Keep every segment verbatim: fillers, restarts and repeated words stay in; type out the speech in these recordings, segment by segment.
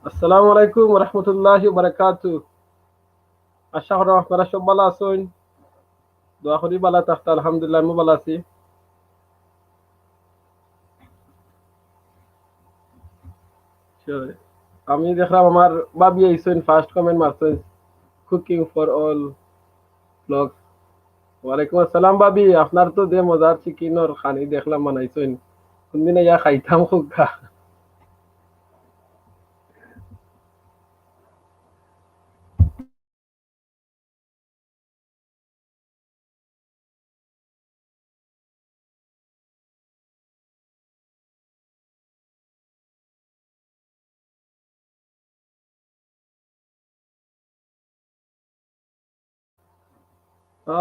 আসসালামু আলাইকুম ওয়া রাহমাতুল্লাহি ওয়া বারাকাতুহু। আশা করি আপনারা সব ভালা আছইন। দোয়া করি ভালা থাকতা। আলহামদুলিল্লাহ, আমিও ভালা আছি। Sure। আমি দেখলাম আমার ভাবি আইছইন, first comment মারছইন, cooking for all vlogs। ওয়ালাইকুম আসসালাম ভাবি, আপনার তো যে মজার চিকেনর খানি দেখলাম বানাইছইন, কোনদিন আইয়া খাইতাম খুব খা।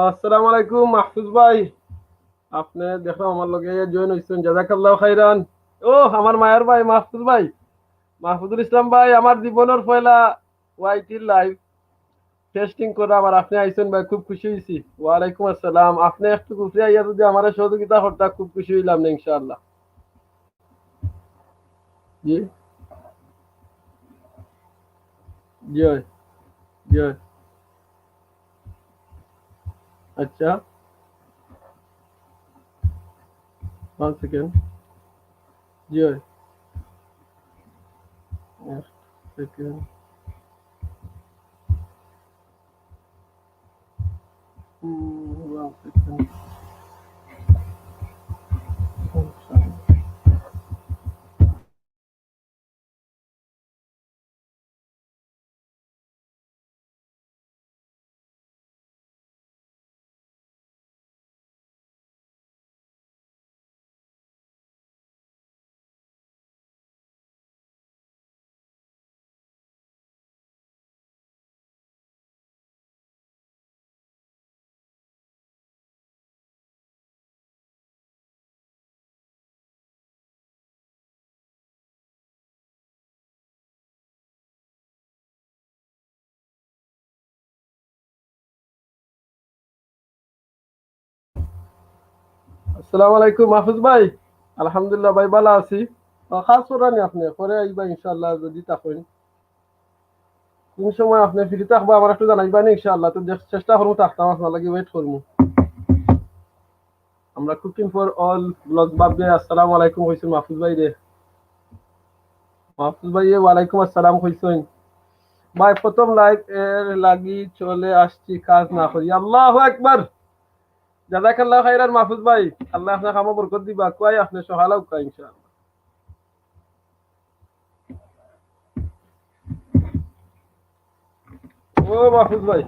আসসালামু আলাইকুম মাহফুজ ভাই, আপনি দেখলাম আমার লগে join হইছেন, জাযাকাল্লাহু খাইরান। ও, আমার মায়ার ভাই মাহফুজ ভাই, মাহফুজুল ইসলাম ভাই, আমার জীবনর পয়লা ওয়াইটির live testing করা, আমার আপনি আইছেন ভাই, খুব খুশি হইছি। ওয়ালাইকুম আসসালাম। আপনি একটু উপরে আইয়া যদি আমারে সহযোগিতা করতা, খুব খুশি হইলাম না ইনশাআল্লাহ। জি, জি অয়, জি অয়। আচ্ছা, one second। জি অয়, এক second। হুম, one second। আসসালামু আলাইকুম মাহফুজ ভাই। আলহামদুলিল্লাহ ভাই, ভালা আছি। আহ, খাস করানি আপনি, পরে আইবা ইনশাআল্লাহ যদি থাকইন। কোন সময় আপনি free থাকবা, আমার একটু জানাইবা নি ইনশাআল্লাহ। তো দেখ-, চেষ্টা করমু থাকতাম, আপনার লাগি wait করমু। আমরা cooking for all vlog ভাবি, আসসালামু আলাইকুম কইছইন মাহফুজ ভাইরে। মাহফুজ ভাই, ওয়ালাইকুম আসসালাম কইছইন। ভাই, প্রথম live এর লাগি চলে আসছি, কাজ না করি। আল্লাহু আকবার। জাযাকাল্লাহু খাইরান মাহফুজ ভাই, আল্লাহ আপনার কামো বরকত দিবা। কই আপনি সকালে উকা ইনশাআল্লাহ। ও মাহফুজ ভাই,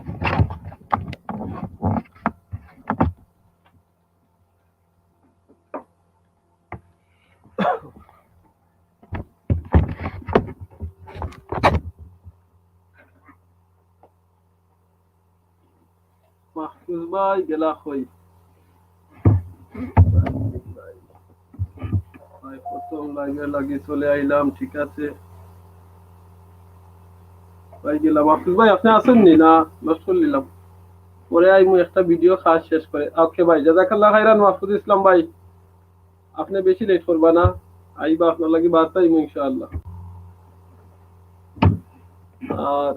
মাহফুজ ভাই গেলা কই? ভাই, প্রথম live এ লাগি চলে আইলাম, ঠিক আছে। ভাই গেলা, মাহফুজ ভাই আপনি আছেন নি? না, নষ্ট করে দিলাম। পরে আইমু একটা video কাজ শেষ করে। Okay ভাই, জাযাকাল্লাহ খাইরান মাহফুজ ইসলাম ভাই। আপনি বেশি late করবা না, আইবা, আপনার লাগি বাঁচাইমু ইনশাআল্লাহ। আর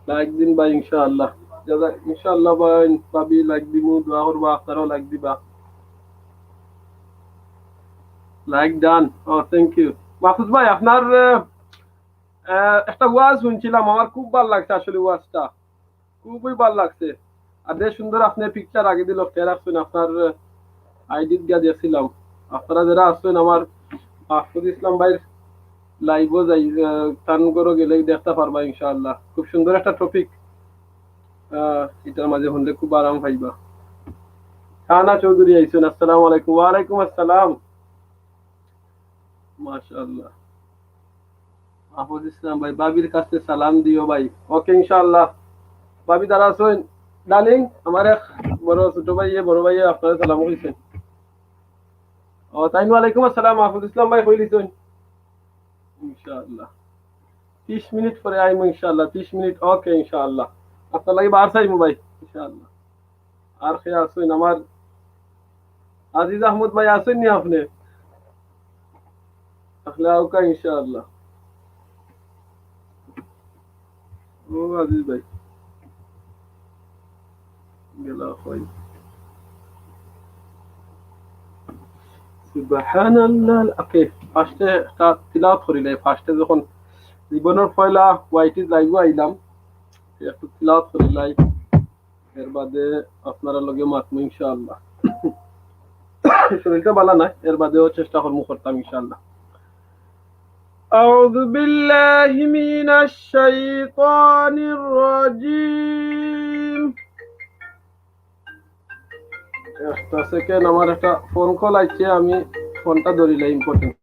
like দিন ভাই ইনশাআল্লাহ। দাদা, ইনশাআল্লাহ ভাই, ভাবি like দিমু, দোয়া করবা, আপনারাও like দিবা। Like done। Oh, thank you। Mahfuz ভাই, আপনার, আহ, আহ, একটা ওয়াজ শুনছিলাম, আমার খুব ভালো লাগছে আসলে ওয়াজটা। খুবই ভালো লাগছে। আর যে সুন্দর আপনি picture আগে দিল, ফের আসছেন আপনার, আহ, I D-ত গিয়া দেখছিলাম। আপনারা যারা আসছেন, আমার মাহফুজ ইসলাম ভাইর live-ও যাই, আহ, তান ঘরো গেলেই দেখতে পারবা ইনশাআল্লাহ। খুব সুন্দর একটা topic, আহ, এটার মাঝে শুনলে খুব আরাম পাইবা। শাহানা চৌধুরী আইছেন, আসসালামু আলাইকুম। ওয়ালাইকুম আসসালাম। মাশাআল্লাহ। মাহফুজ ইসলাম ভাই, ভাবির কাছে সালাম দিও ভাই। Okay, ইনশাআল্লাহ। ভাবি যারা আছেন, darling, আমার এক বড় ছোট ভাইয়ে, বড় ভাইয়ে আপনারে সালাম কইছেন। ও, তাইন ওয়ালাইকুম আসসালাম, মাহফুজ ইসলাম ভাই, কইলিছেন। ইনশাআল্লাহ। ত্রিশ মিনিট পরে আইমু ইনশাআল্লাহ, ত্রিশ মিনিট, okay, ইনশাআল্লাহ। আপনার লাগি বার চাইমু ভাই, ইনশাআল্লাহ। আর কে আছেন? আমার আজিজ আহমদ ভাই আছেন নি আপনি? তাহলে আউকা ইনশাআল্লাহ। ও আজিজ ভাই, গেলা কই? সুবহানাল্লাহ। ওকে, ফার্স্টে একটা তিলাওয়াত করিলাই। ফার্স্টে যখন জীবনর পয়লা ওয়াইটি লাইভে আইলাম, একটু তিলাওয়াত করিলাই, এর বাদে আপনারার লগে মাতমু ইনশাআল্লাহ। শরীরটা ভালা নায়, এর বাদেও চেষ্টা করমু, করতাম ইনশাআল্লাহ। أعوذ بالله من الشيطان الرجيم. একটা সেকেন্ড, আমার একটা ফোন কল আইছে, আমি ফোনটা ধরিলাই, ইম্পর্টেন্ট।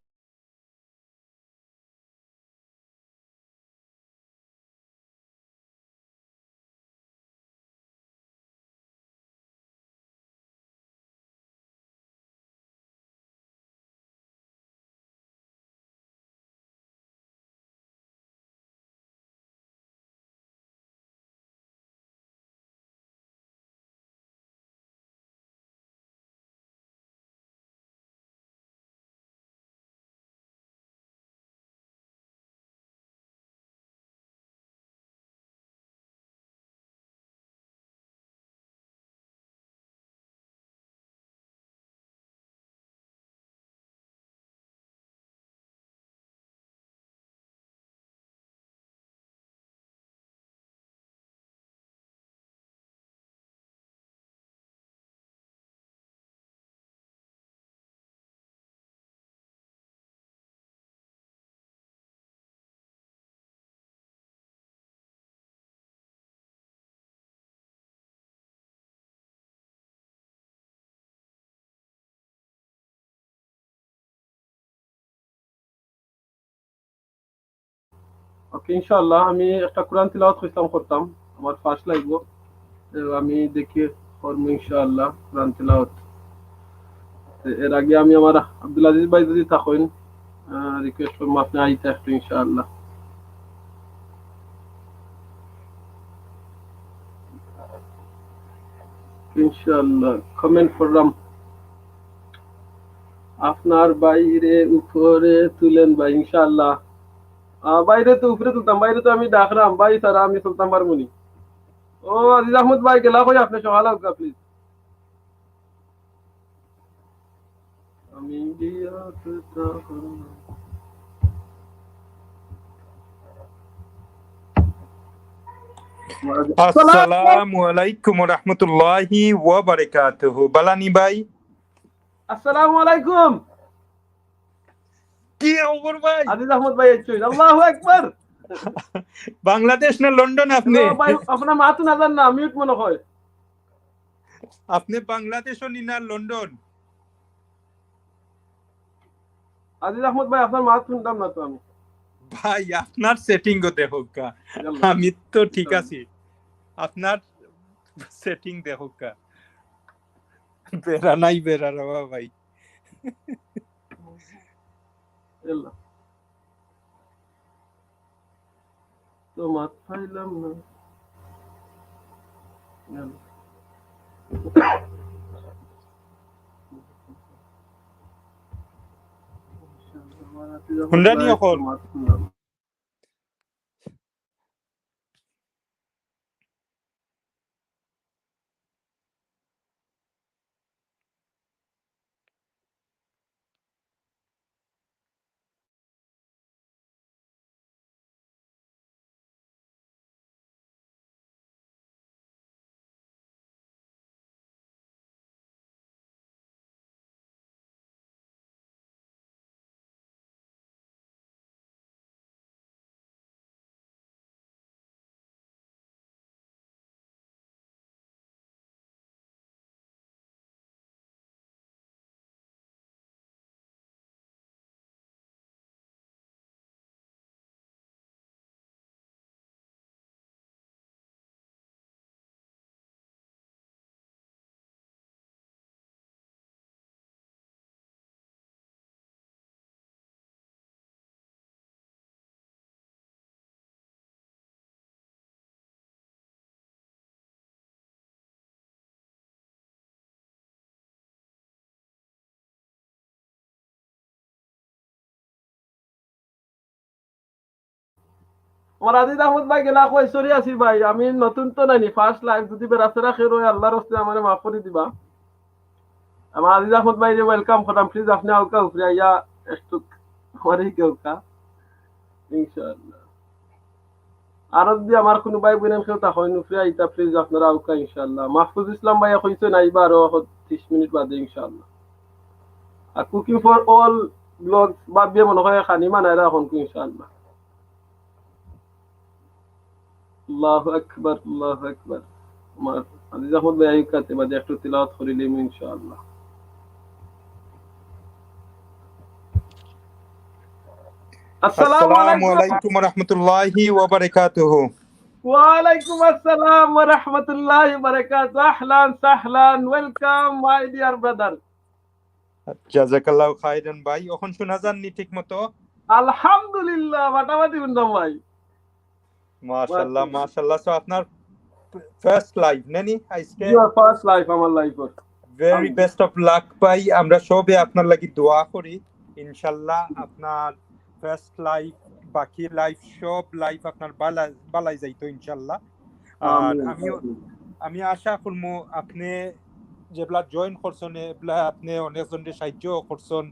ওকে, ইনশাআল্লাহ আমি একটা কোরআন তিলাওয়াত করতাম, করতাম, আমার ফার্স্ট লাগবো। তো আমি দেখি করমু ইনশাআল্লাহ কোরআন তিলাওয়াত। তো এর আগে আমি আমার আব্দুল আজিজ ভাই যদি থাকইন, আহ, রিকোয়েস্ট করমু আপনে আইতা একটু ইনশাআল্লাহ। ইনশাআল্লাহ, কমেন্ট করলাম। আপনার ভাইরে উপরে তুলেন ভাই, ইনশাআল্লাহ। আহ, ভাইরে তো উপরে তুলতাম, ভাইরে তো আমি ডাকরাম, ভাই ছাড়া আমি চলতাম পারমু নি। ও আজিজ আহমদ ভাই, গেলা কই আপনে? সকাল হোক প্লিজ। আমি বিয়াত তখন আসসালামু আলাইকুম ওয়া রাহমাতুল্লাহি ওয়া বারাকাতুহু। বালানি ভাই। আসসালামু আলাইকুম। কি খবর ভাই? আজিজ আহমদ ভাই আইছইন। আল্লাহু আকবার। বাংলাদেশ না লন্ডন আপনে? ও ভাই, আপনার মাত তো না জান না, মিউট মনে হয়। আপনে বাংলাদেশ নি না লন্ডন? আজিজ আহমদ ভাই, আপনার মাত শুনতাম না তো আমি। ভাই, আপনার সেটিং গো দেখউক্কা। ইয়াল্লা। আমি তো ঠিক আছি। আপনার সেটিং দেখউক্কা। বেড়া নাই বেড়া রে বাবা ভাই। ইয়াল্লা। তো মাত পাইলাম না। ইয়াল্লা। হুনরা নি অখন? মাত শুনলাম। আমার আজিজ আহমদ ভাই গেলা কই? সরি আছি ভাই, আমি নতুন তো নাইনি, ফার্স্ট লাইভ। যদি বেড়াছেড়া খেয়ে রয়ে আল্লাহর হস্তে আমারে মাফ করে দিবা। আমার আজিজ আহমদ ভাই রে ওয়েলকাম করলাম, প্লিজ আপনি আউকা উপরে আইয়া একটু আমারে কেউকা ইনশাআল্লাহ। আর যদি আমার কোনো ভাই বোন কেউ তা হয় নুফরে আইতা, প্লিজ আপনারা আউকা ইনশাআল্লাহ। মাহফুজ ইসলাম ভাইয়া কইছে না, এবার আরো ত্রিশ মিনিট বাদে ইনশাআল্লাহ। আর কুকিং ফর অল ব্লগস ভাবিয়ে মনে হয় খানি মানায় রাখুন ইনশাআল্লাহ। আল্লাহু আকবার, আল্লাহু আকবার। আমার আজিজ আহমদ ভাই আইকাতে বাদে একটু তিলাওয়াত করিলিম ইনশাআল্লাহ। আসসালামু আসসালামু আলাইকুম। আলাইকুম ওয়া রাহমাতুল্লাহি ওয়া বারাকাতুহু। ওয়ালাইকুম আসসালাম ওয়া রাহমাতুল্লাহি ওয়া বারাকাতুহু। আহলান সাহলান, ওয়েলকাম মাই ডিয়ার ব্রাদার। জাযাকাল্লাহু খাইরান ভাই, অখন শোনা যাননি ঠিক মতো? আলহামদুলিল্লাহ, ফাটাফাটি হুনলাম ভাই। মাশাআল্লাহ, মাশাআল্লাহ। So আপনার ফার্স্ট লাইভ নানি আজকে? ইয়া, ফার্স্ট লাইভ আমার লাইফর। ভেরি বেস্ট অফ লাক ভাই, আমরা সবে আপনার লাগি দোয়া করি। ইনশাআল্লাহ আপনার ফার্স্ট লাইভ, বাকি লাইভ, সব লাইভ আপনার বালা-, বালাই যাইতো ইনশাআল্লাহ। আর আমিও, আমি আশা করমু আপনি যেবলা জয়েন করছন, এবলা আপনি অনেকজনরে সাহায্য করছন,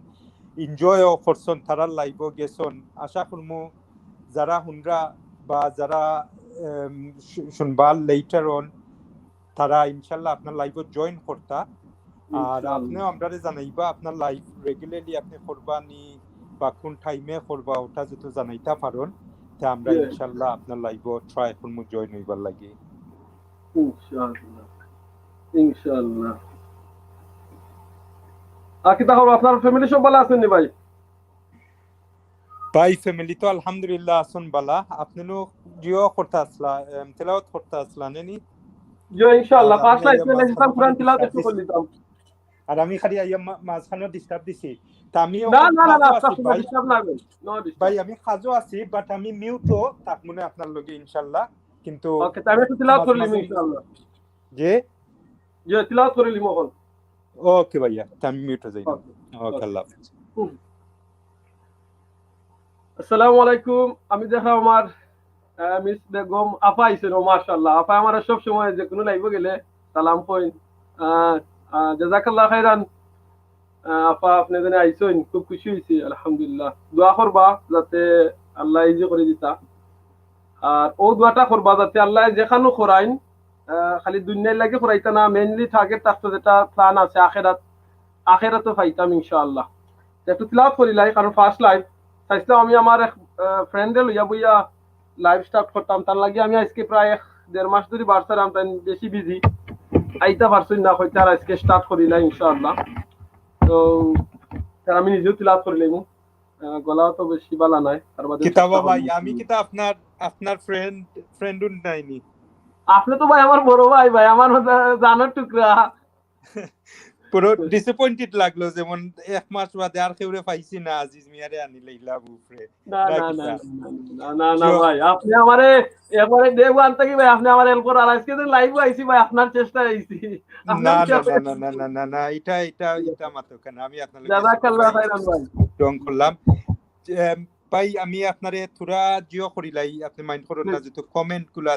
এনজয়ও করছন, তারার লাইভও গেছন। আশা করমু যারা হুনরা বা যারা, এম, শু-, শুনবা লেটার অন, তারা ইনশাআল্লাহ আপনার লাইভও জয়েন করতা। আর ইনশাআল্লাহ। আপনিও আমরারে জানাইবা আপনার লাইভ রেগুলারলি আপনি করবা নি বা কোন টাইমে করবা, ওটা যত জানাইতা পারন, তে আমরা ইনশাআল্লাহ আপনার লাইভও ট্রাই করমু জয়েন হইবার লাগি। ইনশাআল্লাহ, ইনশাআল্লাহ। আর কিতা খবর, আপনার ফ্যামিলি সব ভালা আছইন নি ভাই? ভাই, ফ্যামিলি তো আলহামদুলিল্লাহ আছইন ভালা। আপনি নো জিও করতা আছলা, এম, তেলাওয়াত করতা আছলা, নে নি? জি, ইনশাআল্লাহ। আর ফার্স্ট আমি লাইভ আইয়া পেলে মাঝখানে হিসাব কোরআন খালি তিলাওয়াত একটু ডিস্টার্ব করে দিছি। দিতাম। আর আমি খালি আইয়া মা-, মাঝখানে ডিস্টার্ব দিছি। তা আমি না, অখন না, না, না, কাজও আছি আপনার ভাই। ডিস্টার্ব না ভাই। No disturb. ভাই, আমি কাজও আছি, but আমি মিউটও থাকমু নে আপনার লগে ইনশাআল্লাহ। কিন্তু ওকে, তা আমি একটু তিলাওয়াত মাঝে করিলিমু মাঝে ইনশাআল্লাহ। জি? জি, তিলাওয়াত করিলিমু অখন। ওকে ভাইয়া, তা আমি মিউটও যাই। ওকে। ওকে, আল্লাহ হাফেজ। হুম। আসসালামু আলাইকুম। আমি দেখলাম আমার, আহ, মিস বেগম আপা আইছেন। ও মাশাআল্লাহ, আপা আমার সব সময় যে কোনো লাইভে গেলে সালাম কইন। আহ, আহ, জাযাকাল্লাহ খাইরান। আহ, আপা, আপনি যেন আইছেন, খুব খুশি হইছি, আলহামদুলিল্লাহ। দোয়া করবা যাতে আল্লাহ ইজি করে দিতা। আর ও দোয়াটা করবা যাতে আল্লাহ যেখানো করাইন, আহ, খালি দুনিয়ার লাগি করাইতা না, mainly টার্গেট থাকতো যেটা প্ল্যান আছে আখেরাত, আখেরাতও পাইতাম ইনশাআল্লাহ। তো একটু তিলাওয়াত করিলাই, কারণ ফার্স্ট লাইভ চাইছিলাম আমি আমার এক, আহ, ফ্রেন্ডে লইয়া বইয়া লাইভ স্টার্ট করতাম, তার লাগি আমি আজকে প্রায় এক দেড় মাস ধরে বাড়ছিলাম, তাই বেশি বিজি, আইতা পারছইন না, হয়তো আর আজকে স্টার্ট করিলাই ইনশাআল্লাহ। তো তার আমি নিজেও তিলাওয়াত করিলাইমু। আহ, গলাও তো বেশি বালা নাই, তার বাদে কিতাবা চেষ্টা ভাই, করবো। আমি কিতা আপনার, আপনার ফ্রেন্ড, ফ্রেন্ড উন নাইনি? আপনি তো ভাই আমার বড় ভাই, ভাই আমার জানার টুকরা। পুরো ডিসঅ্যাপয়েন্টেড লাগলো, যেমন এক মাস বাদে আর কেউরে পাইছি না, আজিজ মিয়ারে আনি লইলা উপরে। না, না, না, না, কিতা? না, না, না, না, না, ভাই, আপনি আমারে একবারে ডে ওয়ান থাকি ভাই, আপনি আমার হেল্প করার। আজকে যে লাইভে আইছি ভাই, আপনার চেষ্টা আইছি। আপনার না, না, চেষ্টা না, না, না, না, না, না, এটা, এটা, এটা মাতো কেন? আমি আপনার লগে জাযাকাল্লাহ খাইরান ভাই। রং করলাম। যে, এম, ভাই, আমি আপনারে থুড়া জিও করিলাই, আপনি মাইন্ড করুন না, হুম। যেহেতু কমেন্ট গুলা,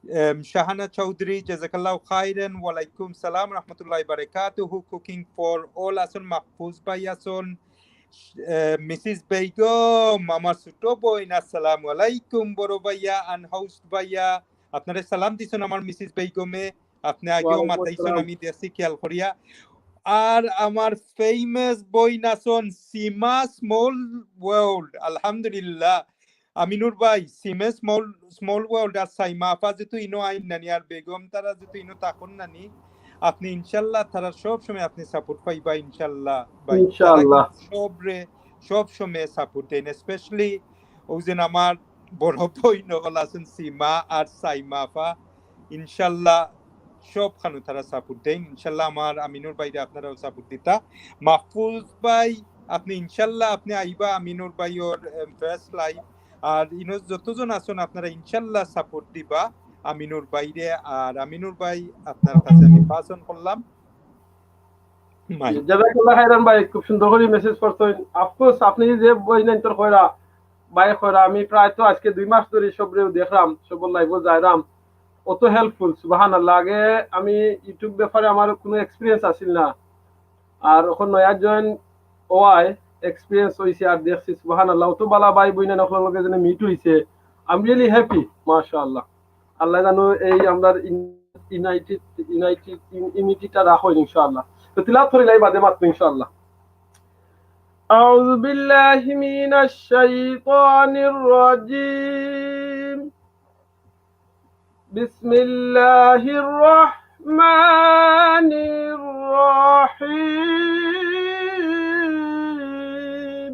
এম, শাহানা চৌধুরী, জাযাকাল্লাহু খাইরান, ওয়ালাইকুম সালাম, রহমতুল্লাহি বারাকাতুহু, কুকিং ফর অল আছইন, মাহফুজ ভাই আছইন, এ, মিসেস বেগম, আমার ছোট বোন, আসসালামু আলাইকুম, বড় ভাইয়া, আনহাউসড ভাইয়া, আপনারে সালাম দিছইন আমার মিসেস বেগমে, আপনি আগেও ওয়ালাইকুম মাতাইছইন, আসসালাম। আমি দেখছি খেয়াল করিয়া। আর আমার ফেমাস বইন আছইন সীমা স্মল ওয়ার্ল্ড, আলহামদুলিল্লাহ। আমিনুর ভাই, সীমা স্মল, স্মল ওয়ার্ল্ড আর সাইমা আফা যেহেতু ইনো আইন নানি আর বেগম তারা যেহেতু ইনো থাকইন নানি, আপনি ইনশাল্লাহ তারা সব সময় আপনি সাপোর্ট পাইবা ইনশাল্লাহ ভাই। তারা ইনশাআল্লাহ। কিন্তু সবরে, সব সময় সাপোর্ট দেন, স্পেশালি ও যেন আমার বড় বইন অকল আছইন সীমা আর সাইমা আফা, ইনশাল্লাহ সব খানো তারা সাপোর্ট দেন। ইনশাল্লাহ আমার আমিনুর ভাইরে আপনারাও সাপোর্ট দিতা। মাহফুজ ভাই, আপনি ইনশাল্লাহ আপনি আইবা আমিনুর ভাইর, এম, ফার্স্ট লাইভ। আর ইনো যতজন আছইন আপনারা ইনশাল্লাহ সাপোর্ট দিবা আমিনুর ভাইরে। আর আমিনুর ভাই, আপনার কাছে আমি পাস অন করলাম। মাইক। জাযাকাল্লাহ খাইরান ভাই, খুব সুন্দর করে মেসেজ করছইন। অফকোর্স, আপনি যে বইন আনতর কইরা, ভাই কইরা, আমি প্রায় তো আজকে দুই মাস ধরি সবরে দেখরাম, সবর live-ও যাইরাম, অত helpful, সুবহানাল্লাহ। আগে আমি YouTube ব্যাপারে আমার কোনো experience আছিল না, আর অখন নয়া join অওয়ায় experience অইছে, আর দেখছি, সুবহানাল্লাহ, অত বালা ভাই বইন অকলর লগে যেন meet অইছে, I'm really happy, মাশাআল্লাহ। আল্লাহ জানো এই আমরার ইন-, united, united, ইন-, unity-টা রাখো ইনশাআল্লাহ। তো তিলাওয়াত করি লাই, বাদে মাতমু ইনশাআল্লাহ। أعوذ بالله من الشيطان الرجيم. بسم الله الرحمن الرحيم.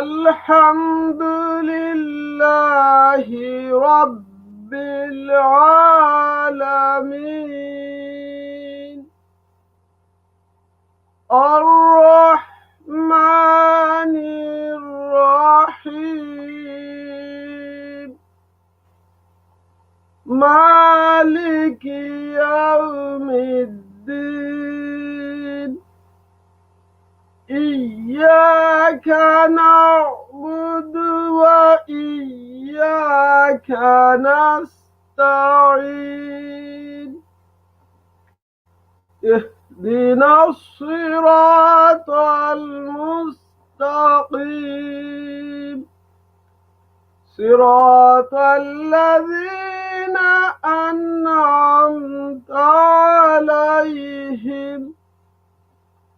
الحمد لله رب العالمين. الرحمن الرحيم. مالك يوم الدين. إياك نعبد وإياك نستعين. اهدنا الصراط المستقيم. صراط الذين أنعمت عليهم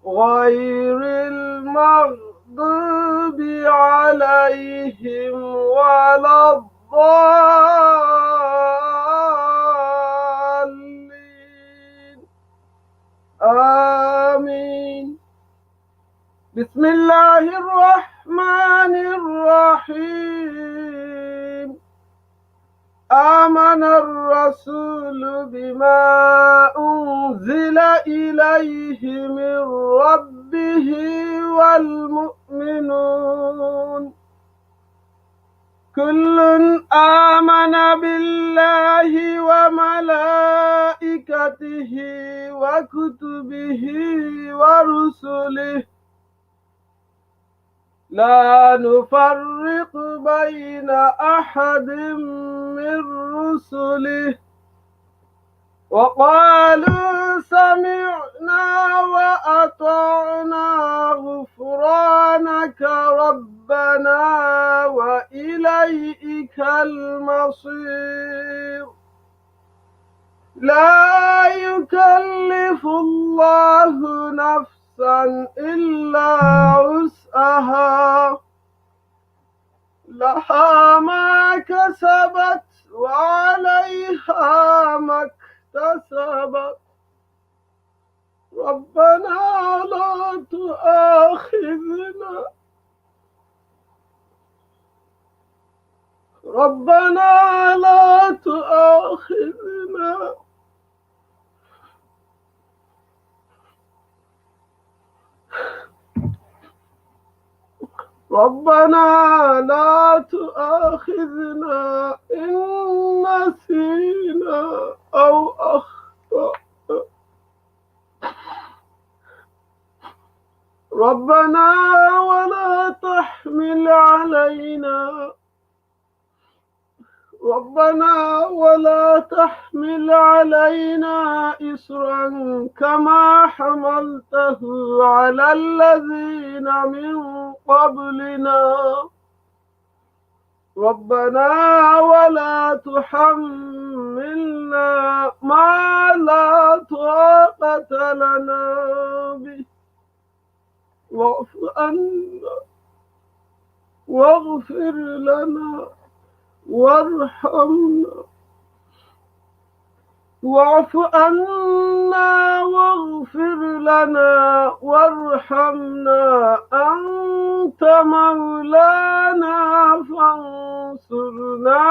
غير المغضوب عليهم ولا الضالين. آمين. بسم الله الرحمن الرحيم. آمن الرسول بما أنزل إليه من ربه والمؤمنون. كل آمن بالله وملائكته وكتبه ورسله لا نفرق بين أحد من رسله وقالوا سمعنا وأطعنا غفرانك ربنا وإليك المصير. لا يكلف الله نفسا إلا وسعها، لها ما كسبت وعليها ما اكتسبت. ربنا لا تؤاخذنا، ربنا لا تؤاخذنا، ربنا لا تؤاخذنا إن نسينا أو أخطأنا. ربنا ولا تحمل علينا، ربنا ولا تحمل علينا إصرا كما حملته على الذين من قبلنا. ربنا ولا تحملنا ما لا طاقة لنا به واعف عنا واغفر لنا وارحمنا، واعف عنا واغفر لنا وارحمنا، أنت مولانا فانصرنا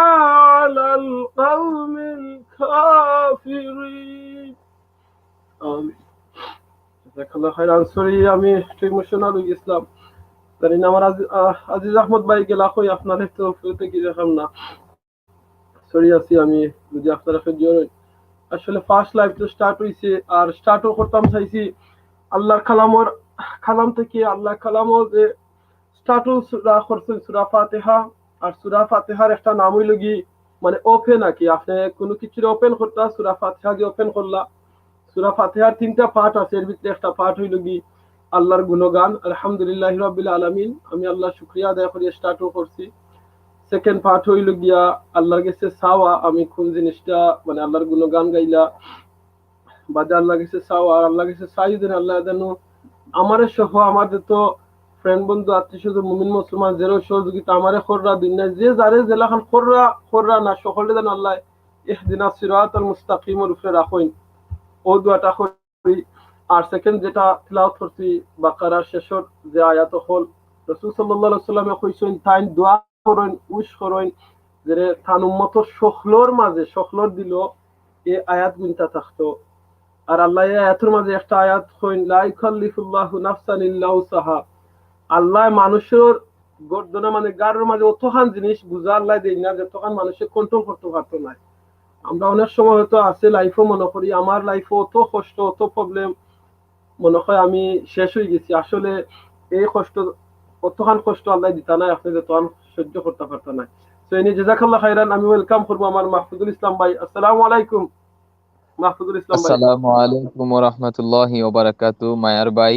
على القوم الكافرين. আমিন। জাযাকাল্লাহু খাইরান। Sorry, আমি একটু emotional অই গেছিলাম। জানি না আমার আজি-, আহ, আজিজ আহমদ ভাই গেলা কই, আপনারে তো ফিরতে কি দেখাম না। Sorry আছি আমি, যদি আপনারা কেউ জোর অইন। আসলে first live তো start অইছে, আর start-ও করতাম চাইছি আল্লাহর কালামর, কালাম থেকে, আল্লাহর কালামও যে স্টার্টও সূরা করছইন, সূরা ফাতিহা। আর সূরা ফাতিহার একটা নাম অইলো গি, মানে, ওপেন আর কি। আপনে কুনু কিছুরে ওপেন করতা, সূরা ফাতিহা দিয়া ওপেন করলা। সূরা ফাতিহার তিনটা পার্ট আছে, এর ভিতরে একটা পার্ট অইলো গি আল্লাহর গুণগান, আলহামদুলিল্লাহি রাব্বিল আলামিন, আমি আল্লাহর শুকরিয়া আদায় করি, স্টার্টও করছি। সেকেন্ড পার্ট অইলো গিয়া আল্লাহর গেছে চাওয়া, আমি কোন জিনিসটা, মানে, আল্লাহর গুণগান গাইলা, বাদে আল্লাহর গেছে চাওয়া, আর আল্লাহর গেছে চাই যেন আল্লাহ যেন আমারে সহ আমার যত ফ্রেন্ড বন্ধু আত্মীয় স্বজন মুমিন মুসলমান যেরও সহযোগিতা আমারে কররা, দুনিয়ায় যে যারে যেলাখান কররা কররা না, সকলে যেন আল্লাহ ইহদিনাস সিরাতাল মুস্তাকিমর উপরে রাখইন। ও দোয়াটা করি। আর সেকেন্ড যেটা তিলাওয়াত করছি, বাকারার শেষর যে আয়াত অকল, রাসূল সাল্লাল্লাহু আলাইহি ওয়াসাল্লামে কইছইন, তাইন দোয়া করইন, উইশ করইন, যে রে তান উম্মতর সকলর মাঝে, সকলর দিলো এই আয়াত গুনতা থাকতো। আর আল্লাহ এই আয়াতর মাঝে একটা আয়াত কইন, "লা ইউকাল্লিফুল্লাহু নাফসান ইল্লা উসআহা।" আল্লাহ মানুষর গর্দনা, মানে, গাড়র মাঝে অতখান জিনিস বুঝা আল্লাহ দেই না, যতখান মানুষে কন্ট্রোল করতে পারতো না। আমরা অনেক সময় হয়তো আছে লাইফও মনে করি, আমার লাইফও অত কষ্ট, অত প্রবলেম, মনে হয় আমি শেষ হয়ে গেছি। আসলে এই কষ্ট, অতখান কষ্ট আল্লাহ দিতা নাই, আপনি যতখান সহ্য করতে পারতা না। তো এনে জাযাকাল্লাহ খাইরান, আমি ওয়েলকাম করবো আমার মাহফুজুল ইসলাম ভাই। আসসালামু আলাইকুম মাহফুজুল ইসলাম ভাই। আসসালামু আলাইকুম ওয়া রাহমাতুল্লাহি ওয়া বারাকাতু। মায়ার ভাই,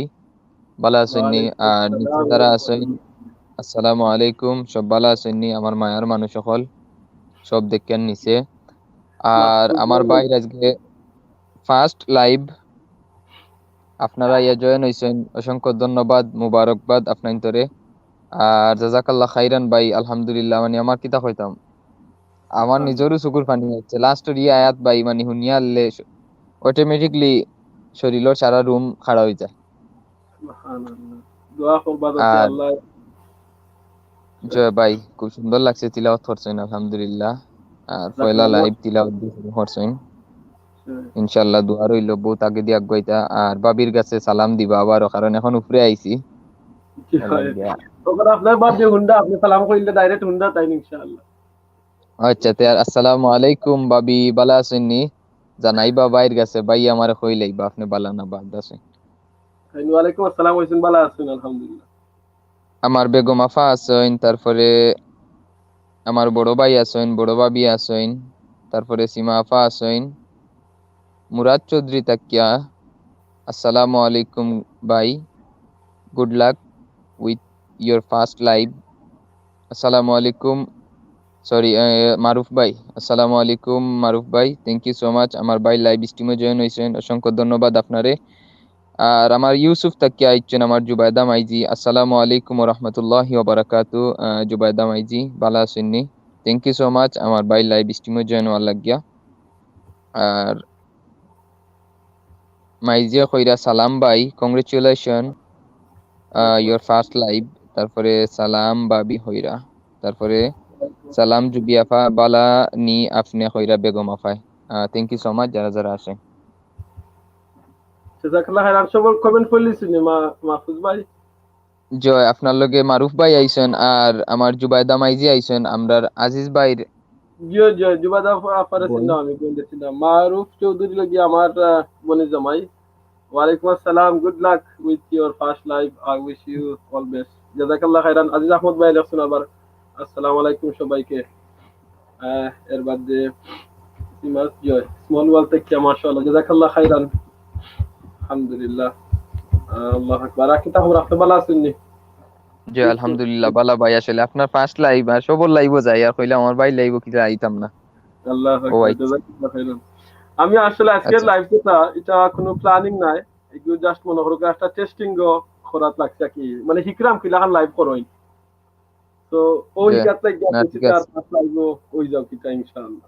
ভালা আছইন নি? ওয়ালাইকুম আর নিচে আসসালাম যারা ওয়া আছইন, রাহমাতুল্লাহ। আসসালামু আলাইকুম, সব ভালা আছইন নি? আমার মায়ার মানুষ সকল, সব দেখেন নিচে। আর মাহফুজ আমার ভাই। ভাইর আজকে ফার্স্ট লাইভ, আপনারা ইয়া জয়েন হইছেন, অসংখ্য ধন্যবাদ, মুবারকবাদ আপনাইন্তরে। আর জাযাকাল্লাহ খাইরান ভাই, আলহামদুলিল্লাহ, মানে আমার কিতা কইতাম, আমার হ্যাঁ। নিজেরও চকুর পানি হচ্ছে। লাস্টর ই আয়াত ভাই, মানে হুনিয়া আনলে অটোমেটিকলি শরীরর সারা রুম খাড়া হয়ে যায়। সুবহানাল্লাহ। দোয়া করবা যাতে আর আল্লাহ। জয় ভাই, খুব সুন্দর লাগছে, তিলাওয়াত করছেন, আলহামদুলিল্লাহ। আর পয়লা জাযাকাল্লাহ। লাইভ তিলাওয়াত দিয়ে শুরু করছেন। হুম। ইনশাআল্লাহ দোয়া রইল, বহুত আগে দিয়ে আগুয়াইতা। আর ভাবির কাছে সালাম দিবা আবারও, কারণ এখন উপরে আইছি। জি ভাই। আল্লাহ দিয়া। তখন আপনার ভাবি হুন্ডা, আপনি সালাম করলে ডাইরেক্ট হুন্ডা তাই ইনশাআল্লাহ। আচ্ছা, তে আর আসসালামু আলাইকুম ভাবি, ভালা আছেন নি? জানাইবা ভাইর কাছে, ভাই আমারে কইলাইবা আপনি ভালা না বাদ আছেন। ওয়ালাইকুম আসসালাম, হইছেন, ভালা আছেন? আলহামদুলিল্লাহ। আমার বেগম আফা আছইন, তারপরে আমার বড় ভাই আছইন, বড় ভাবি আছইন, তারপরে সীমা আফা আছইন, মুরাদ চৌধুরী তাকিয়া, আসসালামু আলাইকুম ভাই, good luck with your first live। আসসালামু আলাইকুম, সরি, মারুফ ভাই, আসসালামু আলাইকুম মারুফ ভাই, thank you so much আমার ভাই লাইভ স্ট্রিমে জয়েন হইছেন, অসংখ্য ধন্যবাদ আপনারে। আর আমার ইউসুফ তাকিয়া আইছেন আমার জুবাইদা মাইজি, আসসালামু আলাইকুম ওয়া রাহমাতুল্লাহি ওয়া বারাকাতু। আহ, জুবাইদা মাইজি, ভালা আছেন নি? Thank you so much আমার ভাই লাইভ স্ট্রিমে জয়েন হওয়ার লাগিয়া। আর মাইজিয়া কইরা সালাম ভাই, congratulation, আহ, your first live। তারপরে সালাম ভাবি কইরা, তারপরে সালাম জুবিয়াফা, ভালা নি আপনি কইরা বেগম আফায়। আহ, thank you so much যারা যারা আছেন। জাযাকাল্লাহ খাইরান। সবর কমেন্ট পড়লি শুনি মা-, মাহফুজ ভাই। জয়, আপনার লগে মারুফ ভাই আইছেন আর আমার জুবাইদা মাইজি আইছেন, আমরার আজিজ ভাইর জি, জি, জুবাইদা আফ-, আফারে বোন। চিনলাম আমি, বোন চিনলাম। মারুফ চৌধুরী লগে আমার, আহ, বোনের জামাই। ওয়ালাইকুম আসসালাম, good luck with your first live, I wish you all best। জাযাকাল্লাহ খাইরান। আজিজ আহমদ ভাই লেখছেন আবার, আসসালামু আলাইকুম সবাইকে। আহ, এর বাদে ইমাজ জয়, স্মল ওয়ার্ল্ড থেকে, মাশাআল্লাহ, জাযাকাল্লাহ খাইরান। আলহামদুলিল্লাহ। আহ, আল্লাহু আকবার। আর কিতা খবর, আপনি ভালা আছেন নি? জি, আলহামদুলিল্লাহ, ভালা ভাই। আসলে আপনার ফার্স্ট লাইভ, আর সবর লাইভও যাই, আর কইলাম আমার ভাই লাইভও কিতা আইতাম না। আল্লাহু ও আকবার, আচ্ছা। জাযাকাল্লাহ খাইরান। আমি আসলে আজকের আচ্ছা। লাইভ যেটা, এটা কোনো প্ল্যানিং নাই, এগুলো জাস্ট মনে করো একটা টেস্টিং করাত লাগছে আর কি, মানে হিকরাম কিলাখান লাইভ করইন। তো ওই জি। হিকাত লাগিয়া না, ঠিক আছে। আর ফার্স্ট লাইভও ওই যাও কিতা ইনশাআল্লাহ।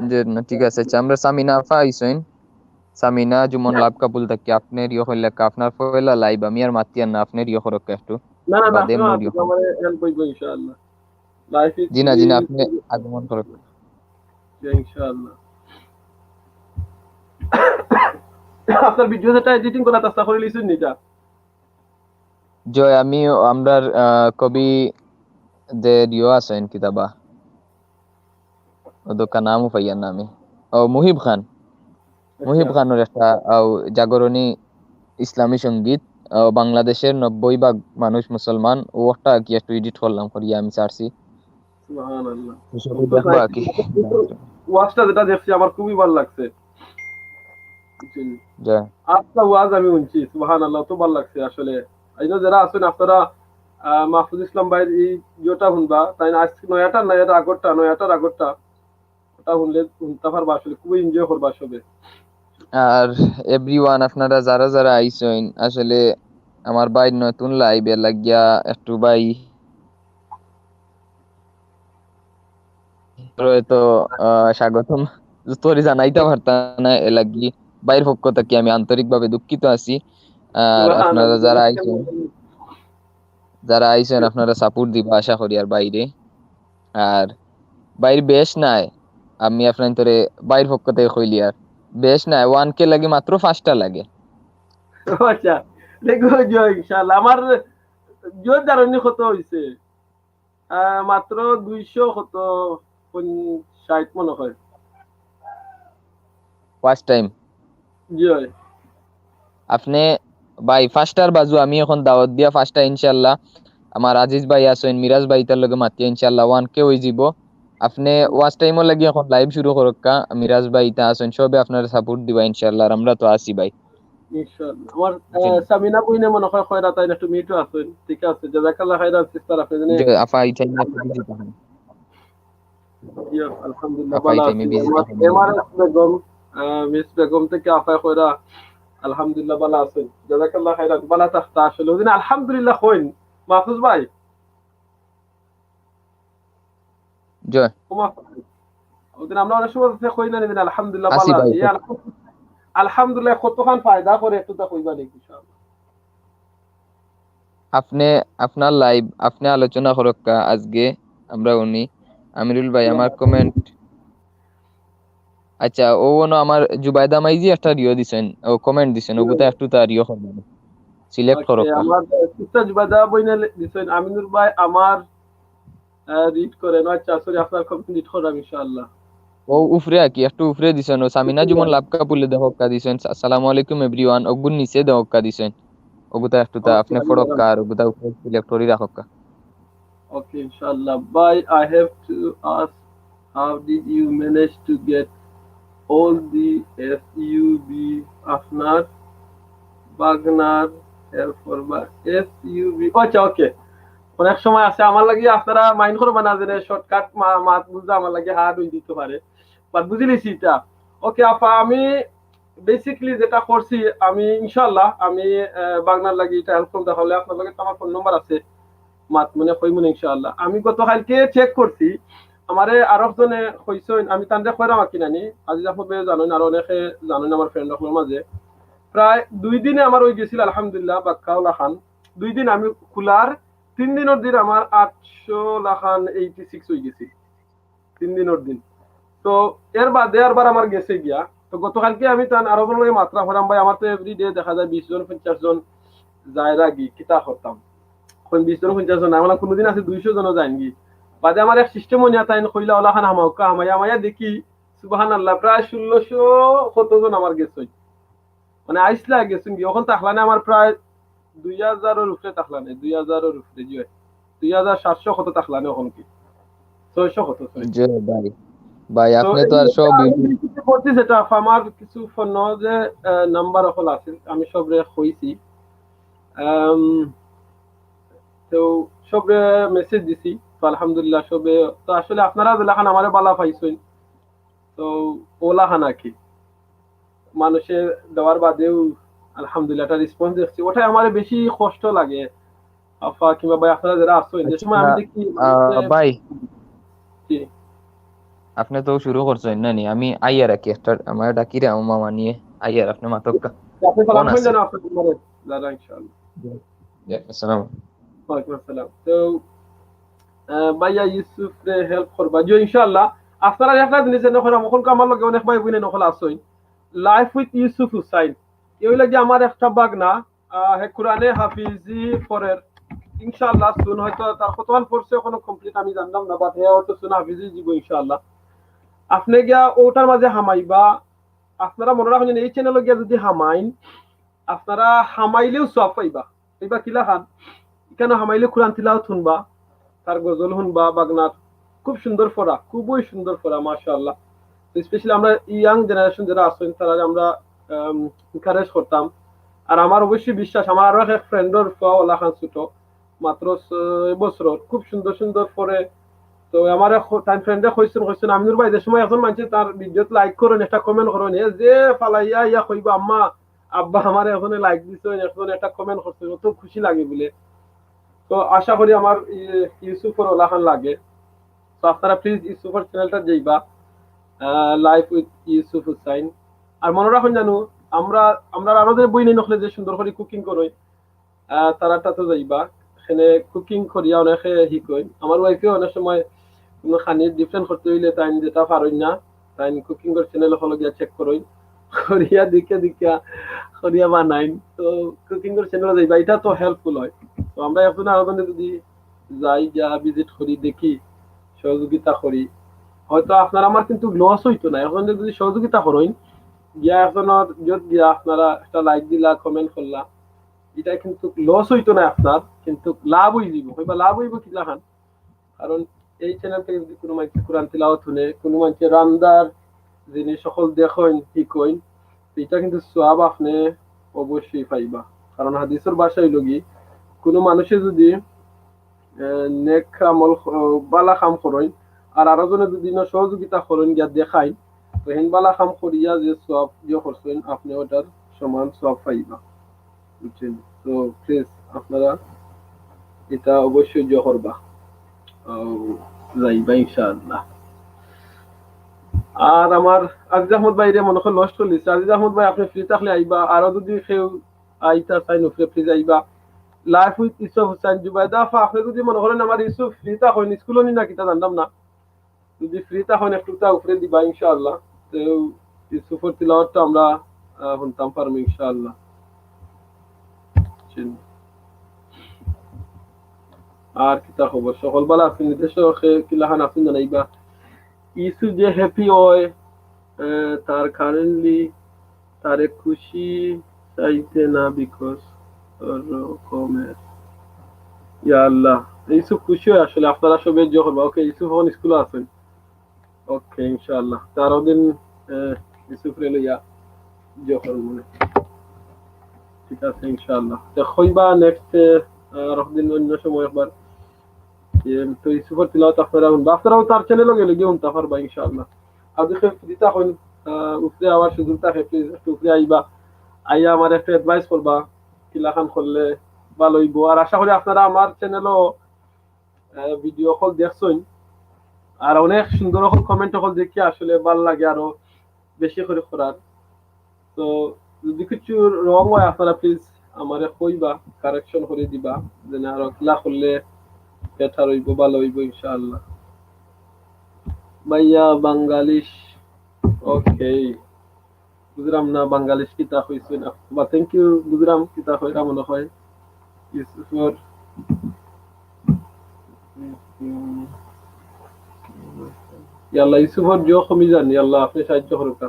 জি, না, ঠিক আছে। আচ্ছা, আমরা সামিনা আফা আইছইন। সামিনা জুমন লাভ কাপুল থাকি আপনার ইয়ে হইলে কা-, আপনার পয়লা লাইভ, আমি আর মাতিয়ার না, আপনার ইয়ে করক একটু। না, না, না, বাদে আপনি মোর আসুন, ইয়ে করক। আমার হেল্প হইব ইনশাআল্লাহ। লাইভ জি না, জি না, আপনি আগমন করক। জি, ইনশাআল্লাহ। আপনার ভিডিও যেটা এডিটিং করা, চেষ্টা করে লিখছেন নি এটা? জয়, আমি আমরার, আহ, কবি যে রিও আছেন কিতাবা, ও দোকান নামও পাইয়ার না আমি। ও, মুহিব খান। আচ্ছা। মুহিব খানর একটা, আহ, জাগরণী ইসলামী সঙ্গীত, আহ, বাংলাদেশের নব্বই ভাগ মানুষ মুসলমান, ও ওটা আর কি একটু এডিট করলাম, করিয়া আমি ছাড়ছি। সুবহানাল্লাহ। তো সবাই দেখবা আর কি। ওয়াজটা যেটা দেখছি আমার খুবই ভালো লাগছে। যে আচ্ছা, ওয়াজ আমি শুনছি, সুবহানাল্লাহ, তো ভালো লাগছে আসলে। এই যে যারা আছেন আপনারা, আহ, মাহফুজ ইসলাম ভাইর এই ইয়েটা শুনবা, তাই না? আজকে নয়াটা না, এর আগরটা, নয়াটার আগরটা, ওটা শুনলে শুনতে পারবা আসলে, খুবই এনজয় করবা সবে। আর এভরিওয়ান, আপনারা যারা যারা আইছেন, আসলে আমার ভাই নতুন লাইভে লাগিয়া একটু ভাই তো আহ, স্বাগতম তোরে জানাইতে পারতাম না, এর লাগি ভাইর পক্ষ থেকে আমি আন্তরিকভাবে দুঃখিত আছি। আর আপনারা যারা আইছেন, যারা আইছেন, আপনারা সাপোর্ট দিবা আশা করি আর ভাইরে। আর ভাইর বেশ নাই, আমি আপনার তোরে ভাইর পক্ষ থেকে কইলি আর বেশ নাই, ওয়ান কে লাগে মাত্র পাঁচটা লাগে। আচ্ছা, দেখো, জয় ইনশাআল্লাহ। আমার জয় জারনি কত হইছে? আহ, মাত্র দুইশো কত, পঞ্চাশ মনে হয়। First time. জি ভাই। আপনি ভাই, পাঁচটার বাজু আমি এখন দাওয়াত দিয়া পাঁচটা ইনশাআল্লাহ। আমার আজিজ ভাই আছেন, মিরাজ ভাই, তার লগে মাতিয়া ইনশাআল্লাহ ওয়ান কে হয়ে যাব। আপনি ওয়াচ টাইমও লাগি এখন লাইভ শুরু করুক্কা। মিরাজ ভাই ইতা আছেন, সবে আপনারা সাপোর্ট দিবা ইনশাআল্লাহ, আর আমরা তো আছি ভাই। ইনশাআল্লাহ। আমার, আহ, সামিনা বইনে মনে হয় কয়রা তাই একটু মিউট আছেন। ঠিক আছে, জাযাকাল্লাহ খাইরান সিস্টার, আপনি জানেন। যে আপা, এই টাইমে একটু বিজি থাকেন। ইয়া, আলহামদুলিল্লাহ, আপা, ভালো এই আছি। টাইমে বিজি আমার থাকেন। এমআরএস বেগম, আহ, মিস বেগম থেকে আফায় কয়রা, আলহামদুলিল্লাহ, ভালো আছেন। জাযাকাল্লাহ খাইরান, ভালো থাকতা আসলে। ওদিন আলহামদুলিল্লাহ কইন, মাহফুজ ভাই। জয়। ও মাহফুজ ভাই। ওদিন আমরা অনেক সময় আছে কই না, নিদিন আলহামদুলিল্লাহ, আছি ভালো ভাই। আছি। এই আলহাম-, আলহামদুলিল্লাহ কতখান ফায়দা করে একটু তা কইবা নাকি, ইনশাআল্লাহ। আপনি, আপনার লাইভ, আপনি আলোচনা করুক্কা আজকে, আমরা উনি, আমিরুল ভাই, আমার কমেন্ট। আচ্ছা, ও ওনো আমার জুবাইদা মাইজি একটা রিও দিছেন, ও কমেন্ট দিছেন, ওগুতা একটু তার ইয়ে করবেন, সিলেক্ট ওকে, করুক্কা। আমার সিস্টার জুবাইদা বইনে লে-, দিছেন, আমিনুর ভাই আমার, আহ, রিড করেন। আচ্ছা, সরি, আপনার কমেন্ট রিড করাম ইনশাআল্লাহ। ও উপরে আর কি, একটু উপরে দিছেন, ও সামিনা জুমন লাভ কাপুলে দেখুক্কা দিছেন, আসসালামু আলাইকুম এভরিওয়ান, ওগুর নিচে দেখুক্কা দিছেন, ওগুতা একটু তা ওকে, আপনি আমি পড়ুক্কা আর ওগুতা উপরে সিলেক্ট করি রাখুক্কা। ওকে, ইনশাআল্লাহ। ভাই, I have to ask, how did you manage to get all the SUV আপনার বাগনার হেল্প করবা? এসইউবি, আচ্ছা, ওকে। অনেক সময় আছে আমার লাগি, আপনারা মাইন্ড করবা না, যে শর্টকাট মাত বুঝা আমার লাগি হার্ড হয়ে দিতে পারে, বাট বুঝিলিছি এটা। ওকে আপা, আমি বেসিক্যালি যেটা করছি, আমি ইনশাআল্লাহ আমি, আহ, বাগনার লাগি এটা হেল্প করতে হলে আপনার লগে তো আমার ফোন নাম্বার আছে, মাত মনে কই মনে ইনশাআল্লাহ। আমি গতকালকে চেক করছি, আমারে আরো জনে কইছইন, আমি তানরে কইরাম আর কি নানি, আজিজ আহমদ ভাই জানইন, আর অনেকে জানইন আমার ফ্রেন্ড অকলর মাঝে। প্রায় দুই দিনে আমার ওই গেছিল আলহামদুলিল্লাহ বাক্কা ওলাখান। দুই দিন আমি খোলার, তিন দিনের দিন আমার আটশো লাখান এইটি সিক্স হয়ে গেছি তিন দিনের দিন। তো এর বাদে আরবার আমার গেছে গিয়া। তো গতকালকে আমি তান আরো জনের লগে মাতরাম করাম, ভাই, আমার তো এভরি ডে দেখা যায় বিশ জন, পঞ্চাশ জন যায় রাগি, কিতা করতাম। এখন বিশ জন, পঞ্চাশ জন, আমার কোনোদিন আছে দুইশো জনও যায়নি। বাদে আমার এক সিস্টেম অনিয়া তাইন কইলা, ওলাখান হামাউক্কা, হামাইয়া, হামাইয়া দেখি, সুবহানাল্লাহ, প্রায় ষোলোশো কত জন আমার গেছে। মানে, আইসলা গেছুন কি, এখন তাকলানে আমার প্রায় দুই হাজারের উপরে তাকলানে, দুই হাজারের উপরে, জি ভাই। দুই হাজার সাতশো কত তাকলানে এখন কি? ছয়শো কত, ছয়শো। জি ভাই। ভাই, তো আপনি তো এই আর সব একটা ইউটিউব আমি কিছু করছি যেটা আমার কিছু ফোন যে, আহ, নাম্বার এখন আছে, আমি সবরে কইছি। আম, তো সবরে মেসেজ দিছি, তো আলহামদুলিল্লাহ সবে, তো আসলে আপনারা যেলাখান আমারে বালা পাইছইন, তো ওলাখান আর কি। মানুষে দেওয়ার বাদেও আলহামদুলিল্লাহ একটা রেসপন্স দেখছি, ওটাই আমার বেশি কষ্ট লাগে। আফা কিংবা ভাই আপনারা যারা আছেন, যে সময় আমি দেখি আহ, মানুষে ভাই, জি। আপনি তো শুরু করছেন না নি? আমি আইয়ার আর কি, একটা আমার ডাকিরে আমার মামা নিয়ে আইয়ার, আপনি মাতক্কা। আপনি সালাম ফোন করে আছে। দেন আপনার নম্বরে, দাদা, ইনশাআল্লাহ। জি, আসসালাম। ওয়ালাইকুম আসসালাম। তো, আহ, ভাইয়া ইউসুফরে হেল্প করবা। জি, ইনশাআল্লাহ। আপনারা একটা জিনিস যেন কইরাম, অখন আমার লগে অনেক ভাই বইনে নকল আছইন। Life with Yusuf Hussain। এই লাগি আমার একটা বাগনা, আহ, হে কোরআনে হাফিজি পড়ের। ইনশাআল্লাহ, সুন হয়তো তার কতখান পড়ছে এখনো কমপ্লিট আমি জানলাম না, but হে হয়তো সুন হাফিজি দিব ইনশাআল্লাহ। আপনি গিয়া ওটার মাঝে হামাইবা, আপনারা মনে রাখুন, এই চ্যানেলে গিয়া যদি হামাইন, আপনারা হামাইলেও সওয়াব পাইবা। পাইবা কিলাখান? ইখানো হামাইলে কোরআন তিলাওয়াত হুনবা, তার গজল হুনবা, বাগনার খুব সুন্দর পড়া, খুবই সুন্দর পড়া, মাশাআল্লাহ। তো specially আমরা young generation যারা আছইন, তারারে আমরা, আম, encourage করতাম। আর আমার অবশ্যই বিশ্বাস, আমার আরো এক friend-র ফুয়া অলাখান ছোট, মাত্র ছয় বছর, খুব সুন্দর সুন্দর পড়ে। তো আমার এক হ-, তাই friend-এ কইছইন, কইছইন, "আমিনুর ভাই, যে সময় একজন মানষে তার video-ত like করইন, একটা comment করইন, এ যে ফালাইয়া ইয়া কইবা, 'আম্মা, আব্বা আমারে একজনে like দিছইন, একজনে একটা comment করছইন, অত খুশি লাগে' বুলে।" তো আশা করি আমার ই-, ইউসুফর অলাখান লাগে। তো আপনারা please ইউসুফর channel-টাত যাইবা, আহ, Life with Yusuf Hussain। আর মনো রাখইন জানো, আমরা, আমরা আরো যে বইনাইন অকলে যে সুন্দর করি cooking করইন, আহ, তারার তাতো যাইবা। এখানে cooking করিয়া অনেকে হিকইন। আমার wife-এও অনেক সময় কোনো খানির different করতে অইলে তাইন যেটা পারইন না, তাইন cooking-র channel অকলো গিয়া check করইন। করিয়া দেখিয়া দেখিয়া করিয়া বানাইন। তো cooking-র channel-ও যাইবা, এটা তো helpful হয়। তো আমরা একজন আরোজনে যদি যাই, গিয়া visit করি, দেখি, সহযোগিতা করি, হয়তো আপনার আমার কিন্তু loss অইতো না। একজনে যদি সহযোগিতা করইন, গিয়া একজনর যত গিয়া আপনারা একটা like দিলা, comment করলা, এটা কিন্তু loss অইতো না আপনার, কিন্তু লাভ অইযিবো। কইবা লাভ অইবো কিলাখান? কারণ এই channel থাকি যদি কোনো মানষে কোরআন তিলাওয়াত হুনে, কোনো মানষে রান্দার জিনিস অকল দেখইন, হিকইন, তো এটা কিন্তু সওয়াব আপনে অবশ্যই পাইবা। কারণ হাদিসর ভাষা অইলো গি, কোনো মানষে যদি, আহ, নেক আমল, আহ, বালা কাম করইন, আর আরোজনে যদি না সহযোগিতা করইন, গিয়া দেখাইন, তো হেন বালা কাম করিয়া যে সওয়াব যে করছইন, আপনে ওটার সমান সওয়াব পাইবা। বুঝছইন? তো please আপনারা এটা অবশ্যই যে করবা। আহ, যাইবা ইনশাআল্লাহ। আর আমার আজিজ আহমদ ভাইরে মনো কয় lost করিলিছি। আজিজ আহমদ ভাই, আপনে free থাকলে আইবা, আরো যদি কেউ আইতা চাইন উপরে please আইবা। Life with Yusuf Hussain, Zubaida আফা, আপনে যদি মনো করইন আমার ইউসুফ free থাকইন, স্কুলো নি না কিতা জানতাম না, যদি free থাকইন একটু তা উপরে দিবা ইনশাআল্লাহ। তো ইউসুফর তিলাওয়াতটা আমরা, আহ, হুনতাম পারমু ইনশাআল্লাহ। আর কিতা খবর? সকল বালা আছইন? দেশো কে কিলাখান আছইন জানাইবা। ইউসুফ যে happy অয়, আহ, তার currently তারে খুশি চাইতে না, because তোর রকমের। ইয়া আল্লাহ, ইউসুফ খুশি অয় আসলে, আপনারা সবে যে করবা। Okay, ইউসুফ অখন স্কুলো আছইন। Okay, ইনশাআল্লাহ। তো আরো দিন, আহ, ইউসুফরে লইয়া যে করমু। ঠিক আছে, ইনশাআল্লাহ। তো কইবা next, আহ, আরো দিন অন্য সময় একবার। এম, তো ইউসুফর তিলাওয়াত আপনারা হুনবা, আপনারাও তার channel-ও গেলে গিয়া হুনতা পারবা ইনশাআল্লাহ। আর যদি কেউ free থাকইন, আহ, উপরে আওয়ার সুযোগ থাকে, please একটু উপরে আইবা, আইয়া আমার একটু advice করবা, কিলাখান করলে ভালো অইবো। আর আশা করি আপনারা আমার channel-ও, আহ, video অকল দেখছইন, আর অনেক সুন্দর অকল comment অকল দেখি আসলে ভালা লাগে আরো বেশি করি করার। তো যদি কিছু wrong অয় আপনারা please আমারে কইবা, correction করি দিবা, যেন আরো কিলা করলে better অইবো, ভালো অইবো ইনশাআল্লাহ। ভাইয়া বাংলাদেশ, okay, বুঝলাম না বাংলাদেশ কিতা কইছইন না। বা thank you, বুঝলাম কিতা কইরা মনো কয়। ইউসুফর, ইয়া আল্লাহ, ইউসুফর জিও কমি যান, ইয়া আল্লাহ, আপনে সাহায্য করউক্কা।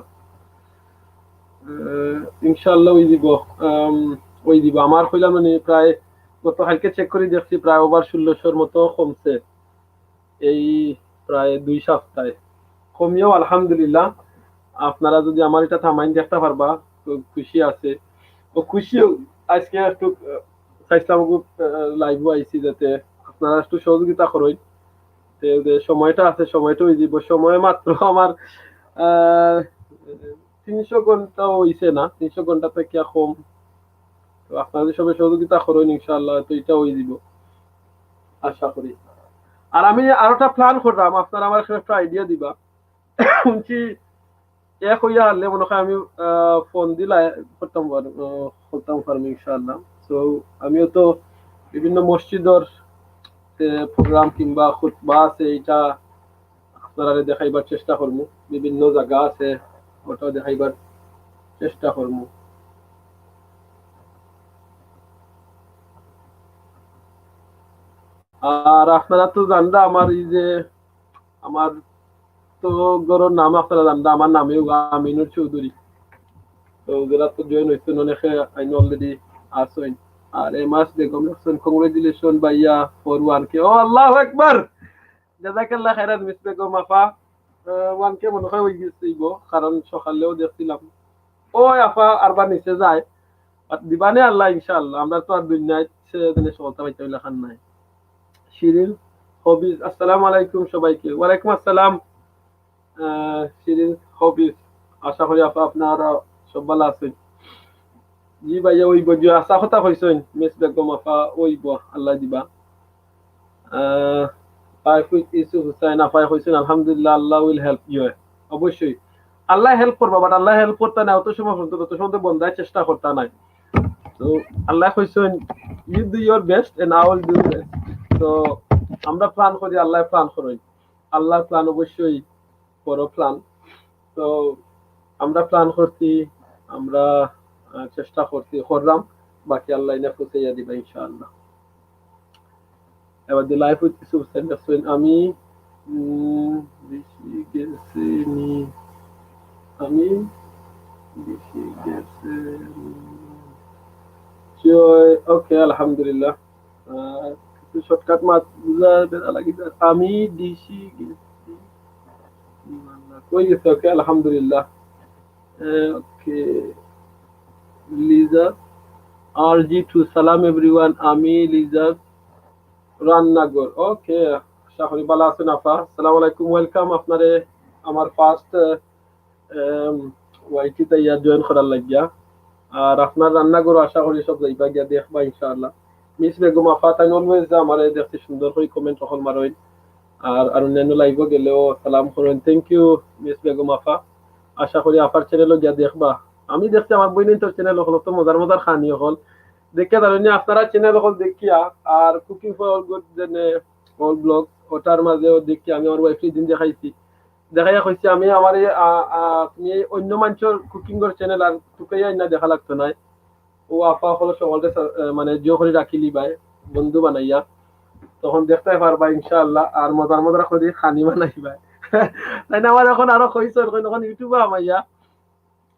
আহ, ইনশাআল্লাহ অইযিবো, আম, অইযিবো। আমার কইলাম মানে প্রায় গত কালকে check করি দেখছি প্রায় over ষোলোশোর মতো কমছে এই প্রায় দুই সপ্তাহে। কমিয়াও আলহামদুলিল্লাহ। আপনারা যদি আমার এটা থামাইন দেখতা পারবা, তো খুশি আছে। ও খুশিও আজকে একটু, আহ, চাইছিলাম খুব, আহ, live-ও আইছি যাতে আপনারা একটু সহযোগিতা করইন। তে যে সময়টা আছে, সময়টা অইযিবো, সময় মাত্র আমার, আহ, তিনশো ঘন্টা অইছে না, তিনশো ঘন্টা থাকি কম। তো আপনারা যদি সবে সহযোগিতা করইন ইনশাআল্লাহ, তো এটা অইযিবো, আশা করি। আর আমি আরোটা plan করলাম, আপনারা আমার এখানে একটা idea দিবা। হুনছি এক অইয়া হারলে মনো কয় আমি, আহ, phone দিলা করতাম পার-, আহ, করতাম পারমু ইনশাআল্লাহ। So আমিও তো বিভিন্ন মসজিদর যে program কিংবা খুতবা আছে, এটা আপনারারে দেখাইবার চেষ্টা করমু, বিভিন্ন জাগা আছে ওটাও দেখাইবার চেষ্টা করমু। আর আপনারা তো জানরা আমার এই যে, আমার তো ঘরর নাম আপনারা জানরা, আমার নাম অইলো আমিনুর চৌধুরী। তো যারা তো জয়েন হইছেন অনেকে, আইন অলরেডি আছেন। আর এম এস বেগম লিখছেন, "Congratulation ভাইয়া for one K।" ও আল্লাহু আকবার, জাযাকাল্লাহ খাইরান মিস বেগম আফা। আহ, ওয়ান কে মনে হয় হয়ে গেছে ইবো, কারণ সকালেও দেখছিলাম। ও আফা আরবার নিচে যায়, আর দিবানে আল্লাহ ইনশাআল্লাহ। আমরা তো আর দুনিয়াত সে দিনে সফলতা পাইতে হইলে খান নাই। শিরিন হবিজ, আসসালামু আলাইকুম সবাইকে। ওয়ালাইকুম আসসালাম। আহ, শিরিন হবিজ, আশা করি আফা আপনারা সব ভালো আছেন। জি ভাইয়া, ওই বদিও আশা কথা কইছেন, মিস বেগম আফা, ওই ব-, আল্লাহ দিবা। আহ, ফাইফুল ইউসুফ হুসাইন আফায় কইছেন, "আলহামদুলিল্লাহ, Allah will help you।" অবশ্যই আল্লাহ হেল্প করবা, বাট আল্লাহ হেল্প করতা না, অত সময় পর্যন্ত, তত সময় তো বন্দায় চেষ্টা করতা নাই। তো আল্লাহ কইছেন, "You do your best and I will do the best।" তো আমরা প্ল্যান করি, আল্লাহ প্ল্যান করেন। আল্লাহর প্ল্যান অবশ্যই বড় প্ল্যান। তো আমরা প্ল্যান করছি, আমরা, আহ, চেষ্টা করছি, করলাম, বাকি আল্লাহ এনে পৌঁছাইয়া দিবা ইনশাআল্লাহ। এবার দি লাইফ উইথ কিছু সেন্টেন্স হইন, আমি, উম, বেশি গেছে নি, আমি বেশি গেছে নি। জয়, ওকে, আলহামদুলিল্লাহ। আহ, কিছু শর্টকাট মাত বুঝা বেড়া লাগি যায়। আমি ডিসি গেছি। কই গেছে? ওকে, আলহামদুলিল্লাহ। আহ, ওকে। লিজা আর জি টু, সালাম এভরিওয়ান, আমি লিজা রান্নাঘর। ওকে, আশা করি ভালো আছেন আফা। আসসালামু আলাইকুম, ওয়েলকাম আপনারে আমার ফার্স্ট, এম, ওয়াইটি তে ইয়া জয়েন করার লাগিয়া। আর আপনার রান্নাঘর আশা করি সব যাইবা গিয়া দেখবা ইনশাআল্লাহ। মিস বেগম আফা তাই অলওয়েজ আমারে দেখতে সুন্দর করে কমেন্ট হকল মারইন। আর, আর অন্যান্য লাইভও গেলেও সালাম করইন। থ্যাংক ইউ মিস বেগম আফা। আশা করি আফার চ্যানেলও গিয়া দেখবা। আমি দেখছি আমার বইন তোর চ্যানেল হকল তো মজার মজার খানি হকল। দেখিয়া জানি আপনারা চ্যানেল হকল দেখিয়া আর কুকিং ফর অল গুড যেন অল ব্লগ ওটার মাঝেও দেখি আমি আমার ওয়াইফ দিন দেখাইছি। দেখাইয়া কইছি আমি আমার এই, আ, আ, তুমি এই অন্য মানুষের কুকিং এর চ্যানেল আর টুকাইয়া না দেখা লাগতো না। ও আফা হকল সকলরে সা-, আ, মানে জিও করে রাখিলি ভাই, বন্ধু বানাইয়া। তখন দেখতে পারবা ইনশাআল্লাহ। আর মজার মজার করি খানি বানাইবা। তাই না, আমার এখন আরো কইছে, এখন, এখন ইউটিউবে আমাইয়া।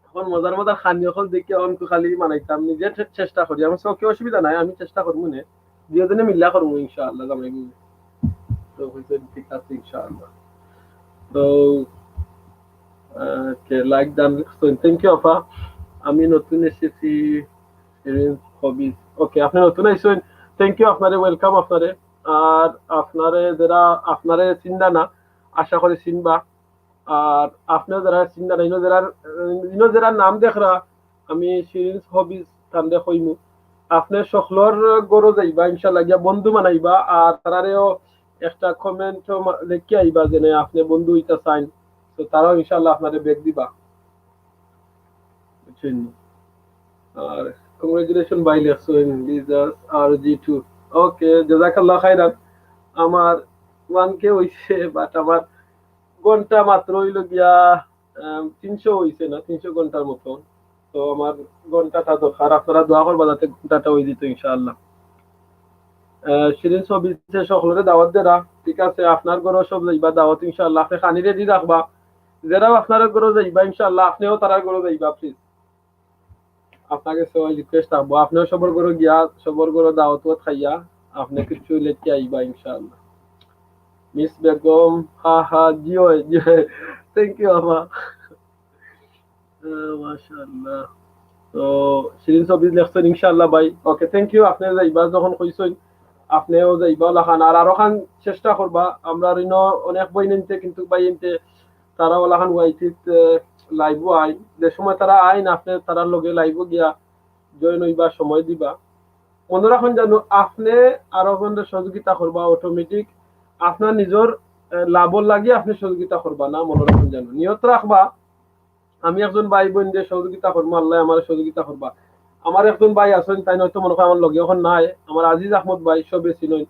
এখন মজার মজার খানি হকল দেখি এখন তো খালি বানাইতাম, নিজে চে-, চেষ্টা করি। আমার চোখে অসুবিধা নাই, আমি চেষ্টা করবো নে। দুইজনে মিল্লা করবো ইনশাআল্লাহ, জামাই বউ। তো হইছে ঠিক আছে ইনশাআল্লাহ। তো, আহ, কে লাইক দান করছেন, থ্যাংক ইউ আফা। আমি নতুন এসেছি, এরিন হবিজ। ওকে, আপনি নতুন আইছেন, থ্যাংক ইউ আপনারে, ওয়েলকাম আপনারে। আর আপনারে যারা, আপনারে চিনলা না, আশা করি চিনবা। আর আপনি যারা চিনলা না, ইনো যারা, ইনো যারা নাম দেখরা, আমি শিরিন হবিজ তানরে কইমু। আপনি সকলর ঘরো যাইবা, ইনশাআল্লাহ গিয়া বন্ধু বানাইবা, আর তারারেও একটা কমেন্ট লেখি আইবা যেন আপনি বন্ধু হইতা চাইন, তো তারাও ইনশাআল্লাহ আপনারে ব্যাক দিবা, বুঝছেন? আর কংগ্রেচুলেশন ভাই লেখছেন, লিজাস আর জি টু। ওকে, জাযাকাল্লাহ খাইরান। আমার ওয়ান কে হইছে, বাট আমার ঘন্টা মাত্র হইল গিয়া, আম, তিনশো হইছে না, তিনশো ঘন্টার মতো। তো আমার ঘন্টাটা দরকার, আপনারা দোয়া করবা যাতে ঘন্টাটা হয়ে দিত ইনশাআল্লাহ। আহ, শিরিন সবিতে সকলরে দাওয়াত দেরা, ঠিক আছে? আপনার ঘরো সব যাইবা দাওয়াত ইনশাআল্লাহ। আপনি খানি রেডি রাখবা, যারাও আপনার ঘরো যাইবা ইনশাআল্লাহ, আপনিও তারার ঘরো যাইবা, প্লিজ। আপনার কাছে ওই রিকোয়েস্ট থাকবো, আপনিও সবর ঘরো গিয়া, সবর ঘরো দাওয়াত উয়াত খাইয়া, আপনি কিছু লেখি আইবা ইনশাআল্লাহ। মিস বেগম, হা হা, জি অয়, জি অয়। থ্যাংক ইউ, আমা। আহ, মাশাআল্লাহ। তো, শিরিন সবিজ লেখছেন, ইনশাআল্লাহ ভাই। ওকে, থ্যাংক ইউ। আপনি যাইবা যখন কইছেন, আপনিও যাইবা লাখান। আর আরো খান চেষ্টা করবা। আমরা আর ইনো অনেক বই নিতে, কিন্তু ভাই ইনতে তারা ওলাখান ওয়াইটিত, আহ, লাইভও আইন। যে সময় তারা আইন, আপনি তারার লগে লাইভও গিয়া জয়েন হইবা, সময় দিবা। মনে রাখুন যেন আপনি আরো জনরে সহযোগিতা করবা, অটোমেটিক আপনার নিজের, আহ, লাভর লাগি আপনি সহযোগিতা করবা না। মনে রাখুন যেন নিয়ত রাখবা, আমি একজন ভাই বোন যে সহযোগিতা করবো, আল্লাহ আমার সহযোগিতা করবা। আমার একজন ভাই আছেন, তাই নয়তো মনে হয় আমার লগে এখন নাই, আমার আজিজ আহমদ ভাই, সবে চিনইন।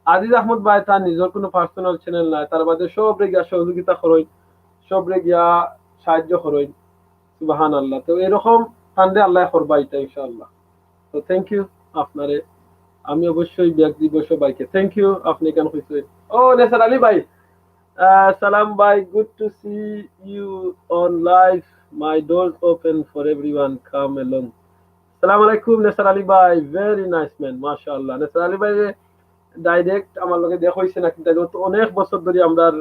আজিজ আহমদ ভাই তার নিজের কোনো পার্সোনাল চ্যানেল নাই, তার বাদে সবরে গিয়া সহযোগিতা করইন, সবরে গিয়া সাহায্য করইন। সুবহানাল্লাহ। তো এরকম তানরে আল্লাহ করবা এটা ইনশাআল্লাহ। তো থ্যাংক ইউ আপনারে, আমি অবশ্যই ব্যাক দিব সবাইকে। থ্যাংক ইউ, আপনি কেন কইছেন? ও নেসার আলী ভাই, আহ, সালাম ভাই, good to see you on live। My doors open for everyone, come along. আসসালামু আলাইকুম নেসার আলী ভাই, very nice man, মাশাআল্লাহ। নেসার আলী ভাই ডাইরেক্ট আমার লগে দেখা অইছে না, কিন্তু তো অনেক বছর ধরি আমরা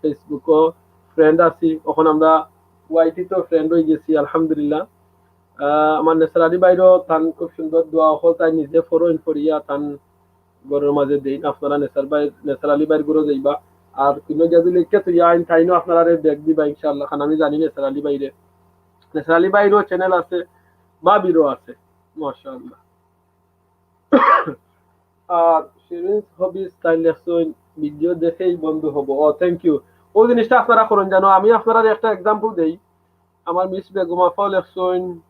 Facebook-ও ফ্রেন্ড আছি, অখন আমরা ওয়াইটি-তেও ফ্রেন্ড অই গেছি আলহামদুলিল্লাহ। আহ, আমার নেসার আলী ভাইরও তান খুব সুন্দর দোয়া অকল তাইন নিজে ফরইন, ফরিয়া তান ঘরর মাঝে দেইন। আপনারা নেসার ভাই, নেসার আলী ভাইর ঘরো যাইবা, আর কুনু গিয়া যদি লেখা তো ইয়াইন তাইনও আপনারারে ব্যাগ দিবা ইনশাআল্লাহ, কারণ আমি জানি নেসার আলী ভাইরে। নেসার আলী ভাইরও চ্যানেল আছে, ভাবিরও আছে, মাশাআল্লাহ। আর শিরিন হবিস তাইন লেখছইন, "ভিডিও দেখেই বন্ধু হব।" ও, thank you। ও জিনিসটা আপনারা করইন জানো, আমি আপনারারে একটা এক্সাম্পল দেই। আমার মিস বেগম আফাও লেখছইন,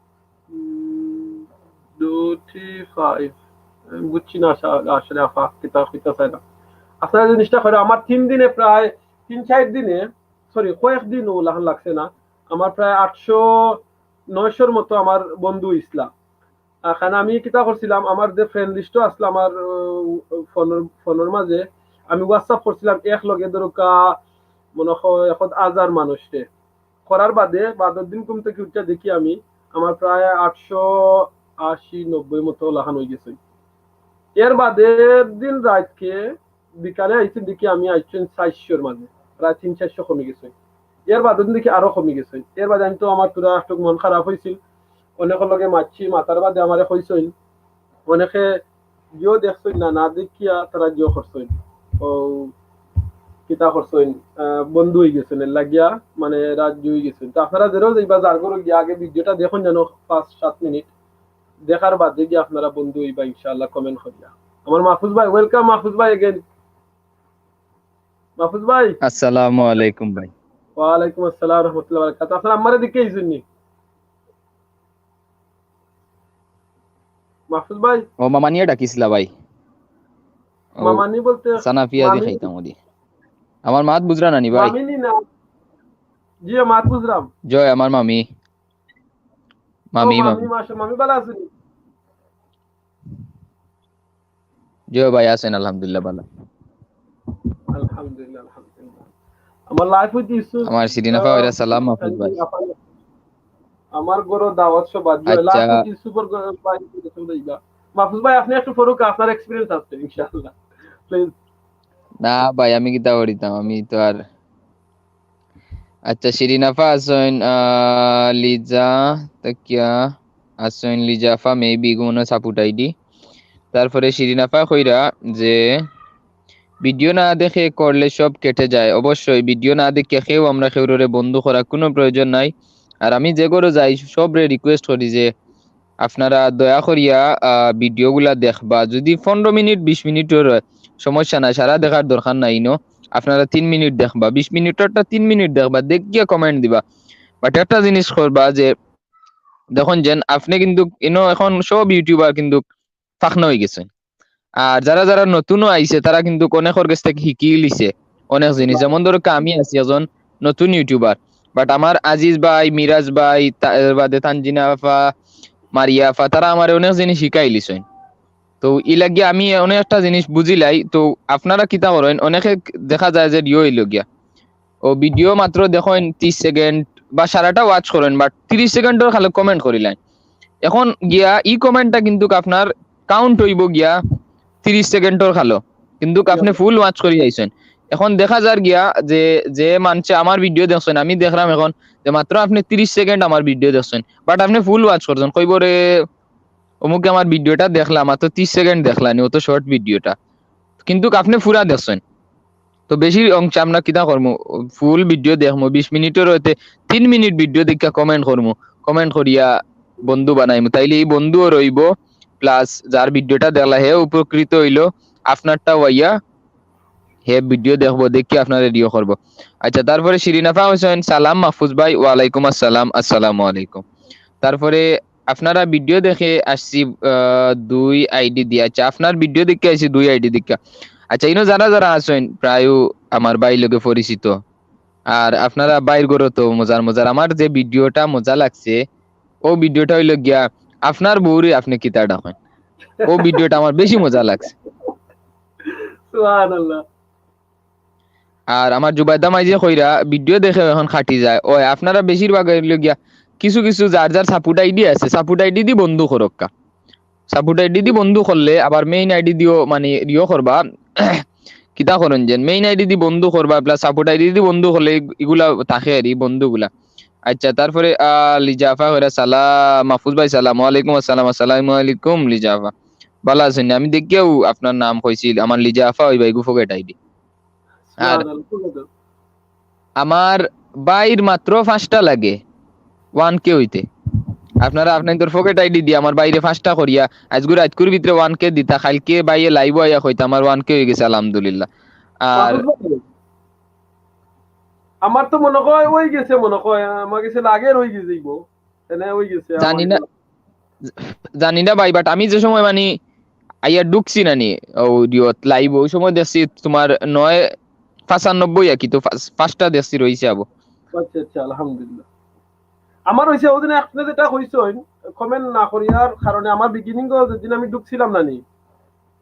উম, দুটি ফাইভ। আমি বুঝছি না আসা-, আসলে আফা কিতা, কিতা চাইরা। আপনারা জিনিসটা করইন, আমার তিন দিনে প্রায়, তিন চাইর দিনে, সরি, কয়েক দিন অউ লাখান লাগছে না, আমার প্রায় আটশো, নয়শোর মতো আমার বন্ধু অইছলা। আহ, কারণ আমি কিতা করছিলাম, আমার যে ফ্রেন্ড লিস্টও আসলো আমার, আহ, ফোনর, ফোনর মাঝে, আমি WhatsApp করছিলাম এক লগে ধরুকা মনে হয় এখন হাজার মানুষরে। করার বাদে, বাদর দিন ঘুম থাকি উঠিয়া দেখি আমি, আমার প্রায় আটশো আশি নব্বই মতো লাখান অই গেছে। এর বাদে দিন রাইতকে বিকালে আইছি, দেখি আমি আইছইন চাইরশোর মাঝে, প্রায় তিন চাইরশো কমি গেছে। এর বাদে দেখি আরো কমি গেছে। এর বাদে আমি তো আমার থুড়া একটু মন খারাপ অইছিল, অনেকর লগে মাতছি, মাতার বাদে আমারে কইছইন, অনেকে জিও দেখছইন না, না দেখিয়া তারা জিও করছইন। ও কিতা করছইন, আহ, বন্ধু অই গেছইন, এর লাগিয়া মানে রাজি অই গেছইন। তো আপনারা যেরাও যাইবা যার ঘরো গিয়া আগে ভিডিওটা দেখইন জানো পাঁচ সাত মিনিট, দেখার বাদে গিয়া আপনারা বন্ধু অইবা ইনশাআল্লাহ কমেন্ট করিয়া। আমার মাহফুজ ভাই, welcome মাহফুজ ভাই again। মাহফুজ ভাই। আসসালামু আলাইকুম ভাই। ওয়ালাইকুম আসসালাম রহমতুল্লাহ বারাকাতুহু। আপনারা আমারে দেখি আইছইন নি? মাহফুজ ভাই। ও মামানিয়ে ডাকিছিলা ভাই। ও মামানি বলতে সানাফিয়া দি মামি? খাইতাম ওদি। আমার মাত বুঝরা নানি ভাই? মামিনি না? জি, মাত বুঝলাম। জয় আমার মামি। ও মামি, মামি, মামি। মাশা-, মামি ভালা আছইন নি? জি ভাই, আছইন, আলহামদুলিল্লাহ, ভালা। আলহামদুলিল্লাহ, আলহামদুলিল্লাহ। আমার live with ইউসুফ, আমার শিরিন আফা আহ, অইরা সালাম, মাহফুজ ভাই। আমার ঘরো দাওয়াত সভা, জি, আচ্ছা। Live with ইউসুফর ঘরো ভাই, মাহফুজ ভাই, আপনি একটু পড়ুক, আপনার experience আছে, ইনশাআল্লাহ। Please। না ভাই, আমি কিতা করিতাম, আমি তো আর আচ্ছা, শিরিন আফা আছইন, আহ, লিজা, তাকিয়া আছইন, লিজা আফা, maybe ইগু মনো support আইডি। তারপরে শিরিন আফা কইরা যে, "ভিডিও না দেখে করলে সব কেটে যায়।" অবশ্যই, ভিডিও না দেখিয়া কেউ আমরা কেউররে বন্ধু করার কুনু প্রয়োজন নাই। আর আমি যে ঘরো যাই, সবরে request করি যে, আপনারা দয়া করিয়া, আহ, ভিডিওগুলা দেখবা। যদি পনেরো মিনিট, বিশ মিনিটর অয়, সমস্যা নাই, সারা দেখার দরকার নাই ইনো। আপনারা তিন মিনিট দেখবা, বিশ মিনিটরটা তিন মিনিট দেখবা, দেখিয়া comment দিবা। But একটা জিনিস করবা যে, দেখইন যেন আপনে কিন্তুক ইনো এখন সব YouTuber কিন্তুক ফাকনা অই গেছে। আর যারা যারা নতুনও আইছে, তারা কিন্তুক অনেকর গেছ থাকি হিকিলিছে অনেক জিনিস। যেমন ধরো, আমি আছি একজন নতুন YouTuber, but আমার আজিজ ভাই, মিরাজ ভাই, তা-, এর বাদে তানজিনা আফা, মারিয়া আফা, তারা আমারে অনেক জিনিস হিকাইলিছইন। তো ই লাগি আমি অনেক একটা জিনিস বুঝিলাই। তো আপনারা কিতা করইন, অনেকে দেখা যায় যে রিও অইল গিয়া, ও ভিডিও মাত্র দেখইন তিরিশ সেকেন্ড বা সারাটা watch করইন, but তিরিশ সেকেন্ডর খালি comment করিলাইন। এখন গিয়া ই commentটা কিন্তুক আপনার count অইবো গিয়া তিরিশ সেকেন্ডর খালো, কিন্তুক আপনে full watch করি আইছইন। এখন দেখা যার গিয়া যে, যে মানষে আমার ভিডিও দেখছইন, আমি দেখলাম এখন যে মাত্র আপনে তিরিশ সেকেন্ড আমার ভিডিও দেখছইন, but আপনে full watch করছইন, কইবো রে, অমুকে আমার ভিডিওটা দেখলা, মাত্র তিরিশ সেকেন্ড দেখলা নি, অত short ভিডিওটা, কিন্তুক আপনে পুরা দেখছইন। তো বেশি অংশে আমরা কিতা করমু, full ভিডিও দেখমু, বিশ মিনিটর অইতে তিন মিনিট ভিডিও দেখিয়া comment করমু, comment করিয়া বন্ধু বানাইমু, তাইলে ই বন্ধুও রইবো, plus যার ভিডিওটা দেখলা হে উপকৃত অইলো, আপনারটাও আইয়া হে ভিডিও দেখবো, দেখিয়া আপনারে রিও করবো। আচ্ছা, তারপরে শিরিন আফা হোসেন, "সালাম মাহফুজ ভাই।" ওয়ালাইকুম আসসালাম, আসসালামু আলাইকুম। তারপরে আপনারা ভিডিও দেখে আসছি, আহ, দুই আইডি দিয়া। আচ্ছা, আপনার ভিডিও দেখে আইছি দুই আইডি দেখা। আচ্ছা, ইনো যারা যারা আছইন, প্রায় আমার ভাই লগে পরিচিত। আর আপনারা ভাইর ঘরো তো মজার মজার। আমার যে ভিডিওটা মজা লাগছে, ও ভিডিওটা অইল গিয়া, "আপনার বউরে আপনে কিতা ডাকইন?" ও ভিডিওটা আমার বেশি মজা লাগছে। সুবহানাল্লাহ। আর আমার জুবাইদা মাইজে কইরা ভিডিও দেখে এখন কাটি যায়। ওই আপনারা বেশিরভাগ অইলো গিয়া কিছু কিছু যার যার সাপোর্ট আইডি আছে, সাপোর্ট আইডি দি বন্ধু করক্কা। সাপোর্ট আইডি দি বন্ধু করলে আবার মেইন আইডি দিও মানে ইয়ো করবা, কিতা করইন যেন মেইন আইডি দি বন্ধু করবা, প্লাস সাপোর্ট আইডি দি বন্ধু করলে ই-, ইগুলা থাকে আর ই বন্ধুগুলা। আচ্ছা, তারপরে আহ, লিজাফা কইরা সালাম, মাহফুজ ভাই সালাম, ওয়ালাইকুম আসসালাম, আসসালামু আলাইকুম লিজাফা। ভালা আছইন নি? আমি দেখিয়াউ আপনার নাম কইছিল, আমার লিজাফা ওই ভাই গুফোগেট আইডি। আর আমার ভাইর মাত্র পাঁচটা লাগে ওয়ান কে অইতে। আপনারা আপনাইনতর পকেট আইডি দিয়া আমার ভাইরে পাঁচটা করিয়া আইজকু রাইতকুর ভিতরে ওয়ান কে দিতা, কাইলকে ভাইয়ে লাইভো আইয়া কইতা আমার ওয়ান কে অইগেছে আলহামদুলিল্লাহ। আর মাহফুজ ভাই, আমার তো মনো কয় অইগেছে, মনো কয় আমার গেছে লাগের অইগেছে ইগো। এনে অইগেছে জানি আমার না, জানি না ভাই, বাট আমি যে সময় মানে আইয়া ঢুকছি না নি, ও ইয়ত লাইভ, ওই সময় দেখছি তোমার নয় পঁচানব্বই আর কি, তো পাঁচ-, পাঁচটা দেখছি রইছে আবো। আচ্ছা, আচ্ছা, আলহামদুলিল্লাহ। আমার অইছে ওদিন আপনে যেটা কইছইন, কমেন্ট না করিয়ার কারণে আমার বিগিনিং যেদিন আমি ঢুকছিলাম না নি,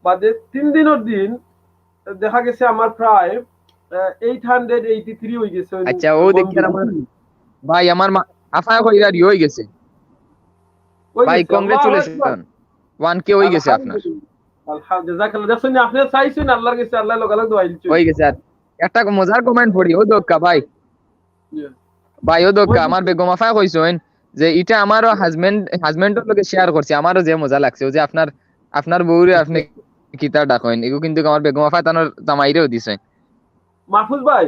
বাদে তিন দিনর দিন দেখা গেছে আমার প্রায়, আহ, এইট হান্ড্রেড এইটি থ্রি অইগেছে। আচ্ছা, ও দেখি আর আমার ভাই, আমার মা-, আফা কইরা রি অইগেছে। ভাই, অইগেছে, আল্লাহু আকবার। কংগ্রেচুলেশন। ওয়ান কে অইগেছে আপনার। আলহামদুলিল্লাহ। আলহাম-, জাযাকাল্লাহ। দেখছইন নি, আপনে চাইছইন, আল্লাহর গেছে, আল্লাহ লগে লগে দোয়া দিছইন। অইগেছে। আর একটা মজার কমেন্ট পড়ি, ও দক্কা ভাই। জি। ভাই, ও দক্কা, আমার বেগম আফা কইছইন যে ইটা আমারও হাজব্যান্ড, হাজব্যান্ডর লগে শেয়ার করছি, আমারও যে মজা লাগছে, ও যে আপনার, আপনার বউরে আপনে কিতা ডাকইন, এগু কিন্তু আমার বেগম আফা তানোর জামাইরেও দিছইন। মাহফুজ ভাই,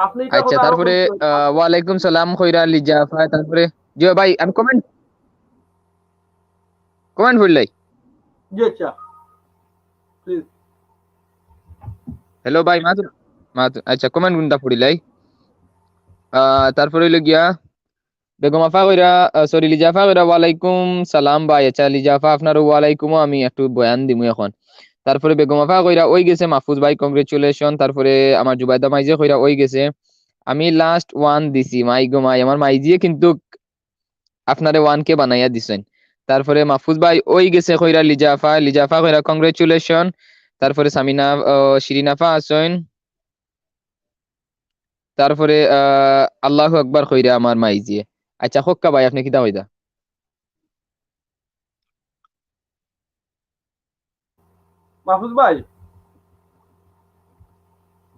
আপনে ইটা আচ্ছা, কথা তারপরে, আহ, ওয়ালাইকুম সালাম কইরা লিজা আফা, তারপরে, জি ভাই, আমি কমেন্ট, কমেন্ট পড়লাই। জি, আচ্ছা। প্লিজ। হ্যালো ভাই, মাত, মাত, আচ্ছা, কমেন্ট গুনটা পড়িলাই। আহ, তারপরে অইলো গিয়া, বেগম আফা কইরা, আহ, সরি, লিজা আফা কইরা, "ওয়ালাইকুম সালাম ভাই।" আচ্ছা, লিজা আফা, আপনার ওয়ালাইকুমও আমি একটু বয়ান দিমু এখন। তারপরে বেগম আফা কইরা, "অইগেছে মাহফুজ ভাই, কংগ্রেচুলেশন।" তারপরে আমার জুবাইদা মাইজে কইরা, "অইগেছে।" আমি লাস্ট ওয়ান দিছি, মাই গো মাই, আমার মাইজিয়ে কিন্তু আপনারে ওয়ান কে বানাইয়া দিছইন। তারপরে মাহফুজ ভাই, "অইগেছে" কইরা লিজা আফা, লিজা আফা কইরা, "কংগ্রেচুলেশন।" তারপরে সামিনা, আহ, শিরিন আফা আছইন। তারপরে, আহ, আল্লাহু আকবার কইরা আমার মাইজিয়ে। আচ্ছা, কউক্কা ভাই, আপনে কিতা কইতা? মাহফুজ ভাই?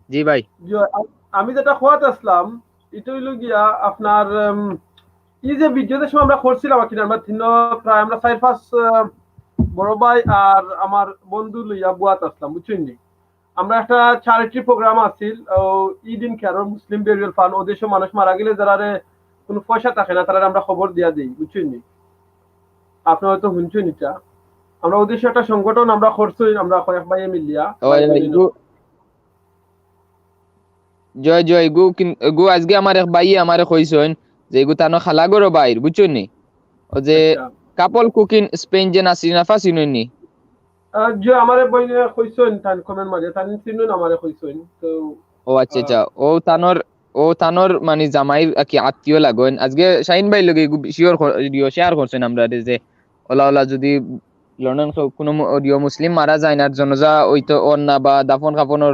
জি ভাই। জি, আ-, আমি যেটা কওয়াত আছলাম, ইটা অইলো গিয়া আপনার, উম, ই যে ভিডিও যে সময় আমরা করছিলাম আর কি, আমরা তিন, প্রায় আমরা চাইর পাঁচ, আহ, বড় ভাই আর আমার বন্ধু লইয়া বুয়াত আছলাম, বুঝছইন নি? আমরা একটা charity program আছিল, ও, Eid in care, Muslim burial fund, ও দেশো মানুষ মারা গেলে যারারে কোনো পয়সা থাকে না, তারারে আমরা খবর দিয়া দেই, বুঝছইন নি? আপনে হয়তো হুনছইন ইটা। আমরা ও দেশো একটা সংগঠন আমরা করছি, আমরা কয়েক ভাইয়ে মিলিয়া। ও, এগু, জয় জয়, এগু কিন-, এগু আজকে আমার এক ভাইয়ে আমারে কইছইন যে এগু তানো খালাগরো বাইর, বুঝছইন নি? ও যে আচ্ছা। Couple Cooking Spain যে নাসরিন আফা চিনইন নি? আহ, জি, আমারে বইনে কইছইন, তান কমেন্ট মাঝে, তান চিনইন আমারে কইছইন। তো, ও আচ্ছা, আহ, আচ্ছা। ও তানোর, ও তানোর মানে জামাইর আর কি আত্মীয় লাগইন। আজকে শাহিন ভাইর লগে এগু শেয়ার কর-, ইয়ো শেয়ার করছইন আমরারে যে ওলা ওলা যদি লন্ডন ক-, কোনো ম-, ইয়ো মুসলিম মারা যায় না, আর জানাজা অইতো অর না বা দাফন কাফনর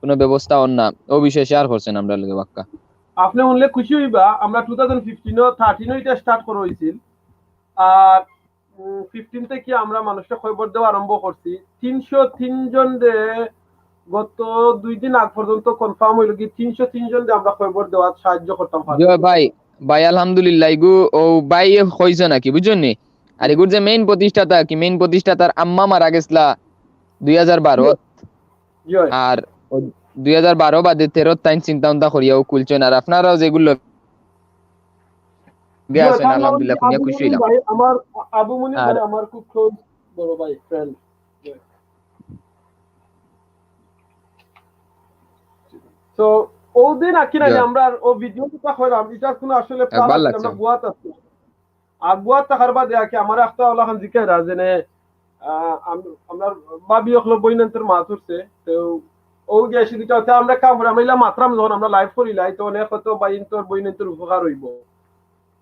কোনো ব্যবস্থা অর না, ও বিষয়ে শেয়ার করছইন আমরার লগে বাক্কা। আপনে হুনলে খুশি অইবা, আমরা two thousand fifteen ও thirteen ও ইটা start করা অইছিল। আর উম, fifteen থাকি আমরা মানুষরে খবর দেওয়া আরম্ভ করছি। তিনশো তিন জনরে গত দুই দিন আগ পর্যন্ত কনফার্ম অইলো কি, তিনশো তিন জনরে আমরা খবর দেওয়াত সাহায্য করতাম পারছি। জি ভাই, ভাই আলহামদুলিল্লাহ, এগু ও ভাই কইছে নাকি, বুঝছইন নি? আর এগুর যে মেইন প্রতিষ্ঠাতা কি, মেইন প্রতিষ্ঠাতার আম্মা মারা গেছলা দুই হাজার বারো। জি। জি ভাই। আর ও দুই হাজার বারো বাদে তেরো তাইন চিন্তা ভাবনা করিয়া ও খুলছইন। আর আপনারাও যেগুলো জি, আছেন, তার নাম আলহামদুলিল্লাহ, শুনিয়া আবু খুশি মুনির হইলাম। ভাই, আমার আবু মুনির আর ভাই আমার খুব ক্লোজ বড় ভাই, ফ্রেন্ড। তো, ওদিন আর কি না, জি। আমরা ও ভিডিও যেটা কইলাম, এটার কোনো আসলে এ, প্ল্যান ভালা আছে না, লাগছে। আমরা গোয়াত আছি। আর গোয়াত থাকার বাদে আর কি আমার একটা ওলাখান জিকাইরা যে নে, আহ, আম-, আমরা ভাবি অকল বইনান্তর মাত উঠছে, তো ও গেছে দুইটা হতে আমরা কাম করে, আমরা ইলা মাতরাম যখন আমরা লাইভ করি লাই, তো অনেক হয়তো ভাইন্তর বইনান্তর উপকার অইবো।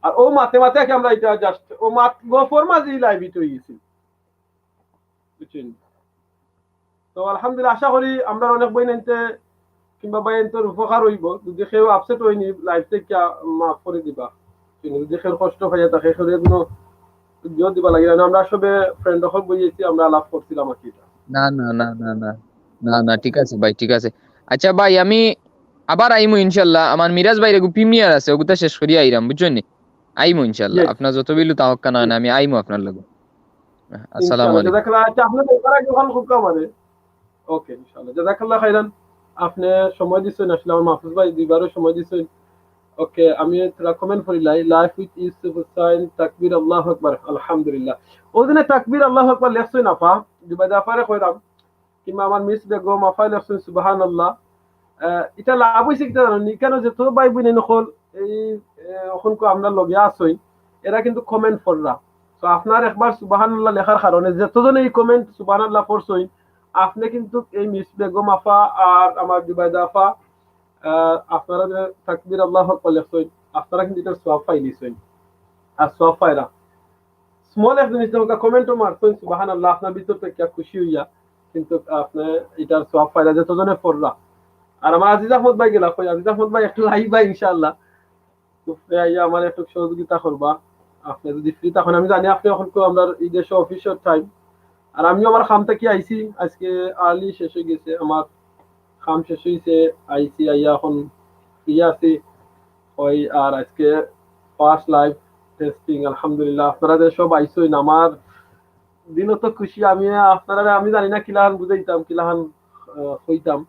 আর ও মাতে মাতে কি আমরা এটা just ও মাত গফর মাঝেই লাইভ হিট অই গেছে, বুঝছইন? তো আলহামদুলিল্লাহ, আশা করি আমরা অনেক বইনাইন্তে কিংবা ভাই এন্তর উপকার অইবো, যদি কেউ আপসেট অইনি লাইভ থাকি মাফ করি দিবা। কিন্তু যদি কেউ কষ্ট পাইয়া থাকে, কেউ কোনো দিও দিবা লাগে না। আমরা সবে ফ্রেন্ড অকল বইছি, আমরা আলাপ করছিলাম আর কি এটা। না না না না না না না, ঠিক আছে ভাই, ঠিক আছে। আচ্ছা ভাই, আমি আবার আইমু ইনশাল্লাহ। আমার মিরাজ ভাইর এগু প্রিমিয়ার আছে, ওগুতা শেষ করি আইরাম, বুঝছইন নি? আইমু ইনশাল্লাহ। Yes. আপনার যত বিলু তাওয়াক্কা না, আমি আইমু আপনার লগে। আসসালামু ইনশাআল্লাহ। আলাইকুম। জাযাকাল্লাহ। আচ্ছা, আপনি একবার আগে ওখানে খুব কম মানে। ওকে, ইনশাআল্লাহ। জাযাকাল্লাহ খাইরান। আপনি সময় দিছেন, আসলে আমার মাহফুজ ভাই দুইবারও সময় দিছেন। ওকে, আমি তোরা কমেন্ট করি লাই, live with Yusuf Hussain, তাকবীর আল্লাহু আকবার, আলহামদুলিল্লাহ। ওই দিনে তাকবীর আল্লাহু আকবার লেখছইন আপা, জুবাইদা আপারে কইরাম, কিংবা আমার মিস বেগম আপায় লেখছইন সুবহানাল্লাহ। আহ, এটা লাভ হইছে কিতা জানো নি? কেন যে তো ভাই বোন নকল এই, আহ, এখন কো আমরা লগে আছইন, এরা কিন্তু কমেন্ট পড়রা। তো আপনার একবার সুবহানাল্লাহ লেখার কারণে যতজনে এই কমেন্ট সুবহানাল্লাহ পড়ছইন, আপনি কিন্তু এই মিস বেগম আফা আর আমার জুবাইদা আফা, আহ, আপনারা যে তাকবীর আল্লাহু আকবার লেখছইন, আপনারা কিন্তু এটার সওয়াব পাইলিছইন। আর সওয়াব পাইরা। স্মল এক জিনিস, যেমন কমেন্টও মারছইন সুবহানাল্লাহ, আপনার ভিতর থেকে খুশি হইয়া, কিন্তু আপনি এটার সওয়াব পাইরা যতজনে পড়রা। আর আমার আজিজ আহমদ ভাই গেলা কই? আজিজ আহমদ ভাই একটু আইবা ইনশাআল্লাহ। উপরে আইয়া আমার একটু সহযোগিতা করবা। আপনি যদি ফ্রি তখন আমি জানি আপনি এখন তো আমরা এই দেশে অফিসের টাইম। আর আমিও আমার কাম থাকি আইছি, আজকে আর্লি শেষ হয়ে গেছে, আমার কাম শেষ হইছে, আইছি, আইয়া এখন ফ্রি আছি। ওই আর আজকে ফার্স্ট লাইভ টেস্টিং, আলহামদুলিল্লাহ। আপনারা যে সব আইছইন, আমার দিল তো খুশি। আমি আপনারা, আমি জানি না কিলাহান বুঝাইতাম, কিলাহান, আহ, কইতাম,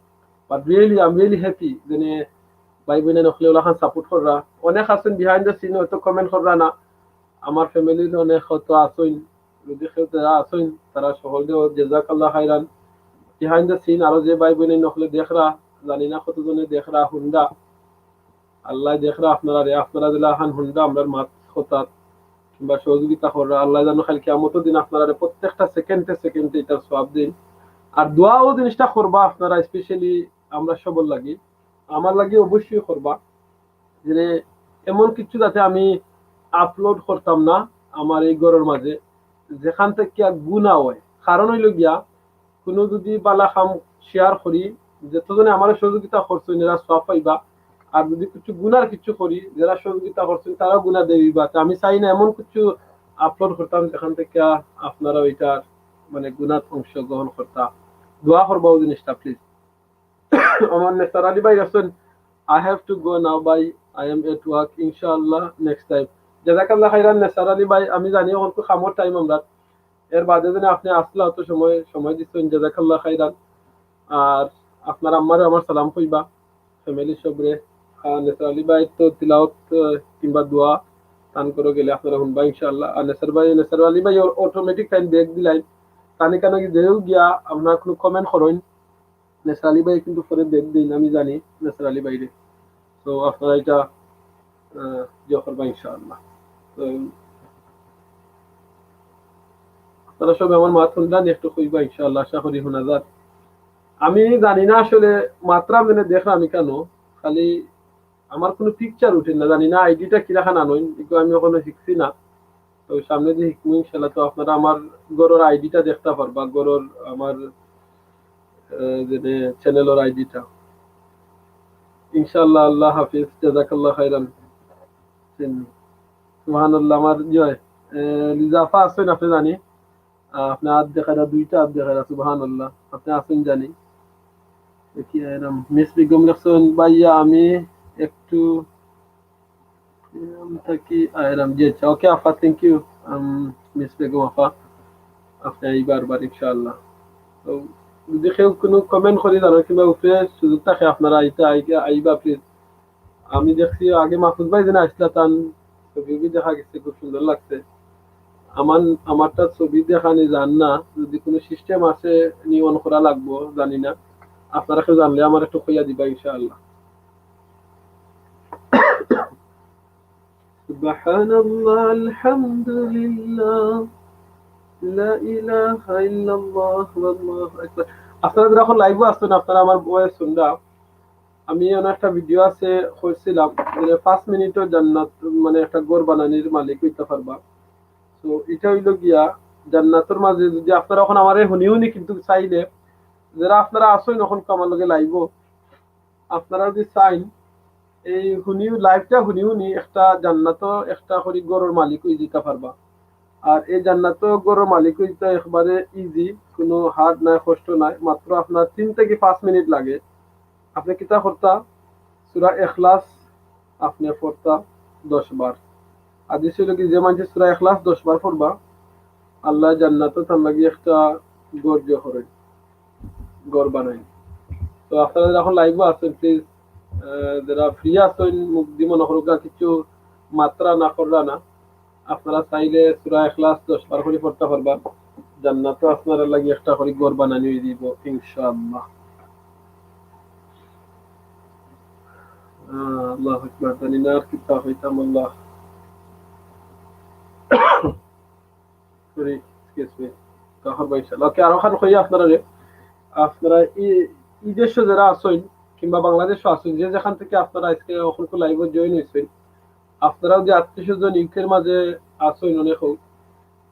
but really, I'm really happy। যেনে ভাই বোনে নকলে ওলাখান সাপোর্ট কররা। অনেক আছেন বিহাইন্ড দ্য সিন, হয়তো কমেন্ট কররা না। আমার ফ্যামিলির অনেক হয়তো আছইন, যদি কেউ তারা আছইন, তারা সকলকে জাযাকাল্লাহ খাইরান। বিহাইন্ড দ্য সিন আরো যে ভাই বোনে নকলে দেখরা, জানি না কতজনে দেখরা, হুনরা। আল্লাহ দেখরা আপনারা রে, আপনারা দিলা হান হুনরা আমরার মাত কথাত কিংবা সহযোগিতা কররা। আল্লাহ জানো খালি কিয়ামতর দিন আপনারা রে প্রত্যেকটা সেকেন্ডে সেকেন্ডে এটার সওয়াব দিন। আর দোয়াও জিনিসটা করবা আপনারা, স্পেশালি আমরা সবর লাগি, আমার লাগি অবশ্যই করবা। যে এমন কিছু যাতে আমি আপলোড করতাম না আমার এই ঘরর মাঝে, যেখান থেকে গুনাহ হয়। কারণ হইল গিয়া, কোনো যদি বালা কাম শেয়ার করি, যতজনে আমার সহযোগিতা করছইন, এরা সওয়াব পাইবা। আর যদি কিছু গুনার কিছু করি, যারা সহযোগিতা করছইন, তারাও গুনাহ দেবিবা। তো আমি চাই না এমন কিছু আপলোড করতাম, যেখান থেকে আপনারা ওইটার মানে গুনাত অংশগ্রহণ করতা। দোয়া করবা ওই জিনিসটা, প্লিজ। আমার নেসার আলী ভাই আছেন, I have to go now, ভাই, I am at work, ইনশাআল্লাহ, নেক্সট টাইম। জাযাকাল্লাহ খাইরান নেসার আলী ভাই, আমি জানি এখন তো কামর টাইম আমরা, এর বাদে যেন আপনি আসলা অত সময়, সময় দিচ্ছেন, জাযাকাল্লাহ খাইরান। আর আপনার আম্মারে আমার সালাম কইবা, ফ্যামিলি সবরে। আর নেসার আলী ভাই তো তিলাওত, আহ, কিংবা দোয়া তান করে গেলে আপনারা শুনবা ইনশাআল্লাহ। আর নেসার ভাই, নেসার আলী ভাই অটোমেটিক টাইম ব্রেক দিলাই, তানি কেন কি যেও গিয়া আপনারা কোনো কমেন্ট করইন, নেসার আলী ভাই কিন্তু পরে ব্রেক দিন, আমি জানি নেসার আলী ভাইরে। তো আপনারা এটা, আহ, ইয়ে করবা ইনশাআল্লাহ। তো আপনারা সব আমার মাত হুনরা নি, একটু কইবা ইনশাআল্লাহ, আশা করি হুনা যার। আমি জানি না আসলে মাত্রা মানে দেখলাম আমি কেন, খালি আমার কোনো পিকচার উঠে না, জানি না আইডিটা কিরাখান আনইন, এগুলো আমি এখনো শিখছি না। তো সামনে যে হিকমু ইনশাআল্লাহ, তো আপনারা আমার ঘরর আইডিটা দেখতে পারবা, ঘরর আমার, আহ, যে চ্যানেলর আইডিটা। ইনশাআল্লাহ, আল্লাহ হাফিজ, জাযাকাল্লাহ খাইরান। সুবহানাল্লাহ, আমার ইয়ে, আহ, লিজাফা আছেন আপনি জানি, আহ, আপনি হাত দেখাইরা, দুইটা হাত দেখাইরা, সুবহানাল্লাহ, আপনি আছেন জানি। দেখি, এরম মিস বেগম লেখছেন, ভাইয়া আমি একটু এরম থাকি, আহ, এরম, জি, আচ্ছা, ওকে, আফা, thank you, আম, মিস বেগম আফা, আপনি আইবা আরবার, ইনশাআল্লাহ। তো, যদি কেউ কোনো কমেন্ট করি জানো, কিংবা উপরে সুযোগ থাকে, আপনারা আইতা, আইবা, আইবা, প্লিজ। আমি দেখছি আগে মাহফুজ ভাই যেন আসলা, তান ছবি উবি দেখা গেছে, খুব সুন্দর লাগছে। আমার, আমারটা ছবি দেখানি জান না, যদি কোনো সিস্টেম আছে, নি অন করা লাগবো, জানি না। আপনারা কেউ জানলে আমার একটু কইয়া দিবা, ইনশাআল্লাহ। সুবহানাল্লাহ, আলহামদুলিল্লাহ, লা ইলাহা ইল্লাল্লাহ, আল্লাহু আকবার। আপনারা যারা এখন লাইভে আছেন, আপনারা আমার ভয়েস শুনরা। আমি অন্য একটা ভিডিও আছে করছিলাম, মানে, পাঁচ মিনিটও জান্নাত, মানে, একটা ঘর বানানির মালিক হইতে পারবা। তো এটা হইল গিয়া জান্নাতের মাঝে যদি আপনারা এখন আমারে হুনি হুনি কিন্তু চাইলে, যারা আপনারা আসইন এখন তো আমার লগে লাইভও, আপনারা যদি চাইন, এই হুনিও, live টা হুনিও নি একটা জান্নাতো একটা করি ঘরর মালিক অই যিতা পারবা। আর এই জান্নাতো ঘরর মালিক অইতা একবারে easy, কোনো hard নাই, কষ্ট নাই, মাত্র আপনার তিন থাকি পাঁচ মিনিট লাগে। আপনে কিতা করতা? সূরা ইখলাস আপনে পড়তা দশ বার। আর যে ছিল কি, যে মানষে সূরা ইখলাস দশ বার পড়বা, আল্লায় জান্নাতো তার লাগি একটা ঘর যে করে, ঘর বানাইন। তো আপনারা যারা এখন live এ আছেন, please, আহ, যারা free আছেন, মুখ দি মনো করুক্কা কিছু মাতরা না, কররা না, আপনারা চাইলে সূরা ইখলাস দশ বার করি পড়তা পারবা। জান্নাতো আপনারার লাগি একটা করি ঘর বানানি অই যিবো, ইনশাআল্লাহ। আহ, আল্লাহু আকবার, জানি না আর কিতা কইতাম, আল্লাহ। Sorry, excuse me। তা করবা ইনশাআল্লাহ। Okay, আরোখান কই আপনারারে, আপনারা ই, ই দেশো যারা আছইন কিংবা বাংলাদেশো আছইন, যে যেখান থাকি আপনারা আইজকে অখনকু live এ join অইছইন, আপনারাও যে আত্মীয় স্বজন UK র মাঝে আছইন অনেক,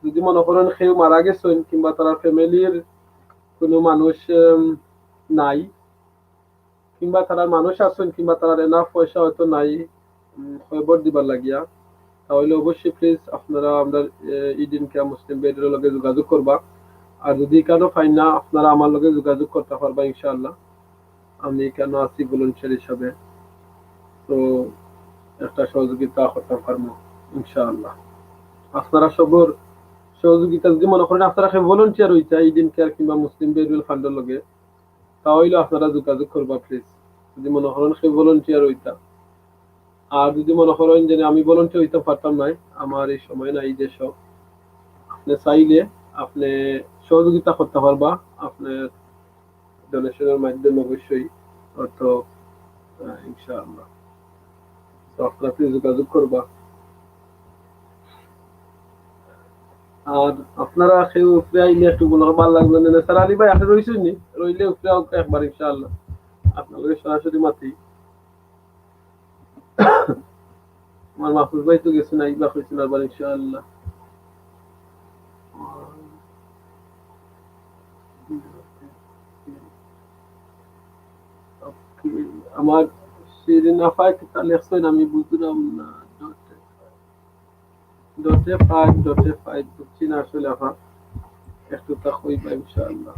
যদি মনো করইন কেউ মারা গেছইন কিংবা তারার family র কোনো মানুষ, উম, নাই, কিংবা তারার মানুষ আছইন, কিংবা তারার enough পয়সা হয়তো নাই, উম, খবর দিবার লাগিয়া, তাহলে অবশ্যই please আপনারা আমরার, এ, Eden Care Muslim Bed এর লগে যোগাযোগ করবা। আর যদি ইকানো পাইন না, আপনারা আমার লগে যোগাযোগ করতা পারবা ইনশাআল্লাহ। আমি ইকানো আছি volunteer হিসাবে, তো একটা সহযোগিতা করতাম পারমু ইনশাআল্লাহ। আপনারা সবর সহযোগিতা যদি মনো করইন, আপনারা কেউ volunteer অইতা Eden Care কিংবা Muslim Bed Well Fund র লগে, তাহলে আপনারা যোগাযোগ করবা please। যদি মনো করইন কেউ volunteer অইতা, আর যদি মনো করইন যে আমি volunteer অইতাম পারতাম নায়, আমার এই সময় নাই, এই দেশো, আপনে চাইলে আপনে সহযোগিতা করতা পারবা, আপনে donation র মাধ্যমে অবশ্যই অর্থ, আহ, ইনশাআল্লাহ। তো আপনারা please যোগাযোগ করবা। আর আপনারা কেউ উপরে আইলে একটু মনো ভালা লাগলো না। স্যার আলী ভাই, আপনে রইছইন নি? রইলে উপরে আউক্কা একবার ইনশাআল্লাহ। আপনার লগে সরাসরি মাতি। আমার মাহফুজ ভাই তো গেছইন, আইবা কইছইন আবার ইনশাআল্লাহ। Okay, আমার শিরিন আফা কিতা লেখছইন আমি বুঝলাম না। Dot F I, dot F I, dot F I, বুঝছি না আসলে আফা। একটু তা কইবা ইনশাআল্লাহ।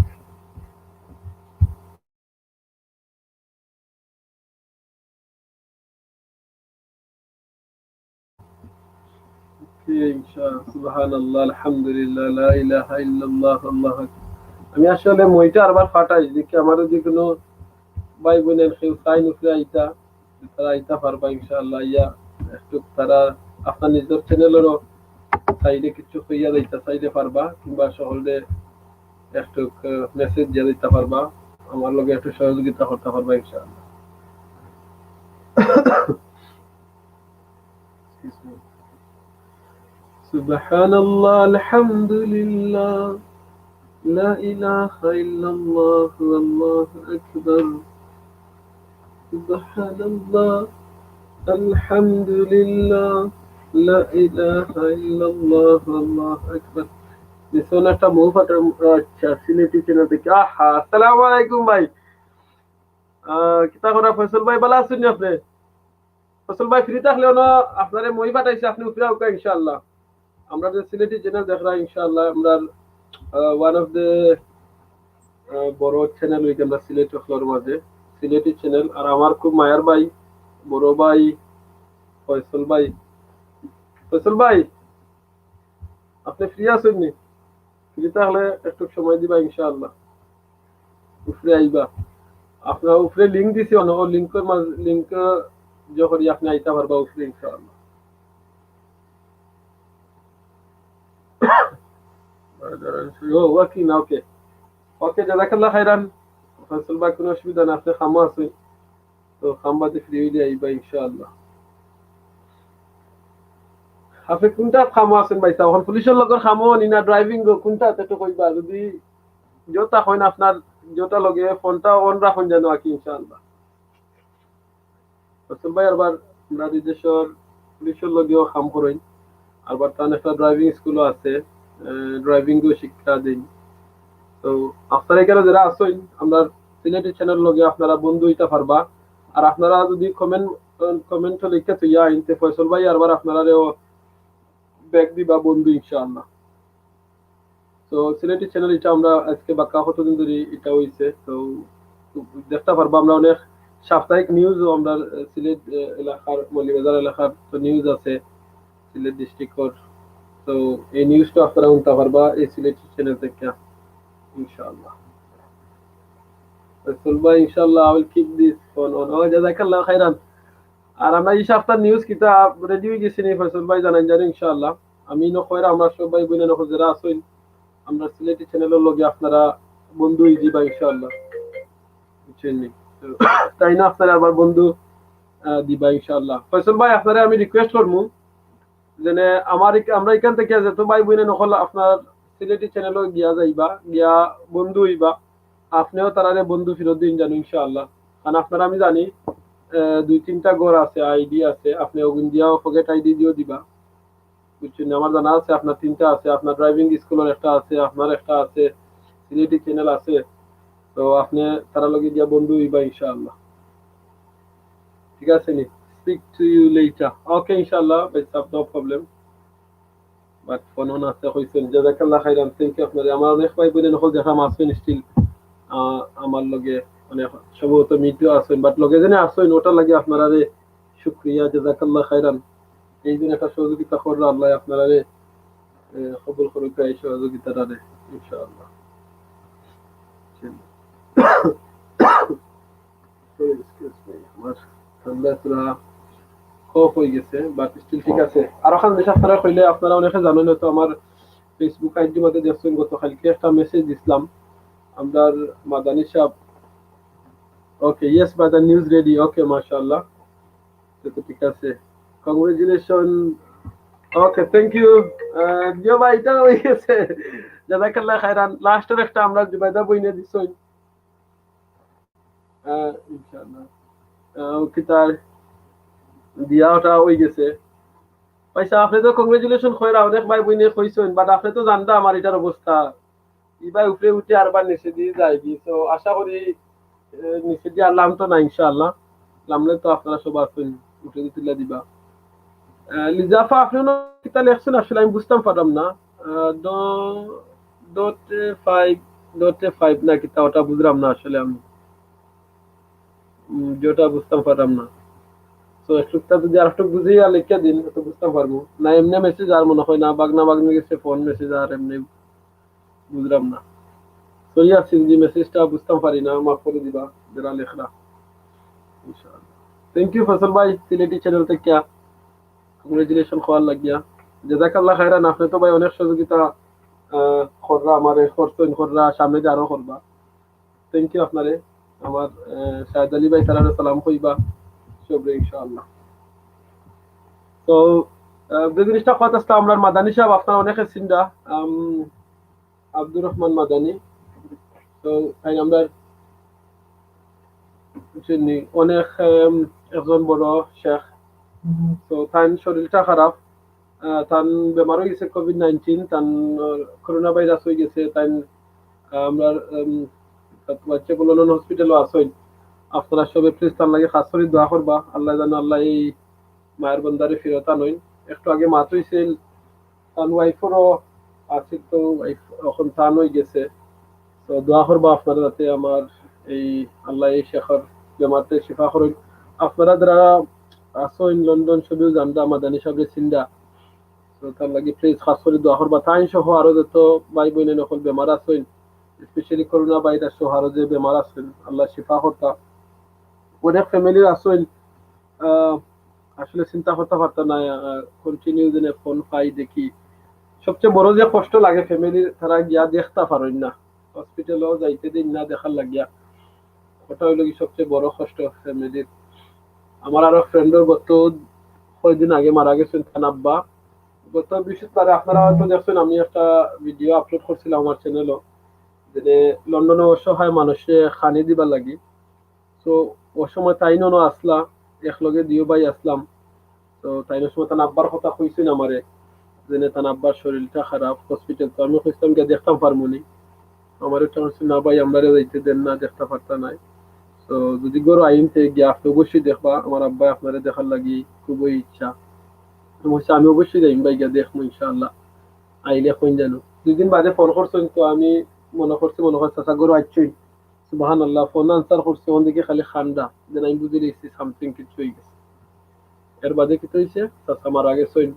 Okay, ইনশাআল্লাহ। সুবহানাল্লাহ, আলহামদুলিল্লাহ, লা ইলাহা ইল্লাল্লাহ, আল্লাহু আকবার। আমি আসলে মইটা আরবার ফাটাই, দেখি আমারও যে কোনো ভাই বোনের কেউ চাইন উপরে আইতা, তারা আইতা পারবা ইনশাআল্লাহ। ইয়া, একটু তারা আপনার নিজর channel রও side এ কিছু কইয়া যাইতা চাইলে পারবা, কিংবা সকলরে একটু, আহ, message দিয়া দিতা পারবা, আমার লগে একটু সহযোগিতা করতা পারবা ইনশাআল্লাহ। Excuse me। সুবহানাল্লাহ, আলহামদুলিল্লাহ, লা ইলাহা ইল্লাল্লাহু, আল্লাহু আকবার। সুবহানাল্লাহ, আলহামদুলিল্লাহ, লা ইলাহা ইল্লাল্লাহু, আল্লাহু আকবার। নিচে একটা মৌ ফাটার, আচ্ছা, সিলেটি channel থাকি। আহা, আসসালামু আলাইকুম ভাই। আহ, কিতা করা ফয়সল ভাই, ভালা আছইন নি আপনে? ফয়সল ভাই free থাকলে অনো আপনারে মই ফাটাইছি, আপনে উপরে আউক্কা ইনশাআল্লাহ। আমরা যে সিলেটি channel দেখরা ইনশাআল্লাহ, আমরা, আহ, one of the, আহ, বড় channel অইছে আমরা সিলেট অকলর মাঝে, সিলেটি channel। আর আমার খুব মায়ার ভাই, বড় ভাই, ফয়সল ভাই। ফয়সল ভাই, আপনে free আছইন নি? Free থাকলে একটু সময় দিবা ইনশাআল্লাহ। উপরে আইবা। আপনার উপরে link দিছি, অনো link র মাঝ-, link এ যে করি আপনে আইতা পারবা উপরে ইনশাআল্লাহ। ও, working না, okay। Okay, জাযাকাল্লাহ খাইরান। ফয়সল ভাই, কোনো অসুবিধা না, আপনে কামো আছইন। তো কাম বাদে free অইলে আইবা ইনশাআল্লাহ। আপনে কোনটা কামো আছইন ভাই সাব? অখন পুলিশর লগর কামো নি না driving ও, কোনটা একটু কইবা? যদি যেটা কইন আপনার, যেটা লগে ফোনটা on রাখইন যেন আর কি ইনশাআল্লাহ। ফয়সল ভাই আরবার আমরা বিদেশর পুলিশর লগেও কাম করইন, আরবার তান একটা driving school ও আছে, আহ, driving ও শিক্ষা দেইন। তো আপনারা ইকানো যারা আছইন, আমরার সিলেটি channel লগে আপনারা বন্ধু অইতা পারবা। আর আপনারা যদি কমেন্ট, কমেন্ট লিখে তো ইয়া আনতে ফয়সল ভাই আরবার আপনারারেও ব্যাক দিবা বন্ধু ইনশাআল্লাহ। তো সিলেটি চ্যানেল এটা আমরা আজকে বাক্কা কতদিন ধরে এটা হইছে, তো দেখতে পারবা আমরা অনেক সাপ্তাহিক নিউজও আমরা, আহ, সিলেট, আহ, এলাকার, মৌলভীবাজার এলাকার তো নিউজ আছে সিলেট ডিস্ট্রিক্টর। তো এই নিউজটা আপনারা শুনতে পারবা এই সিলেটি চ্যানেল থেকে ইনশাআল্লাহ। ফয়সল ভাই, ইনশাআল্লাহ, I will keep this phone on. ও, জাযাকাল্লাহ খাইরান। আর আমরা এই সপ্তাহ নিউজ কিতা রেডি হয়ে গেছি নি, ফয়সল ভাই জানাইন জানি ইনশাআল্লাহ। আমি নকর আমরা সব ভাই বইনে নকর যারা আছইন, আমরা সিলেটি চ্যানেলর লগে আপনারা বন্ধু হয়ে দিবা ইনশাআল্লাহ। বুঝছেন নি? তো তাই না, আপনারা আবার বন্ধু, আহ, দিবা ইনশাআল্লাহ। ফয়সল ভাই, আপনারা আমি রিকোয়েস্ট করমু, যেন আমার ইক-, আমরা এখান থেকে যত ভাই বইনে নকল আপনার সিলেটি চ্যানেলও গিয়া যাইবা, গিয়া বন্ধু হইবা, আপনিও তারারে বন্ধু ফিরত দিন জানো ইনশাআল্লাহ। কারণ আপনারা আমি জানি, আহ, দুই তিনটা ঘর আছে, আইডি আছে, আপনি ওগুন দিয়াও ফগেট আইডি দিয়েও দিবা, বুঝছেন? আমার জানা আছে আপনার তিনটা আছে, আপনার ড্রাইভিং স্কুলের একটা আছে, আপনার একটা আছে, সিলেটি চ্যানেল আছে, তো আপনি তারা লগে গিয়া বন্ধু হইবা ইনশাআল্লাহ। ঠিক আছে নি? Speak to you later. Okay, ইনশাআল্লাহ, ভাই সাহেব, no problem. But phone on আছে কইছেন, জাযাকাল্লাহ খাইরান, thank you আপনারে। আমার অনেক ভাই বইনে নকল দেখা আছইন still, আহ, আমার লগে, মানে, সম্ভবত মিটও আছইন, but লগে যেন আছইন, ওটার লাগি আপনারারে শুক্রিয়া, জাযাকাল্লাহ খাইরান। এই জন্য একটা সহযোগিতা কররা, আল্লাহ আপনারারে, এ, কবুল করুক এই সহযোগিতাটারে, ইনশাআল্লাহ। Sorry, excuse me, আমার ঠান্ডা পুরা কফ হয়ে গেছে, but still ঠিক আছে। আর ওখানে বেশ আপনারা কইলে, আপনারা অনেকে জানেন হয়তো, আমার Facebook আইডির মধ্যে দেখছেন, গতকালকে একটা মেসেজ দিছিলাম আমরা মাদানী সাহেব। Okay, yes brother, news ready. Okay, মাশাআল্লাহ, তো তো ঠিক আছে, কংগ্রেচুলেশন। Okay, thank you। আহ, জিও ভাই, এটা হয়ে গেছে, জাযাকাল্লাহ খাইরান। লাস্টের একটা আমরা জুবাইদা বইনে দিছইন। আহ, ইনশাআল্লাহ। আহ, ওকে, তার দিয়া ওটা হয়ে গেছে। পয়সা আপনি তো কংগ্রেচুলেশন কইরা অনেক ভাই বইনে কইছেন, but আপনি তো জানতা আমার এটার অবস্থা। ই ভাই উপরে উঠে আরবার নিচে দিয়ে যাইবি। তো আশা করি, আহ, নিচে দিয়ে আর লামতো না ইনশাআল্লাহ। লামলে তো আপনারা সব আছেন, উঠে দিয়ে তুলে দিবা। আহ, লিজাফা, আপনি অন্য কিতা লেখছেন আসলে আমি বুঝতাম পারলাম না। আহ, ড-, ডট ফাইভ, ডট ফাইভ না কিতা, ওটা বুঝলাম না আসলে আমি। উম, যেটা বুঝতাম পারলাম না। তো একটুকটা যদি আর একটু বুঝিয়া লিখিয়া দিন, তো বুঝতাম পারবো। না, এমনি মেসেজ আর মনে হয় না, বাগনা বাগনি গেছে ফোন মেসেজ আর এমনি বুঝলাম না। তো ইয়া, সিনজি মেসেজটা বুঝতাম পারি না, মাফ করে দিবা, যারা লেখরা। ইনশাআল্লাহ। Thank you ফয়সল ভাই, সিলেটি চ্যানেল থেকে কংগ্রেচুলেশন কওয়ার লাগিয়া। জাযাকাল্লাহ খাইরান, আপনি তো ভাই অনেক সহযোগিতা, আহ, কররা আমারে, করছেন, কররা, সামনে দিয়ে আরো করবা। Thank you আপনারে। আমার, আহ, শাহেদ আলী ভাই তারারে সালাম কইবা সবরে ইনশাআল্লাহ। তো, আহ, যে জিনিসটা কথা আসলে আমরা মাদানী সাহেব আপনারা অনেকে চিনরা, আম, আব্দুর রহমান মাদানী। তো তাই আমরা চিনি অনেক, আম, একজন বড় শেখ। তো তাই শরীরটা খারাপ, আহ, তান বেমার হয়ে গেছে কোভিড নাইনটিন, তান, আহ, করোনা ভাইরাস হয়ে গেছে, তাই, আহ, আমরা, উম, বাচ্চা লন্ডন হসপিটালও আছইন। আপনারা সবে প্লিজ তার লাগে খাস করে দোয়া করবা, আল্লাহ জানো, আল্লাহ এই মায়ের বন্দারে ফিরত আনইন। একটু আগে মাত হইছিল, তান ওয়াইফরও আছে, তো ওয়াইফ এখন তান হয়ে গেছে। তো দোয়া করবা আপনারা যাতে আমার এই আল্লাহ এই শেখর বেমারতে শিফা করইন। আপনারা যারা আছইন লন্ডন, সবেউ জানরা মাদানী সাহেবরে চিনরা। তো তার লাগি প্লিজ খাস করে দোয়া করবা। তাইন সহ আরো যত ভাই বইনে নকল বেমার আছইন, স্পেশালি করোনা ভাইরাস সহ আরো যে বেমার আছইন, আল্লাহ শিফা করতা। অনেক ফ্যামিলির আছইন, আহ, আসলে চিন্তা করতে পারতা না, আহ, কন্টিনিউ যেন ফোন পাই দেখি। সবচেয়ে বড় যে কষ্ট লাগে ফ্যামিলির, তারা গিয়া দেখতা পারইন না, হসপিটালও যাইতে দিন না দেখার লাগিয়া। ওটা হইল কি সবচেয়ে বড় কষ্ট ফ্যামিলির। আমার আরো ফ্রেন্ডর গত কয়দিন আগে মারা গেছেন তান আব্বা। গত বৃহস্পতিবারে আপনারা হয়তো দেখছেন, আমি একটা ভিডিও আপলোড করছিলাম আমার চ্যানেলও, যে লন্ডনে অসহায় মানুষে খানি দিবার লাগি। তো ও সময় তাইনও আসলা, একলগে দুইও ভাই আসলাম। তো তাইনও সময় তান আব্বার কথা কইছেন আমারে, যেন তান আব্বার শরীরটা খারাপ, হসপিটাল। তো আমি কইছিলাম গিয়া দেখতাম পারমুনি। আমারে তো কইছে, "না ভাই, আমরারে যাইতে দেন না, দেখতা পারতা নাই।" তো যদি ঘরো আইন তে গিয়া আপনে অবশ্যই দেখবা, আমার আব্বায় আপনারে দেখার লাগি খুবই ইচ্ছা। তো বলছে, "আমি অবশ্যই যাইম ভাই, গিয়া দেখমু ইনশাআল্লাহ।" আইলে কইন জানো। দুই দিন বাদে ফোন করছইন, তো আমি মনো করছি, মনো হয় চাচা ঘরো আইছইন। সুবহানাল্লাহ, ফোন answer করছে, অন দেখি খালি কান্দা, যেন আমি বুঝি লিছি something কিছু অই গেছে। এর বাদে কিতা অইছে? চাচা মারা গেছইন।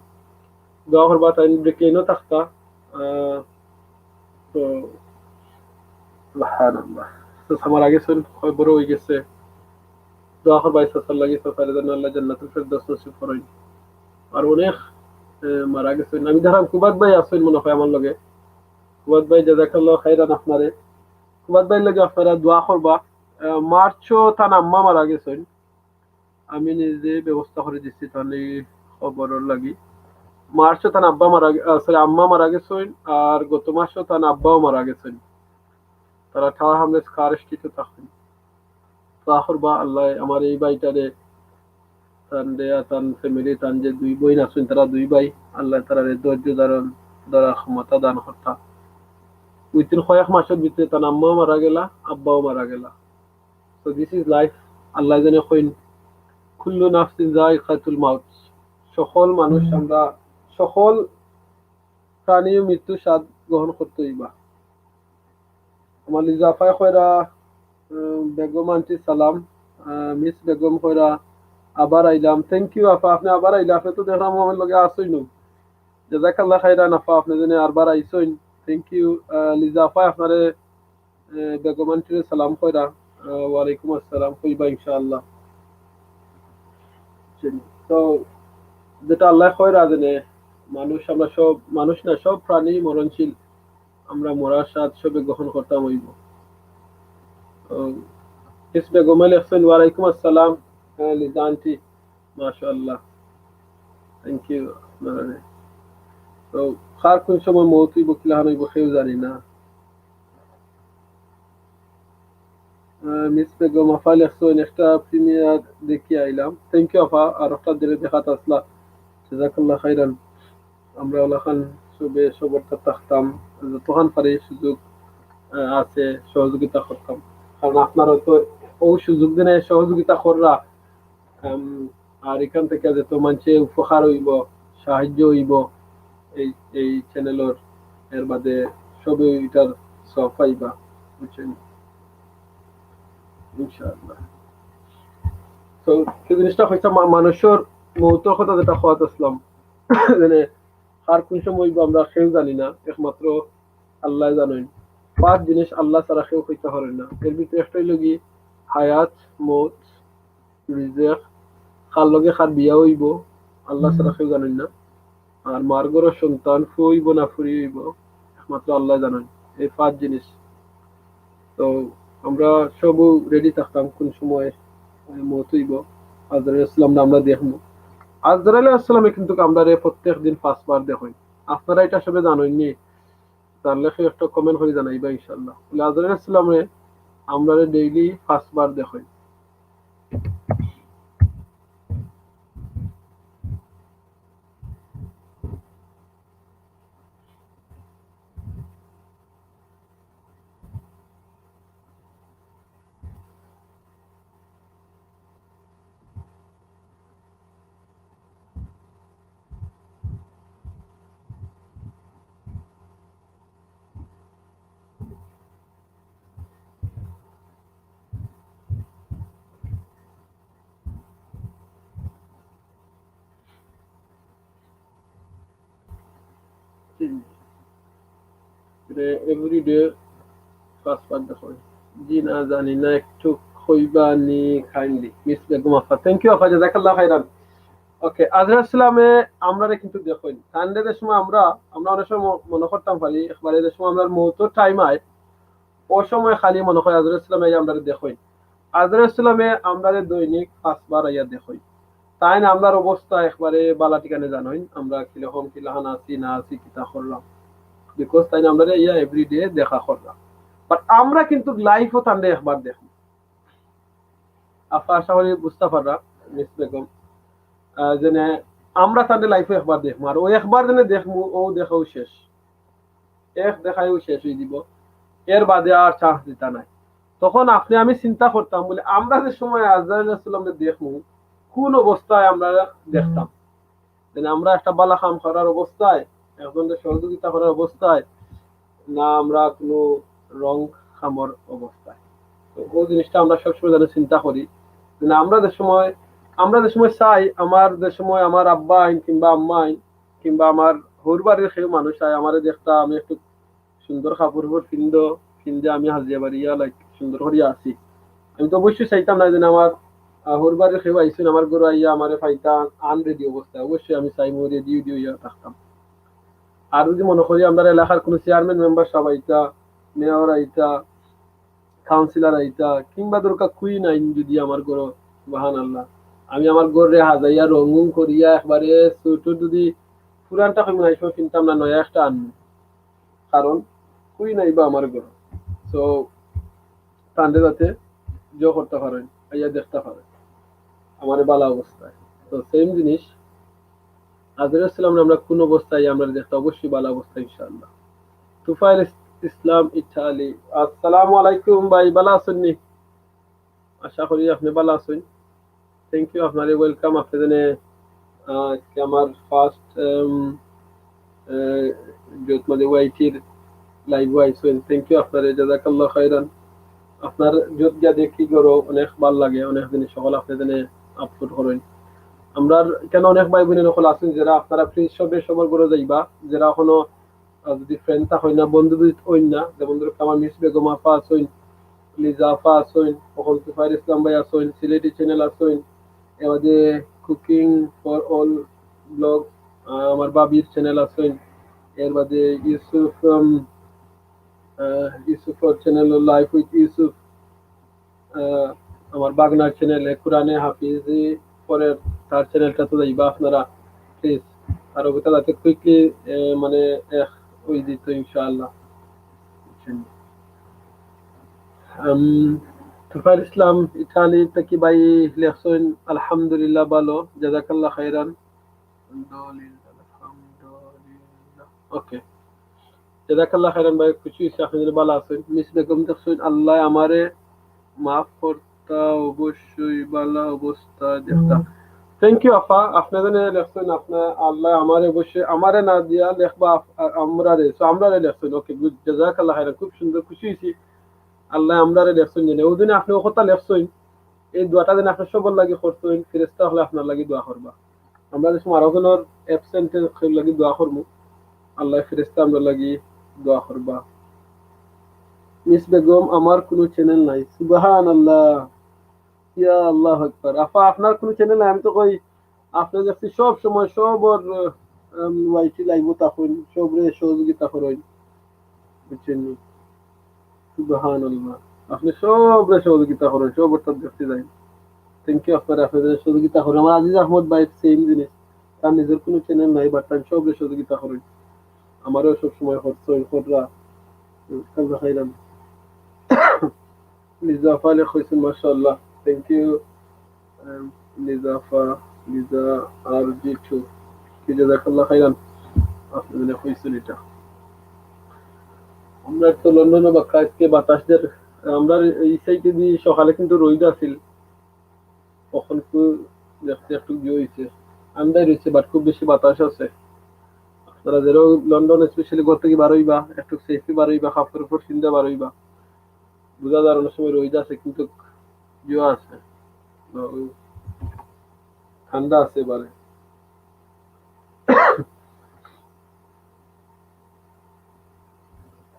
দোয়া করবা, তাইন ব্রিকলিনো থাকতা। আহ, তো, সুবহানাল্লাহ। চাচা মারা গেছইন, কবরো অই গেছে। দোয়া করবা এই চাচার লাগি, চাচারে যেন আল্লাহ জান্নাতুল ফেরদৌস নসিব করইন। আর অনেক, এ, মারা গেছইন। আমি দেখলাম কুবাত ভাই আছইন মনো হয় আমার লগে। কুবাত ভাই, জাযাকাল্লাহু খাইরান আপনারে। কুবাত ভাইর লগে আপনারা দোয়া করবা। আহ, মার্চও তান আম্মা মারা গেছইন। আমি নিজে ব্যবস্থা করি দিছি তান এই খবরর লাগি। মার্চও তান আব্বা মারা গে-, আহ, sorry, আম্মা মারা গেছইন, আর গত মাসও তান আব্বাও মারা গেছইন। তারা টাওয়ার হামলেটস কার স্ট্রিটে থাকইন। দোয়া করবা আল্লাহ আমার এই ভাইটারে, তান দে, আর তান ফ্যামিলি, তান যে দুই বইন আছইন, তারা দুই ভাই, আল্লাহ তারারে ধৈর্য ধারণ, ধরার ক্ষমতা দান করতা। Within কয়েক মাসর ভিতরে তান আম্মাও মারা গেলা, আব্বাও মারা গেলা। So this is life. আল্লাহ জানে কইন, "কুল্লু নাফসিন যায়িকাতুল মাউত।" সকল মানুষ, আমরা সকল প্রাণীও মৃত্যু স্বাদ গ্রহণ করতে হইবা। আমার লিজা আফায় কইরা, উম, বেগম আন্টি সালাম, আহ, মিস বেগম কইরা আবার আইলাম। Thank you আফা, আপনে আবার আইলা, আপনে তো দেখলাম আমার লগে আছইন। জাযাকাল্লাহ খাইরান আফা, আপনে যেন আরবার আইছইন। Thank you, আহ, লিজা আফায় আপনারে, আহ, বেগম আন্টিরে সালাম কইরা, আহ, ওয়ালাইকুম আসসালাম কইবা ইনশাআল্লাহ। তো যেটা আল্লাহ কইরা যেন মানুষ, আমরা সব মানুষ না, সব প্রাণী মরণশীল। আমরা মরার স্বাদ সবে গ্রহণ করতাম হইব। তো মিস বেগমে লেখছেন, "ওয়ালাইকুম আসসালাম, হ্যাঁ, লিজা আন্টি, মাশাআল্লাহ, thank you আপনারে।" তো কার কোন সময় মৌত হইব, কিলাখান হইব, কেউ জানি না। আহ, মিস বেগম আফা লেখছেন, "একটা প্রিমিয়ার দেখি আইলাম।" Thank you আফা, আর একটা দিনে দেখাত আসলা, জাযাকাল্লাহ খাইরান। আমরা ওলাখান সবে সবরটা থাকতাম, যতখান পারি সুযোগ, আহ, আছে সহযোগিতা করতাম, কারণ আপনারা তো ও সুযোগ দিনে সহযোগিতা কররা, আম, আর এখান থেকে যত মানুষের উপকার হইব, সাহায্য হইব এই, এই চ্যানেলর, এর বাদে সবে এটার সব পাইবা, বুঝছেন? ইনশাআল্লাহ। তো কি জিনিসটা হইছে, মা-, মানুষের মৌতর কথা যেটা কওয়াত আসলাম, মানে, আর কোন সময় হইব আমরা কেউ জানি না, একমাত্র আল্লাহ জানেন। পাঁচ জিনিস আল্লাহ ছাড়া কেউ কইতে পারেন না। এর ভিতরে একটা হইল কি, হায়াত, মৌত, রিজেক, কার লগে কার বিয়া হইব, আল্লাহ ছাড়া কেউ জানেন না। আর মার ঘরর সন্তান ফু হইব না ফুরি হইব, একমাত্র আল্লাহ জানেন। এই পাঁচ জিনিস। তো আমরা সব রেডি থাকতাম কোন সময়, আহ, মৌত হইব। আজরাইল আসসালাম আমরা দেখবো। আজরাইল আসসালামে কিন্তু আমরা রে প্রত্যেক দিন পাঁচবার দেখইন। আপনারা এটা সবে জানেননি? জানলে কেউ একটা কমেন্ট করে জানাইবা ইনশাআল্লাহ। বলে আজরাইল আসসালামে আমরা রে ডেইলি পাঁচবার দেখইন। এভরিডে পাঁচবার দেখইন। জি না, জানি না, একটু কইবা নি kindly. Miss Begum Apa, thank you আফা, জাযাকাল্লাহ খাইরান। ওকে, আজরাইল আসসালামে আমরারে কিন্তু দেখইন। সানডে যে সময় আমরা, আমরা অনেক সময় ম-, মনে করতাম পারি, একবারে যে সময় আমরার মৌতর টাইম আয়, ও সময় খালি মনে হয় আজরাইল আসসালামে আইয়া আমরারে দেখইন। আজরাইল আসসালামে আমরারে দৈনিক পাঁচবার আইয়া দেখইন। তাইন আমরার অবস্থা একবারে বালা ঠিকানে জানইন, আমরা কিরকম কিলাখান আছি না আছি, কিতা করলাম। Because তাইন আমরারে আইয়া এভরিডে দেখা কররা। But আমরা কিন্তু লাইফও তানরে একবার দেখমু। আফা আশা করি বুঝতা পাররা, মিস বেগম। আহ, যেনে আমরা তানরে লাইফও একবার দেখমু, আর ও একবার যেনে দেখমু, ও দেখাও শেষ। এক দেখাইও শেষ হয়ে দিব, এর বাদে আর চান্স দিতা নাই। তখন আপনে আমি চিন্তা করতাম, বলে, আমরা যে সময় আজরাইল আলাইহিস সালামরে দেখমু, কোন অবস্থায় আমরা দেখতাম? যেন আমরা একটা বালা কাম করার অবস্থায়, একজনরে সহযোগিতা করার অবস্থায়, না আমরা কোনো রং কামর অবস্থায়। তো ওই জিনিসটা আমরা সবসময় যেন চিন্তা করি, যেন আমরা যে সময়, আমরা যে সময় চাই, আমার যে সময় আমার আব্বা আইন কিংবা আম্মা আইন কিংবা আমার হউর বাড়ির কেউ মানুষ আয়, আমারে দেখতা, আমি একটু সুন্দর কাপড় উপর পিন্দো, পিন্দে আমি হাজিয়া বাড়িয়া, like, সুন্দর করিয়া আছি। আমি তো অবশ্যই চাইতাম না যেন আমার, আহ, হউর বাড়ির কেউ আইছইন আমার ঘরো আইয়া আমারে পাইতা আনরেডি অবস্থায়। অবশ্যই আমি চাইমু রেডি উডি অইয়া থাকতাম। আর যদি মনে করি আমরার এলাকার কোনো চেয়ারম্যান মেম্বার সাব আইতা, মেয়র আইতা, কাউন্সিলর আইতা, কিংবা দরকার কুইন আইন যদি আমার ঘরো, সুবহানাল্লাহ, আমি আমার ঘররে হাজাইয়া রঙুন করিয়া একবারে সুট যদি পুরানটা কইমু না, এই সময় কিনতাম না, নয়া একটা আনমু। কারণ কুইন আইবা আমার ঘরো। So, তানরে যাতে জো করতা পারইন, আইয়া দেখতা পারইন আমারে বালা অবস্থায়। তো সেম জিনিস, আজরাইল সালামরে আমরা কোন অবস্থায় আমরা দেখতা, অবশ্যই বালা অবস্থা ইনশাআল্লাহ। তুফাইল ইস-, ইসলাম ইটালি, আসসালামু আলাইকুম ভাই, বালা আছইন নি? আশা করি আপনে বালা আছইন। Thank you আপনারে, welcome। আপনে জেনে, আহ, আজকে আমার ফার্স্ট, আহ, জোত মাঝে ওয়াইটির লাইভও আইছইন। Thank you আপনারে, জাযাকাল্লাহ খাইরান। আপনার জোত গিয়া দেখি ঘরো অনেক ভালা লাগে, অনেক জিনিস সকল আপনে জেনে আপলোড করইন। আমরার এখানো অনেক ভাই বইন সকল আছইন যেরা আপনারা প্লিজ সবে সবার ঘরো যাইবা, যেরা এখনো আর যদি ফ্রেন্ড থাকইন না, বন্ধু যদি অইন না, যেমন ধরো আমার মিস বেগম আফা আছইন, লিজা আফা আছইন, অখন তুফাইল ইসলাম ভাই আছইন, সিলেটি চ্যানেল আছইন, এর বাদে কুকিং ফর অল ব্লগ, আহ, আমার ভাবির চ্যানেল আছইন, এর বাদে ইউসুফ, উম, আহ, ইউসুফর চ্যানেল লাইফ উইথ ইউসুফ, আহ, আমার বাগনার চ্যানেলে কোরআনে হাফিজি পড়ের, তার চ্যানেলটা তো যাইবা আপনারা প্লিজ। আর ওটা যাতে কুইকলি, আহ, মানে এক ওই দিত ইনশাআল্লাহ। বুঝছেন? আম, তুফাইল ইসলাম ইটালি থাকি ভাই লেখছইন, আলহামদুলিল্লাহ ভালো, জাযাকাল্লাহ খাইরান। আলহামদুলিল্লাহ, আলহামদুলিল্লাহ। ওকে। জাযাকাল্লাহ খাইরান ভাই, খুশি অইছি আপনে যদি ভালা আছইন। মিস বেগম দেখছইন, আল্লাহ আমারে মাফ করতা, অবশ্যই ভালা অবস্থা দেখতা। Thank you আফা, আপনে জেনে লেখছইন, আপনে আল্লাহ আমারে অবশ্যই, আমারে না দিয়া লেখবা আফ-, আ-, আমরারে, so আমরারে লেখছইন। ওকে, গুড, জাযাকাল্লাহ খাইরান, খুব সুন্দর, খুশি অইছি। আল্লাহ আমরারে লেখছইন জেনে। ওই দিনে আপনে ও কথা লেখছইন, এই দোয়াটা যেন আপনে সবার লাগি করছইন, ফেরেশতা অকলে আপনার লাগি দোয়া করবা। আমরা যে সময় আরো জনের অ্যাবসেন্ট এর লাগি দোয়া করমু, আল্লাহ ফেরেশতা আমরার লাগি দোয়া করবা। মিস বেগম, আমার কোনো চ্যানেল নাই। সুবহানাল্লাহ। ইয়া আল্লাহু আকবার। আফা, আপনার কোনো চ্যানেল নাই? আমি তো কই, আপনে দেখছি সব সময় সবর, আম, ওয়াইটি লাইভও থাকইন, সবরে সহযোগিতা করইন। বুঝছেন নি? সুবহানাল্লাহ। আপনে সবরে সহযোগিতা করইন, সবর তার দেখতে যাই। Thank you আপনারে, আপনে যে সহযোগিতা করইন। আমার আজিজ আহমদ ভাই সেম জিনিস, তার নিজের কোনো চ্যানেল নাই, but তার সবরে সহযোগিতা করইন। আমারও সব সময় খরচ অইল, খররা, হুম, খাজা খাইলাম। লিজা আফা লেখছইন, মাশাআল্লাহ। Thank you। আম, লিজা আফা, লিজা আর জি টু। কি জাযাকাল্লাহ খাইরান। আপনে মানে কইছইন এটা। আমরা তো লন্ডনে বাক্কা আজকে বাতাস দের, আমরা এই সাইডে দি সকালে কিন্তু রইদ আছিল। অখন তো দেখতে একটু ইয়ে অইছে, আন্দাইর অইছে, but খুব বেশি বাতাস আছে। আপনারা যেরা লন্ডন, specially ঘর থাকি বার অইবা, একটু সেফলি বার অইবা, কাপড় উপর পিন্দা বার অইবা। বুঝা যার অনেক সময় রইদ আছে, কিন্তু ইয়ে আছে, ঠান্ডা আছে এবারে।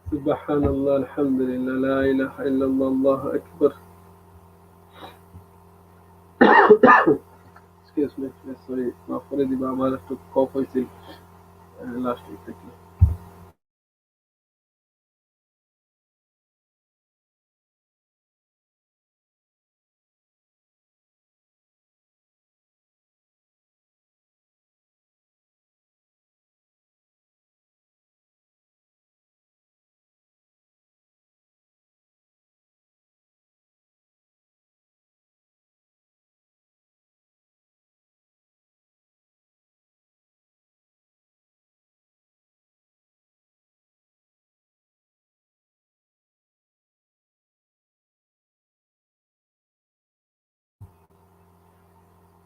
সুবহানাল্লাহ, আলহামদুলিল্লাহ, লা ইলাহা ইল্লাল্লাহ, আল্লাহু আকবার। Excuse me, sorry, মাফ করি দিবা, আমার একটু কফ অইছিল, আহ, লাস্ট উইক থাকি।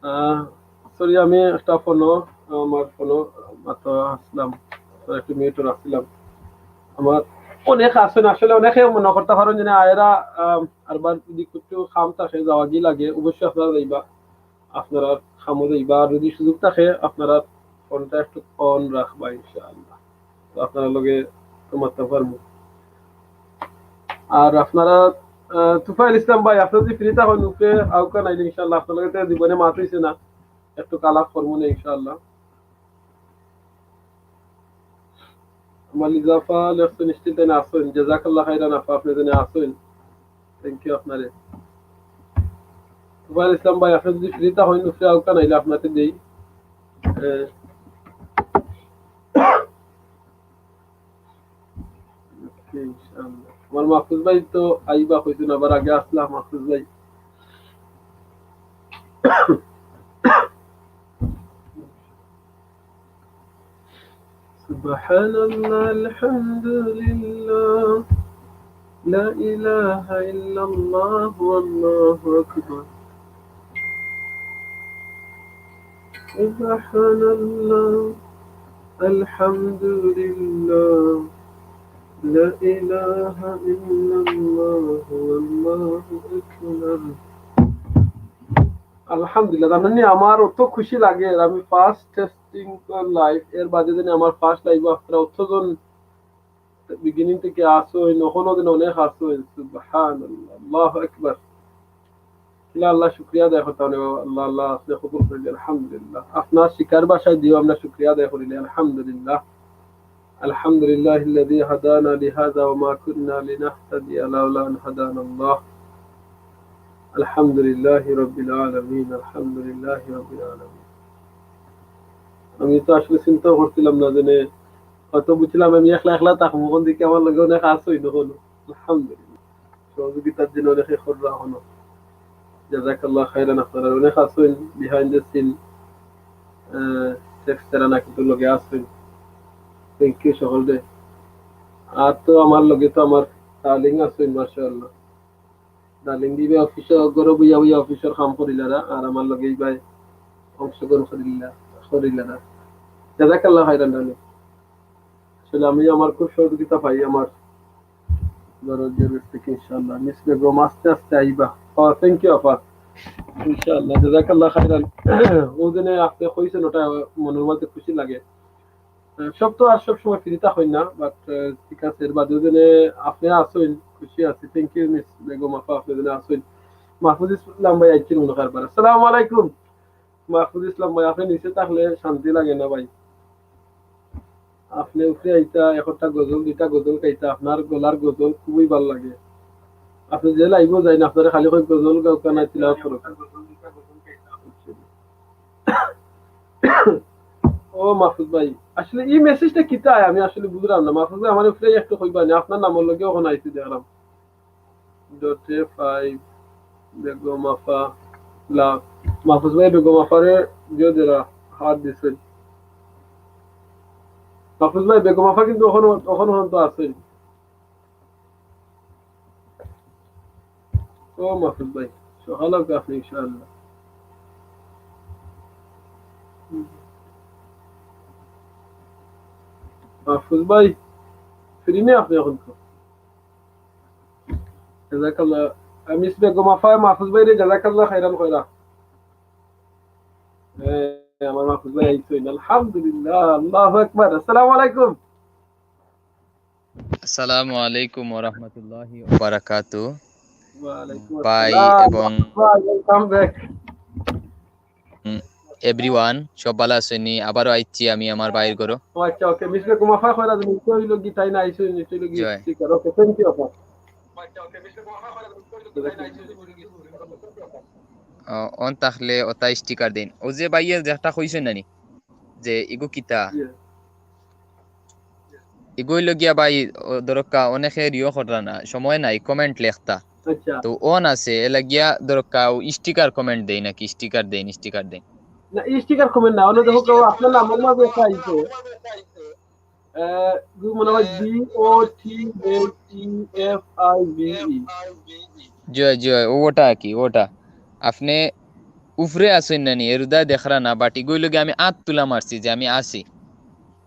আহ, sorry, আমি একটা ফোনও, আমার ফোনও মাত্র আসলাম, তো একটু মিউটও রাখছিলাম। আমার অনেক আছইন, আসলে অনেকে মনে করতা পারইন যে না, এরা, আহ, আরবার যদি একটু কাম থাকে, যাওয়াগি লাগে, অবশ্যই আপনারা যাইবা, আপনারা কামো যাইবা। আর যদি সুযোগ থাকে, আপনারা ফোনটা একটু on রাখবা, ইনশাআল্লাহ। তো আপনারা লগে তো মাততাম পারমু। আর আপনারা, আহ, তুফাইল ইসলাম ভাই, আপনে যদি free থাকইন, উপরে আউক্কা নাইলে ইনশাআল্লাহ আপনার লগে তো জীবনে মাত অইছে না, একটু আলাপ করমু নে ইনশাআল্লাহ। আমার লিজাফা লেখছইন, নিশ্চিত জানি আছইন, জাযাকাল্লাহ খাইরান আপা, আপনে জানি আছইন, thank you আপনারে। তুফাইল ইসলাম ভাই, আপনে যদি free থাকইন, উপরে আউক্কা নাইলে আপনারে দেই। এ, OK, ইনশাআল্লাহ। আমার মাহফুজ ভাই তো আইবা কইছইন, আবার আগে আসলা মাহফুজ ভাই। سبحان الله، الحمد لله، لا إله إلا الله، والله أكبر। سبحان الله، الحمد لله، لا إله إلا الله، والله أكبر। আলহামদুলিল্লাহ, জানইন নি আমার অত খুশি লাগে, আমি first testing live, এর বাদে জানি আমার first live আপনারা অতজন beginning থাকি আছইন, অখনো দিন অনেক আছইন, সুবহানাল্লাহ, আল্লাহু আকবার। কিলা আল্লাহ শুকরিয়া আদায় করতাম রে বাবা, আল্লাহ, আল্লাহ, আপনে কবুল করিলে, আলহামদুলিল্লাহ। আপনার শিখার ভাষায় দিও আমরা শুকরিয়া আদায় করিলে, আলহামদুলিল্লাহ। الحمد لله الذي هدانا لهذا وما كنا لنهتدي لولا أن هدانا الله. الحمد لله رب العالمين. الحمد لله رب العالمين. আমি তো আসলে চিন্তাও করছিলাম না যে, হয়তো বুঝছিলাম আমি একলা একলা থাকমু, অখন দেখি আমার লগে অনেক আছইন অখনো। আলহামদুলিল্লাহ। সহযোগিতার জন্য অনেকে কররা অখনো। জাযাকাল্লাহ খাইরান, আপনারা অনেক আছইন behind the scene, আহ, text ছাড়া না কিন্তু লগে আছইন। Thank you সকলরে। আর তো আমার লগে তো আমার ডার্লিং আছইন, মাশাআল্লাহ। ডার্লিং দিবে অফিসো, ঘরো বইয়া বইয়া অফিসর কাম করিলারা, আর আমার লগে ইবায় অংশগ্রহণ করিলা-, করিলারা। জাযাকাল্লাহ খাইরান ডার্লিং। আসলে আমি আমার খুব সহযোগিতা পাই আমার বড় যে ব্যক্তিকে, ইনশাআল্লাহ। মিস বেগম আস্তে আস্তে আইবা। ও, thank you আপা। ইনশাআল্লাহ, জাযাকাল্লাহ খাইরান। ও দিনে আপনে কইছেন, ওটা মনের মধ্যে খুশি লাগে। আহ, সব তো আর সব সময় free থাকইন না, but, আহ, ঠিক আছে, এর বাদে ও দিনে আপনে আছইন, খুশি আছি। Thank you মিস বেগম আপা, আপনে দিনে আছইন। মাহফুজ ইসলাম ভাই আইছেন মনে হয় আরবার। আসসালামু আলাইকুম। মাহফুজ ইসলাম ভাই, আপনে নিচে থাকলে শান্তি লাগে না ভাই। আপনে উপরে আইতা, একটা গজল, দুইটা গজল গাইতা, আপনার গলার গজল খুবই ভালা লাগে। আপনে যে live-ও যাইন, আপনারে খালি কই গজল গাউক্কা না তিলাওয়াত করউক্কা। ও মাহফুজ ভাই, আসলে ই message-টা কিতা? আমি আসলে বুঝলাম না। মাহফুজ ভাই, আমার উপরে একটু কইবা নি, আপনার নামর লগে অখন আইছি দেখলাম। Dot A five, বেগম আফা, লাভ। মাহফুজ ভাই বেগম আফারে দিও যারা হাত দিছেন। মাহফুজ ভাই, বেগম আফা কিন্তু অখনো, অখনো পর্যন্ত আছেন। ও মাহফুজ ভাই, সকাল হোক আপনি ইনশাআল্লাহ। মাহফুজ ভাই, free নি আপনি অখন তো? জাযাকাল্লাহ। আহ, মিস বেগম আফা, মাহফুজ ভাইরে জাযাকাল্লাহ খাইরান কইরা। এ, আমার মাহফুজ ভাই আইছইন, আলহামদুলিল্লাহ, আল্লাহু আকবার। আসসালামু আলাইকুম। আসসালামু আলাইকুম ওয়া রাহমাতুল্লাহি ওয়া বারাকাতুহু। ওয়ালাইকুম ভাই আসসালাম। এবং ভাই, welcome back। হুম, everyone, সব ভালা আছইন নি? আবারও আইছি আমি আমার ভাইর ঘরো। ও আচ্ছা, OK। মিস বেগম আফা কইরা দিন, নিশ্চয় অইলো কি তাই না আইছইন, নিশ্চয় অইলো কি জি। Speaker। OK, thank you আপা। ও, on থাকলে ওটা sticker দেইন। ও যে ভাইয়ে যেটা কইছইন না নি, যে ইগু কিতা? জি। ইগু অইলো গিয়া ভাই, ও, ধরক্কা, অনেকে ইও কররা না, সময় নাই, comment লেখতা। আচ্ছা। তো on আছে, এলা গিয়া ধরক্কা, ও sticker comment দেই নাকি, sticker দেইন, sticker দেইন। না, sticker comment না, অনো দেখো কেউ আপনার নামর মাঝে একটা আইছে। আহ, গু মনে হয় D O T A T F I V E। জি, জি, ও ওটা আর কি, ওটা। আপনে উপরে আছইন না নি, এরুদা দেখরা না, but ইগু অইলো গি আমি আত তুলা মারছি যে আমি আছি,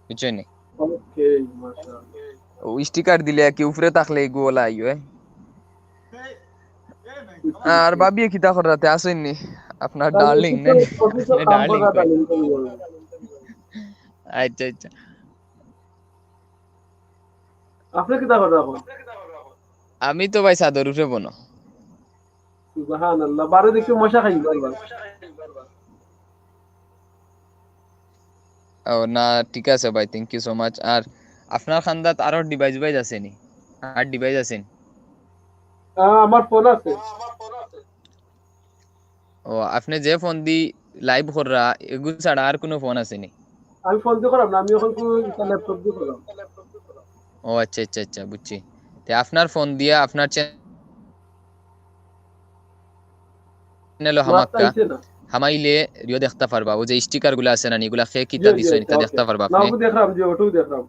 বুঝছইন নি? ওকে, মাশাআল্লাহ। ও স্টিকার দিলে কি উপরে থাকলে ইগু ওলা আইও, এ? আর ভাবিয়ে কিতা কররা, তে আছইন নি? আপনার ডার্লিং, না নি? আপনি ডার্লিং কই? আচ্ছা, আচ্ছা। আপনি কিতা কররা এখন? আমি তো ভাই ছাদর উপরে বনো। সুবহানাল্লাহ, বারে দেখি মশা খাই বারবার। ও না, ঠিক আছে ভাই, thank you so much। আর আপনার খান্দাত আরো ডিভাইস ভাইস আছে নি? আর ডিভাইস আছে নি? আহ, আমার ফোন আছে। ও, আপনি যে ফোন দি লাইভ কররা, এগু ছাড়া আর কুনু ফোন আছে নি? আমি ফোন দি করাম না, আমি এখন কুনু একটা ল্যাপটপ দি করাম। ও আচ্ছা, আচ্ছা, আচ্ছা, বুঝছি। তে আপনার ফোন দিয়া আপনার চ্যানেল হামাক্কা হামাইলে রিও দেখতা পারবা। ও যে স্টিকার গুলা আছে না নি, ইগুলা খে কিতা দিছইন, ইতা দেখতা পারবা আপনি। দেখরাম, জি, ওটাও দেখরাম।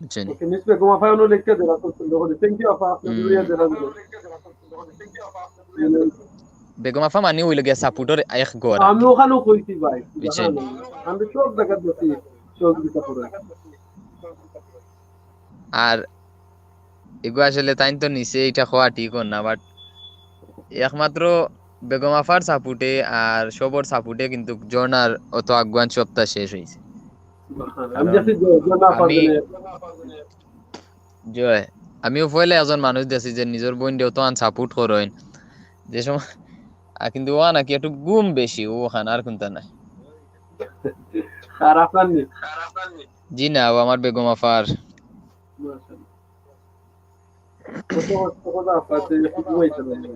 বুঝছইন নি? ওকে, মিস বেগম আফা অনো লেখকে দেরা, খুব সুন্দর করে। Thank you আফা, আপনি হুম। দুইয়া দেরা দিল। বেগম আফা মানে অইলো গিয়া সাপোর্টর এক ঘর। আমি ওখানেও কইছি ভাই, বুঝছইন নি? আমি সব জায়গা দেখি, সহযোগিতা করে। আর এগু আসলে তাইন তো নিচে ইটা কওয়া ঠিক অর না, but একমাত্র বেগম আফার সাপোর্টে আর সবর সাপোর্টে কিন্তু ঝর্ণার অত আগুয়ান সপ্তাহ শেষ অইছে। আমি কারণ দেখি যে ঝর্ণা আফার আমি জন্য জয়, আমিও পয়লা একজন মানুষ দেখছি যে নিজর বইনরে অতখান সাপোর্ট করইন, যে সময়, আ, কিন্তু ও নাকি একটু ঘুম বেশি, ও ওখান আর কুনতা নাই। আর আপনার নি? জি না, ও আমার বেগম আফার। মাশাআল্লাহ। কত কষ্ট করে আপনার জন্য একটু ঘুমাইতে পারেন।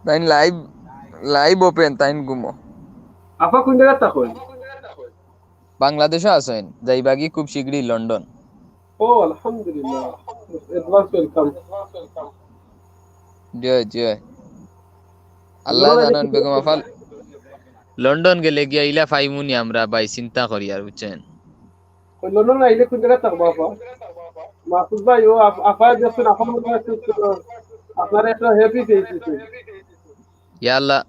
তাইন লাইভ, লাইভ ওপেন, তাইন ঘুমো। আফা কোন জায়গাত থাকইন? বাংলাদেশো আছইন, যাইবাগি খুব শীঘ্রই লন্ডন। ও, আলহামদুলিল্লাহ। Advance welcome। জি, জি। আল্লাহ জানইন, বেগম আফা। লন্ডন গেলে গিয়া ইলা পাইমু নি আমরা ভাই, চিন্তা করি আর, বুঝছইন? ওই লন্ডন আইলে কোন জায়গাত থাকবা আফা? মাহফুজ ভাই, ও আফ-, আফা দেখছেন, আফা মনে হয় একটু, আপনার একটা happy face দিছে। ইয়া আল্লাহ,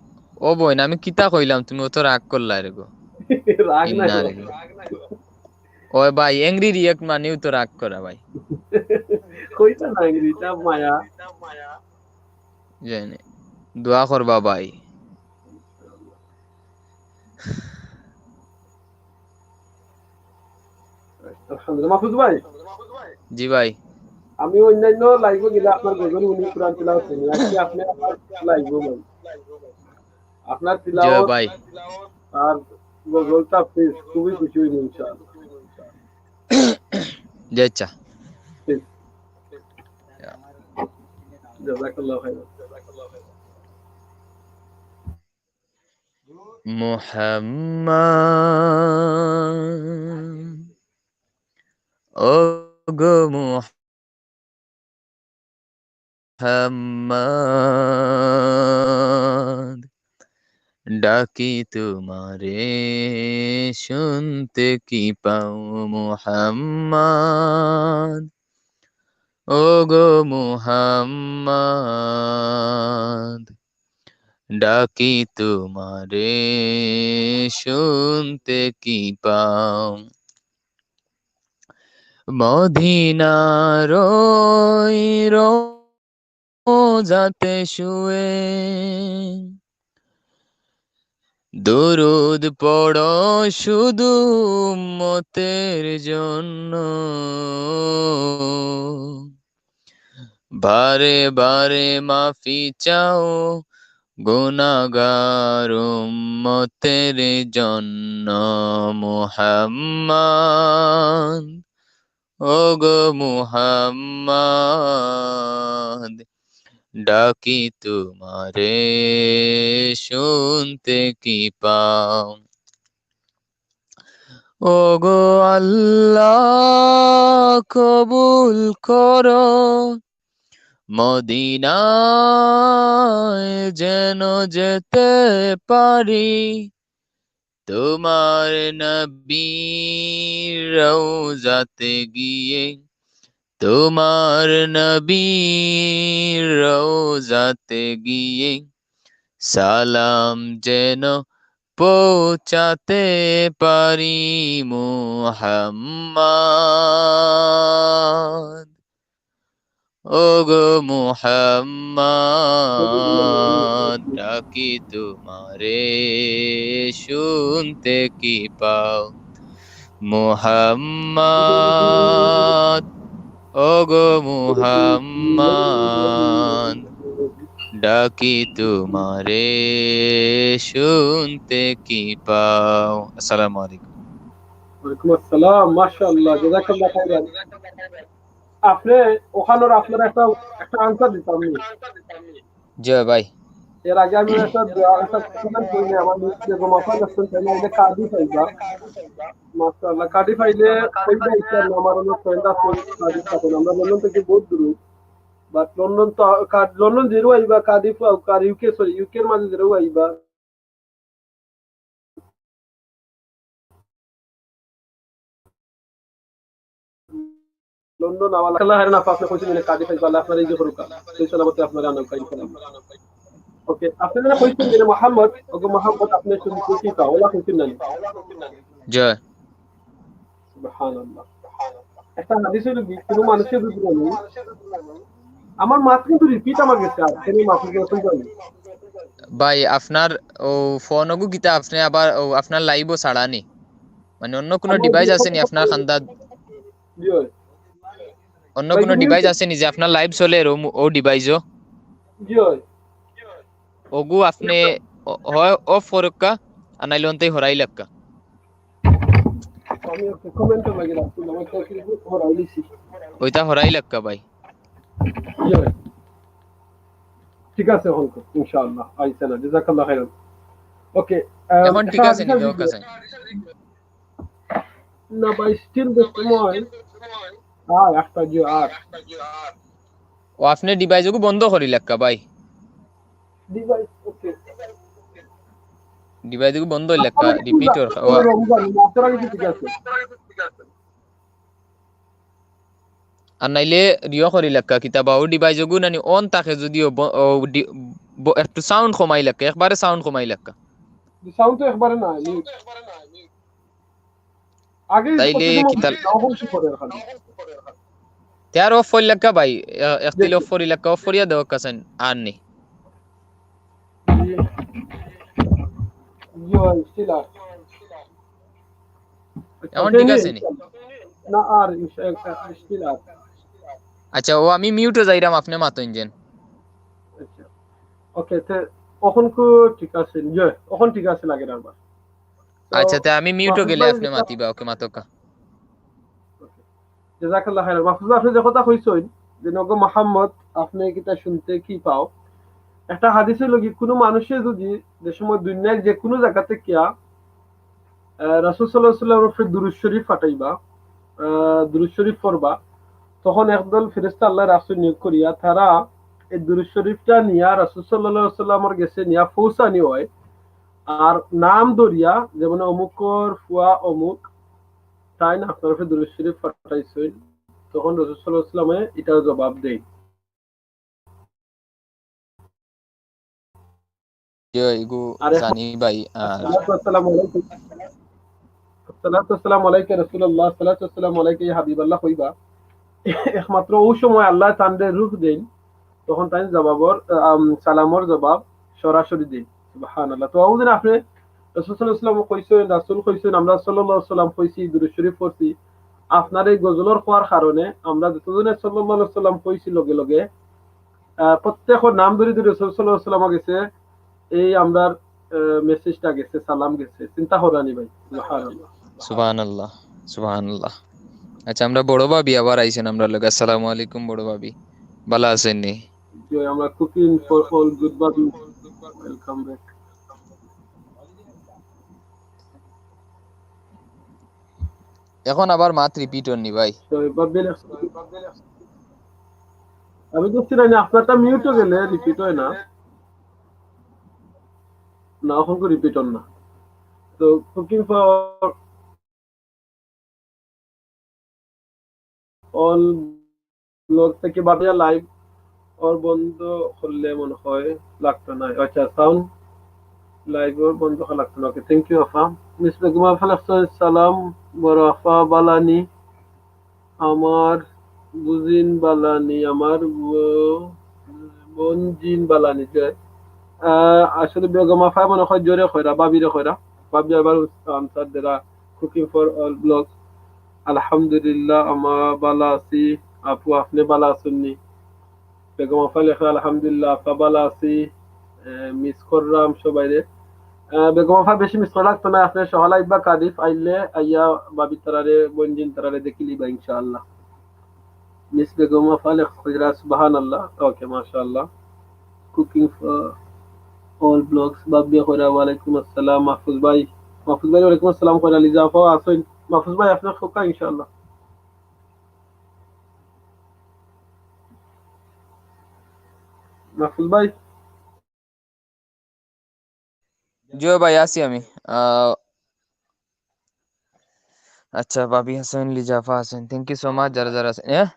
ও বইন, আমি কিতা কইলাম, তুমি অত রাগ করলায় রে গো। রাগ না। ইন্না লিল্লাহ। ওই ভাই, angry react মানেউ তো রাগ করা ভাই। কইতা না angry, ইটা মায়া। জানি। দোয়া করবা ভাই। আলহামদুলিল্লাহ। মাহফুজ ভাই। জি ভাই। আমি অন্যান্য লাইভও গেলে আপনার গজল উনি কোরআন তিলাওয়াত শুনি। আজকে আপনি আমার লাইভও ভাই। আপনার জি তিলাওয়াত ভাই। আর গজলটা please খুবই খুশি হইব ইনশাআল্লাহ। জি আচ্ছা। Please। জাযাকাল্লাহু খাইরান। মুহাম্মদ, ও গো মুহাম্মদ, ডাকি তোমারে শুনতে কি পাও মুহাম্মদ, ও গো মুহাম্মদ, ডাকি তোমারে শুনতে কি পাও। মদিনার ওই রোজাতে শুয়ে দুরুদ পড়ো শুধু উম্মতের জন্য। বারে বারে মাফি চাও গুনাগার উম্মতের জন্য। মুহাম্মদ, ও গো মুহাম্মদ, ডাকি তোমারে শুনতে কি পাও। ও গো আল্লাহ, কবুল করো মদিনায় যেন যেতে পারি, তোমার নবীর রওজাতে গিয়ে তোমার নবীর রওজাতে গিয়ে সালাম যেন পৌঁছাতে পারি মুহাম্মদ। ওগো মুহাম্মদ, ডাকি তোমারে শুনতে কি পাও? মুহাম্মদ, ওগো মুহাম্মদ, ডাকি তোমারে শুনতে কি পাও? আসসালামু আলাইকুম। ওয়ালাইকুম আসসালাম, মাশাআল্লাহ, জাযাকাল্লাহ খাইরান। আপনে ওখানোর আপনার একটা, একটা আনসার দিতাম আমি। জি ভাই। এর আগে আমি একটা, একটা comment করি, আমার নিচে যে মাথা লাগছেন, তাই না, এটা কার্ডিফ আইবা। মাশাআল্লাহ, কার্ডিফ আইলে কইবা, ইসলাম আমার অনেক friend আছে, কার্ডিফ থাকেন। আমরা লন্ডন থেকে বহুত দূর। But লন্ডন তো, কার-, লন্ডন যেরও আইবা, কার্ডিফ আও, কার ইউকে, sorry, ইউকের মাঝে যেরও আইবা। লন্ডন আওয়ালা। আল্লাহ হায়রান আপা, আপনে কইছেন যে কার্ডিফ আইবা, আল্লাহ আপনার এই যে করুক, সেই সালামতে আপনার আনন্দ পাই। ওকে, আপনে যেটা কইছেন যে মোহাম্মদ, ওগো মোহাম্মদ, আপনে শুধু কি তা, ওলা কইছেন না? জয়। সুবহানাল্লাহ। একটা হাদিস হইল কি, কোনো মানুষের যদি বলি, আমার মাত কিন্তু রিপিট আমার গেছে, আর কোনো মাত গেছে জানি। ভাই, আপনার ও ফোন ওগু কিতা আপনে আবার ও আপনার লাইভও ছাড়ানি? মানে অন্য কোনো আমার ডিভাইস আছে নি আপনার খান্দাত? জি হয়। অন্য ভাই, কোনো কিন্তু ডিভাইস আছে নি যে আপনার লাইভ চলে ও, ও ডিভাইসও? জি হয়। ওগু আপনে ও-, হয় অফ করুক্কা, আর নাইলে অন্তেই হরাই লাক্কা। আমি ওকে কমেন্টও লাগে রাখছি, আমার তো কিছু হরাই দিছি। ওইটা হরাই লাক্কা ভাই। জি ভাই। ঠিক আছে, এখন কো, ইনশাআল্লাহ, আইছে না, জাযাকাল্লাহ খাইরান। ওকে, আহ, এখন ঠিক একটা আছে নি, হাদিস আছে। ওকে, স্যার। না ভাই, still দেখতে মনে হয়। আর একটা যে আর। ও, আপনে ডিভাইস ওগু বন্ধ করি লাক্কা ভাই। ডিভাইস, ওকে। ডিভাইস ওগু বন্ধ হইল লাক্কা, আপনারা কি রিপিট ওর, ও। রমজান, আপনারা কি ঠিক আছে? আর নাইলে রিও করি লাক্কা, কিতা বা ও ডিভাইস ওগু নানি অন থাকে যদিও ব-, ও ডি-, ব-, একটু সাউন্ড কমাই লাক্কা, একবারে সাউন্ড কমাই লাক্কা। সাউন্ড তো একবারে না, আমি আগে তাইলে কত সময় কিতা অফ অন করে রাখা যায়? তে আর অফ করি লাক্কা ভাই, এ-, একতিল অফ করি লাক্কা, অফ করিয়া দেও কাছেন আর নি। জি। জি ভাই, still আর। এখন ঠিক আছে নি? না, আর ইস-, এ-, এ-, still আর। আচ্ছা, ও আমি মিউটও যাইরাম, আপনে মাতইন যেন। আচ্ছা। ওকে, তে অখন কো ঠিক আছে, জি, অখন ঠিক আছে লাগে না আবার। তো আচ্ছা, তে আমি মিউটও মাহফুজ গেলে ভাই আপনে যেটা মাতিবা, ওকে, মাতোকা। ওকে। জাযাকাল্লাহ খাইরান। মাহফুজ ভাই, আপনে যে কথা কইছইন, যে নগো মোহাম্মদ, আপনে কিতা শুনতে কি পাও? একটা হাদিসে লগি, কোনো মানুষে যদি যে সময় দুনিয়ার যে কোনো জায়গা থেকে আহ, রাসূল সাল্লাল্লাহু আলাইহি ওয়াসাল্লামের উপরে দুরূদ শরীফ পাঠাইবা, আহ, দুরূদ শরীফ পড়বা, তখন একদল ফেরেশতা আল্লাহ রাসূল নিয়োগ করিয়া তারা এই দুরূদ শরীফটা নিয়া রাসূল সাল্লাল্লাহু আলাইহি ওয়াসাল্লামের গেছে নিয়া পৌঁছানি হয়। আর নাম ধরিয়া, যেমন অমুকর ফুয়া অমুক, তাইন আপনার উপরে দুরূদ শরীফ পাঠাইছইন, তখন রাসূল সাল্লাল্লাহু আলাইহি ওয়াসাল্লামে এটার জবাব দেয়। জি, ইগু আরে জানি ভাই, আহ, আসসালাতু ওয়াসসালামু আলাইকা। আসসালাতু ওয়াসসালামু আলাইকা রাসূলুল্লাহ, আসসালাতু ওয়াসসালামু আলাইকা ইয়া হাবিবাল্লাহ কইবা। একমাত্র ওই সময় আল্লাহ তানরে রুহ দেন, তখন তাইন জবাবর, আম, সালামর জবাব সরাসরি দেন। সুবহানাল্লাহ। তো ওই দিন আপনি রাসূল সাল্লাল্লাহু আলাইহি ওয়াসাল্লাম কইছেন, রাসূল কইছেন, আমরা সাল্লাল্লাহু আলাইহি ওয়াসাল্লাম কইছি, দুরূদ শরীফ পড়ছি। আপনার এই গজলর হওয়ার কারণে আমরা যতজনে সাল্লাল্লাহু আলাইহি ওয়াসাল্লাম কইছি লগে লগে, আহ, প্রত্যেকর নাম ধরি ধরি রাসূল সাল্লাল্লাহু আলাইহি ওয়াসাল্লাম গেছে, এই আমরার, আহ, মেসেজটা গেছে, সালাম গেছে। চিন্তা করানি ভাই। সুবহানাল্লাহ। সুবহানাল্লাহ, সুবহানাল্লাহ। আচ্ছা, আমরা বড় ভাবি আবার আইছেন আমরা লগে। আসসালামু আলাইকুম বড় ভাবি, ভালা আছেন নি? জি, আমরা Cooking for All Good ভাবি। Welcome back। এখন আবার মাত রিপিট হননি ভাই। তো এবার বেলে-, আমি দেখছি না, না, আপনারটা মিউটও গেলে রিপিট হয় না। না, এখন তো রিপিট হন না। তো Cooking for All ব্লগ থাকি ভাবিয়া লাইভ অর বন্ধ করলে মনে হয় লাগতো না। আচ্ছা, সাউন্ড লাইভ অর বন্ধ করা লাগতো না। ওকে, থ্যাংক ইউ আফা। মিস বেগম আফা লেখছইন, সালাম বড় আফা, বালানি আমার বুজিন বালানি, আমার ব-, বোন জিন বালানি। যে, আহ, আসলে বেগম আফা মনে হয় জোরে কইরা, ভাবিরে কইরা। ভাবি আবার আনসার দেরা, কুকিং ফর অল ব্লগ। আলহামদুলিল্লাহ, আমা বালা আছি। আপু, আপনে বালা আছইন নি? বেগম আফা লেখা, আলহামদুলিল্লাহ, আফা বালা আছি। আহ, মিস করলাম সবাইরে। আহ, বেগম আফা বেশি মিস করা লাগতো না, আপনে সহাল আইবা কাদিফ আইলে আইয়া ভাবি তারারে, বঞ্জিন তারারে দেখিলিবা ইনশাআল্লাহ। মিস বেগম আফা লেখা, সুবহানাল্লাহ। ওকে, মাশাআল্লাহ। কুকিং ফর অল ব্লগস, ভাবিয়ে কইরা, ওয়ালাইকুম আসসালাম। মাহফুজ ভাই, মাহফুজ ভাই, ওয়ালাইকুম আসসালাম। কইরা লিজা আফা আছইন? মাহফুজ ভাই, আপনে খোকা ইনশাআল্লাহ। মাহফুজ ভাই। জি ভাই, আছি আমি। আহ, আচ্ছা, ভাবি আছইন, লিজাফা আছইন, thank you so much, যারা যারা আছইন। হ্যাঁ,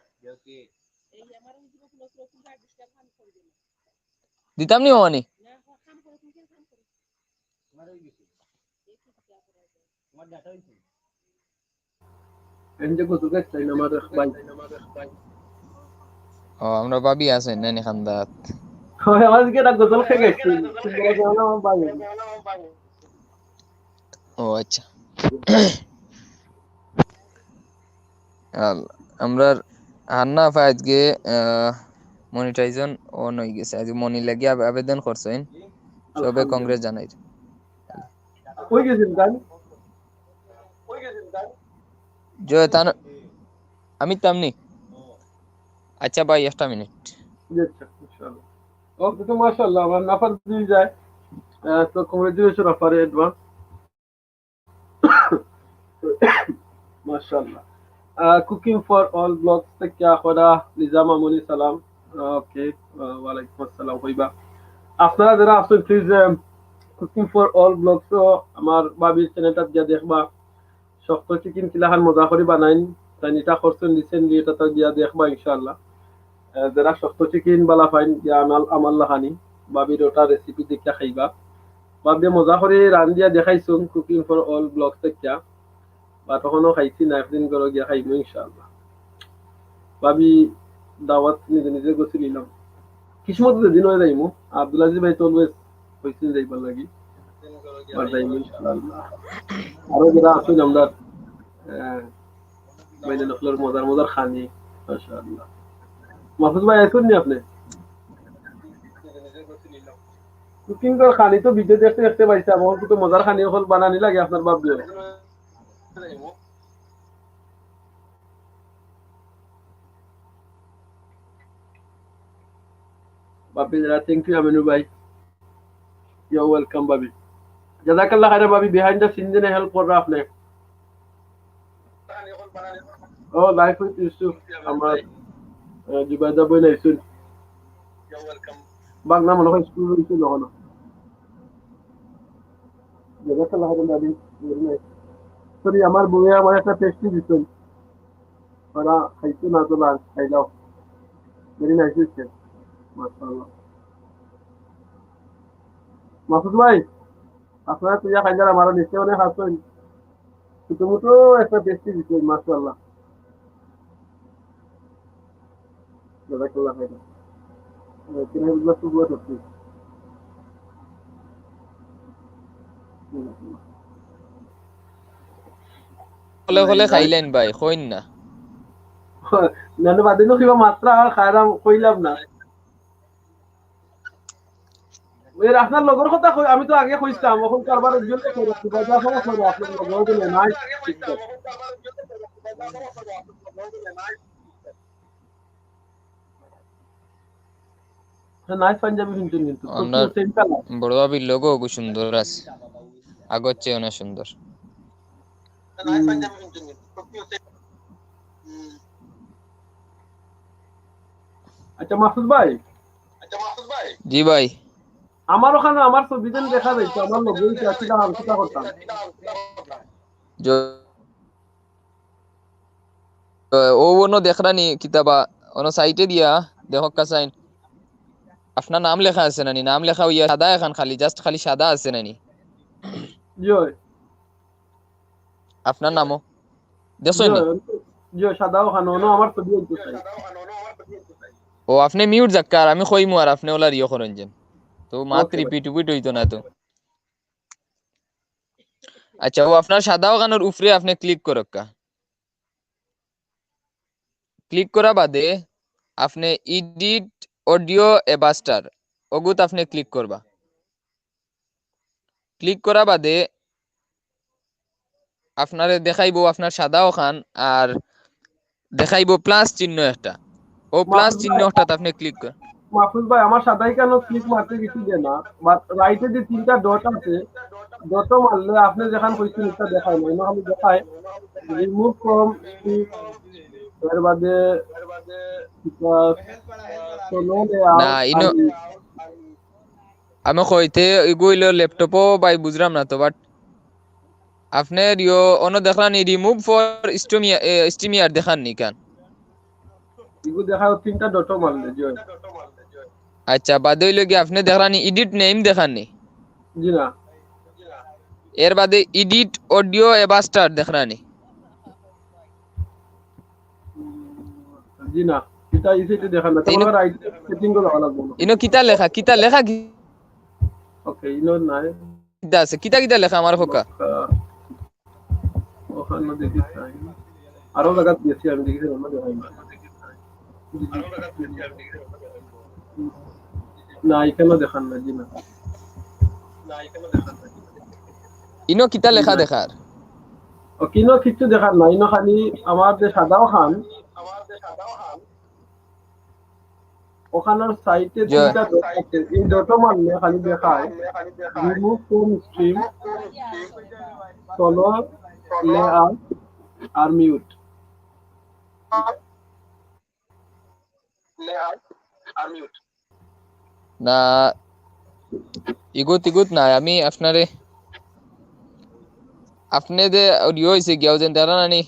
দিতাম নি অনি? এনজে কত গেছ তাই না আমার ভাই? ও, আমরা ভাবি আছইন নানি খান্দাত। ওই আমার দিকে একটা গোসল খেয়ে গেছি। আমার ভাই। ও আচ্ছা। আল-, আমরার হান্না আফা আজকে, আহ, মনিটাইজেশন অন অই গেছে। আজকে মনি লাগি আবে-, আবেদন করছইন। সবে আলহামদুলিল্লাহ। কংগ্রেস জানাই। কই গেছেন তাই? জয় তান-, আমি তামনি। আচ্ছা ভাই, একটা মিনিট। জি, আচ্ছা, ইনশাআল্লাহ। ওকে, তো মাশাআল্লাহ, আমার নাফার দিয়ে যায়। আহ, তো কংগ্রেচুলেশন আফারে অ্যাডভান্স। মাশাআল্লাহ। আহ, কুকিং ফর অল ব্লগস থেকে করা লিজা মামুনি সালাম। ওকে, আহ, ওয়ালাইকুম আসসালাম কইবা। আপনারা যারা আছেন, প্লিজ, আহ, কুকিং ফর অল ব্লগস আমার ভাবির চ্যানেলটা গিয়া দেখবা। শক্ত চিকেন কিলাখান মজা করি বানাইন, তাইন ইটা করছইন রিসেন্টলি, ইটা তো গিয়া দেখবা ইনশাআল্লাহ। আহ, যারা শক্ত চিকেন বালা পাইন, গিয়া আমার, আমার লাখানি, ভাবির ওটা রেসিপি দেখিয়া খাইবা। ভাবিয়ে মজা করি রান্দিয়া দেখাইছইন কুকিং ফর অল ব্লগস দেখিয়া। বা তখনও খাইছি না, একদিন করে গিয়া খাইমু ইনশাআল্লাহ। ভাবি দাওয়াত নিজে নিজে গেছে নিলাম। কিসমত যেদিন অয় যাইমু। আব্দুল আজিজ ভাই তো always কইছইন যাইবার লাগি। আর যাইমু ইনশাআল্লাহ। আরো যারা আছইন আমরা, আহ, বাইরে নকলর মজার মজার খানি। মাশাআল্লাহ। মাহফুজ ভাই, আছইন নি আপনে? কুকিং কর খানি তো ভিডিও দেখতে দেখতে পাইছি, আমার কিন্তু মজার খানি অকল বানানি লাগে আপনার ভাবিয়ে। ভাবি যারা, thank you আমিনু ভাই। You're welcome ভাবি। জাযাকাল্লাহ খাইরা ভাবি, behind the scene যেন help কররা আপনে। ও, live with Yusuf, আমার, আহ, জুবাইদা বইন আইছইন। বাংলা মনে হয় স্কুল হইছে না হলো। জাযাকাল্লাহ খাইরান ভাবি, very nice। Sorry, আমার বউয়ে আমার একটা পেস্ট্রি দিছইন। ওরা খাইতো না তো না, খাইলাও। Very nice হইছে। মাশাআল্লাহ। মাসুদ ভাই, আপনারা তো ইয়া খাইলার, আমারও নিচে অনেক আছইন। ছোট মোটো একটা পেস্ট্রি দিছইন, মাশাআল্লাহ। জাযাকাল্লাহ খাইরান। এ, তিন হাজার plus তো দোয়া করছি। হলে হলে খাইলেন ভাই, কইন না। না, না, বাদে নো কিবা মাত্রা আর খাইরাম, কইলাম না। এর আপনার লগর কথা কই, আমি তো আগে কইছিলাম, এখন তো আবার একজন কই রাখছি, বাজার হলো কই রাখছি, আপনার লগর বলে নাই। হ্যাঁ, nice পাঞ্জাবি কিনছেন কিন্তু, তো আপনার same colour। বড় ভাবির logo খুব সুন্দর আছে, আগর চেয়ে অনেক সুন্দর। হুম। আচ্ছা, মাসুদ ভাই। জি ভাই। আমার ওখানে আমার ছবি যেন দেখা যাইতো, আমার লগর কি আছে, দাঁড়ান, কিতা করতাম? জ-, ও অন্য দেখরা নি কিতাবা, অনো সাইডে দিয়া দেখউক্কা চাইন। আপনার নাম লেখা আছে নানি? নাম লেখা অইয়া সাদা এখান খালি, just খালি সাদা আছে নানি? জি অয়। আপনার নামও দেখছইন নি? জি অয়, সাদা অখান, অনো আমার ছবি আইতো চাই। ও, আপনে mute যাউক্কা, আর আমি কইমু আর আপনে অলার ইয়ে করইন যেন। তো মাত repeat উপিট অইতো না তো। আচ্ছা, ও আপনার সাদা অখানর উপরে আপনে click করউক্কা। Click করা বাদে আপনে edit audio a bastard অগুত আপনে click করবা। Click করা বাদে আপনারে দেখাইবো আপনার সাদা অখান, আর দেখাইবো plus চিহ্ন একটা। ও plus চিহ্ন একটাত আপনে click কর। মাহফুজ ভাই, আমার সাদা ইখানো click মারতে কিছু দেয় না, but right-এ যে তিনটা dot আছে, dot-ও মারলে আপনে যেখান কইছেন ইটা দেখায় না, অনো খালি দেখায় remove from stream, এর বাদে ইটা solo layout, না, ইনো আমি কইতে ইগু অইলো laptop-ও ভাই বুঝরাম না তো, but আপনার ইয়ো অনো দেখরা নি remove for stream, A, stream yard দেখরা নি ইখান? ইগু দেখা তিনটা dot-ও মারলে, জি অয়। আচ্ছা, বাদে অইলো গি আপনে দেখরা নি edit name দেখরা নি? জি না। এর বাদে edit audio a bastard দেখরা নি? জি না, ইটা ইসে ইটা দেখা না। তে ইনো- তোমার right setting-ও যাওয়া লাগবো না। ইনো কিতা লেখা? কিতা লেখা কি? Okay, ইনো নাই। কিতা আছে? কিতা কিতা লেখা আমার কউক্কা? আহ, অখানো দেখি চাই। আরো জাগাত গেছি আমি, দেখি অনো দেখার না। না, ইখানো দেখার না, জি না। ইনো কিতা লেখা দেখার? ও, ইনো কিচ্ছু দেখার না, ইনো খালি আমার যে সাদা অখান, অখানর side-এ তিনটা dot আছে, এই dot-ও মারলে খালি দেখায় remove from stream, solo layout আর mute। না, ইগুত ইগুত নাই। আমি আপনারে, আপনে যে audio অইছে গিয়াও যেন দেখরা নানি,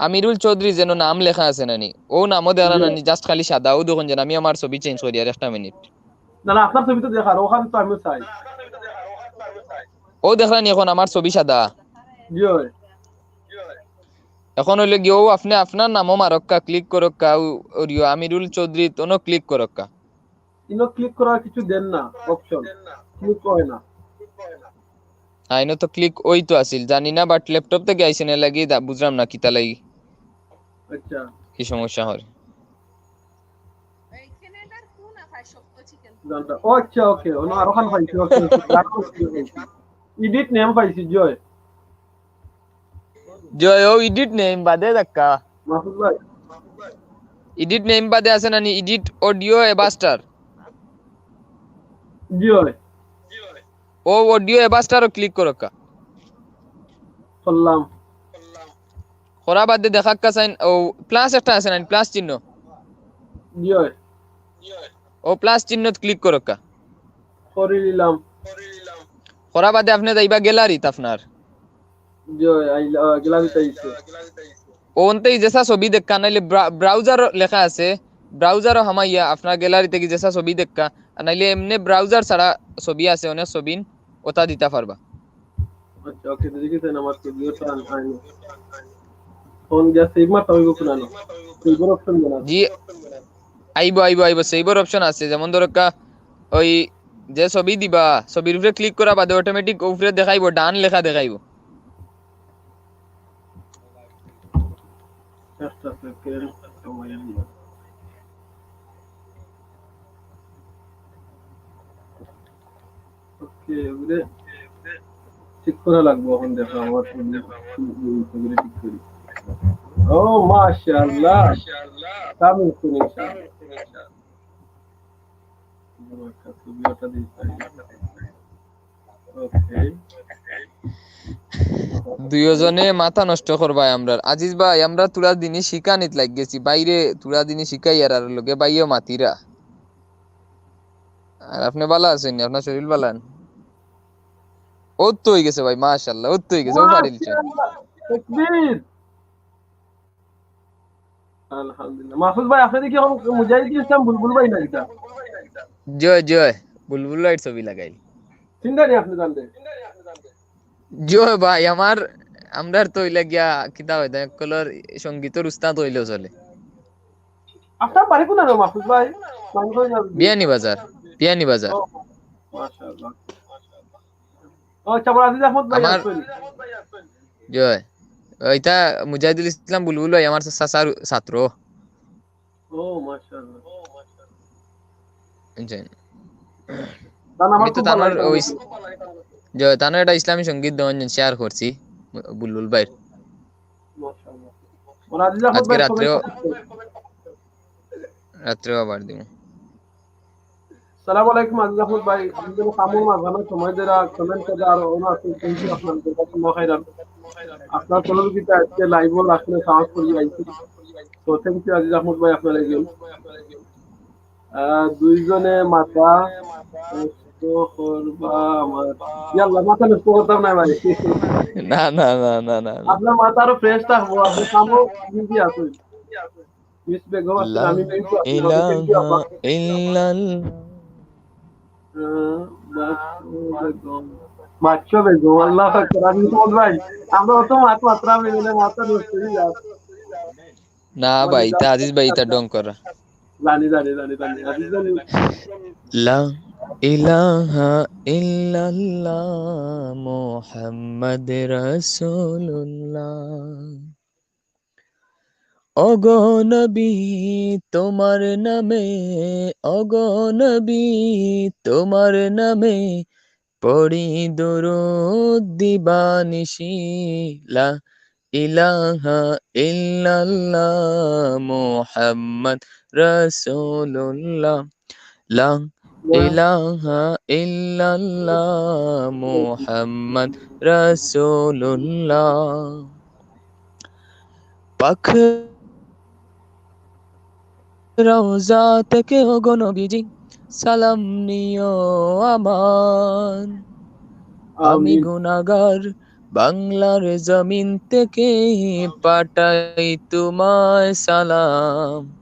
আমিরুল চৌধুরী যেন নাম লেখা আছে নানি, ও নামও দেখরা নানি, just খালি সাদা। ও দেখইন যেন আমি আমার ছবি change করি আর একটা minute। না, না, আপনার ছবি তো দেখার, অখান তো আমিও চাই। ও দেখরা নি অখন আমার ছবি সাদা। জি অয়। অখন অইলো গি ও আপনে আপনার নামও মারউক্কা, click করউক্কা, ও, audio আমিরুল চৌধুরী, অনো click করউক্কা। ইনো click করার কিছু দেন না, option click অয় না। আইনো তো click অইতো আছিল, জানি না, but laptop থাকি আইছে না লাগি দা-, বুঝরাম না কিতা লাগি, আচ্ছা। কি সমস্যা অর। জানতা-, ও আচ্ছা, okay, অনো আরোখান পাইছি, okay, okay। Edit name পাইছি, জি অয়। জি অয়, ও edit name বাদে দেউক্কা। মাহফুজ ভাই। Edit name বাদে আছে না নি, edit audio a bastard। জি অয়। ও audio a bastard-ও click করউক্কা। করলাম। করা বাদে দেখাউক্কা চাইন, ও plus একটা আছে না নি, plus চিহ্ন। জি অয়। ও plus চিহ্নত click করউক্কা। করি দিলাম। করা বাদে আপনে যাইবা gallery-ত আপনার। জি অয়, আইলা, আহ, gallery-ত আইছে। অনতেই যেছা ছবি দেউক্কা, নাইলে ব্রা-, browser লেখা আছে, browser-ও হামাইয়া আপনার gallery থাকি যেছা ছবি দেউক্কা, আর নাইলে এমনে browser ছাড়া ছবি আছে, অনেক ছবি, অতা দিতা পারবা। আচ্ছা, okay, দেখি তাইন আমার ছবি অতা আন-, আইন। ফোন দিয়া save মারতা অইবো কুনানো? Save-র option দেনা। জি, আইবো, আইবো, আইবো, save-র option আছে, যেমন ধরউক্কা, ওই যে ছবি দিবা, ছবির উপরে click করা বাদে automatic উপরে দেখাইবো, done লেখা দেখাইবো। একটা second সময় নিও। Okay, ওরে ঠিক করা লাগবো অখন, দেখো আমার ছবি, ছবিটা ঠিক করি। ও মাশাআল্লাহ, তামিল ফিনিশিং। Okay। দুইওজনে মাথা নষ্ট করবায় আমরার। আজিজ ভাই, আমরা থুড়া দিনই শিখানিত লাগি গেছি। ভাইরে থুড়া দিনই শিখাইয়ার আর লগে ভাইও মাতিরা। আর আপনে ভালা আছইন নি? আপনার শরীর ভালা নি? অউত্ত অইগেছে ভাই, মাশাআল্লাহ, অউত্ত অইগেছে, ও পারিলিছে। মাশাআল্লাহ, তাকবীর। আলহামদুলিল্লাহ। মাহফুজ ভাই, আপনে দেখি অখন মুজাহিদুল ইসলাম বুলবুল ভাই না কিতা? জি অয়, জি অয়, বুলবুল ভাইর ছবি লাগাইল। চিনতা নি আপনে তানরে? জি অয় ভাই, আমার, আমরার তো অইলা গিয়া কিতা অয়, অকলর সঙ্গীতর উস্তাদ অইলেও চলে। আপনার বাড়ি কোন জাগা মাহফুজ ভাই? মানিকগঞ্জ না? বিয়ানীবাজার, বিয়ানীবাজার। ও, মাশাআল্লাহ। ও, আচ্ছা, আমার আজিজ আহমদ ভাই আমার আছইন। জি অয়। ইটা মুজাহিদুল ইসলাম বুলবুল ভাই আমার চাচার ছাত্র। ও, মাশাআল্লাহ। বুঝছেন? তান আমার আমি তো খুব ভালা তানর লাগে। ওই জি অয়, তানর একটা ইসলামী সঙ্গীত দেওয়ান share করছি বুলবুল ভাইর। মাশাআল্লাহ। ওর আজিজ আহমদ আজকে ভাই রাত্রেও, comment করছে। রাত্রেও আবার দিমু। সালাম আলাইকুম আজিজ আহমদ ভাই, আমি যেন কামর মাঝখানে সময় দেরা comment করে আর ওনা আছে, thank you আপনার, জাযাকাল্লাহু খাইরান। আপনার সহযোগিতা আজকে live ও আসলে সাহস করি আইছি। তো thank you আজিজ আহমদ ভাই আপনার একজন। আহ, দুইজনে মাথা নষ্ট করবা আমার। ইয়াল্লা, মাথা নষ্ট করতাম না ভাই। না, না, না, না, না, না। আপনার মাথা আরো fresh থাকবো, আপনি কামো busy আছেন। মিস বেগম আছেন, লা আমি thank you আপনার, thank you ইলাহা আপা। ইল্লাল্লাহ। আহ, বাদশা বেগম। বাদশা বেগম, আল্লাহু আকবার, আমি বল ভাই, আমরা অত মাত মাত্রা মিলে মাথা নষ্ট হয়ে যায়। না ভাই, ইতা আজিজ ভাই, ইতা ঢং করা। জানি, জানি, জানি, জানি, আজিজ জানি। লা ইলাহা ইল্লাল্লাহ মুহাম্মদ রাসূলুল্লাহ। ওগো নবী, তোমার নামে, ওগো নবী, তোমার নামে পড়ি দুরূদ দিবানিশি। লা ইলাহা ইল্লাল্লাহ মুহাম্মদ রাসূলুল্লাহ। লা ইলাহা ইল্লাল্লাহ মুহাম্মদ রাসূলুল্লাহ। পাক রওজা থেকে ওগো নবীজি সালাম নিও আমার। আমি আমিন। গুনাহগার বাংলার জমিন থেকে পাঠাই তোমায় সালাম।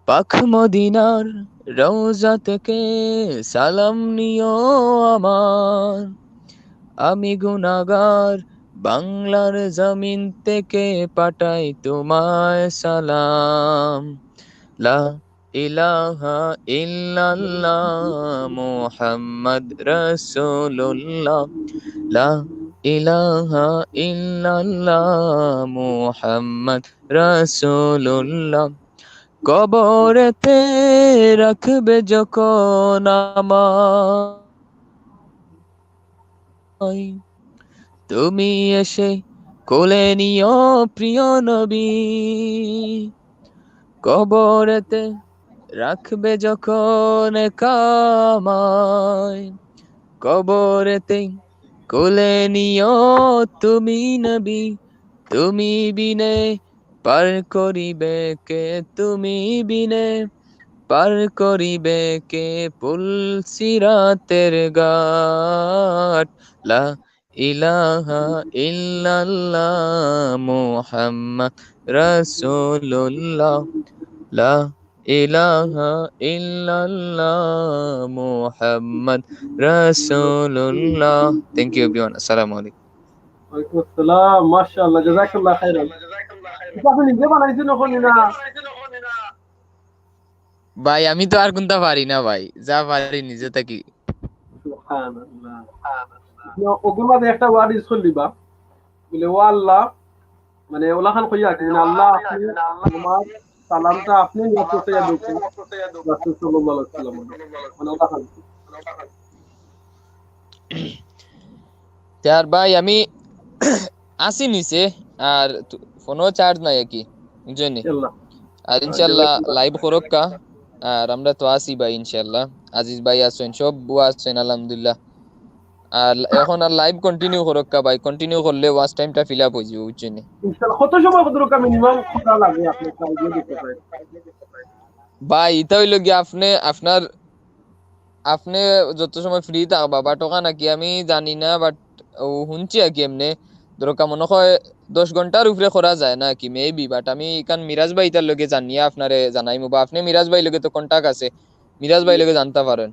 পাক মদিনার রওজা থেকে সালাম নিও আমার। আমি গুনাহগার বাংলার জমিন থেকে পাঠাই তোমায় সালাম। লা ইলাহা ইল্লাল্লাহ মুহাম্মদ রাসূলুল্লাহ। লা ইলাহা ইল্লাল্লাহ মুহাম্মদ রাসূলুল্লাহ। কবরেতে রাখবে যখন আমায়, তুমি এসে কোলে নিও প্রিয় নবী। কবরেতে রাখবে যখন একা আমায়, কবরেতে কোলে নিও তুমি নবী। তুমি বিনে পার করিবে কে, তুমি বিনে পার করিবে কে পুল সিরাতের ঘাট। লা ইলাহা ইল্লাল্লাহ মুহাম্মদ রাসূলুল্লাহ। লা ইলাহা ইল্লাল্লাহ মুহাম্মদ রাসূলুল্লাহ। Thank you everyone. আসসালামু আলাইকুম। ওয়ালাইকুম আসসালাম, মাশাআল্লাহ, জাযাকাল্লাহ খাইরান। ইটা আপনে নিজে বানাইছইন অখন না? ভাই, আমি তো আর কুনতা পারি না ভাই, যা পারি নিজে থাকি। সুবহানাল্লাহ। না, অগুর মাঝে একটা word use করলিবা, বলে, "ও আল্লাহ", মানে, ওলাখান কইয়া আর কি, মানে, "আল্লাহ, আপনি আমার সালামটা আপনি নিয়ে পৌঁছাইয়া দিয়েছেন রাসূল সাল্লাল্লাহু আলাইহি ওয়াসাল্লাম।" মানে, ওলাখান। তে আর ভাই, আমি আছি নিচে, আর তু-, ফোনও charge নাই আর কি, বুঝছইন নি? ইনশাআল্লাহ। আর ইনশাআল্লাহ জাযাকাল্লাহ। Live করউক্কা, আর আমরা তো আছি ভাই ইনশাআল্লাহ। আজিজ ভাই আছইন, সব বুয়া আছইন আলহামদুলিল্লাহ। আর অখন আর live continue করউক্কা ভাই, continue করলে watch time টা fill up অইযিবো, বুঝছইন নি? ইনশাআল্লাহ। কত সময় কত রকম minimum খোলা লাগে আপনার কাছে দেখতে পাই? ভাই, ইটা অইলো গিয়া আপনে, আপনার আপনে যত সময় free থাকবা, but ওখান আর কি আমি জানি না, but ও হুনছি আর কি এমনে। ধরো কা মনে হয় দশ ঘন্টার উপরে করা যায় না কি, maybe, but আমি ইখান মিরাজ ভাই ইতার লগে জানিয়া আপনারে জানাইমু, বা আপনে মিরাজ ভাই লগে তো contact আছে, মিরাজ ভাই লগে জানতা পারেন।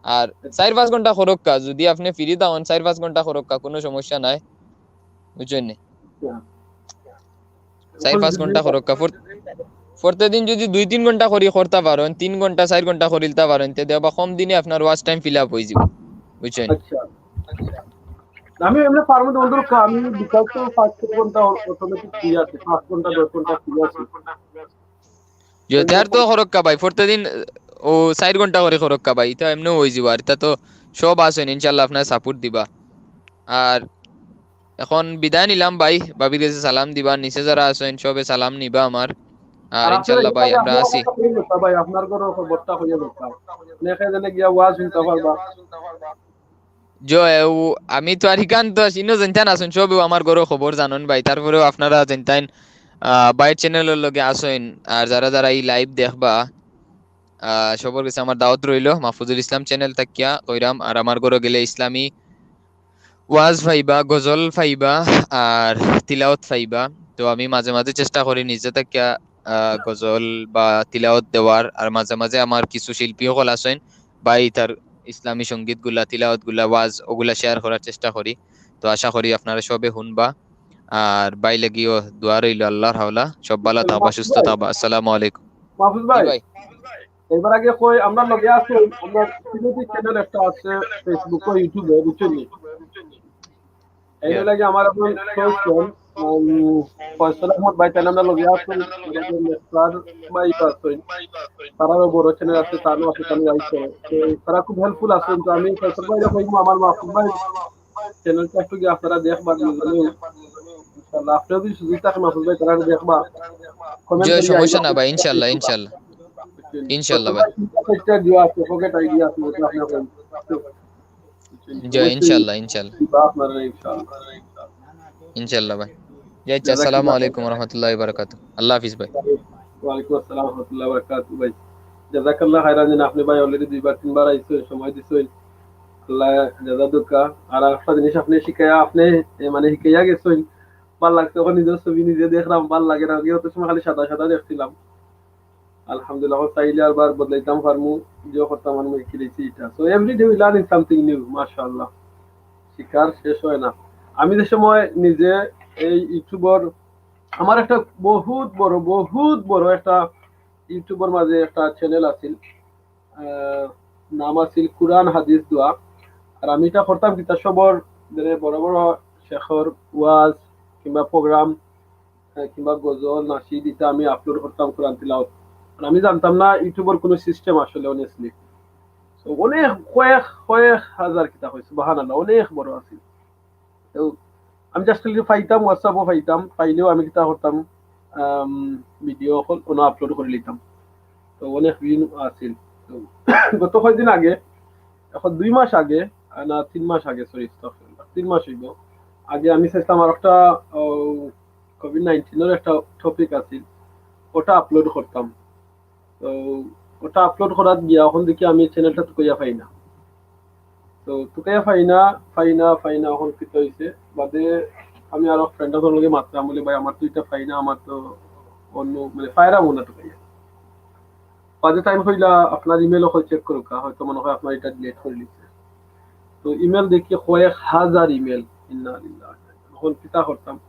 আর চাইর পাঁচ ঘন্টা করউক্কা, যদি আপনে free থাকইন, চাইর পাঁচ ঘন্টা করউক্কা, কুনু সমস্যা নাই, বুঝছইন নি? চাইর পাঁচ ঘন্টা করউক্কা, ফর-, প্রত্যেকদিন যদি দুই তিন ঘন্টা করি করতা পারেন, তিন ঘন্টা, চাইর ঘন্টা করিলতা পারেন, তে দেখবা কম দিনে আপনার watch time fill up অইযিবো, বুঝছইন? আচ্ছা, আচ্ছা। আমি এমনে পারমু তো বন্ধুর কা-, আমি বিকাল তো পাঁচ ছয় ঘন্টা অ-, automatic free আছে, পাঁচ ঘন্টা, দশ ঘন্টা free আছে। জি, তে আর তো করউক্কা ভাই, প্রত্যেকদিন, ও, চাইর ঘন্টা করি করউক্কা ভাই, ইতা এমনেও অইযিবো। আর ইতা তো সব আছইন, ইনশাআল্লাহ আপনারে support দিবা। আর এখন বিদায় নিলাম ভাই, ভাবির গেছে সালাম দিবা, নিচে যারা আছইন সবে সালাম নিবা আমার। আর আর আপনারা ইনশাআল্লাহ ভাই, আমরা আছি। ভাই, আপনার ঘরর খবরটা কইয়া দিতা। অনেকে যেন গিয়া ওয়াজ হুনতা পারবা। জি, ও, আমি তো আর ইখান তো ইনো যেনতান আছইন, সবেউ আমার ঘরর খবর জানইন ভাই। তারপরেও আপনারা যেনতান, আহ, ভাইর channel-র লগে আছইন, আর যারা যারা ই live দেখবা, আহ, সবর গেছে আমার দাওয়াত রইলো। মাহফুজুল ইসলাম channel থাকিয়া কইরাম, আর আমার ঘরো গেলে ইসলামী ওয়াজ পাইবা, গজল পাইবা, আর তিলাওয়াত পাইবা। তো আমি মাঝে মাঝে চেষ্টা করি নিজে থাকিয়া, আহ, গজল বা তিলাওয়াত দেওয়ার, আর মাঝে মাঝে আমার কিছু শিল্পী অকল আছইন, ভাই তার ইসলামী সঙ্গীতগুলা, তিলাওয়াতগুলা, ওয়াজ ওগুলা share করার চেষ্টা করি। তো আশা করি আপনারা সবে হুনবা। আর ভাই লাগিও দোয়া রইলো, আল্লাহর হাওলা, সব ভালা থাকবা, সুস্থ থাকবা। আসসালামু আলাইকুম। মাহফুজ জি ভাই, ভাই। এবার আগে কই, আমরা লগে আছি, আমরা তিলাওয়াতি channel একটা আছে Facebook ও YouTube এ, বুঝছইন নি? এই হ্যাঁ। লাগে আমার এখন চলছে, উম, ফয়সাল আহমদ ভাই, তাইন আমরা লগে আছি, আমাদের মেসার ভাই আছইন, তারারও বড় channel আছে, তারারও আছে, তারারও আইছে। তো তারা খুব helpful আছইন। তো আমি ফয়সাল ভাইরে কইমু, আমার মাহফুজ ভাই channelটা একটু গিয়া আপনারা দেখবা, ইনশাআল্লাহ। আপনারা যদি সুযোগ থাকে মাহফুজ ভাই, তারা দেখবা, comment জি, করিয়া সমস্যা আইবা। না ভাই, ইনশাআল্লাহ, ইনশাআল্লাহ। ইনশাআল্লাহ ভাই। ভাই, তিনটা চারটা দিও আছে, pocket idea আছে, ওটা আপনারা কইন। জি, অবশ্যই ইনশাআল্লাহ, ইনশাআল্লাহ। দিবা আপনারা ইনশাআল্লাহ। ইনশাআল্লাহ ভাই। জি, আচ্ছা, জাযাকাল্লাহ আসসালামু আলাইকুম ওয়া রাহমাতুল্লাহি ওয়া বারাকাতুহু। আল্লাহ হাফিজ ভাই। ওয়ালাইকুম আসসালাম ওয়া রাহমাতুল্লাহি ওয়া বারাকাতুহু ভাই। জাযাকাল্লাহ খাইরান, যে আপনে ভাই already দুইবার তিনবার আইছইন, সময় দিছইন। আল্লাহ জাযা দেউক্কা। আর একটা জিনিস আপনে শিখাইয়া, আপনে, এ, মানে শিখাইয়া গেছইন। ভালা লাগছে, অখন নিজর ছবি নিজে দেখরাম, ভালা লাগে না। আগে অত সময় খালি সাদা সাদা দেখছিলাম। আলহামদুলিল্লাহ, অখন চাইলে আরবার বদলাইতাম পারমু, যে করতাম আমি শিখি লইছি ইটা। So every day we learning something new, মাশাআল্লাহ। শিকার শেষ হয় না। আমি যে সময় নিজে এই YouTubeর, আমার একটা বহুত বড়, বহুত বড় একটা YouTubeর মাঝে একটা channel আছিল, আহ, নাম আছিল কুরআন হাদিস দোয়া। আর আমি ইটা করতাম কিতা, সবর, মানে, বড় বড় শেখর ওয়াজ কিংবা program, আহ, কিংবা গজল, নাশিদ, ইটা আমি upload করতাম, কুরআন তিলাওয়াত। আর আমি জানতাম না YouTubeর কুনু system আসলে, honestly। তো অনেক, কয়েক, কয়েক হাজার কিতা কই, সুবহানাল্লাহ, অনেক বড় আছিল। তো আমি just খালি পাইতাম, WhatsAppও পাইতাম, পাইলেও আমি কিতা করতাম, আম, video অকল অনো upload করি লিতাম। তো অনেক view আছিল। তো গত কয়দিন আগে, অখন দুই মাস আগে, আহ, না, তিন মাস আগে, sorry, আস্তাগফিরুল্লাহ, তিন মাস অইবো। আগে আমি চাইছিলাম আর একটা, ও, COVID nineteen-র একটা topic আছিল, ওটা upload করতাম। তো ওটা upload করাত গিয়া অখন দেখি আমি channelটা তুকাইয়া পাই না। তো তুকাইয়া পাই না, পাই না, পাই না, অখন কিতা অইছে? বাদে আমি আরো friend অকলর লগে মাতলাম, বলি, "ভাই, আমার তো ইটা পাই না, আমার তো অন্য, মানে, পাইরাম না তুকাইয়া।" বাদে তাইন কইলা, "আপনার email অকল check করউক্কা, হয়তো মনে হয় আপনার ইটা delete করি লিছে।" তো email দেখি কয়েক হাজার email, ইন্না লিল্লাহি। অখন কিতা করতাম?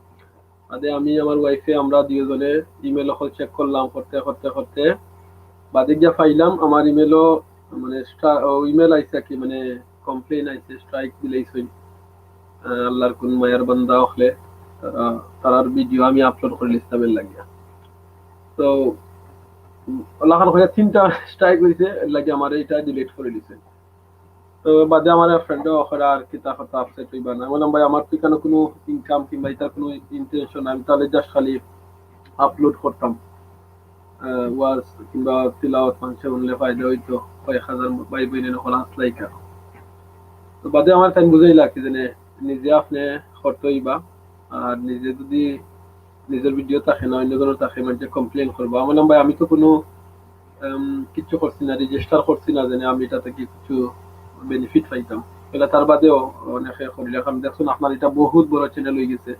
বাদে আমি, আমার wife-এ, আমরা দুইজনে email অকল check করলাম, করতে, করতে, করতে বাদে গিয়া পাইলাম আমার email-ও, মানে, স্টা-, ও, email আইছে কি, মানে, complain আইছে, strike দিলাইছইন। আহ, আল্লাহর কুন মায়ার বান্দা অকলে, তারা, তারার video আমি upload করি লিছলাম এর লাগিয়া। তো, উম, আল্লাহ খান কইয়া তিনটা strike অইছে, এর লাগি আমারে ইটা delete করি লিছে। তো বাদে আমার friend-ও অখন আর কিতা কথা upset অইবা না। আমি বললাম, "ভাই, আমার তো ইখানো কুনু income কিংবা ইটার কুনু intention নাই, আমি তাইলে just খালি upload করতাম। আহ, ওয়াজ কিংবা তিলাওয়াত মানষে হুনলে ফায়দা অইতো, কয়েক হাজার ভাই বইন অকল আছলা ইখান।" তো বাদে আমার তাইন বুঝাইলা কি জানে, নিজে আপনে করতে অইবা, আর নিজে যদি নিজর video থাকে না, অন্য জনর থাকে, মানষে complain করবা। আমি বললাম, "ভাই, আমি তো কুনু, উম, কিচ্ছু করছি না, register করছি না, যেন আমি ইটা থাকি কিছু benefit পাইতাম।" অইলা তার বাদেও অনেকে করিলা, কারণ দেখছইন, আপনার ইটা বহুত বড় channel অইগেছে।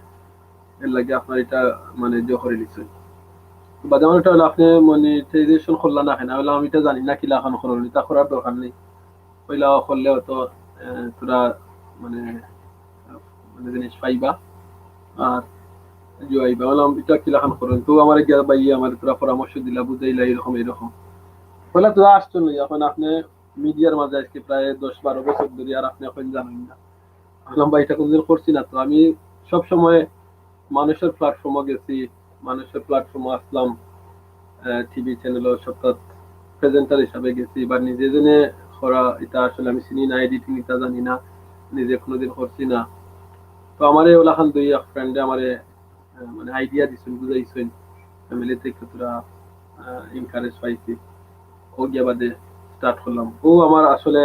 এর লাগি আপনার ইটা মানে জো করি নিছইন। বাদে আমার ইটা অইলো আপনে monetization করলা না কেনে? অইলো আমি ইটা জানি না কিলাখান করইন, ইটা করার দরকার নাই। পয়লা করলে অতো, আহ, থুড়া মানে, আহ, মানে জিনিস পাইবা আর জুয়াইবা। অইলো আমি ইটা কিলাখান করইন। তো আমার গিয়া ভাইয়ে আমার থুড়া পরামর্শ দিলা, বুঝাইলা এরকম এরকম। পয়লা তো আসতো না, এখন আপনে মিডিয়ার মাঝে আজকে প্রায় দশ বারো বছর ধরি, আর আপনে এখন জানইন না। আমি বললাম, "ভাই, ইটা কোনোদিন করছি না তো।" আমি সব সময় মানুষের প্ল্যাটফর্মও গেছি, মানুষের প্ল্যাটফর্মও আসলাম, টিভি চ্যানেলও সবটা প্রেজেন্টার হিসাবে গেছি, বা নিজে জেনে করা, ইটা আসলে আমি চিনি না, এডিটিং ইটা জানি না, নিজে কোনোদিন করছি না। তো আমারে ওলাখান দুই এক ফ্রেন্ডে আমারে আহ, মানে আইডিয়া দিছইন, বুঝাইছইন, ফ্যামিলি থেকে থুড়া এনকারেজ পাইছি। ও গিয়া বাদে স্টার্ট করলাম। ও আমার আসলে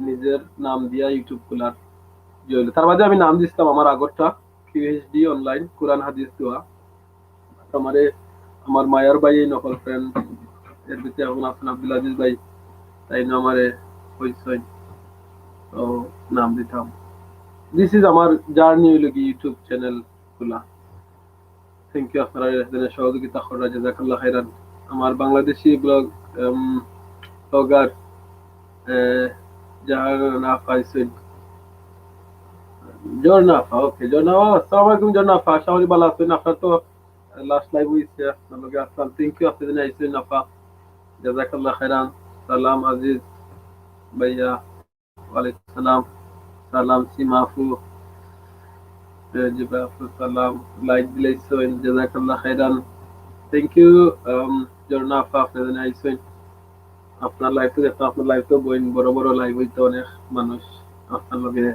নিজের নাম দিয়া ইউটিউব খোলার ইয়ে অইলো। তার বাদে আমি নাম দিছিলাম আমার আগরটা কিউএইচডি অনলাইন কোরআন হাদিস দোয়া। আমারে আমার মায়ার ভাই এই নকল ফ্রেন্ড, এর ভিতরে এখন আছেন আব্দুল আজিজ ভাই, তাইন আমারে কইছইন, তো নাম দিতাম। দিস ইজ আমার জার্নি অইলো কি ইউটিউব চ্যানেল খোলা। থ্যাংক ইউ আপনারা এখানে সহযোগিতা করা, জাযাকাল্লাহ খাইরান। আমার বাংলাদেশি ব্লগ, উম, ব্লগার, আহ, জাহান আফা আইছইন। জর্না আফা, ওকে, জর্না আফা, আসসালামু আলাইকুম জর্না আফা, আশা করি ভালা আছইন। আপনার তো লাস্ট লাইভ অইছে, আপনার লগে আসলাম। থ্যাংক ইউ, আপনে আইছইন আফা। জাযাকাল্লাহ খাইরান। সালাম আজিজ ভাইয়া। ওয়ালাইকুম সালাম। সালাম সীমা আফু। এ, জি ভাই, আফু সালাম। লাইক দিলাইছইন, জাযাকাল্লাহ খাইরান। থ্যাংক ইউ, আম, জর্না আফা, আপনে আইছইন। আপনার লাইভ তো দেখতাম, আপনার লাইভ তো বইন বড় বড় লাইভ অইতো, অনেক মানুষ আপনার লগে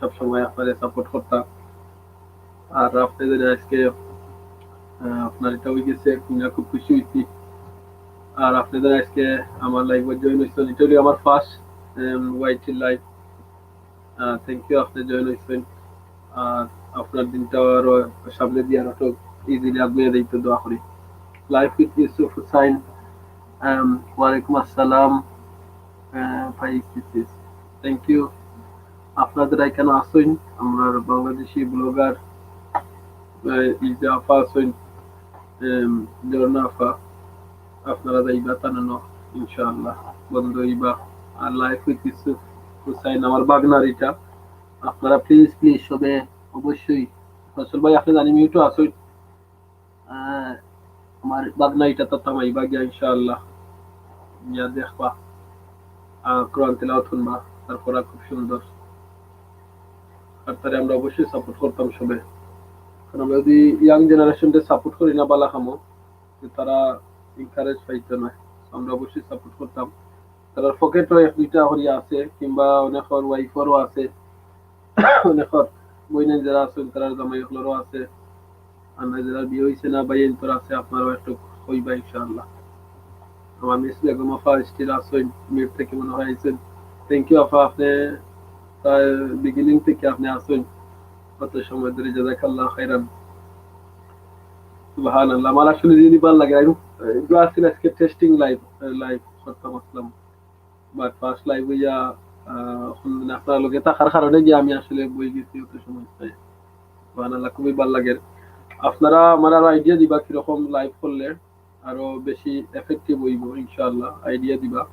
সব সময় আপনারে সাপোর্ট করতাম। আর আপনে যে আজকে, আহ, আপনার ইটা অই গেছে, শুনিয়া খুব খুশি অইছি। আর আপনে যে আজকে আমার লাইভে জয়েন অইছইন, ইটা অইলো আমার ফার্স্ট, উম, ওয়াইটি লাইভ। আহ, থ্যাংক ইউ, আপনে জয়েন অইছইন। আর আপনার দিনটা আরো সামনে দিয়া আরো ইজিলি আগুয়ে যাইতো, দোয়া করি। লাইভ উইথ ইউসুফ হুসাইন, আম, ওয়ালাইকুম আসসালাম। আহ, ভাই, থ্যাংক ইউ। আপনারা এখানো আছইন, আমরার বাংলাদেশি ব্লগার, আহ, এই যে আফা আছইন, আম, জর্না আফা, আপনারা যাইবা তানানো, ইনশাআল্লাহ, বন্ধু অইবা। আর লাইভ উইথ ইউসুফ হুসাইন, আমার বাগনার ইটা, আপনারা প্লিজ, প্লিজ সবে অবশ্যই, ফসল ভাই, আপনে জানি মিউটও আছইন, আহ, আমার বাগনা ইটা তো থামাইবা গিয়া ইনশাআল্লাহ। গিয়া দেখবা, আহ, কোরআন তিলাওয়াত শুনবা, তারপর আর খুব সুন্দর। আর তারে আমরা অবশ্যই সাপোর্ট করতাম সবে, কারণ আমরা যদি ইয়াং জেনারেশনরে সাপোর্ট করি না বালা কামো, তো তারা এনকারেজ পাইতো নায়। আমরা অবশ্যই সাপোর্ট করতাম। তারার পকেটও এক দুইটা করি আছে, কিংবা অনেকর ওয়াইফরও আছে, অনেকর বইনাইন যারা আছইন, তারার জামাই অকলরও আছে। আর না, যারা বিয়া অইছে না, ভাইয়াইন্তর আছে, আপনারাও একটু কইবা ইনশাআল্লাহ। আমার মিস বেগম আফা still আছইন, মিউট থেকে মনে হয় আইছইন। থ্যাংক ইউ আফা, আপনে প্রায় বিগিনিং থেকে আপনে আছইন, কত সময় ধরে, জাযাকাল্লাহ খাইরান। সুবহানাল্লাহ, আমার আসলে জিনি ভালা লাগে। আমি, আহ, আজকে টেস্টিং লাইভ, আহ, লাইভ করতাম আসলাম। But ফার্স্ট লাইভ অইয়া, আহ, এখন আপনার লগে থাকার কারণে গিয়া আমি আসলে বই গেছি অত সময়। তাই সুবহানাল্লাহ, খুবই ভালা লাগে। আপনারা আমার আরো আইডিয়া দিবা কিরকম লাইভ করলে আরো বেশি এফেক্টিভ অইবো, ইনশাআল্লাহ আইডিয়া দিবা।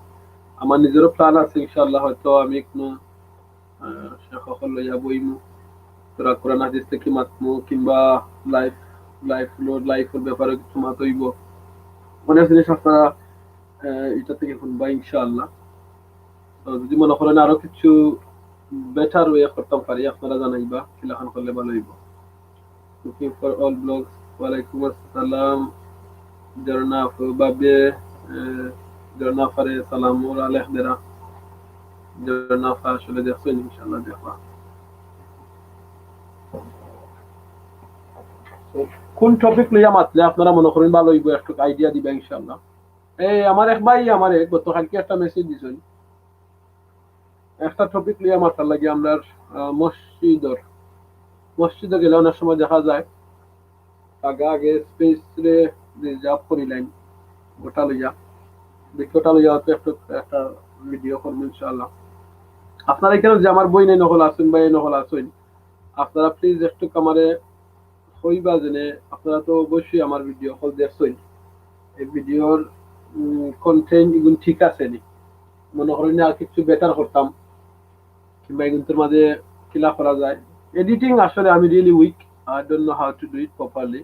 আমার নিজেরও প্ল্যান আছে ইনশাআল্লাহ, হয়তো আমি কোনো, আহ, শেখ অকল লইয়া বইমু, থুড়া কোরআন হাদিস থেকে মাতমু, কিংবা লাইফ, লাইফ লোড, লাইফের ব্যাপারে কিছু মাত অইবো। অনেক জিনিস আপনারা, আহ, ইটা থেকে শুনবা ইনশাআল্লাহ। তো যদি মনে করেন আরো কিছু বেটার ওয়ে করতাম পারি, আপনারা জানাইবা, কিলাখান করলে ভালা অইবো। Looking for all blogs। ওয়ালাইকুম আসসালাম। জর্না আফা, বাবে, আহ, জর্না আফারে সালাম ওরা আলেখ দেরা। জর্না আফা আসলে দেখছইন, ইনশাআল্লাহ দেখবা। তো কোন টপিক লইয়া মাতলে আপনারা মনে করেন ভালা অইবো, একটু আইডিয়া দিবা ইনশাআল্লাহ। এই আমার এক ভাই আমারে গতকালকে একটা মেসেজ দিছইন, একটা টপিক লইয়া মাতার লাগি আমরার, আহ, মসজিদর, মসজিদে গেলে অনেক সময় দেখা যায় আগে আগে স্পেস রে রিজার্ভ করি লাইন ওটা লইয়া, দেখি ওটা লইয়া হয়তো একটু একটা ভিডিও করবো ইনশাআল্লাহ। আপনারা এখানে যে আমার বইনাইন অকল আছইন, ভাইয়াইন অকল আছইন, আপনারা প্লিজ একটু আমারে কইবা যেনে, আপনারা তো অবশ্যই আমার ভিডিও অকল দেখছইন, এই ভিডিওর কন্টেন্ট ইগুন ঠিক আছে নি, মনে করইন আর কিছু বেটার করতাম, কিংবা ইগুনতর মাঝে কিলা করা যায়। এডিটিং আসলে আমি really weak, I don't know how to do it properly,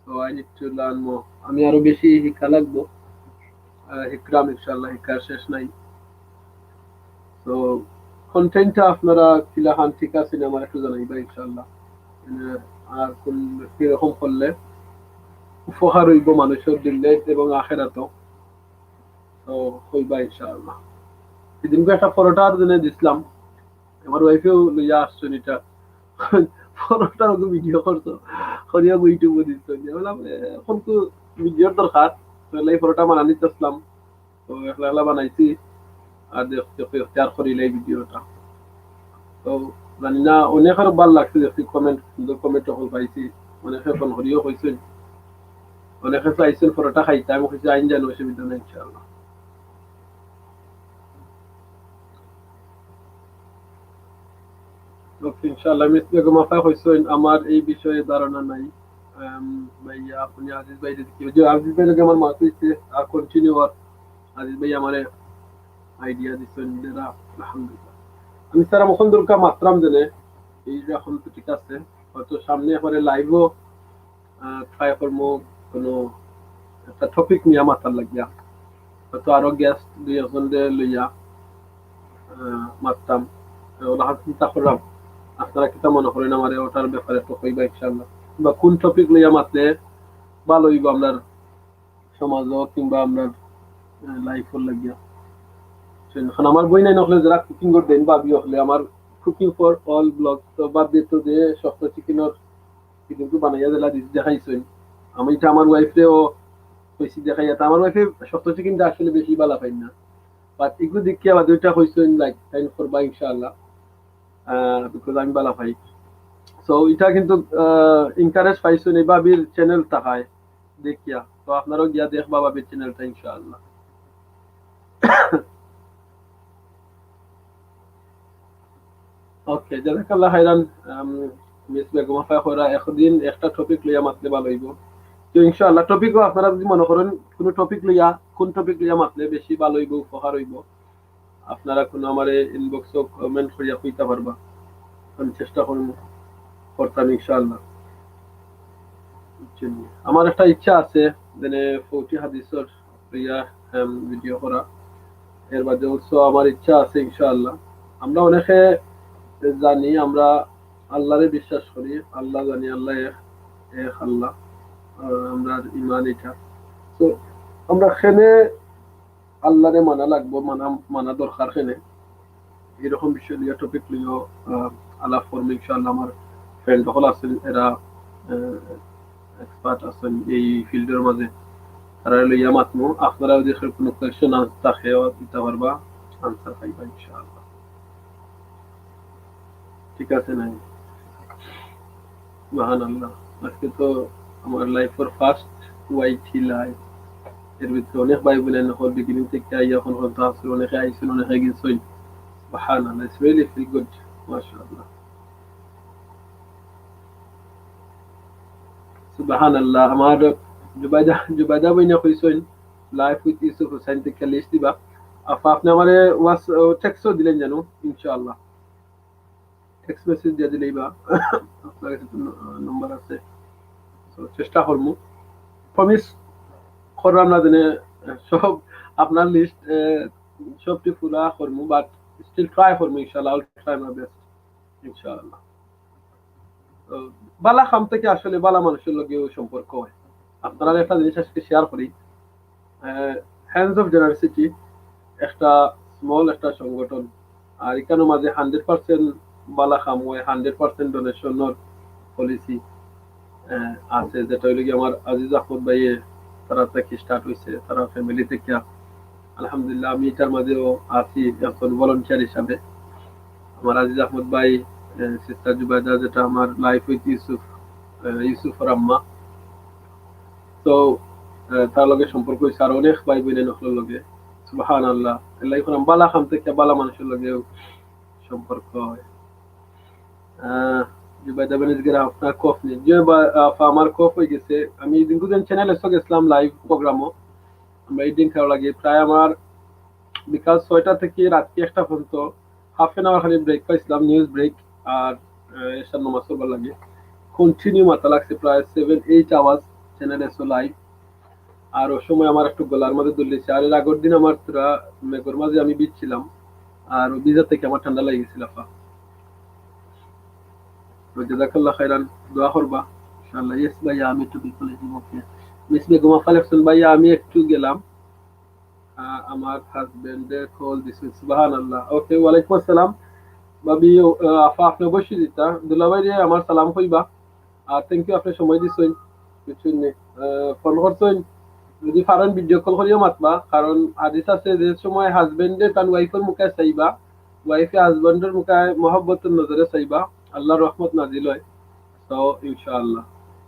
so I need to learn more. আমি আরো বেশি শিক্ষা লাগবো। আহ, শিখরাম ইনশাআল্লাহ, শিক্ষার শেষ নাই। তো কন্টেন্টটা আপনারা কিলাখান ঠিক আছে নি, আমার একটু জানাইবা ইনশাআল্লাহ। মানে, আর কোন কিরকম করলে উপকার হইব মানুষের দুনিয়াত এবং আখেরাতও, তো হইবা ইনশাআল্লাহ। সেদিনকে একটা পরোটা আর জন্য দিছিলাম, আমার ওয়াইফেও লইয়া আসছেন এটা। পরোটার মতো ভিডিও করছো, করিয়া ইউটিউবে দিচ্ছ। আমি বললাম, "এ, এখন তো ভিডিওর দরকার, তাহলে এই পরোটা বানানি চাচ্ছিলাম, তো একলা একলা বানাইছি, আর দেখতে দেখতে আর করিলাই ভিডিওটা।" তো জানি না, অনেকের ভালো লাগছে, দেখছি কমেন্ট, সুন্দর কমেন্ট অকল পাইছি, অনেকে ফোন করিও কইছেন, অনেকে চাইছেন পরোটা খাইতে, আমি কইছি, "আইন জানো, অসুবিধা নাই ইনশাআল্লাহ।" ওকে, ইনশাআল্লাহ। মিস বেগম আফা কইছেন, "আমার এই বিষয়ে ধারণা নাই।" আম, ভাইয়া, আপনি আজিজ ভাই যদি কেউ, যে আজিজ ভাই লগে আমার মাত হইছে, আর কন্টিনিউ আর আজিজ ভাই আমারে আইডিয়া দিছেন, এরা আলহামদুলিল্লাহ। আমি স্যার, আমি এখন দরকার মাত্রাম জেনে, এই যে এখন তো ঠিক আছে, হয়তো সামনে একবারে লাইভও ট্রাই করবো কোনো একটা টপিক নিয়ে মাতার লাগিয়া, হয়তো আরো গেস্ট দুই একজন লইয়া আহ, মাততাম। ওলা চিন্তা করলাম, আপনারা কিতা মনে করেন আমারে ওটার ব্যাপারে তো কইবা ইনশাআল্লাহ। বা কোন টপিক লইয়া মাতলে ভালো হইব আমরার সমাজও কিংবা আমরার, আহ, লাইফর লাগিয়া। So, এখন আমার বইনাইন অকলে যারা কুকিং করে দেন, ভাবি অকলে আমার কুকিং ফর অল ব্লগ, তো ভাবি তো যে শক্ত চিকেনর কিন্তু বানাইয়া দিলা দিস দেখাইছইন। আমি এটা আমার ওয়াইফরেও কইছি দেখাইয়া, তা আমার ওয়াইফে শক্ত চিকেনটা আসলে বেশি ভালা পাইন না। But এগুলো দেখিয়া বাদে ওইটা কইছইন, লাইক, তাইন করবা ইনশাআল্লাহ। আহ, because আমি ভালা পাই। So, এটা কিন্তু, আহ, এনকারেজ পাইছইন এই ভাবির চ্যানেল থাকায় দেখিয়া। তো আপনারাও গিয়া দেখবা ভাবির চ্যানেলটা ইনশাআল্লাহ। ওকে, জাযাকাল্লাহ খাইরান, আম, মিস বেগম আফা কইরা একদিন একটা টপিক লইয়া মাতলে ভালো হইব। তো ইনশাআল্লাহ টপিকও আপনারা যদি মনে করেন কোনো টপিক লইয়া, কোন টপিক লইয়া মাতলে বেশি ভালো হইব, উপকার হইব, আপনারা কোনো আমারে ইনবক্সও কমেন্ট করিয়া কইতা পারবা, আমি চেষ্টা করব, করতাম ইনশাআল্লাহ। বুঝছেন? আমার একটা ইচ্ছা আছে, মানে ফৌটি হাদিসর লইয়া, এম, ভিডিও করা। এর বাদে অলসো আমার ইচ্ছা আছে ইনশাআল্লাহ। আমরা অনেকে জানি, আমরা আল্লাহরে বিশ্বাস করি, আল্লাহ জানি, আল্লাহ এক, এক আল্লাহ। আর আমরার ইমান এটা। তো আমরা কেনে আল্লাহরে মানা লাগবো, মানা, মানা দরকার কেনে। এরকম বিষয় লইয়া টপিক লইয়া, আহ, আলাপ করবো ইনশাআল্লাহ। আমার ফ্রেন্ড অকল আছেন, এরা, আহ, এক্সপার্ট আছেন এই ফিল্ডর মাঝে, তারা লইয়া মাতমু। আপনারা যদি কোনো কোয়েশ্চেন থাকে দিতে পারবা, আনসার পাইবা ইনশাআল্লাহ। ঠিক আছে নাই? সুবহানাল্লাহ। আজকে তো আমার লাইফর ফার্স্ট ওয়াইটি লাইভ। এর ভিতরে অনেক ভাই বোন হল বিগিনিং থেকে আইয়া এখন পর্যন্ত আছে, অনেকে আইছেন, অনেকে গেছেন। সুবহানাল্লাহ, it's really feel good, মাশাআল্লাহ। সুবহানাল্লাহ, আমার জুবাইদা, জুবাইদা বইনা কইছেন, "Live with Yusuf Hussain" থেকে লিস্ট দিবা। আপা, আপনি আমারে ওয়াস-, ও, টেক্সটও দিলেন জানো, ইনশাআল্লাহ। টেক্সট মেসেজ দিয়া দিলেই বা আপনার কাছে তো ন-, নম্বর আছে। So, চেষ্টা করমু। প্রমিস করলাম না জানে সব আপনার লিস্ট, এ, সবটি পুরা করমু, but still try করমু ইনশাআল্লাহ। I'll try my best ইনশাআল্লাহ। তো, বালা কাম থেকে আসলে বালা মানুষের লগেও সম্পর্ক হয়। আপনারা একটা জিনিস আজকে শেয়ার করি, আহ, Hands of Generosity একটা স্মল একটা সংগঠন, আর এখানে মাঝে হান্ড্রেড পার্সেন্ট বালা কাম হয়, হান্ড্রেড পার্সেন্ট ডোনেশনের পলিসি, আহ, আছে, যেটা হইলো কি আমার আজিজ আহমদ ভাইয়ে তারা থেকে স্টার্ট হইছে, তারা ফ্যামিলি থেকে। আলহামদুলিল্লাহ, আমি এটার মাঝেও আছি একজন ভলান্টিয়ার হিসাবে। আমার আজিজ আহমদ ভাই, আহ, সিস্টার জুবাইদা, যেটা আমার লাইভ উইথ ইউসুফ, আহ, ইউসুফর আম্মা। তো, আহ, তার লগে সম্পর্ক হইছে আর অনেক ভাই বোনের হকলের লগে। সুবহানাল্লাহ। এর লাগি এখন বালা কাম থেকে বালা মানুষের লগেও সম্পর্ক হয়। আহ, জি ভাই, দেবেন আজকে আপনার কফ নেই। জি ভাই, আহ, আমার কফ হয়ে গেছে। আমি দিনকু দিন চ্যানেল এসো গেছিলাম লাইভ প্রোগ্রামও। আমরা এই দিন খাওয়া লাগে প্রায় আমার বিকাল ছয়টা থেকে রাত্রি একটা পর্যন্ত হাফ অ্যান আওয়ার খালি ব্রেক পাইছিলাম, নিউজ ব্রেক, আর আহ, এশার নামাজ পড়বার লাগে। কন্টিনিউ মাথা লাগছে প্রায় সেভেন এইট আওয়ার্স চ্যানেল এসো লাইভ। আর ওই সময় আমার একটু গলার মাঝে দুল দিছে। আর এর আগের দিন আমার তোরা মেঘর মাঝে আমি ভিজছিলাম, আর ওই ভিজা থেকে আমার ঠান্ডা লেগে গেছিল, আপা। তো জাযাকাল্লাহ খাইরান, দোয়া করবা ইনশাআল্লাহ। ইয়েস ভাইয়া, আমি একটু বিপদে দিব। মিস বেগম আফা লেখছেন, ভাইয়া আমি একটু গেলাম, আহ, আমার হাজবেন্ডে কল দিছে। সুবহানাল্লাহ। ওকে, ওয়ালাইকুম আসসালাম। ভাবি, আহ, আফা, আপনি অবশ্যই দিতা। দুলাভাই রে, আমার সালাম কইবা। আর থ্যাংক ইউ, আপনি সময় দিছেন। বুঝছেন নি? আহ, ফোন করছেন। যদি পারেন ভিডিও কল করিয়া মাতবা, কারণ হাদিস আছে যে সময় হাজবেন্ডে তার ওয়াইফের মুখে চাইবা, ওয়াইফে হাজবেন্ডের মুখে মহব্বতের নজরে চাইবা, আল্লাহর রহমত নাজিল হয়। তো ইনশাআল্লাহ।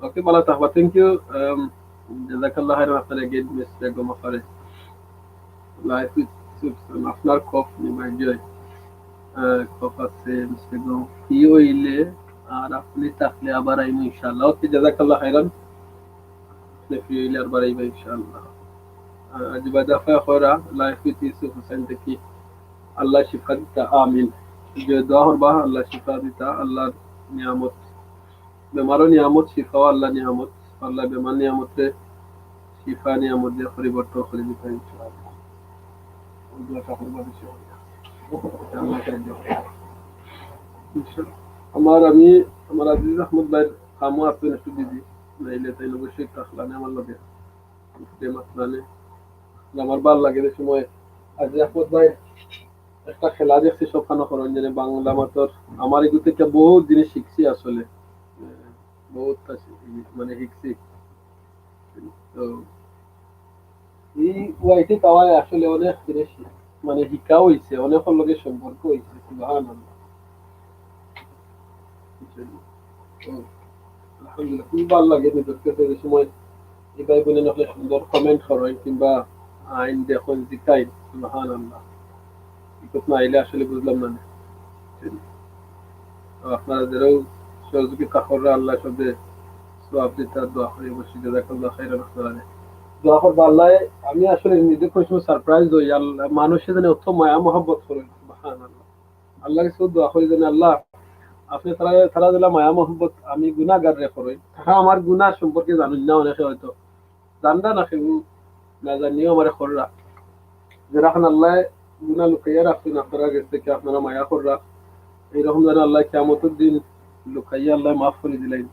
ওকে, ভালো থাকবা। Thank you. জাযাকাল্লাহ খাইরান, আপনার এগেইন মিস বেগম আফারে। লাইফ ইজ সুপসন, আপনার কফ নিবাই জয়। আহ, কফ আছে, মিস বেগম। ফ্রি হইলে আর আপনি থাকলে আবার আইমু ইনশাআল্লাহ। ওকে, জাযাকাল্লাহ খাইরান। আপনি ফ্রি হইলে আর বাড়াইবা ইনশাআল্লাহ। আহ, আজিবা দাফা করা, লাইফ উইথ ইউসুফ হোসেন থেকে। আল্লাহ শিফা দিতা, আমিন। যে দোয়া করবা, আল্লাহ শিফা দিতা, আল্লাহর নিয়ামত। বেমারও নিয়ামত, শিফাও আল্লাহ নিয়ামত। আল্লাহ বেমার নিয়ামতরে শিফা নিয়ামত দিয়া পরিবর্তন করি দিতা ইনশাআল্লাহ। ওই দোয়াটা করবা বেশি করিয়া। আল্লাহ সাহায্য করবা। ইনশাআল্লাহ। আমার, আমি, আমার আজিজ আহমদ ভাইর কামও আছে একটু বিজি, নাইলে তাই অবশ্যই থাকলা না আমার লগে। যে মাতলা নে। আমার ভালা লাগে যে সময় আজিজ আহমদ ভাই একটা খেলা দেখছি, সবখানে করেন, যেন বাংলা মাতর। আমার এগুলো থেকে বহুত জিনিস শিখছি আসলে, বহুত তা শিখছি, মানে শিখছি। তো এই ওয়াইটি তাওয়ায় আসলে অনেক জিনিস মানে শিক্ষা হইছে, অনেকর লগে সম্পর্ক হইছে। সুবহানাল্লাহ। তো আলহামদুলিল্লাহ, খুব ভালো লাগে নিজের কাছে যে সময় এই ভাই বোনে অনেক সুন্দর কমেন্ট করেন কিংবা আইন দেখেন, জিকাইন। সুবহানাল্লাহ, ইউটিউব না আইলে আসলে বুঝলাম না। তো আপনারা যারাও সহযোগিতা কররা, আল্লাহ সবে সওয়াব দিতা, দোয়া করি অবশ্যই। জাযাকাল্লাহ খাইরান আপনারা। দোয়া করবা আল্লাহ। আমি আসলে নিজে কোনো সময় সারপ্রাইজ হই, আল্লাহ মানুষে জানে অত মায়া মহব্বত করে। সুবহানাল্লাহ। আল্লাহর কাছে দোয়া করি জানে আল্লাহ, আপনি তারা, তারা দিলা মায়া মহব্বত, আমি গুনাহগাররে করই। তারা আমার গুনাহ সম্পর্কে জানেন না, অনেকে হয়তো জানরা না, কেউ না জানিও আমারে কররা। যেরকম আল্লাহ গুনাহ লুকাইয়া রাখছেন আপনারা গেছ থেকে, আপনারা মায়া কররা, এইরকম যেন আল্লাহ কিয়ামতের দিন লুকাইয়া আল্লাহ মাফ করি দিলেন,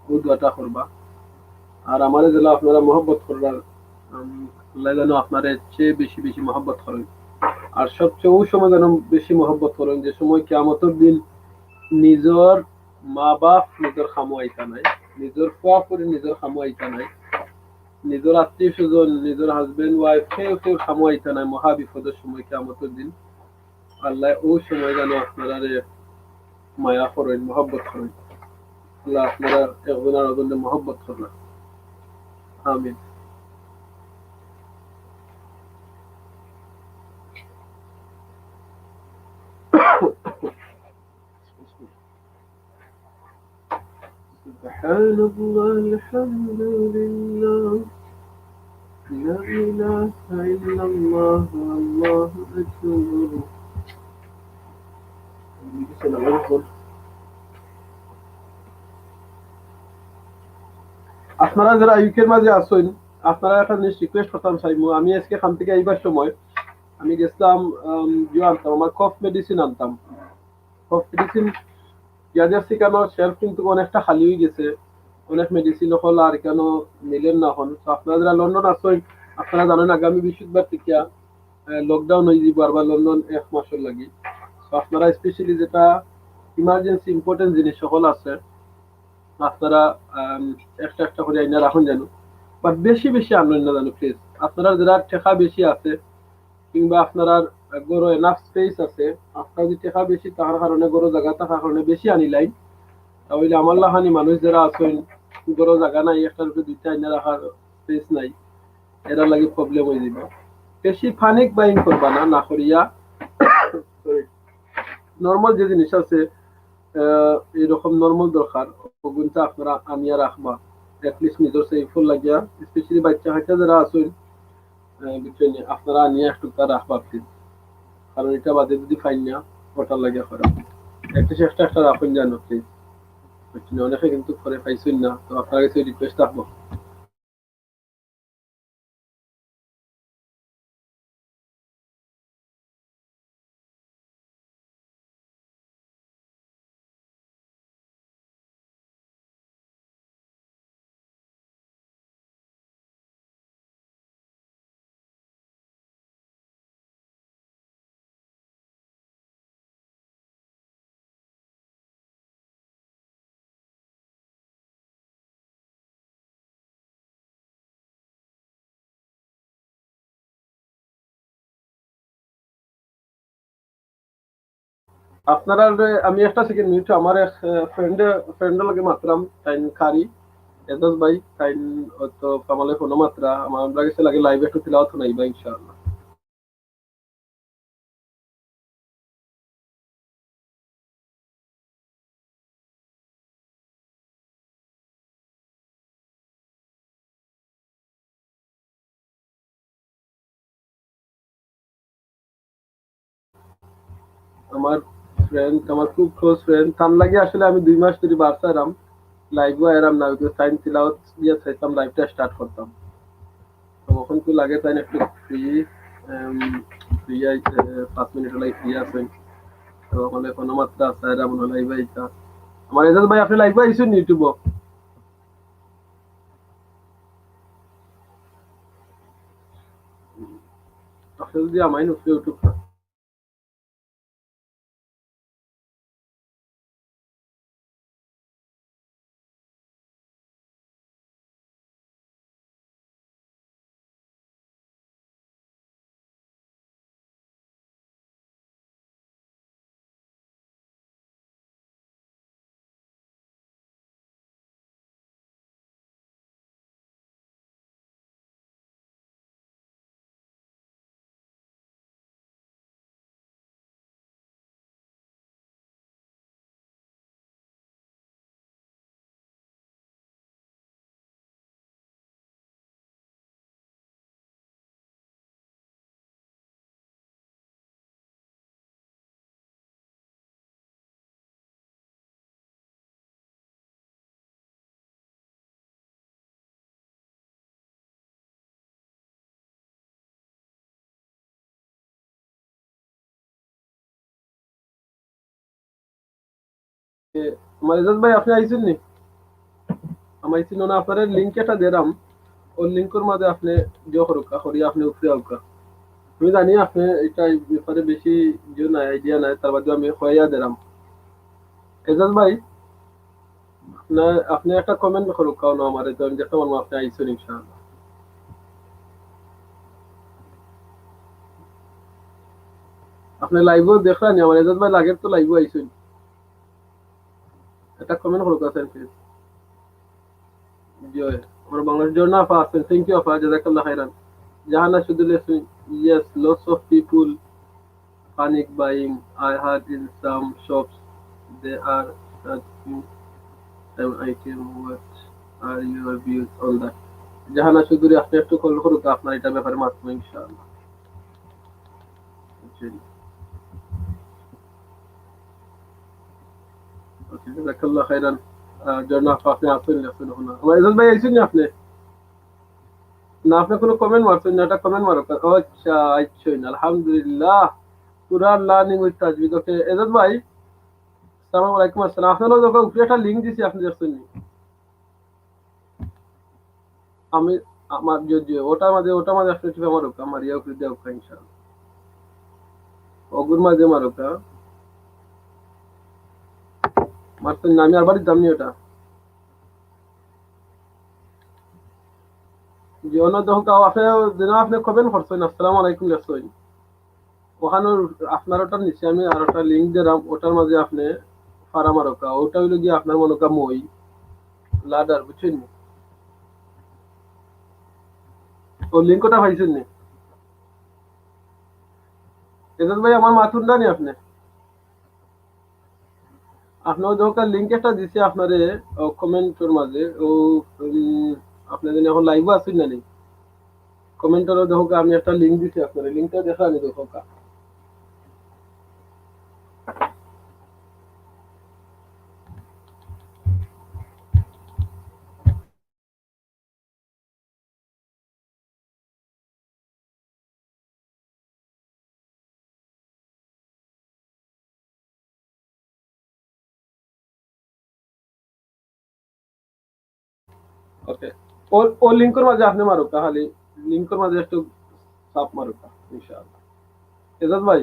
ও দোয়াটা করবা। আর আমারে যেন আপনারা মহব্বত কররা, উম, আল্লাহ যেন আপনারে চেয়ে বেশি বেশি মহব্বত করেন। আর সবচেয়ে ওই সময় যেন বেশি মহব্বত করেন, যে সময় কিয়ামতের দিন নিজর মা বাপ নিজর কামো আইতা নাই, নিজর ফুয়া ফুরি নিজর কামো আইতা নাই, নিজর আত্মীয় স্বজন, নিজর হাজবেন্ড ওয়াইফ, কেউ কেউ কামো আইতা নাই মহা বিপদের সময় কিয়ামতের দিন। আল্লাহ ওই সময় যেন আপনারারে মায়া করেন, মহব্বত করেন। আল্লাহ আপনারা একজন আর একজনকে মহব্বত করবেন। আমিন। سبحان الله، الحمد لله، لا إله إلا الله، والله أكبر। আপনারা যারা ইউকের মাঝে আছেন, আপনারা একটা জিনিস রিকোয়েস্ট করতাম চাইমু। আমি আজকে কাম থেকে আইবার সময় আমি গেছিলাম, আম, ইয়ে আনতাম, আমার কফ মেডিসিন আনতাম। কফ মেডিসিন গিয়া দেখছি কেন শেলফ কিন্তু অনেকটা খালি হয়ে গেছে, অনেক মেডিসিন হল আর কেন মিলেন না হন। তো আপনারা যারা লন্ডন আছেন, আপনারা জানেন আগামী বৃহস্পতিবার থেকে লকডাউন হয়ে যাবো আর লন্ডন এক মাসের লাগি। তো আপনারা স্পেশালি যেটা ইমার্জেন্সি ইম্পর্টেন্ট জিনিস সকল আছে, আপনারা, আম, একটা একটা করে আইনা রাখুন যেন, বাট বেশি বেশি আনবেন না যেন প্লিজ। আপনারা যারা টেকা বেশি আছে কিংবা আপনারা ঘরো এনাফ স্পেস আছে, আপনারা যদি টেকা বেশি থাকার কারণে ঘরো জায়গা থাকার কারণে বেশি আনিলাইন, তাহলে আমার লাখানি মানুষ যারা আছেন ঘরো জায়গা নাই, একটার উপরে দুইটা আইনা রাখার স্পেস নাই, এরা লাগি প্রবলেম হয়ে যাবে। বেশি প্যানিক বাইং করবা না, না করিয়া, সরি, নর্মাল যে জিনিস আছে, আহ, এইরকম নরমাল দরকার, ওগুনটা আপনারা আনিয়া রাখবা। At least নিজর সেফর লাগিয়া, specially বাচ্চা কাচ্চা যারা আছইন, আহ, বুঝছইন নি, আপনারা আনিয়া একটু তা রাখবা, please। কারণ ইটা বাদে যদি পাইন না, ওটার লাগিয়া খারাপ। At least একটা, একটা রাখইন যেন, please। বুঝছইন নি, অনেকে কিন্তু করে পাইছইন না, তো আপনার কাছে request থাকবো। আপনারারে আমি একটা second mute, আমার এক, আহ, friend, friend লগে মাতরাম, তাইন কারি, এজাজ ভাই, তাইন হয়তো কামালে ফোনো মাতরা, আমার, আমরা গেছে লাগে live একটু তিলাওয়াত হুনাইবা ইনশাআল্লাহ। আমার friend, আমার খুব close friend, তার লাগি আসলে আমি দুই মাস ধরি বার চাইরাম, live-ও আইরাম না, ওই যে তাইন তিলাওয়াত দিয়া চাইতাম live-টা start করতাম। তো অখন তো লাগে তাইন একটু free, উম, free আই-, আহ, পাঁচ মিনিট হলাই free আছইন। তো অখন অখন মাত্র চাইরাম মনে হয় live আইতা। আমার এজাজ ভাই, আপনি live আইছইন YouTube-ও? আপনি যদি আমায় নুকরে উঠুক না। এ, আমার এজাজ ভাই, আপনি আইছইন নি? আমার আইছইন না, আপনারে link একটা দিরাম, ওই link-র মাঝে আপনি জিও করুকা, করি আপনি উপরে আউকা। আমি জানি আপনি এটা এই ব্যাপারে বেশি জিও নাই, idea নাই, তার বাদে আমি কইয়া দিরাম। এজাজ ভাই, না, আপনি একটা comment করুকা না আমারে, তো আমি দেখতে পারবো আপনি আইছইন ইনশাআল্লাহ। আপনি live-ও দেখরা নি আমার এজাজ ভাই, লাগের তো live-ও আইছইন। একটা comment করুকা, sir, please। জি, আমার বাংলাদেশ ঝর্ণা আপা আছেন, thank you আপা, জাযাকাল্লাহ খাইরান। জাহানা শুধু লেখছেন, yes, lots of people panic buying. I heard in some shops they are charging some item. What are your views on that? জাহানা চৌধুরী, আপনি একটু call করুন তো, আপনার এটা ব্যাপারে মাতবো ইনশাআল্লাহ। জি। Okay, জাযাকাল্লাহ খাইরান। আহ, ঝর্ণা আপা, আপনি আছেন, আছেন এখন। আমার এজাজ ভাই আইছেন না আপনি? না, আপনি কোনো comment মারছেন না, এটা comment মারো। ও আচ্ছা, আইছেন, আলহামদুলিল্লাহ। Quran learning with Tajweed। Okay, Ejaz ভাই, আসসালামু আলাইকুম। আসসালাম। আপনার লগে উপরে একটা link দিছি, আপনি দেখছেন নি? আমি, আমার যে, যে, ওটার মাঝে, ওটার মাঝে আপনি টিপা মারুকা, আমার ইয়া উপরে দেওয়া ইনশাআল্লাহ। ওগুর মাঝে মারুকা। মারছেন না, আমি আরবার দিতাম নি ওটা। জি, অন্য দেখো, আপনি, যেন আপনি comment করছেন, আসসালামু আলাইকুম লেখছেন। ওখানে আপনার ওটার নিচে আমি আর একটা link দিলাম, ওটার মাঝে আপনি ফারা মারুকা, ওটা হইলো গিয়ে আপনার মনে করেন মই ladder, বুঝছেন নি? ও link ওটা পাইছেন নি? এজাজ ভাই, আমার মাত হুনরা নি আপনি? আপনার দেখো লিংক একটা দিছি আপনারে, ও, কমেন্টর মাঝে। ও, উম, আপনি যদি এখন লাইভে আছেন না নি, কমেন্টর দেখো আমি একটা লিংক দিছি আপনারে, লিংকটা দেখা নি দেখো। ওকে, ও, ও লিংকর মাঝে আপনি মারুকা, খালি লিংকর মাঝে একটু চাপ মারুকা, ইনশাআল্লাহ। এজাজ ভাই,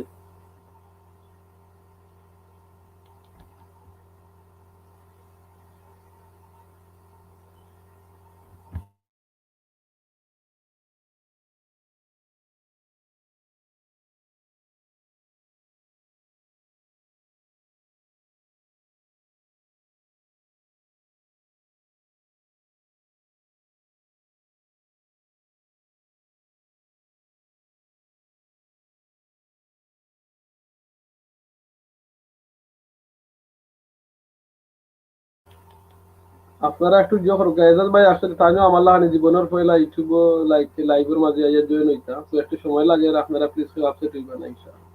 আপনারা একটু ইয়ে করুক, এজাজ ভাই আসলে তাইনও আমার লাখানি জীবনর পয়লা YouTube লাইভ, লাইভর মাঝে আইয়া জয়েন হইতা, তো একটু সময় লাগে, আর আপনারা প্লিজ কেউ আপসেট হইবা না ইনশাআল্লাহ।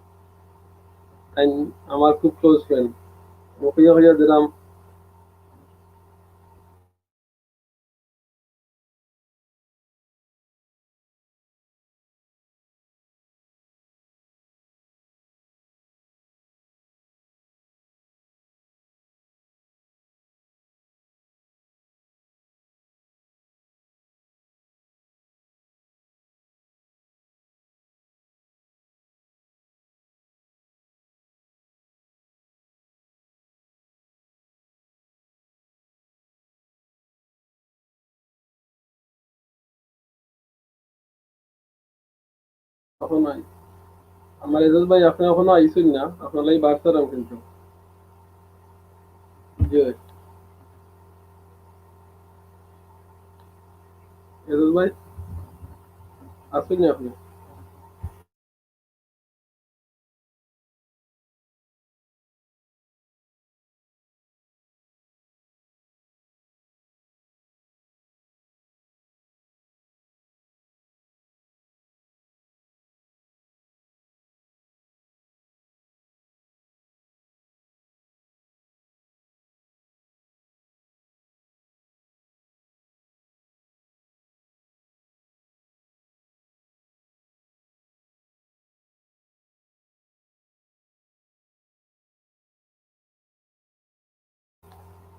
তাইন আমার খুব ক্লোজ ফ্রেন্ড, ওকে হইয়া দিলাম। তখন নাই। আমার এজাজ ভাই, আপনি এখনো আইছেন না, আপনার লাগি বার্তা রাম কিন্তু। জি। এজাজ ভাই, আছেন না আপনি?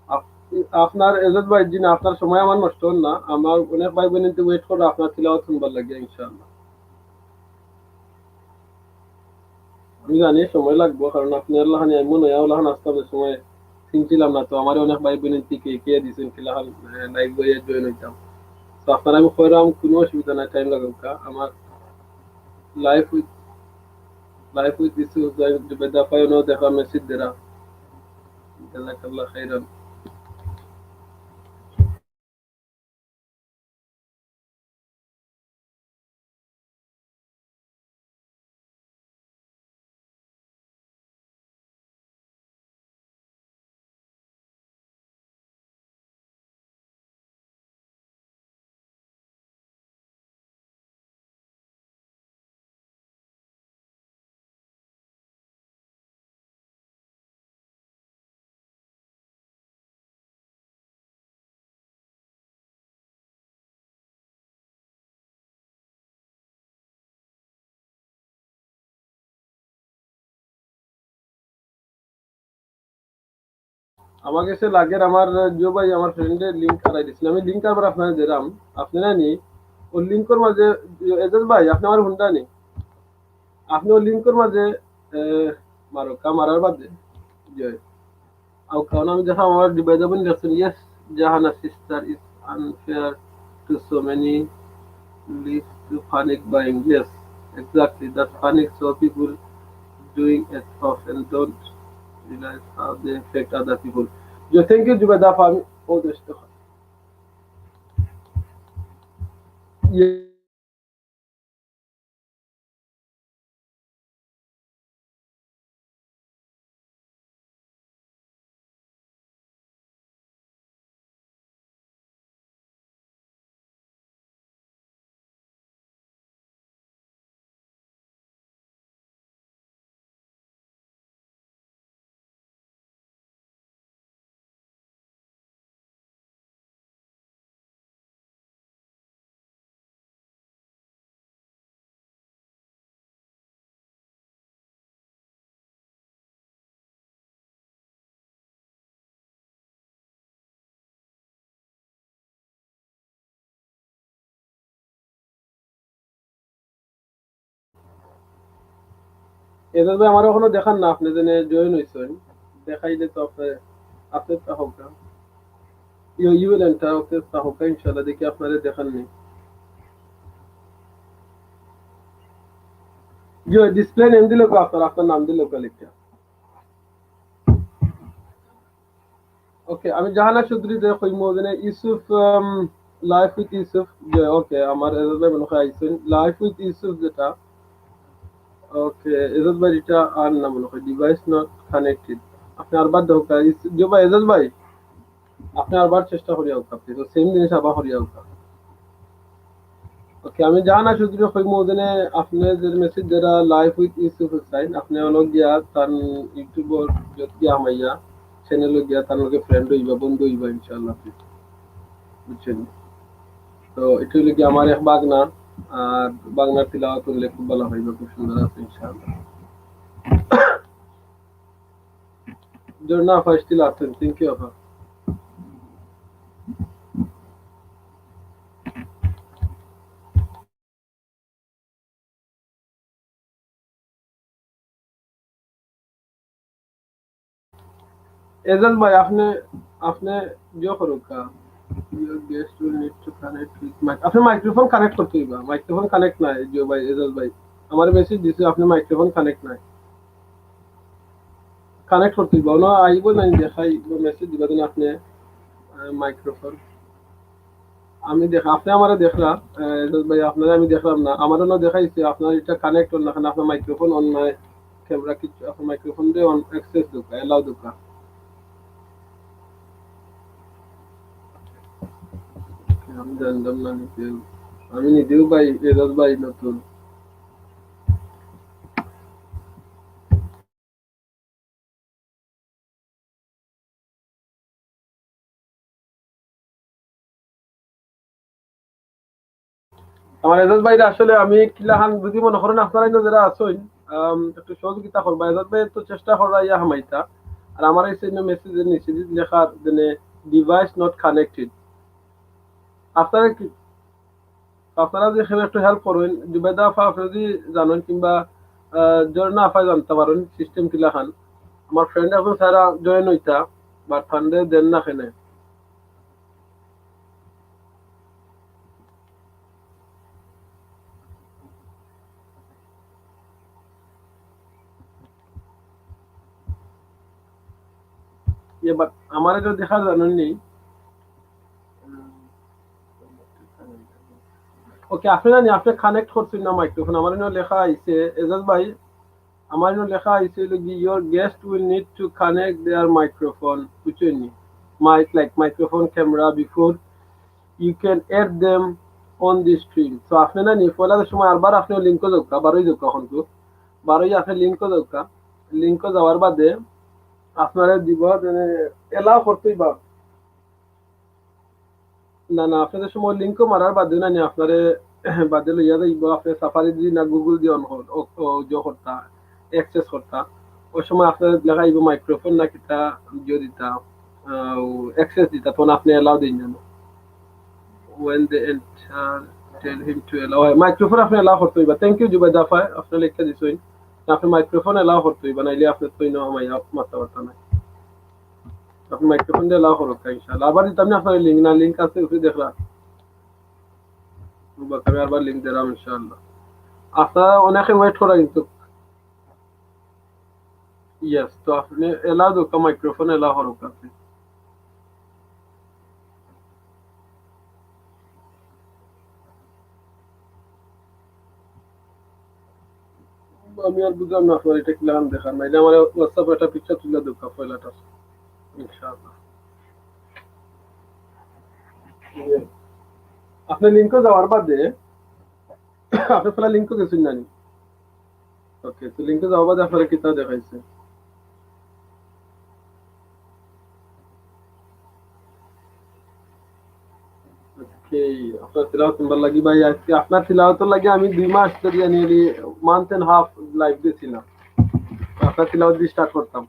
আপ-, আপনার এজাজ ভাই, জি না, আপনার সময় আমার নষ্ট হন না। আমার অনেক ভাই বোন কিন্তু ওয়েট করে আপনার তিলাওয়াত শুনবার লাগে, ইনশাআল্লাহ। আমি জানি সময় লাগবো, কারণ আপনি আল্লাহ হানি এমন হইয়া আল্লাহ হান আসতে হবে সময় চিনছিলাম না, তো আমার অনেক ভাই বোন থেকে কে দিয়েছেন কিলাহান, লাইভ হইয়া জয়েন হইতাম। তো আপনারা আমি কইরাম, কোনো অসুবিধা নাই, টাইম লাগুক। আমার life with, life with issue Zubeda ফাইনও দেখা মেসেজ দেরা। জাযাকাল্লাহ খাইরান। আমার কাছে লাগের আমার জিও ভাই, আমার ফ্রেন্ডে লিংক হারাই দিছিল। আমি লিংক আবার আপনারে দিলাম, আপনারা নি ও লিংকর মাঝে, এজাজ ভাই, আপনি আমার হুনরা নি? আপনি ও লিংকর মাঝে, এ, মারো, কা মারার বাদে, জি। আর কারণ আমি দেখা আমার জুবেদা বোন লেখছেন, "Yes, Jahana sister, is unfair to so many, leads to panic buying." Yes, exactly. That panic so people doing it often don't realize how they affect other people. G, thank you, Zubeda, for all this stuff. Ejaz ভাই, আমার অখনো দেখার না, আপনে যেন জয়েন অইছইন, দেখাইলে তো আপনে, আপনে তা হোক না। You, you will enter, okay, তা হোক, ইনশাআল্লাহ, দেখি আপনারে দেখার নি। জি, ডিসপ্লে নেম দিলে কো আপনার, আপনার নাম দিলে কো লিখা। ওকে, আমি জাহানা চৌধুরী যে কইমু, যেন ইউসুফ, আম, Life with Yusuf, যে, ওকে, আমার এজাজ ভাই মনে হয় আইছেন, Life with Yusuf যেটা। ওকে, এজাজ ভাই এটা আর না মনে হয়, device not connected। আপনে আরবার দেখো, ইস-, যে ভাই, এজাজ ভাই, আপনে আরবার চেষ্টা করিয়া হোক, আপনে তো সেম জিনিস আবার করিয়া হোক। ওকে, আমি জাহানা চৌধুরী কইমু, যেন আপনে যে মেসেজ যারা Life with Yusuf Hussain, আপনে হলো গিয়া তার YouTube-র যত গিয়া হামাইয়া, চ্যানেল গিয়া তার লগে ফ্রেন্ড হইবা, বন্ধু হইবা ইনশাআল্লাহ, আপনি। বুঝছেন? তো এটা হইলো কি আমার এক বাগনা, আর বাগনার তিলাওয়াত করলে খুব ভালো হইবে, খুব সুন্দর আছে ইনশাআল্লাহ। ঝর্ণা আফা still আছেন, thank you আফা। এজাজ ভাই, আপনে, আপনে ইয়ে করুক, আহ, your guest will need to connect with mic-, আপনে মাইক্রোফোন কানেক্ট করতে হইবা, মাইক্রোফোন কানেক্ট নাই, জিও ভাই, এজাজ ভাই, আমার মেসেজ দিছে, আপনে মাইক্রোফোন কানেক্ট নাই, কানেক্ট করতে হইবা, ওনা আইব নাই দেখাই, মেসেজ দিবা দিন আপনে, আহ, মাইক্রোফোন। আমি দেখ-, আপনে আমারে দেখলা, আহ, এজাজ ভাই, আপনারে আমি দেখলাম না। আমারে না দেখাইছে, আপনার এটা কানেক্ট অন না, কারণ আপনার মাইক্রোফোন অন নাই, ক্যামেরা কিছু, আপনার মাইক্রোফোন দিয়ে অন, অ্যাক্সেস দরকার, অ্যালাউ দরকার। আমি জানতাম না নিজেও। আমি নিজেও ভাই, এজাজ ভাই নতুন। আমার এজাজ ভাইরে আসলে আমি কিলাখান যদি মনে করেন আপনারা ইনো যারা আছেন, আম, একটু সহযোগিতা করবা। এজাজ ভাই তো চেষ্টা করা ইয়া হামাইতা। আর আমার এই সেদিন মেসেজের নিচে যদি লেখা, মানে, device not connected। আপনারা কি, আপনারা যদি কেউ একটু হেল্প করেন, জুবেদা আফা আপনি যদি জানেন কিংবা, আহ, ঝর্ণা আফা জানতে পারেন সিস্টেম কিলাখান। আমার ফ্রেন্ড এখন সারা জয়েন হইতা, বাট ফান্ডে দেন না কেনে। ইয়ে, বাট আমার এটা দেখা জানেন নি। ওকে, আপনি জানি আপনি কানেক্ট করছেন না মাইক্রোফোন। আমার এনে লেখা আইছে, এজাজ ভাই, আমার এনে লেখা আইছে হইলো কি, "Your guest will need to connect their microphone", বুঝছেন নি? Mic, like microphone, camera before you can add them on the stream. So আপনি না নি, পয়লার সময় আরবার আপনি লিঙ্কও যাউকা, বারোই যাউকা এখন তো। বারোই আপনি লিঙ্কও যাউকা। লিঙ্কও যাওয়ার বাদে আপনারে দিব, মানে, এলাও করতেই বা না, না, আপনাদের সময় লিঙ্কও মারার বাদে না নি আপনারে বাদে লইয়া যাইব, আপনি সাফারি দি না Google দি অন কর-, ও, ও, জো করতা, অ্যাক্সেস করতা। ওই সময় আপনার লেখা আইব মাইক্রোফোন না কিতা জো দিতা, আহ, অ্যাক্সেস দিতা, তখন আপনি এলাও দিন যেন। When they enter, tell him to allow। হয়, মাইক্রোফোন আপনি এলাও করতে হইবা। Thank you, জুবাইদা আফা, আপনি লেখা দিছইন। আপনি মাইক্রোফোন এলাও করতে হইবা, নাইলে আপনি তো ইনো আমায় মারতে পারতা না। আপনি মাইক্রোফোন দিয়ে এলাও করুক, ইনশাআল্লাহ। আবার দিতাম না আপনার লিঙ্ক, না, লিঙ্ক আছে, উপরে দেখলা। আমি আবার লিঙ্ক দিলাম, ইনশাআল্লাহ। আপনারা অনেকে ওয়েট করা কিন্তু। ইয়েস, তো আপনি এলাও দোকা, মাইক্রোফোন এলাও করুক আপনি। আমি আর বুঝলাম না আপনার এটা কি লাগান দেখার না। এটা আমার WhatsApp একটা পিকচার তুলে দোকা পয়লাটা। ইনশাআল্লাহ। আপনি লিঙ্কও যাওয়ার বাদে, আপনি পয়লা লিঙ্কও গেছেন না নি? ওকে, তো লিঙ্কে যাওয়া বাদে আপনারা কিতা দেখাইছে? ওকে, আপনার তিলাওয়াত নাম্বার লাগি ভাই, আজকে আপনার তিলাওয়াতর লাগি আমি দুই মাস ধরে, nearly month and half live দিছিলাম। আপনার তিলাওয়াত দিয়ে স্টার্ট করতাম।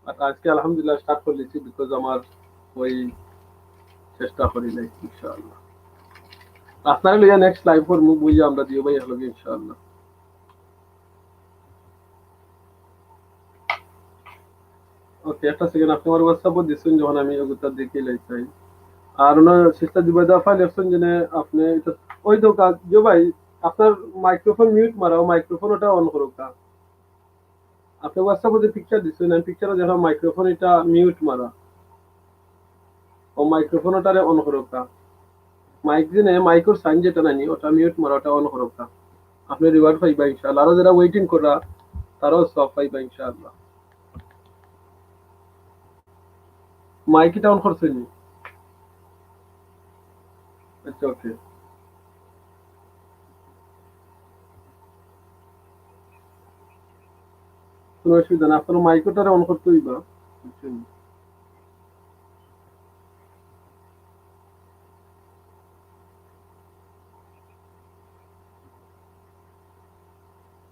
But আজকে আলহামদুলিল্লাহ স্টার্ট করে দিছি, because আমার ওই চেষ্টা করি নাই, ইনশাআল্লাহ। আপনারা লইয়া নেক্সট লাইভ করমু, বুঝে আমরা দিও ভাই, একলগে ইনশাআল্লাহ। ওকে, একটা সেকেন্ড, আপনে আমার WhatsApp-ও দিছইন, যখন আমি ওগুতা দেখি লই চাই। আর ওনার সিস্টার জুবাইদা আফা লেখছইন যে আপনে এটা, ওই তো কাজ, জো ভাই, আপনার মাইক্রোফোন মিউট মারা, ও মাইক্রোফোন ওটা অন করুক না। আপনে WhatsApp-ও যে পিকচার দিছইন, আমি পিকচারও দেখা, মাইক্রোফোন এটা মিউট মারা। ও মাইক্রোফোন ওটারে অন করুক না। মাইক যে নেই, মাইকর সাইন যেটা নানি, ওটা মিউট মারা, ওটা অন করুক না। আপনে রিওয়ার্ড পাইবা ইনশাআল্লাহ। আরো যারা ওয়েটিং করা, তারাও সব পাইবা ইনশাআল্লাহ। মাইক এটা অন করছইন নি? আচ্ছা, ওকে। কোনো অসুবিধা না, আপনার মাইক ওটারে অন করতে হইবা। বুঝছেন?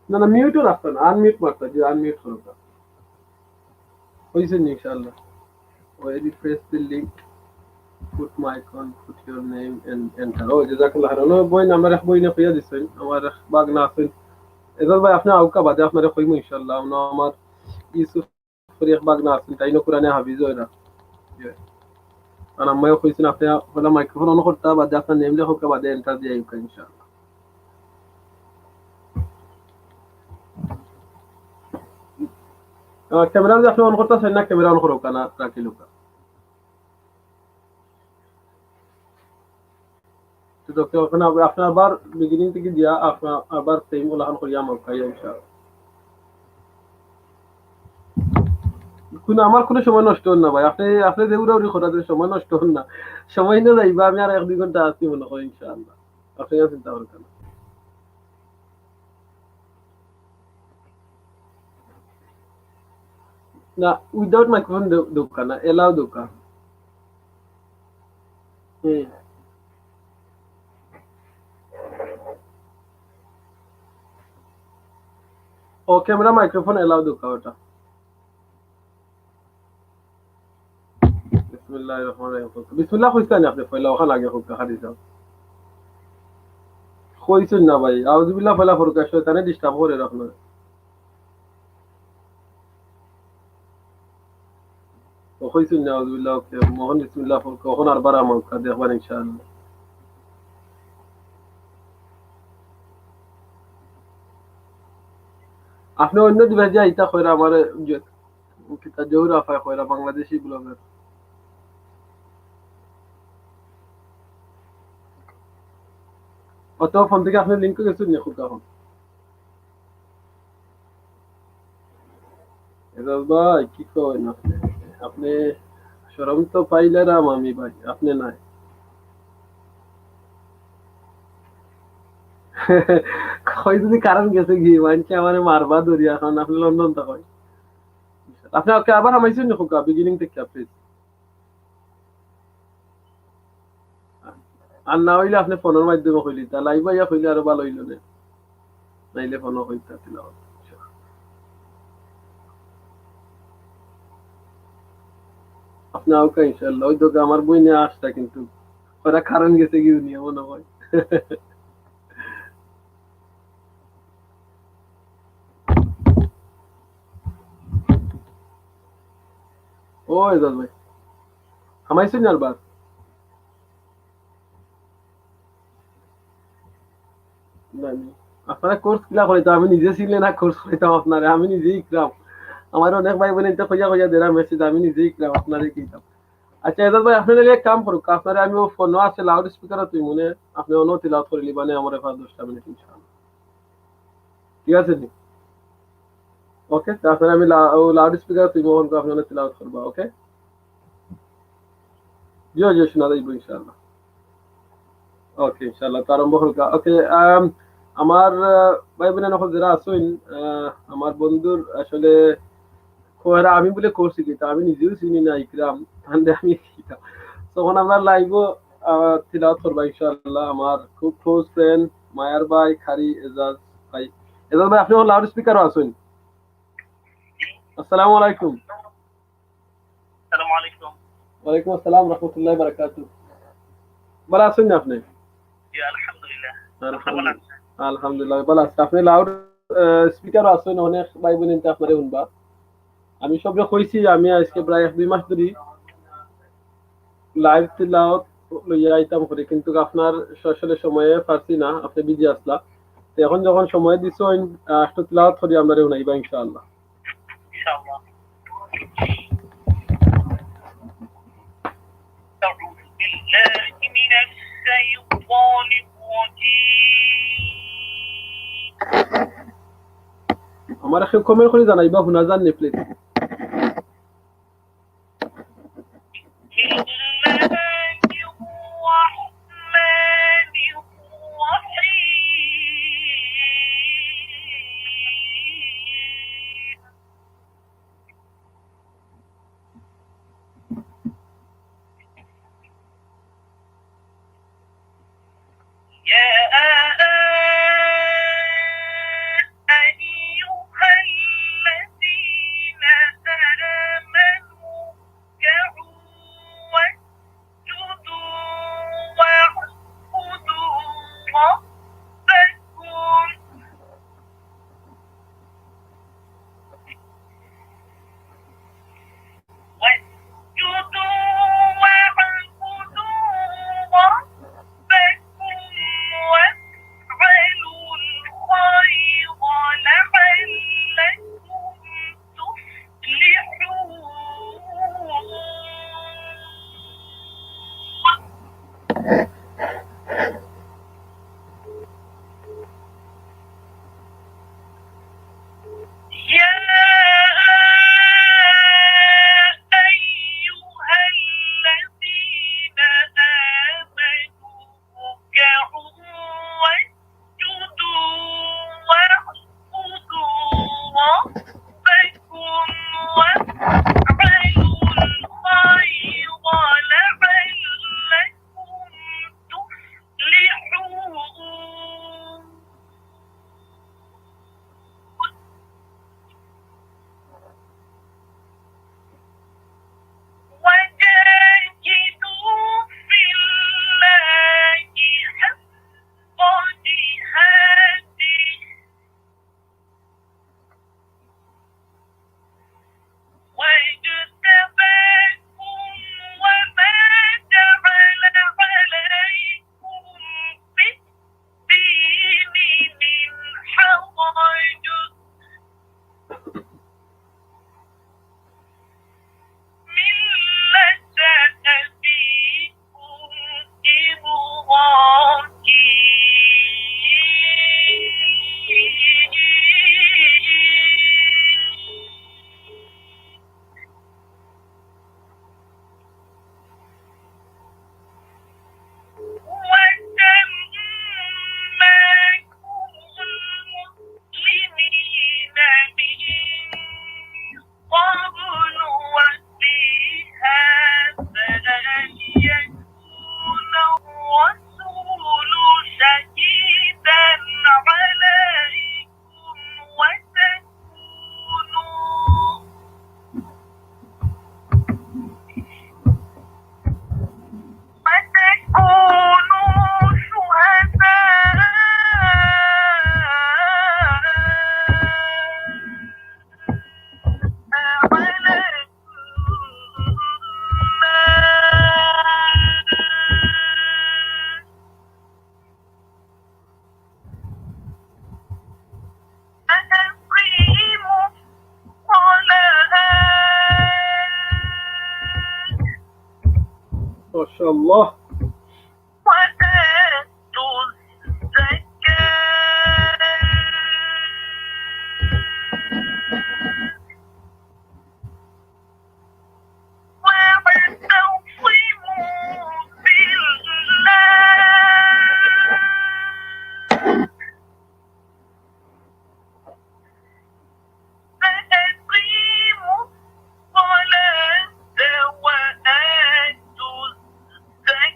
না, না, মিউটও রাখতা না, আনমিউট মারতা, যে আনমিউট করতা। হইছে নি ইনশাআল্লাহ। Where you press the link, put mic on, put your name and enter. ও, জাযাকাল্লাহ খাইরান। ও, বইন, আমার এক বইনে কইয়া দিছইন, আমার এক ভাগনা আছইন। এজাজ ভাই, আপনে আউক্কা বাদে আপনারে কইমু ইনশাআল্লাহ। অনো আমার ইউসুফ করি এক ভাগনা আছইন, তাইন কোরআনে হাফিজ অইরা। আর আম্মায়ও কইছইন, আপনে পয়লা মাইক্রোফোন অন করতা, বাদে আপনার নেম লেখউক্কা, বাদে এন্টার দিয়া আউক্কা ইনশাআল্লাহ। আহ, ক্যামেরা যদি আপনে অন করতা চাইন না, ক্যামেরা অন করউক্কা না, রাখিলউক্কা। তো ওকে, ওখানে আবার, আপনার আবার বিগিনিং থাকি দিয়া আপনার আবার সেম ওলাখান করিয়া আমার খাই ইনশাআল্লাহ। কোনো, আমার কোনো সময় নষ্ট অর না ভাই, আপনে, আপনে যে উড়াউড়ি করা যে সময় নষ্ট অর না, সময় না যাইবা, আমি আর এক দুই ঘন্টা আছি মনে করি ইনশাআল্লাহ, আপনে আর চিন্তা করবেন না। না, উইদাউট মাইক্রোফোন দেউক্কা না, এলাও দেউক্কা। হুম। ও, ক্যামেরা, মাইক্রোফোন এলাও দেউক্কা ওটা। বিসমিল্লাহির রহমানির রহিম। বিসমিল্লাহ কইছইন নি আপনে পয়লা, ওখান আগে কউক্কা, খালি যাও। কইছইন না ভাই, আউযুবিল্লাহ পয়লা পড়উক্কা, শয়তানে ডিস্টার্ব করে আপনার। ও কইছইন না, আউযুবিল্লাহ, ওকে, মোহন বিসমিল্লাহ পড়উক্কা, অখন আরবার আমাউক্কা, দেখবা ইনশাআল্লাহ। আপনে অন্য ডিভাইস দিয়া ইতা কইরা আমারে যে, কিতা জহুর আফায় কইরা বাংলাদেশি ব্লগার। অত ফোন থাকি আপনে লিংকো গেছইন নি কউক্কা অখন? এজাজ ভাই, কি কইন আপনে? আপনে শরম তো পাইলাম আমি ভাই, আপনে নাই। কই যদি কারেন্ট গেছে গি, মানষে আমারে মারবা ধরিয়া, অখন আপনে লন্ডন থাকইন। আপনে ওকে আবার হামাইছইন নি কউক্কা, বিগিনিং থাকি, প্লিজ। আর না অইলে আপনে ফোনর মাধ্যমে কইলিতা, লাইভ আইয়া কইলে আরো ভালা অইলো নে। নাইলে ফোনো কইতা তিলাওয়াত। আপনে আউক্কা ইনশাআল্লাহ। ওই দেখো আমার বইনে আসতা কিন্তু। ওরা কারেন্ট গেছে গি হুনিয়া মনে হয়। ও এজাজ ভাই, হামাইছইন নি আরবার? না, না। আপনারা কোর্স কিলা করাইতা? আমি নিজে শিখলে না কোর্স করাইতাম আপনারে, আমি নিজেই শিখলাম। আমার অনেক ভাই বোনে ইতা কইয়া কইয়া দেরা মেসেজ, আমি নিজেই শিখলাম, আপনারে কি দিতাম। আচ্ছা, এজাজ ভাই, আপনে নাইলে এক কাম করউক্কা, আপনারে আমি ও ফোনো আছে লাউড স্পিকারো তুই মনে, আপনে অনো তিলাওয়াত করিলিবা নে আমারে পাঁচ দশটা মিনিট ইনশাআল্লাহ। ঠিক আছে নি? ওকে, তে আপনারে আমি লা-, ও লাউড স্পিকারো তুই মোহন আপনে অনো তিলাওয়াত করবা, ওকে? জি, জি, শোনা যাইব ইনশাআল্লাহ। ওকে, ইনশাআল্লাহ, তো আরম্ভ হোক। ওকে, আম, আমার, আহ, ভাই বোন অকল যারা আছইন, আহ, আমার বন্ধুর আসলে কইরা আমি বলে করছি কি, তা আমি নিজেও চিনি না ইকরাম, তাহলে আমি কি তা-, তখন আমরা লাইভও, আহ, তিলাওয়াত করবা ইনশাআল্লাহ। আমার খুব ক্লোজ ফ্রেন্ড মায়ার ভাই, খারি এজাজ ভাই। এজাজ ভাই, আপনে লাউড স্পিকারো আছইন? আসসালামু আলাইকুম। আসসালামু আলাইকুম। ওয়ালাইকুম আসসালাম রহমতুল্লাহি বারাকাতুহু। ভালা আছইন নি আপনে? জি, আলহামদুলিল্লাহ। আলহামদুলিল্লাহ। আলহামদুলিল্লাহ, ভালা আছি। আপনে লাউড, আহ, স্পিকারো আছইন, অনেক ভাই বোন ইনতে আপনারে হুনবা। আমি সবরে কইছি যে আমি আজকে প্রায় এক দুই মাস ধরি live তিলাওয়াত লইয়া আইতাম করি, কিন্তু আপনার আসলে সময়ে পারছি না, আপনি বিজি আসলা। তো এখন যখন সময় দিছইন, আহ, একটু তিলাওয়াত করি, আমরা হুনাইবা ইনশাআল্লাহ। ইনশাআল্লাহ। أعوذ بالله من الشيطان الرجيم. আমার কেউ কমেন্ট করি জানাইবা, হুনা যার নি, প্লিজ। بسم الله الرحمن الرحيم. يا أيها الذين آمنوا اركعوا واسجدوا واعبدوا ربكم. واسجدوا واعبدوا ربكم وافعلوا الخير لعلكم تفلحون. يا أيها الذين آمنوا اركعوا واسجدوا واعبدوا ربكم وافعلوا الخير لعلكم تفلحون. وجاهدوا في الله حق جهاده واجتباكم وما جعل عليكم في الدين من حرج. ملة أبيكم إبراهيم. وسماكم المسلمين من قبل وفي هذا ليكون الرسول شهيدا عليكم وتكونوا وتكونوا شهداء على الناس. أقيموا الصلاة. ما شاء الله. وآتوا الزكاة. واعتصموا بالله. فأقيموا الصلاة وآتوا الزكاة.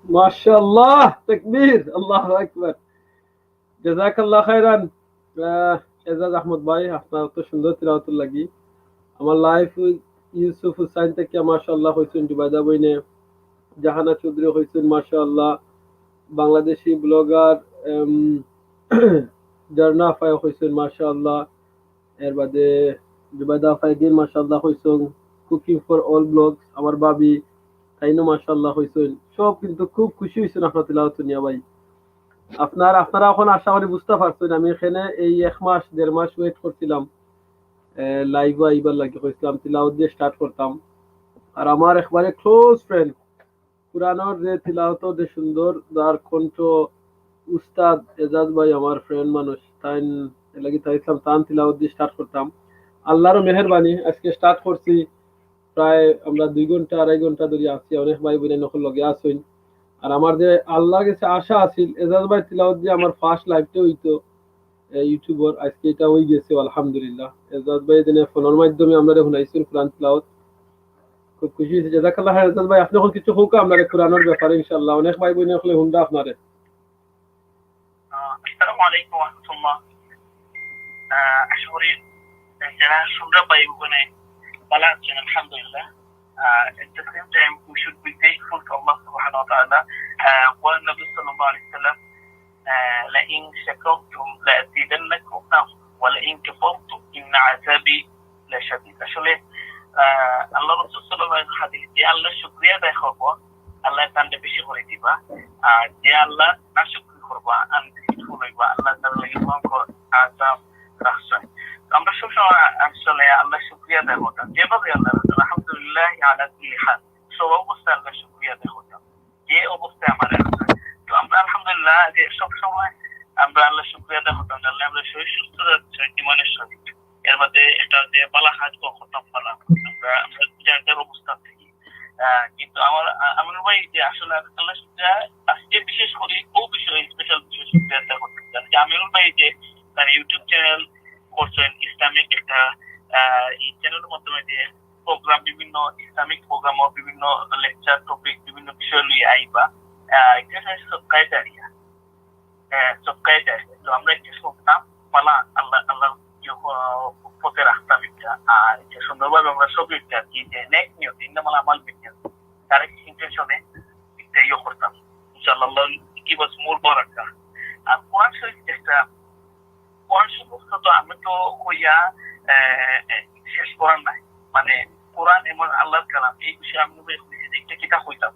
মাশাআল্লাহ, তাকবীর, আল্লাহু আকবার। জাযাকাল্লাহ খাইরান। আহ, এজাজ আহমদ ভাই, আপনার তো সুন্দর তিলাওয়াতর লাগি। আমার live with ইউসুফ হুসাইন থাকিয়া মাশাআল্লাহ কইছইন, জুবাইদা বইনে, জাহানা চৌধুরী কইছইন মাশাআল্লাহ, বাংলাদেশি blogger, এম, জারনা আফায় কইছইন মাশাআল্লাহ, এর বাদে জুবাইদা আফায় দিন মাশাআল্লাহ কইছইন, Cooking for All Blogs, আমার ভাবি, তাইনও মাশাআল্লাহ কইছইন। সব কিন্তু খুব খুশি হইছইন আপনার তিলাওয়াত শুনিয়া ভাই। আপনার, আপনারা এখন আশা করি বুঝতে পারছইন, আমি এখানে এই এক মাস, দেড় মাস wait করছিলাম, এ, live-এ আইবার লাগি কইছিলাম, তিলাওয়াত দিয়ে start করতাম। আর আমার একবারে close friend, কোরআনর যে তিলাওয়াতর যে সুন্দর, যার কণ্ঠ উস্তাদ এজাজ ভাই, আমার friend মানুষ, তাইন এর লাগি তাই ইসলাম তান তিলাওয়াত দিয়ে start করতাম। আল্লাহর মেহেরবানি, আজকে start করছি, প্রায় আমরা দুই ঘন্টা, আড়াই ঘন্টা ধরে আছি, অনেক ভাই বোন নকল লগে আছইন। আর আমার যে আল্লাহর গেছে আশা আছিল, এজাজ ভাই তিলাওয়াত দিয়ে আমার first live-টা হইতো, এ, YouTube-র, আজকে এটা হয়ে গেছে, আলহামদুলিল্লাহ। এজাজ ভাই এদিনে ফোনের মাধ্যমে আমরা হুনাইছইন কোরআন তিলাওয়াত, খুব খুশি হয়েছে। জাযাকাল্লাহ খাইর। এজাজ ভাই, আপনি এখন কিছু হোক আপনারে কোরআনর ব্যাপারে, ইনশাআল্লাহ। অনেক ভাই বোন হলে হুনবা আপনারে। আহ, আসসালামু আলাইকুম ওয়া রাহমাতুল্লাহ। আহ, আশা করি যারা শুনরা ভাই ওখানে ভালো আছেন, আলহামদুলিল্লাহ। Uh, at the same time, we should be grateful to Allah subhanahu wa ta'ala. Uh, قال النبي صلى الله عليه وسلم, আহ, لئن شكرتم لأزيدنكم, না, ولئن كفرتم إن عذابي لشديد. আসলে, আহ, আল্লাহ রাসূল সাল্লাল্লাহু আলাইহি ওয়াসাল্লাম হাদিস, যে আল্লাহর শুকরিয়া আদায় করবো, আল্লাহ তানরে বেশি করে দিবা, আর যে আল্লাহ নাশুকরি করবা, আনগ্রেটফুল হইবা, আল্লাহ তাআলা লাগি ভয়ঙ্কর আযাব রাখছেন। তো আমরা সবসময় আসলে আল্লাহর শুকরিয়া আদায় করতাম, যেভাবে আল্লাহ রাখছেন, আলহামদুলিল্লাহ আলা কুল্লি হাল, সব অবস্থায় আল্লাহর শুকরিয়া আদায় করতাম। যে অবস্থায় আমার আছে। তো আমরা আলহামদুলিল্লাহ যে সব সময় আমরা আল্লাহর শুকরিয়া আদায় করতাম, যে আল্লাহ আমরা শরীর সুস্থ রাখছে, ইমানের সহিত। এর মধ্যে একটা যে বালা কাজ করতাম পারা, আমরা, আমরা যার যার অবস্থা থাকি। আহ, কিন্তু আমার, আ-, আমিনুল ভাই যে আসলে আমি আল্লাহর শুকরিয়া আজকে বিশেষ করে ও বিষয়ে স্পেশাল বিশেষ শুকরিয়া আদায় করতে চাই যে আমিনুল ভাই যে তার YouTube চ্যানেল করছেন, ইসলামিক একটা, আহ, এই চ্যানেলের মাধ্যমে যে প্রোগ্রাম, বিভিন্ন ইসলামিক প্রোগ্রাম ও বিভিন্ন লেকচার টপিক, বিভিন্ন বিষয় নিয়ে আইবা, আহ, এটা হচ্ছে সদকায়ে জারিয়া। আহ, সদকায়ে জারিয়া। তো আমরা একটা শুনতাম, পালা আল্লাহ, আল্লাহ ইয়ে, আহ, পথে রাখতাম একটা। আর এটা সুন্দরভাবে আমরা সবই একটা কি যে নেক নিয়ত, ইন্নামাল আমাল বিন্নিয়াত। কারেক্ট ইন্টেনশনে একটা ইয়ে করতাম। ইনশাআল্লাহ, আল্লাহ give us more বারাকা। আর কোরআন শরীফ একটা কোরআন শরীফ তো আমি তো কইয়া, আহ, আহ, শেষ করার নাই। মানে, কোরআন এমন আল্লাহর কালাম, এই বিষয়ে আমি মনে করি যে একটা কিতাব কইতাম।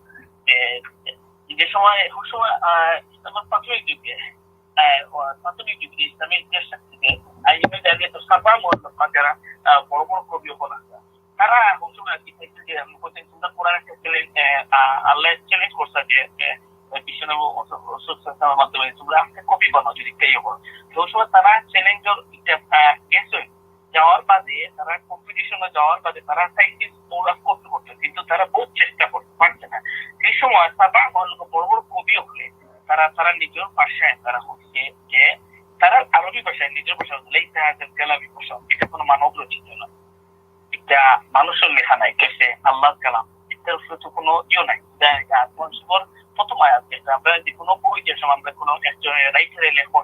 যে, যে সময়, ওই সময়, আহ, আমার প্রাথমিক যুগে, আহ, ও প্রাথমিক যুগে ইসলামের ইতিহাস থাকতে যে, আহ, ইবনে জারিয়া তো সাবা মহল্লা যারা, আহ, বড় বড় কবি হল আছে। তারা ওই সময় আর কি চাইছে যে আমি বলছি, "তোমরা কোরআন একটা চ্যালেঞ্জ, আহ, আহ, আল্লাহ চ্যালেঞ্জ করছে যে, আহ, বিশ্বনবী ও-, ও-, রসুল সাল্লাল্লাহু আলাইহি ওয়াসাল্লামের মাধ্যমে তোমরা একটা কপি বানাও যদি তাই হয়।" তো ওই সময় তারা চ্যালেঞ্জর একটা, আহ, গেছে, যাওয়ার বাদে তারা কম্পিটিশনে যাওয়ার বাদে তারা চাইছে ওরা করতে করতে, কিন্তু তারা বহুত চেষ্টা করতে পারছে না। সেই সময় সাবা মহল্লা বড় বড় কবি হলে তারা, তারা নিজের ভাষায় তারা হচ্ছে যে তারা আরবি ভাষায় নিজের ভাষা, "লাইসা হাযাল কালামি বাশার", এটা কোনো মানব রচিত না। এটা মানুষের লেখা নাই, কেসে আল্লাহর কালাম। এটার উপরে তো কোনো ইয়ে নাই। যা, যা কোরআন শরীফের প্রথম আয়াত, যেটা আমরা যে কোনো বই, যে সময় আমরা কোনো একজন রাইটারের লেখন,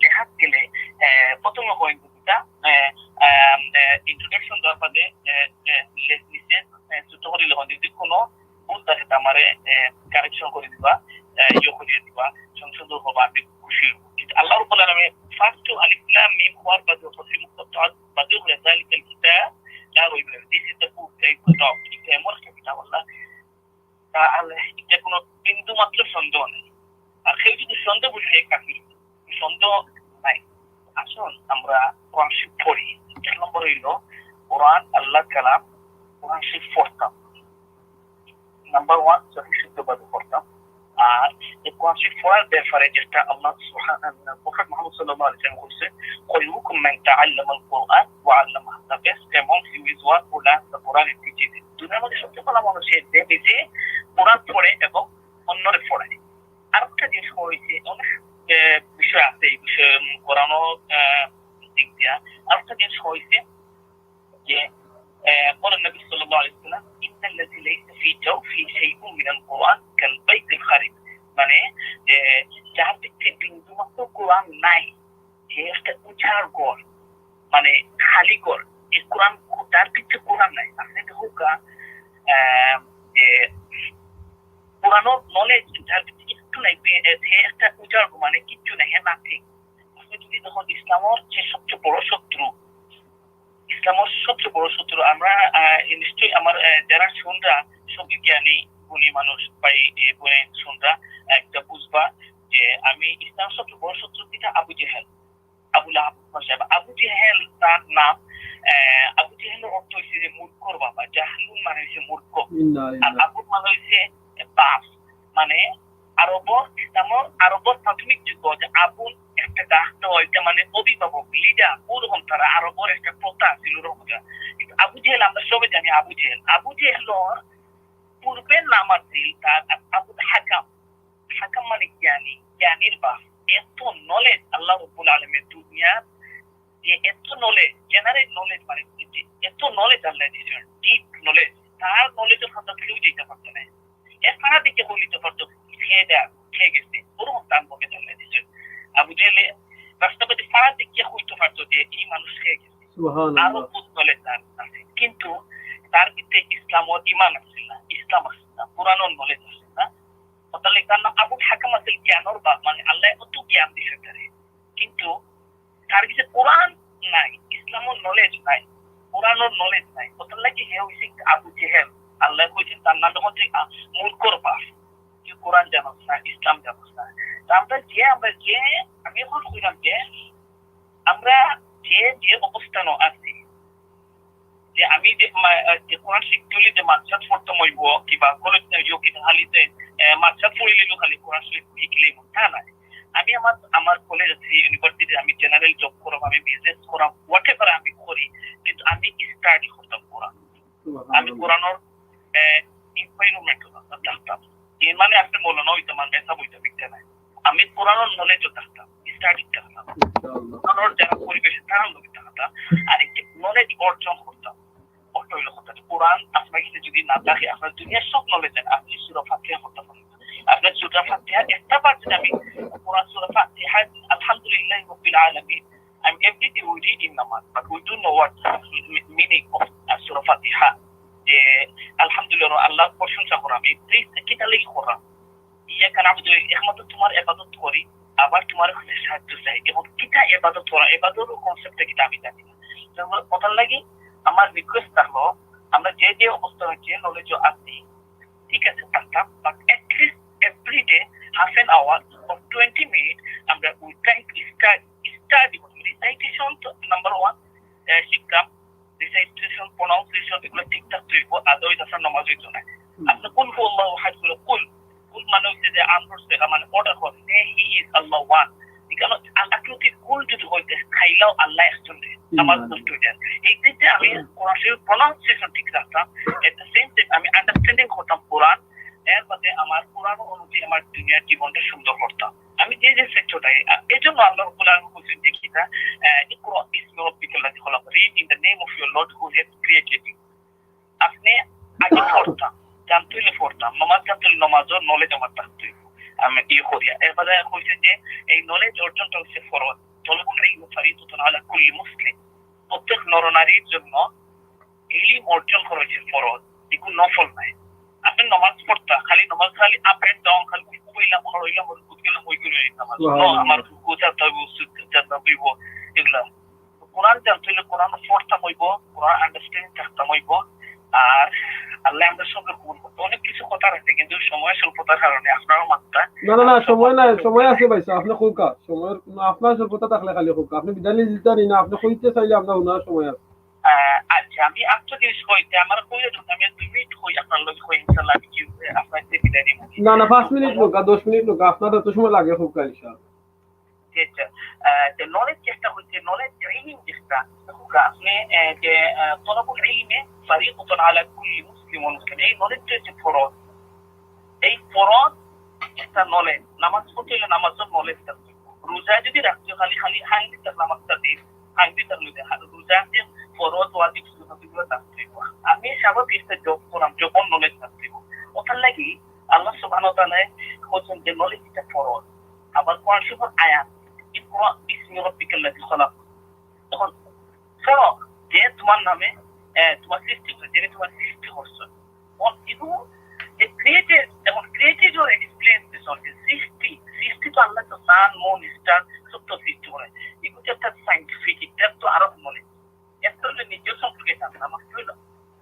লেখাত গেলে, আহ, প্রথমে হয় যেটা, আহ, আহ, আহ, ইন্ট্রোডাকশন দেওয়ার বাদে, আহ, আহ, লে-, নিচে, আহ, ছোট করে লেখন, যদি কোনো ভুল থাকে তা আমারে, আহ, কারেকশন করে দিবা, আহ, ইয়ে করে দিবা, সংশোধন হবা, আমি খুশি হব। কিন্তু আল্লাহ রাব্বুল আলামিন ফার্স্ট আলিফ লাম মিম হওয়ার বাদে, হরফে মুকাত্তাআত বাদে বলে, "যালিকাল কিতাব লা রাইবা ফিহি।" This is the book, এই কিতাব, এটা এমন একটা কিতাব আল্লাহ, তা আল্লাহ, এটা কোনো বিন্দু মাত্র সন্দেহ নেই। আর কেউ যদি সন্দেহ বুঝে, কাফির, সন্দেহ নাই। আসুন আমরা কোরআন শরীফ পড়ি। এক নম্বর হইল কোরআন আল্লাহর কালাম, কোরআন শরীফ পড়তাম। নাম্বার ওয়ান, সহি শুদ্ধভাবে পড়তাম। আর এই কোরআন শরীফ পড়ার ব্যাপারে যেটা আল্লাহ সুবহানাহু, প্রফেট মুহাম্মদ সাল্লাল্লাহু আলাইহি ওয়াসাল্লাম কইছে, "খায়রুকুম মান তাআল্লামাল কুরআন ওয়া আল্লামাহু।" The best among you is one who learns the Quran and teaches it. দুনিয়ার মধ্যে সবচেয়ে ভালো মানুষ সে যে নিজে কোরআন পড়ে এবং অন্যরে পড়ায়। আরেকটা জিনিস হয়েছে, অনেক, আহ, বিষয় আছে এই বিষয়ে, উম, কোরআনও, আহ, দিক দিয়া। আরেকটা জিনিস হয়েছে যে, আহ, বলেন নবী সাল্লাল্লাহু আলাইহি ওয়াসাল্লাম, "ইন্নাল্লাযী লাইসা ফী জাওফিহি শাইউম মিনাল কুরআন কাল বাইতিল খারিব।" যার ভিতরে বিন্দু মাত্র কোরআন নাই, যে একটা উজাড় ঘর, মানে খালি ঘর, এই কোরআন, যার ভিতরে কোরআন নাই, আপনি দেখুকা, আহ, যে কোরআনর নলেজ যার ভিতরে একটু নাই, বে-, এ, সে একটা উজাড় ঘর, মানে কিচ্ছু নাই, হ্যাঁ, নাথিং। আপনি যদি দেখুন, ইসলামর যে সবচেয়ে বড় শত্রু, ইসলামর সবচেয়ে বড় শত্রু, আমরা, আহ, নিশ্চয়ই আমার, আহ, যারা শুনরা, সবই জ্ঞানী, গুণী মানুষ, ভাই, এ, বোনে শুনরা, একটা বুঝবা যে আমি ইসলাম সবচেয়ে বড় শত্রু কিতা? আবু জেহেল, আবু লাহাব, আবু জেহেল তার নাম। আহ, আবু জেহেলর অর্থ হইছে যে মূর্খর বাবা, জাহলুন মানে হইছে মূর্খ, আর আবুন মানে হইছে বাপ, মানে আরবর, ইসলামর আরবর প্রাথমিক যুগ যে আবুন একটা ডাক দেওয়া, এটা মানে অভিভাবক, লিডার, ওরকম তারা আরবর একটা প্রথা ছিল ওরকম। কিন্তু আবু জেহেল আমরা সবাই জানি আবু জেহেল। আবু জেহেলর পূর্বের নাম আছিল তার আবুল হাকাম। হাকাম মানে জ্ঞানী, জ্ঞানীর বাপ। এত নলেজ আল্লাহ রব্বুল আলমের দুনিয়ার, যে এত নলেজ, জেনারেল নলেজ, মানে যে এত নলেজ আল্লাহ দিয়েছেন, ডিপ নলেজ, তার নলেজের কথা কেউ যেতে পারতো না। এর ফাড়া দিকে বলিতে পারতো, খেয়ে দেয়া, খেয়ে গেছে, ওরকম তার নলেজ আল্লাহ দিয়েছেন। আবু জেহেলে রাস্তাঘাটে ফাড়া দিকে হইতে পারতো যে এই মানুষ খেয়ে গেছে। আরো বহুত নলেজ তার আছে, কিন্তু তার ভিতরে ইসলাম ও ইমান আছে না, ইসলাম আছে না, কোরআনর নলেজ আছে না। তাহলে তার নাম আবুল হাকাম আছে, জ্ঞানর বাপ, মানে আল্লাহ কত জ্ঞান দিছে তারে, কিন্তু তার কাছে কোরআন নাই, ইসলামর নলেজ নাই, কোরআনর নলেজ নাই। ওটার লাগি হে হইছে আবু জেহেল। আল্লাহ কইছেন তার নাম যখন তুই, আ, মূর্খর বাপ, তুই কোরআন জানোস না, ইসলাম জানোস না। তা আমরা যে, আমরা যে, আমি এখন কইলাম যে আমরা যে, যে অবস্থানও আছি, যে আমি যে মা-, আহ, যে কোরআন শিখতে হইলে যে মাদ্রাসাত পড়তাম হইব, কিবা কলেজ না হইব, কিবা খালি যে, আহ, মাদ্রাসাত পড়িলে তো খালি কোরআন শরীফ শিখলে তা নাই। আমি আমার, আমার কলেজ আছে, ইউনিভার্সিটি, আমি জেনারেল জব করাম, আমি বিজনেস করাম, হোয়াটএভার আমি করি, কিন্তু আমি স্টাডি করতাম কোরআন। আমি কোরআনর, আহ, এনভায়রনমেন্ট থাকতাম। এর মানে আপনি মৌলানা হইতাম আর মেসাব হইতাম, ইচ্ছা নাই। আমি কোরআনর নলেজও থাকতাম, স্টাডি থাকতাম। কোরআনর যারা পরিবেশে তারা লোকে থাকতাম। আর এই যে নলেজ অর্জন করতাম, অর্থ হইল কথা, কোরআন আপনার কাছে যদি না থাকে, আপনার দুনিয়ার সব নলেজ আছে, আপনি সূরা ফাতিহা করতে পারেন না। আপনার সূরা ফাতিহা একটা পার্ট যদি আমি কোরআন সূরা ফাতিহা, আলহামদুলিল্লাহ রাব্বিল আলামিন, I'm every day we read in Namas, but we don't know what meaning of, uh, Surah Fatiha. যে আলহামদুলিল্লাহ, আল্লাহর প্রশংসা করা, আমি প্লিজ কিতা লাগি করা? ইয়াকা নাবুদু, একমাত্র তোমার ইবাদত করি, আবার তোমার কাছে সাহায্য চাই। এখন কিতা ইবাদত করা, ইবাদতর কনসেপ্টটা কিতা আমি জানি না। তো ওটার লাগি আমার রিকোয়েস্ট থাকলো, আমরা যে যে অবস্থা হচ্ছে, নলেজও আছি, ঠিক আছে, থাকতাম, but at least every day half an hour or twenty minute আমরা we try to start, study করি। Recitation তো নাম্বার ওয়ান, শিখতাম, রিসাইটেশন, প্রোনাউন্সিয়েশন, এগুলো ঠিকঠাক তৈব, আদৌ আপনার নমাজ হইতো না। আপনি কুল হু আল্লাহু আহাদ করে কুল, কুল মানে হচ্ছে যে আনরোড দেখা, মানে অর্ডার করে, হে, হি ইজ আল্লাহ ওয়ান। এখানে আল্লাহ কুল যদি হইতে খাইলাও আল্লাহ একজন রে, নামাজ নষ্ট হয়ে যায়। এই দিক দিয়ে আমি কোরআন শরীফ প্রোনাউন্সিয়েশন ঠিক রাখতাম, এট দ্য সেম টাইম আমি আন্ডারস্ট্যান্ডিং করতাম কোরআন, এর বাদে আমার কোরআন অনুযায়ী আমার দুনিয়ার জীবনটা সুন্দর করতাম। আমি যে যে সেক্টরটাই, আ, এই জন্য আল্লাহ রাব্বুল আলামিন বলছেন যে কিতা, আহ, "ইকরা ইসমা রাব্বিকাল্লাযী খালাক, read in the name of your Lord who has created you।" আপনি আগে পড়তাম, জানতে হইলে পড়তাম, নমাজ জানতে হইলে নমাজও নলেজ আমার থাকতে হইব। আমি ইয়ে করিয়া, এরপরে কইছেন যে এই নলেজ অর্জনটা হচ্ছে ফরজ, তলবুল ইলমি ফারিদাতুন আলা কুল্লি মুসলিম, প্রত্যেক নরনারীর জন্য ইলিম অর্জন করা হয়েছে ফরজ, এগুলো নফল নাই। আপনি নমাজ পড়তা, খালি নমাজ, খালি আপ এন্ড ডাউন, খালি উঠলাম, হড়ইলাম, উঠলাম, ওইগুলো এই নামাজ। আমার রুকু জানতে হইব, সুজুদ জানতে হইব, এগুলা। তো কোরআন জানতে হইলে কোরআন পড়তাম হইব, কোরআন আন্ডারস্ট্যান্ডিং থাকতাম হইব। আর আল্লাহ আমাদের সঙ্গে কবুল করতে। অনেক কিছু কথা আছে, কিন্তু সময় স্বল্পতার কারণে আপনারও মাত্রা না, না, না, সময় নাই, সময় আছে ভাই সাহেব, আপনি কউকা। সময়, আপনার স্বল্পতা থাকলে খালি কউকা। আপনি বিদায় নিতে জানি না, আপনি কইতে চাইলে আপনার ওনার সময় আছে। আহ, আচ্ছা, আমি একটা জিনিস কইতে, আমার কইয়া দিন, আমি দুই মিনিট কই, আপনার লগে কই, ইনশাআল্লাহ, আমি কি, আপনার সাথে বিদায় নিব। না, না, পাঁচ মিনিট লোক, আর দশ মিনিট লোক, আপনার যত সময় লাগে কউকা, ইনশাআল্লাহ। জি, আচ্ছা। আহ, যে নলেজ চেষ্টা হইছে, নলেজ ইলম চেষ্টা, কউকা, আপনি, আহ, যে, আহ, তলবুল ইলমে ফারিদাতুন আলা কুল্লি মুসলিম ওয়া মুসলিম, এই নলেজটা হচ্ছে ফরজ। এই ফরজ একটা নলেজ, নামাজ পড়তে হলে নামাজের নলেজ থাকতে হবে। রোজা যদি রাখতে হয়, খালি, খালি হাঙ্গি তার নামাজটা দিন, হাঙ্গি তার রোজা, আর রোজা যে ফরজ, ওয়াজিব, সুন্নত এগুলো থাকতে হবে। আমি সারা দেশে জব করাম, জবর নলেজ থাকতে হবে। ওটার লাগি আল্লাহ সুবহানাহু ওয়া তাআলা বলছেন যে নলেজটা পড়ো, আবার কোরআন শরীফের আয়াত, ইকরা বিসমি রাব্বিকাল্লাযী খালাক। তখন পড়ো, যে তোমার নামে, আহ, তোমার সৃষ্টি করে, যিনি তোমার সৃষ্টি করছেন। ও, এগুলো যে ক্রিয়েটেড এবং ক্রিয়েটেড ওর এক্সপিরিয়েন্স দিয়েছেন যে সৃষ্টি, সৃষ্টি তো আল্লাহ তো সান, মুন, স্টার সব তো সৃষ্টি করে। এগুলো তো একটা সায়েন্টিফিক, এটা তো আরো নলেজ। একটা হলো নিজের সম্পর্কে জানতাম, আর একটা হলো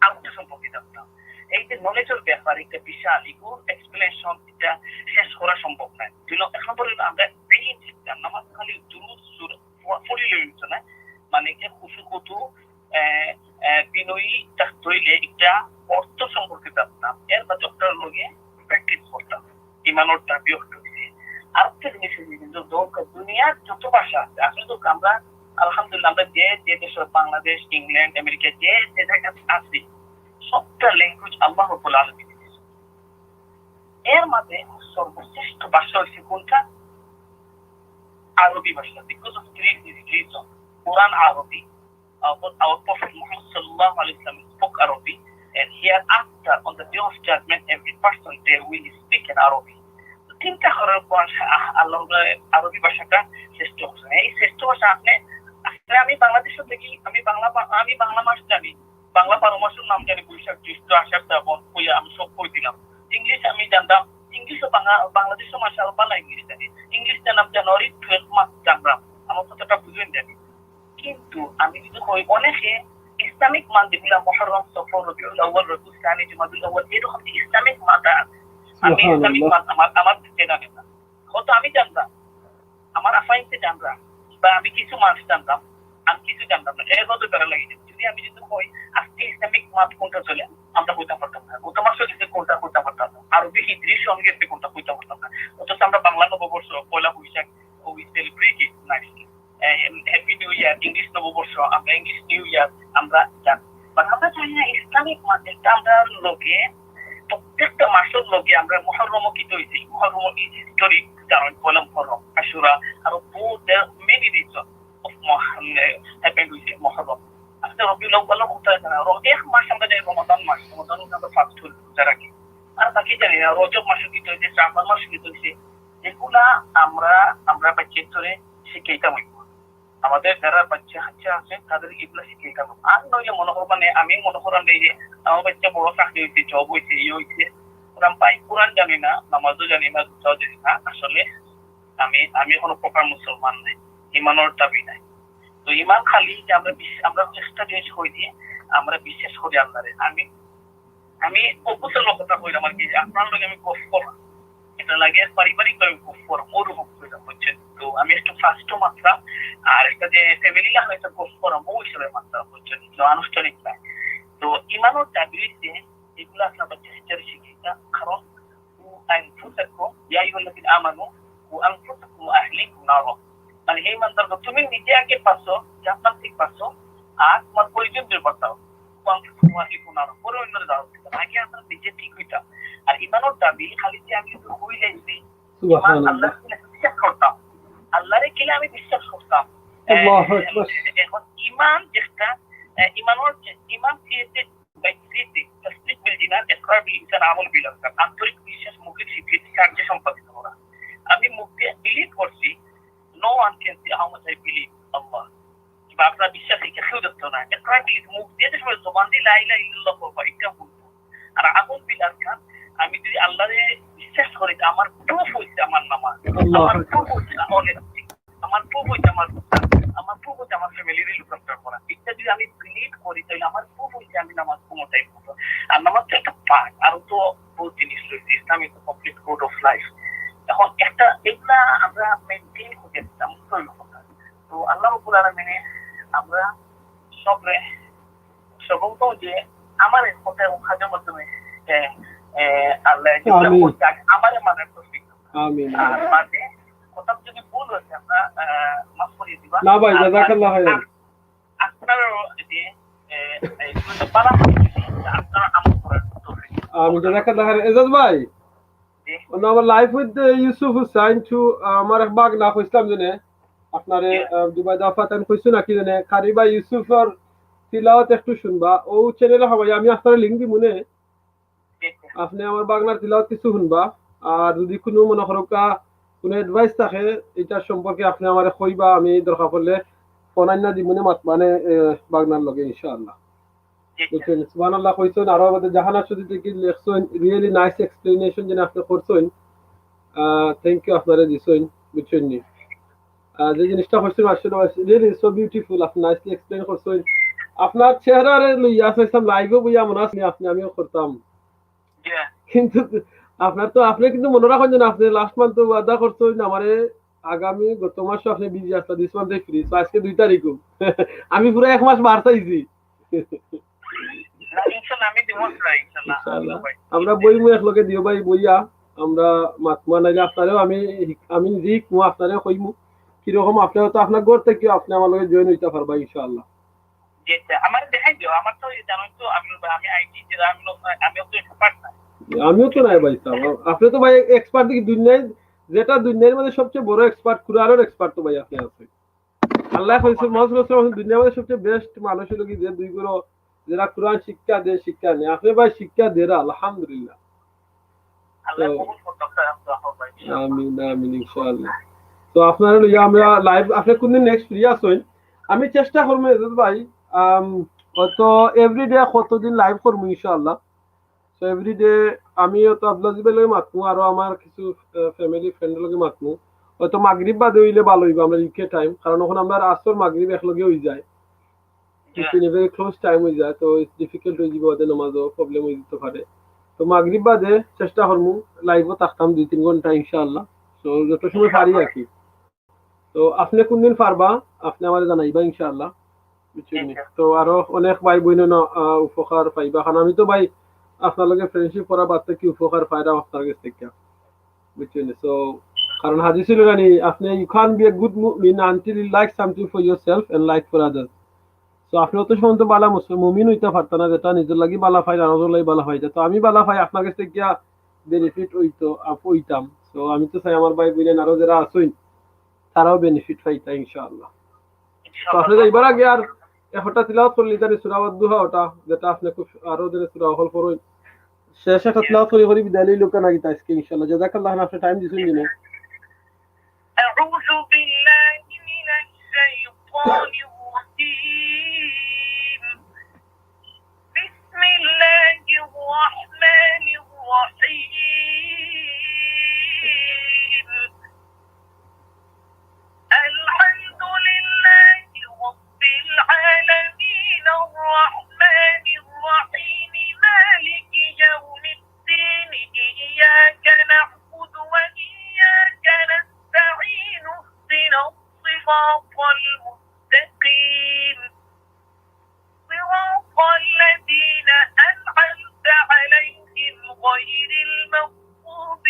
আউটসাইড সম্পর্কে জানতাম। এই যে নলেজের ব্যাপার একটা বিশাল, এগুলোর এক্সপ্লেনেশন এটা শেষ করা সম্ভব নয়। দুই নম্বর, এক নম্বর হলো আমরা এই যে নামাজ খালি দুরুদ সুরা পড়িলে হইতো না, মানে কি খুশু কতু, আহ, আহ, বিনয়ী থাকতে হইলে একটা অর্থ সম্পর্কে জানতাম, এর বাদে ওটার লগে প্র্যাকটিস করতাম। ইমানর দাবি অর্থ হইছে। আর একটা জিনিস হইছে, কিন্তু দরকার দুনিয়ার যত ভাষা আছে, আসলে তো আমরা আলহামদুলিল্লাহ আমরা যে যে দেশে, বাংলাদেশ, ইংল্যান্ড, আমেরিকা, যে যে জায়গায় আছি, সবটা ল্যাঙ্গুয়েজ আল্লাহ রাব্বুল আলামিন দিয়েছে। এর মাঝে সর্বশ্রেষ্ঠ ভাষা হইছে কোনটা? আরবি ভাষা। Because of three reason. কোরআন আরবি, our, our Prophet Muhammad sallallahu alaihi wasallam spoke Arabic, and hereafter on the day of judgment every person they will speak in Arabic. তো চিন্তা করার পর আহ, আল্লাহ আরবি ভাষাটা শ্রেষ্ঠ ভাষা। এই শ্রেষ্ঠ ভাষা আপনি, আপনি আমি বাংলাদেশ থেকে, আমি বাংলা বা- আমি বাংলা মাস জানি, বাংলা বারো মাসের নাম জানি, বৈশাখ, জ্যৈষ্ঠ, আষাঢ়, শ্রাবণ, কইয়া আমি সব কই দিলাম। ইংলিশ আমি জানতাম, ইংলিশও বাংলা, বাংলাদেশও মাসে আরো বালা ইংলিশ জানি। ইংলিশ জানলাম জানুয়ারি টুয়েলভ মাস জানলাম, আমার কথাটা বুঝবেন জানি। কিন্তু আমি যদি কই অনেকে ইসলামিক মান্থ যেগুলা মহরম, সফর, রবিউল আউয়াল, রবিউল সানি, জুমাদুল আউয়াল, এরকম যে ইসলামিক মান্থ আছে, আমি ইসলামিক সুবহানাল্লাহ। মান্থ আমার আমার চেনা নেই না। হয়তো আমি জানতাম, আমার আফাইনতে জানরা, বা আমি কিছু মাস জানতাম, আমি কিছু জানতাম না, এর মধ্যে বেড়া লাগে। যদি আমি যদি কই আজকে ইসলামিক মান্থ কোনটা চলে, আমরা কইতাম পারতাম না। গত মাসও গেছে কোনটা কইতাম পারতাম না, আরবি হিজরি সন গেছে কোনটা কইতাম পারতাম না। অথচ আমরা বাংলা নববর্ষ, Pohela Boishakh, we celebrate it nicely. Happy new year, English নববর্ষ, আমরা ইংলিশ নিউ ইয়ার আমরা জানি। বাট আমরা জানি না ইসলামিক মান্থ, এটা আমরা লগে প্রত্যেকটা মাসের লগে আমরা মহরমও কিতা হইছে, মহরমও ইজ হিস্টোরিক, কারণ পয়লা মহরম, আশুরা, আরো বহুত, there are many reason of happened হইছে মহরম। আজকে রবিউল আউয়াল কোথায় জানা, র- এক মাস আমরা জানি রমাদান মাস, রমাদান আমরা ফাস্ট রোজা রাখি, আর বাকি জানি না। রজব মাসে কিতা হইছে, শাবান মাসে কিতা হইছে, এগুলা আমরা আমরা বাচ্চাদের শিখাইতাম হইব। আমাদের যারা বাচ্চা কাচ্চা আছে তাদের এগুলা শিখাইতাম হইব। আর নইলে মনে করবা নে, আমি মনে করার নেই যে আমার বাচ্চা বড় চাকরি হইছে, জব হইছে, ইয়ে হইছে, ওরা ভাই কোরআন জানি না, নামাজও জানি না, রোজাও জানি না। আসলে আমি আমি কোনো প্রকার মুসলমান নাই, ইমানর দাবি নাই। তো ইমান খালি যে আমরা বিশ- আমরা একটা জিনিস কই দিয়ে আমরা বিশ্বাস করি আল্লাহরে। আমি আমি অবসর কথা কইলাম আর কি, যে আপনার লগে আমি গফ করলাম, এটা লাগে পারিবারিক ভাবে গফ করাম, ওরকম কইলাম, বুঝছেন? তো আমি একটা ফার্স্টও মাতলাম, আর একটা যে ফ্যামিলি লাইফ একটা গফ করাম, ও হিসাবে মাতলাম, বুঝছেন? তো আনুষ্ঠানিক না। তো ইমানর দাবি হইছে এগুলা আপনার বাচ্চা কাচ্চারে শিখাইতা, কারণ قوا أنفسكم يا أيها الذين آمنوا قوا أنفسكم وأهليكم نارا। মানে, হে ইমানদার, তুমি নিজে আগে বাঁচো, জাহান্নাম থেকে বাঁচো, আর তোমার পরিজনদের বাঁচাও। قوا أنفسكم وأهليكم نارا, পরে অন্যরে দাওয়াত দিতাম। আগে আমরা নিজে ঠিক হইতাম। আর ইমানর দাবি খালি যে আমি শুধু হইলে যদি ইমান সুবহানাল্লাহ। আল্লাহর উপরে বিশ্বাস করতাম, আল্লাহরে কিলা আমি বিশ্বাস করতাম। আল্লাহু আকবার। এখন ইমান যেটা, আহ, ইমানর যে, ইমান কি হচ্ছে by three things: তাসদিক বিল জিনান, ইকরার বিল লিসান, আমল বিল আরকান। আন্তরিক বিশ্বাস, মৌখিক স্বীকৃতি, কার্যে সম্পাদিত করা। আমি মুখ দিয়ে বিলিভ করছি, no one can say how much I believe Allah। বা আপনার বিশ্বাস এটা কেউ দেখতো না। ইকরার বিল, মুখ দিয়ে যে সময় জবান দিয়ে লা ইলাহা ইল্লাল্লাহ বলবো, এটা বলবো। আর আমল বিল আরকান, আমি যদি আল্লাহরে বিশ্বাস করি, তো আমার প্রুফ হইছে আমার নামাজ, আল্লাহু আমার আকবার। প্রুফ হইছে অনেস্টি, আমার প্রুফ হইছে আমার রোজা, আমার প্রুফ হইছে আমার ফ্যামিলির লুক আফটার করা। এটা যদি আমি বিলিভ করি, তাহলে আমার প্রুফ হইছে আমি নামাজ কোনো টাইম করবো। আর নামাজ তো একটা পার্ট, আরো তো বহুত জিনিস রয়েছে। ইসলাম is a complete code of life। এখন একটা এগুলা আমরা মেনটেন করে দিতাম, তো আল্লাহ রাব্বুল আলামিনে আমরা সবরে সর্বপ্রথম যে আমার এই কথা এবং কাজের মাধ্যমে, এ, এ, আল্লাহ যেগুলা আমিন। করছে, আগে আমারে মানার তৌফিক দাও। আমিন। আর মাঝে কথা যদি ভুল হয়েছে, আপনারা, আহ, মাফ করিয়ে দিবা। না ভাই, আর, জাযাকাল্লাহ আর, খাইরান। আর আপনারও যে, এ, এই পালা আপনারা আমল করার তৌফিক। আমিন, জাযাকাল্লাহ খাইরান। এজাজ ভাই, জি। অনো আমার live with the Yusuf Hussain to, আহ, আমার এক ভাগনা কইছিলাম যে নে, আপনারে, জি। আহ, দুবাই দাফা তান কইছো নাকি যে নে, কারি ভাই ইউসুফর তিলাওয়াত একটু শুনবা। ও চ্যানেলে হবে, আমি আপনারে লিংক দিমু নে। জি, জি। আপনি আমার ভাগনার তিলাওয়াত কিছু শুনবা। আর যদি কুনু মনে করউক্কা, কুনু advice থাকে, ইটার সম্পর্কে আপনে আমারে কইবা, আমি দরকার পড়লে ফোন আইনা দিমুনে মাত-, মানে, এ, বাগনার লগে ইনশাআল্লাহ। জি, জি। বুঝছইন? সুবহানাল্লাহ কইছইন, আরো আমাদের জাহানার শুধু দেখি লেখছইন, really nice explanation যেন আপনে করছইন। আহ, thank you আপনারে দিছইন, বুঝছইন নি? আহ, যে জিনিসটা করছইন আসলে really so beautiful, আপনে nicely explain করছইন। আপনার চেহারারে লইয়া আছে, ইসলাম live-ও বইয়া মনে আছে নি আপনে, আমিও করতাম। জি। কিন্তু আপনার তো, আপনে কিন্তু মনে রাখইন যেন আপনে last month তো ওয়াদা করছইন আমারে আগামী গত মাসও আপনে busy আছলা, this month free, so আজকে দুই তারিখও। আমি পুরা এক মাস বার চাইছি। না, ইনশাআল্লাহ আমি দিমু, ইনশাআল্লাহ। ইনশাআল্লাহ। ভাই। আমরা বইমু এক লগে দিও ভাই, বইয়া আমরা মাতমু, নাইলে আপনারেও আমি, আমি নিজে হিকমু, আপনারেও কইমু। কিরকম আপনে হয়তো আপনার ঘর থাকিও আপনে আমার লগে join অইতা পারবা ইনশাআল্লাহ। জি, আচ্ছা, আমার দেখাই দিও, আমার তো এই জানোই তো, আমি, আমি আইটি যে আমি, আমি তো expert না। আমিও তো নাই ভাই সাহেব, আপনে তো ভাই expert দেখি দুনিয়ার, যেটা দুনিয়ার মধ্যে সবচেয়ে বড় expert, কোরআনের expert তো ভাই আপনে আছইন। আল্লাহ কইছে, মোহাম্মদ সাল্লাল্লাহু আলাইহি ওয়াসাল্লাম দুনিয়ার মধ্যে সবচেয়ে best মানুষ অইলো কি যে দুই গুলো, যেরা কোরআন শিক্ষা দেয়, শিক্ষা নেয়। আপনে ভাই শিক্ষা দেরা, আলহামদুলিল্লাহ। আল্লাহ তো কবুল করুক, স্যার, আপনার আহ্বান, ইনশাআল্লাহ। আমিন, আমিন, ইনশাআল্লাহ। তো আপনারে লইয়া আমরা live, আপনে কোনদিন next free আছইন? আমি চেষ্টা করমু এজাজ ভাই, আম, হয়তো everyday কতদিন live করমু ইনশাআল্লাহ। So everyday আমি হয়তো আব্দুল আজিজ ভাইর লগে মাতমু, আরো আমার কিছু, আহ, family friend লগে মাতমু। হয়তো মাগরিব বাদে অইলে ভালা অইবো, আমরা UK time, কারণ অখন আমরা আসর মাগরিব একলগে অই যায়। It's in a very close time অই যায়, তো it's difficult অই যাইবো, বাদে নামাজও problem অই যাইতে পারে। তো মাগরিব বাদে চেষ্টা করমু, live-ও থাকতাম দুই তিন ঘন্টা ইনশাআল্লাহ। তো যত সময় পারি আর কি। তো আপনে কোনদিন পারবা, আপনে আমারে জানাইবা ইনশাআল্লাহ। বুঝছইন নি? তো আরো অনেক ভাই বইন না, আহ, উপকার পাইবা, কারণ আমি তো ভাই আপনার লগে friendship করা বাদ থাকি উপকার পাইরাম আপনার গেছ থাকি। বুঝছইন নি? So, কারণ হাদিস অইলো জানি, আপনে, you can't be a good mu'min until you like something for yourself and like for others. So, আপনে অত সময় তো বালা মুসলিম, মুমিন অইতা পারতা না, যেটা নিজর লাগি বালা পাইন, আরোর লাগি বালা পাইতা। তো আমি বালা পাই, আপনার গেছ থাকি benefit অইতো, আপ-, অইতাম। So, আমি তো চাই আমার ভাই বইন আরো যেরা আছইন, তারাও benefit পাইতা ইনশাআল্লাহ। তো আপনে যাইবার আগে আর একটা তিলাওয়াত করলে তাহলে সূরা ওয়াদ্দুহা ওটা, যেটা আপনে খুব আরো দিনে সূরা হল পড়ইন। শেষ একটা তিলাওয়াত করি করি বিদায় লইলে কেনে কিতা আজকে ইনশাআল্লাহ। জাযাকাল্লাহু খাইরান, আপনে time দিছইন জন্য। أعوذ بالله من الشيطان الرجيم. بسم الله الرحمن الرحيم. الحمد لله رب العالمين، الرحمن الرحيم، مالك يوم الدين، إياك نعبد وإياك نستعين، اهدنا الصراط المستقيم، صراط الذين أنعمت عليهم غير المغضوب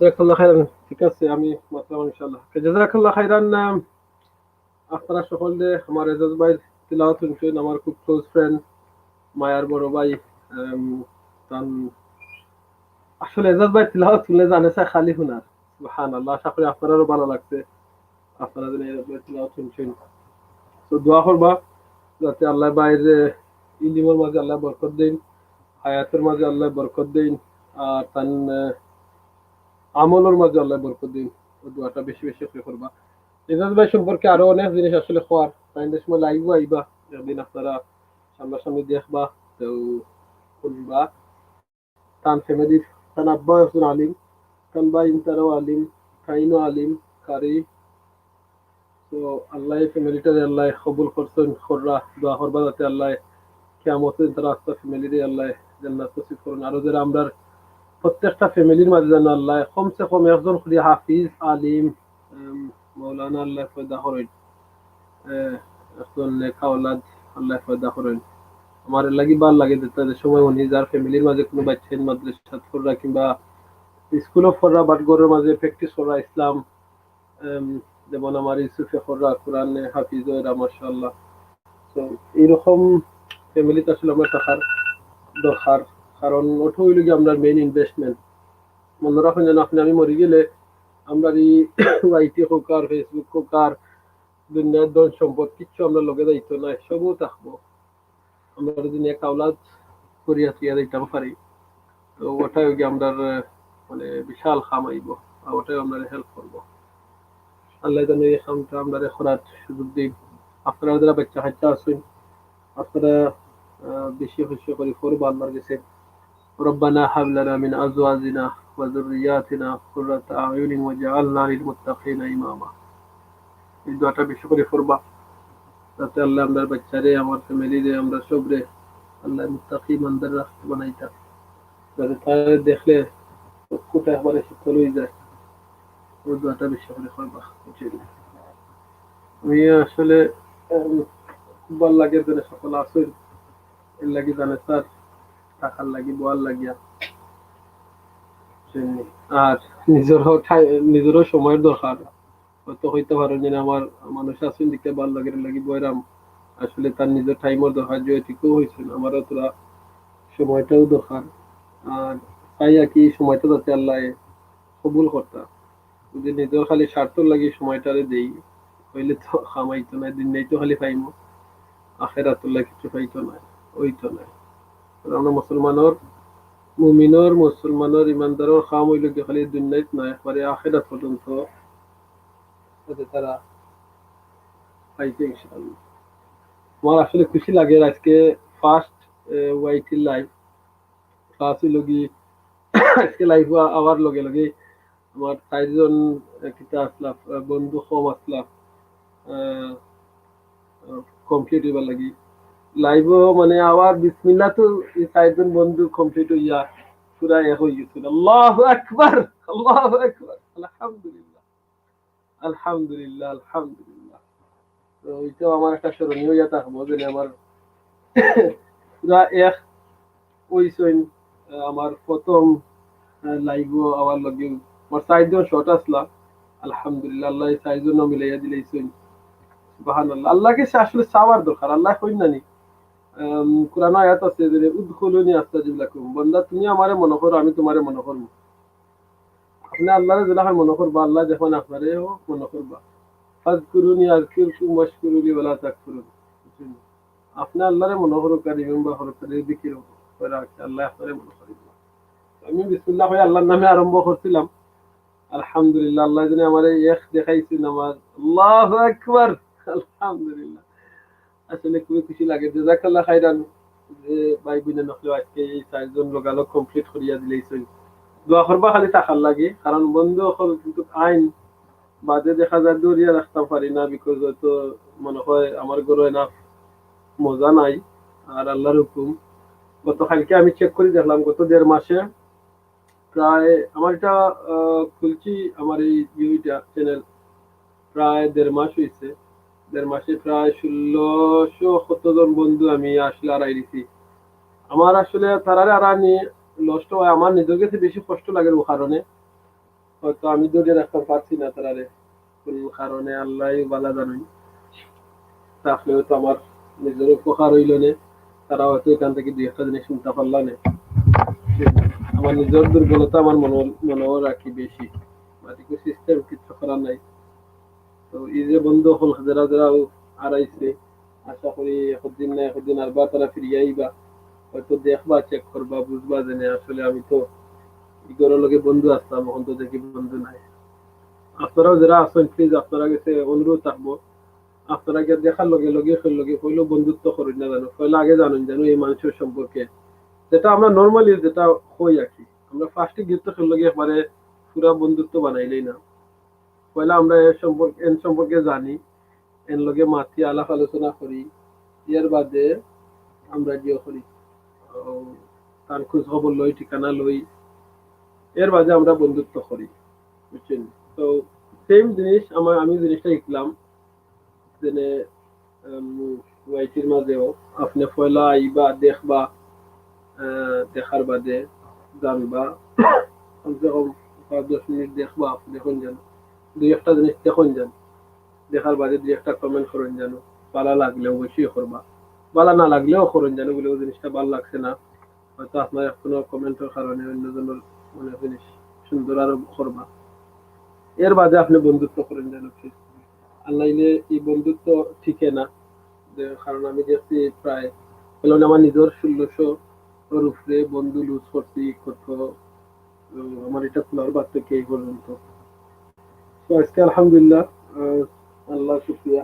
জাযাকাল্লাহ খাইরান। ঠিক আছে, আমি মাতরাম ইনশাআল্লাহ। জাযাকাল্লাহ খাইরান। আম, আপনারা সকলে আমার এজাজ ভাইর তিলাওয়াত হুনছইন, আমার খুব close friend, মায়ার বড় ভাই। আম, তান আসলে এজাজ ভাইর তিলাওয়াত হুনলে জানে চায় খালি হুনার। সুবহানাল্লাহ, আশা করি আপনারারও ভালা লাগছে। আপনারা যেন এজাজ ভাইর তিলাওয়াত হুনছইন। তো দোয়া করবা যাতে আল্লায় ভাইর, আহ, ইলিমর মাঝে আল্লায় বরকত দেইন, হায়াতর মাঝে আল্লায় বরকত দেইন, আর তান, আহ, আমলর মাঝে আল্লায় বরকত দেইন। ওই দোয়াটা বেশি বেশি করি করবা। এজাজ ভাই সম্পর্কে আরো অনেক জিনিস আসলে কওয়ার, তাইন যে সময় live-ও আইবা, একদিন আপনারা সামনাসামনি দেখবা, তো হুনবা। তান family-র, তান আব্বা একজন আলিম, তান ভাই ইন্তারও আলিম, তাইনও আলিম, কারি। তো আল্লায় family-টারে আল্লায় কবুল করছইন, কররা, দোয়া করবা যাতে আল্লায় কিয়ামতে তারা আস্তা family-রে আল্লায় জান্নাত নসিব করইন। আরো যারা আমরার প্রত্যেকটা family-র মাঝে যেন আল্লায় কমসে কম একজন করি হাফিজ, আলিম, উম, মৌলানা আল্লায় পয়দা করইন। আহ, একজন নেক আওলাদ আল্লায় পয়দা করইন। আমার এর লাগি ভালা লাগে যে তাদের সময় উনি যার family-র মাঝে কোনো বাচ্চা মাদ্রাসাত পড়রা কিংবা স্কুলও পড়রা, but ঘরর মাঝে practice কররা ইসলাম, উম, যেমন আমার ইউসুফে কররা কোরআনে হাফিজ অইরা, মাশাআল্লাহ। তো এইরকম family-ত আসলে আমরা থাকার দরকার, কারণ ওটা অইল গিয়া আমরার main investment। মনে রাখইন যেন আপনি আমি মরি গেলে আমরার এই YT হোক আর Facebook হোক আর দুনিয়ার ধন সম্পদ কিচ্ছু আমরার লগে যাইতো নায়, সবও থাকবো। আমরা যদি নেক আওলাদ করিয়া থইয়া যাইতাম পারি, তো ওটাই গিয়া আমরার, আহ, মানে বিশাল কাম আইবো, আর ওটাই আমরারে help করবো। আল্লায় যেন এই কামটা আমরারে করার সুযোগ দেইন। আপনারা যারা বাচ্চা কাচ্চা আছইন, আপনারা, আহ, বেশি বেশি করি পড়বা আল্লাহর গেছে, ربنا هب لنا من أزواجنا وذرياتنا قرة أعين واجعلنا للمتقين إماما। এই দোয়াটা বেশি করি পড়বা, যাতে আল্লায় আমরার বাচ্চারে, আমার family-রে, আমরা সবরে আল্লায় মুত্তাকি ইমানদার রাস্তা বানাইতা, যাতে তারে দেখলে চক্ষুটা একবারে শীতল অই যায়। ওই দোয়াটা বেশি করি পড়বা, বুঝছেন? আমি আসলে, উম, খুব ভালা লাগে যেন সকল আছইন, এর লাগি জানে স্যার, থাকার লাগি, বওয়ার লাগিয়া। বুঝছেন নি? আর নিজেরও ঠাই-, নিজেরও সময়র দরকার। হয়তো কইতা পারইন যে, "আমার মানুষ আছইন, দেখতে ভালা লাগে, এর লাগি বইরাম।" আসলে তার নিজের time-র দরকার, যে ঠিকও কইছইন, আমারও থুড়া সময়টাও দরকার। আর চাই আর কি, সময়টা যাতে আল্লায় কবুল করতা। যদি নিজের খালি স্বার্থর লাগি সময়টারে দেই, অইলে তো কাম অইতো নায়, দুনিয়াত তো খালি পাইমু, আখেরাতর লাগি কিচ্ছু পাইতো নায়, অইতো নায়। কারণ আমরা মুসলমানর, মুমিনর, মুসলমানর, ইমানদারর কাম অইল গিয়া খালি দুনিয়াত নায়, একবারে আখেরাত পর্যন্ত যাতে তারা পাইতে ইনশাআল্লাহ। আমার আসলে খুশি লাগে আজকে first, এ, YT live। Plus অইল কি, আজকে live আওয়ার লগে লগে আমার চাইরজন, এ, কিতা আছলা, এ, বন্ধু কম আছলা, এ, এ, complete অইবার লাগি। Live-ও মানে আওয়ার বিসমিল্লাত এই চাইরজন বন্ধু complete অইয়া পুরা এক অই গেছইন। আল্লাহু আকবার, আল্লাহু আকবার, আলহামদুলিল্লাহ। আলহামদুলিল্লাহ, আলহামদুলিল্লাহ। তো ইটাও আমার একটা স্মরণীয় অইয়া থাকবো যে আমার পুরা এক অইছইন, আহ, আমার প্রথম, আহ, live-ও আওয়ার লগে আমার চাইরজন short আছলা। আলহামদুলিল্লাহ, আল্লায় এই চাইরজনও মিলাইয়া দিলাইছইন। সুবহানাল্লাহ। আল্লাহর কাছে আসলে চাওয়ার দরকার। আল্লায় কইন না নি? আম, কোরআনো আয়াত আছে যে, "উদখুলুনি আস্তাজিব লাকুম।" বান্দা, তুমি আমারে মনো করো, আমি তুমারে মনো করমু। আপনে আল্লাহরে যেলাখান মনো করবা, আল্লায় দেখইন আপনারেও মনো করবা। "ফাজকুরুনি আযকুরকুম ওয়াশকুরুলি ওয়ালা তাকফুরুন।" আপনে আল্লাহরে মনো করউক্কা, remember করউক্কা, জিকির করউক্কা, আল্লায় আপনারে মনো করিবা। আমি বিসমিল্লাহ কইয়া আল্লাহর নামে আরম্ভ করছিলাম। আলহামদুলিল্লাহ, আল্লায় যেন আমারে এক দেখাইছইন আমার। আল্লাহু আকবার, আলহামদুলিল্লাহ। আসলে খুবই খুশি লাগে। জাযাকাল্লাহ খাইরান, যে ভাই বইন অকলে আজকে এই চাইরজন লগালগ complete করিয়া দিলাইছইন। দোয়া করবা খালি থাকার লাগি, কারণ বন্ধু অকল কিন্তু আইন বাদে দেখা যায় ধরিয়া রাখতাম পারি না, because হয়তো মনে হয় আমার ঘরো enough মজা নাই। আর আল্লাহর হুকুম, গত কালকে আমি check করি দেখলাম, গত দেড় মাসে প্রায় আমার এটা, আহ, খুলছি আমার এই ইয়েটা channel প্রায় দেড় মাস অইছে। দেড় মাসে প্রায় ষোলোশো কতজন বন্ধু আমি আসলে আরাই দিছি। আমার আসলে তারারে আরানি loss অয়, আমার নিজর গেছে বেশি কষ্ট লাগের অউ কারণে। হয়তো আমি ধরিয়া রাখতাম পারছি না তারারে, কোন কারণে আল্লাহ ভালা জানইন। তাহলে হয়তো আমার নিজের উপকার হইল না, তারা হয়তো এখান থেকে দুই একটা জিনিস শুনতে পারলা না। আমার নিজের দুর্বলতা আমার মনে মনে রাখি বেশি, বাকি সিস্টেম কিছু করার নাই। তো এই যে বন্ধু হল যারা যারা আরাইছে, আশা করি একদিন না একদিন আরবার তারা ফিরিয়া আইবা, হয়তো দেখবা, চেক করবা, বুঝবা যে না, আসলে আমি তো এই ঘরের লগে বন্ধু আসতাম, এখন তো দেখি বন্ধু নাই। আপনারাও যারা আছেন, প্লিজ আপনারা গেছে অনুরোধ থাকবো, আপনারা গিয়ে দেখার লগে লগে লগে পয়লা বন্ধুত্ব করুন না জানো, পয়লা আগে জানুন জানো এই মানুষের সম্পর্কে, যেটা আমরা নর্মালি যেটা হই আর কি। আমরা ফার্স্টে গিয়ে তো লগে একবারে পুরা বন্ধুত্ব বানাইলেই না, পয়লা আমরা এর সম্পর্কে এন সম্পর্কে জানি, এন লগে মাতি আলাপ আলোচনা করি, এর বাদে আমরা গিয়ে করি, ও, তার খোঁজ খবর লই, ঠিকানা লই, এর বাদে আমরা বন্ধুত্ব করি, বুঝছেন? তো সেম জিনিস আমার, আমি জিনিসটা শিখলাম, যেনে ওয়াইটির মাঝেও আপনি পয়লা আইবা, দেখবা, আহ, দেখার বাদে জানবা, কমসে কম পাঁচ দশ মিনিট দেখবা, দেখুন যেন দুই একটা জিনিস দেখুন যেন, দেখার বাদে দুই একটা কমেন্ট করুন যেন, ভালা লাগলে অবশ্যই করবা, ভালা না লাগলেও করুন যেন, বলে ওই জিনিসটা ভালা লাগছে না, হয়তো আপনার কোনো কমেন্টের কারণে অন্যজনের মনে জিনিস সুন্দর আরো করবা। এর বাদে আপনি বন্ধুত্ব করেন যেন, ঠিক। আর নাইলে এই বন্ধুত্ব টিকে না, যে কারণ আমি দেখছি প্রায়, বললাম না, আমার নিজের ষোলোশো ওর উপরে বন্ধু লুজ করছি কত, উম, আমার এটা খোলার বাদ থেকে এই পর্যন্ত। তো আজকে আলহামদুলিল্লাহ, আহ, আল্লাহ শুক্রিয়া,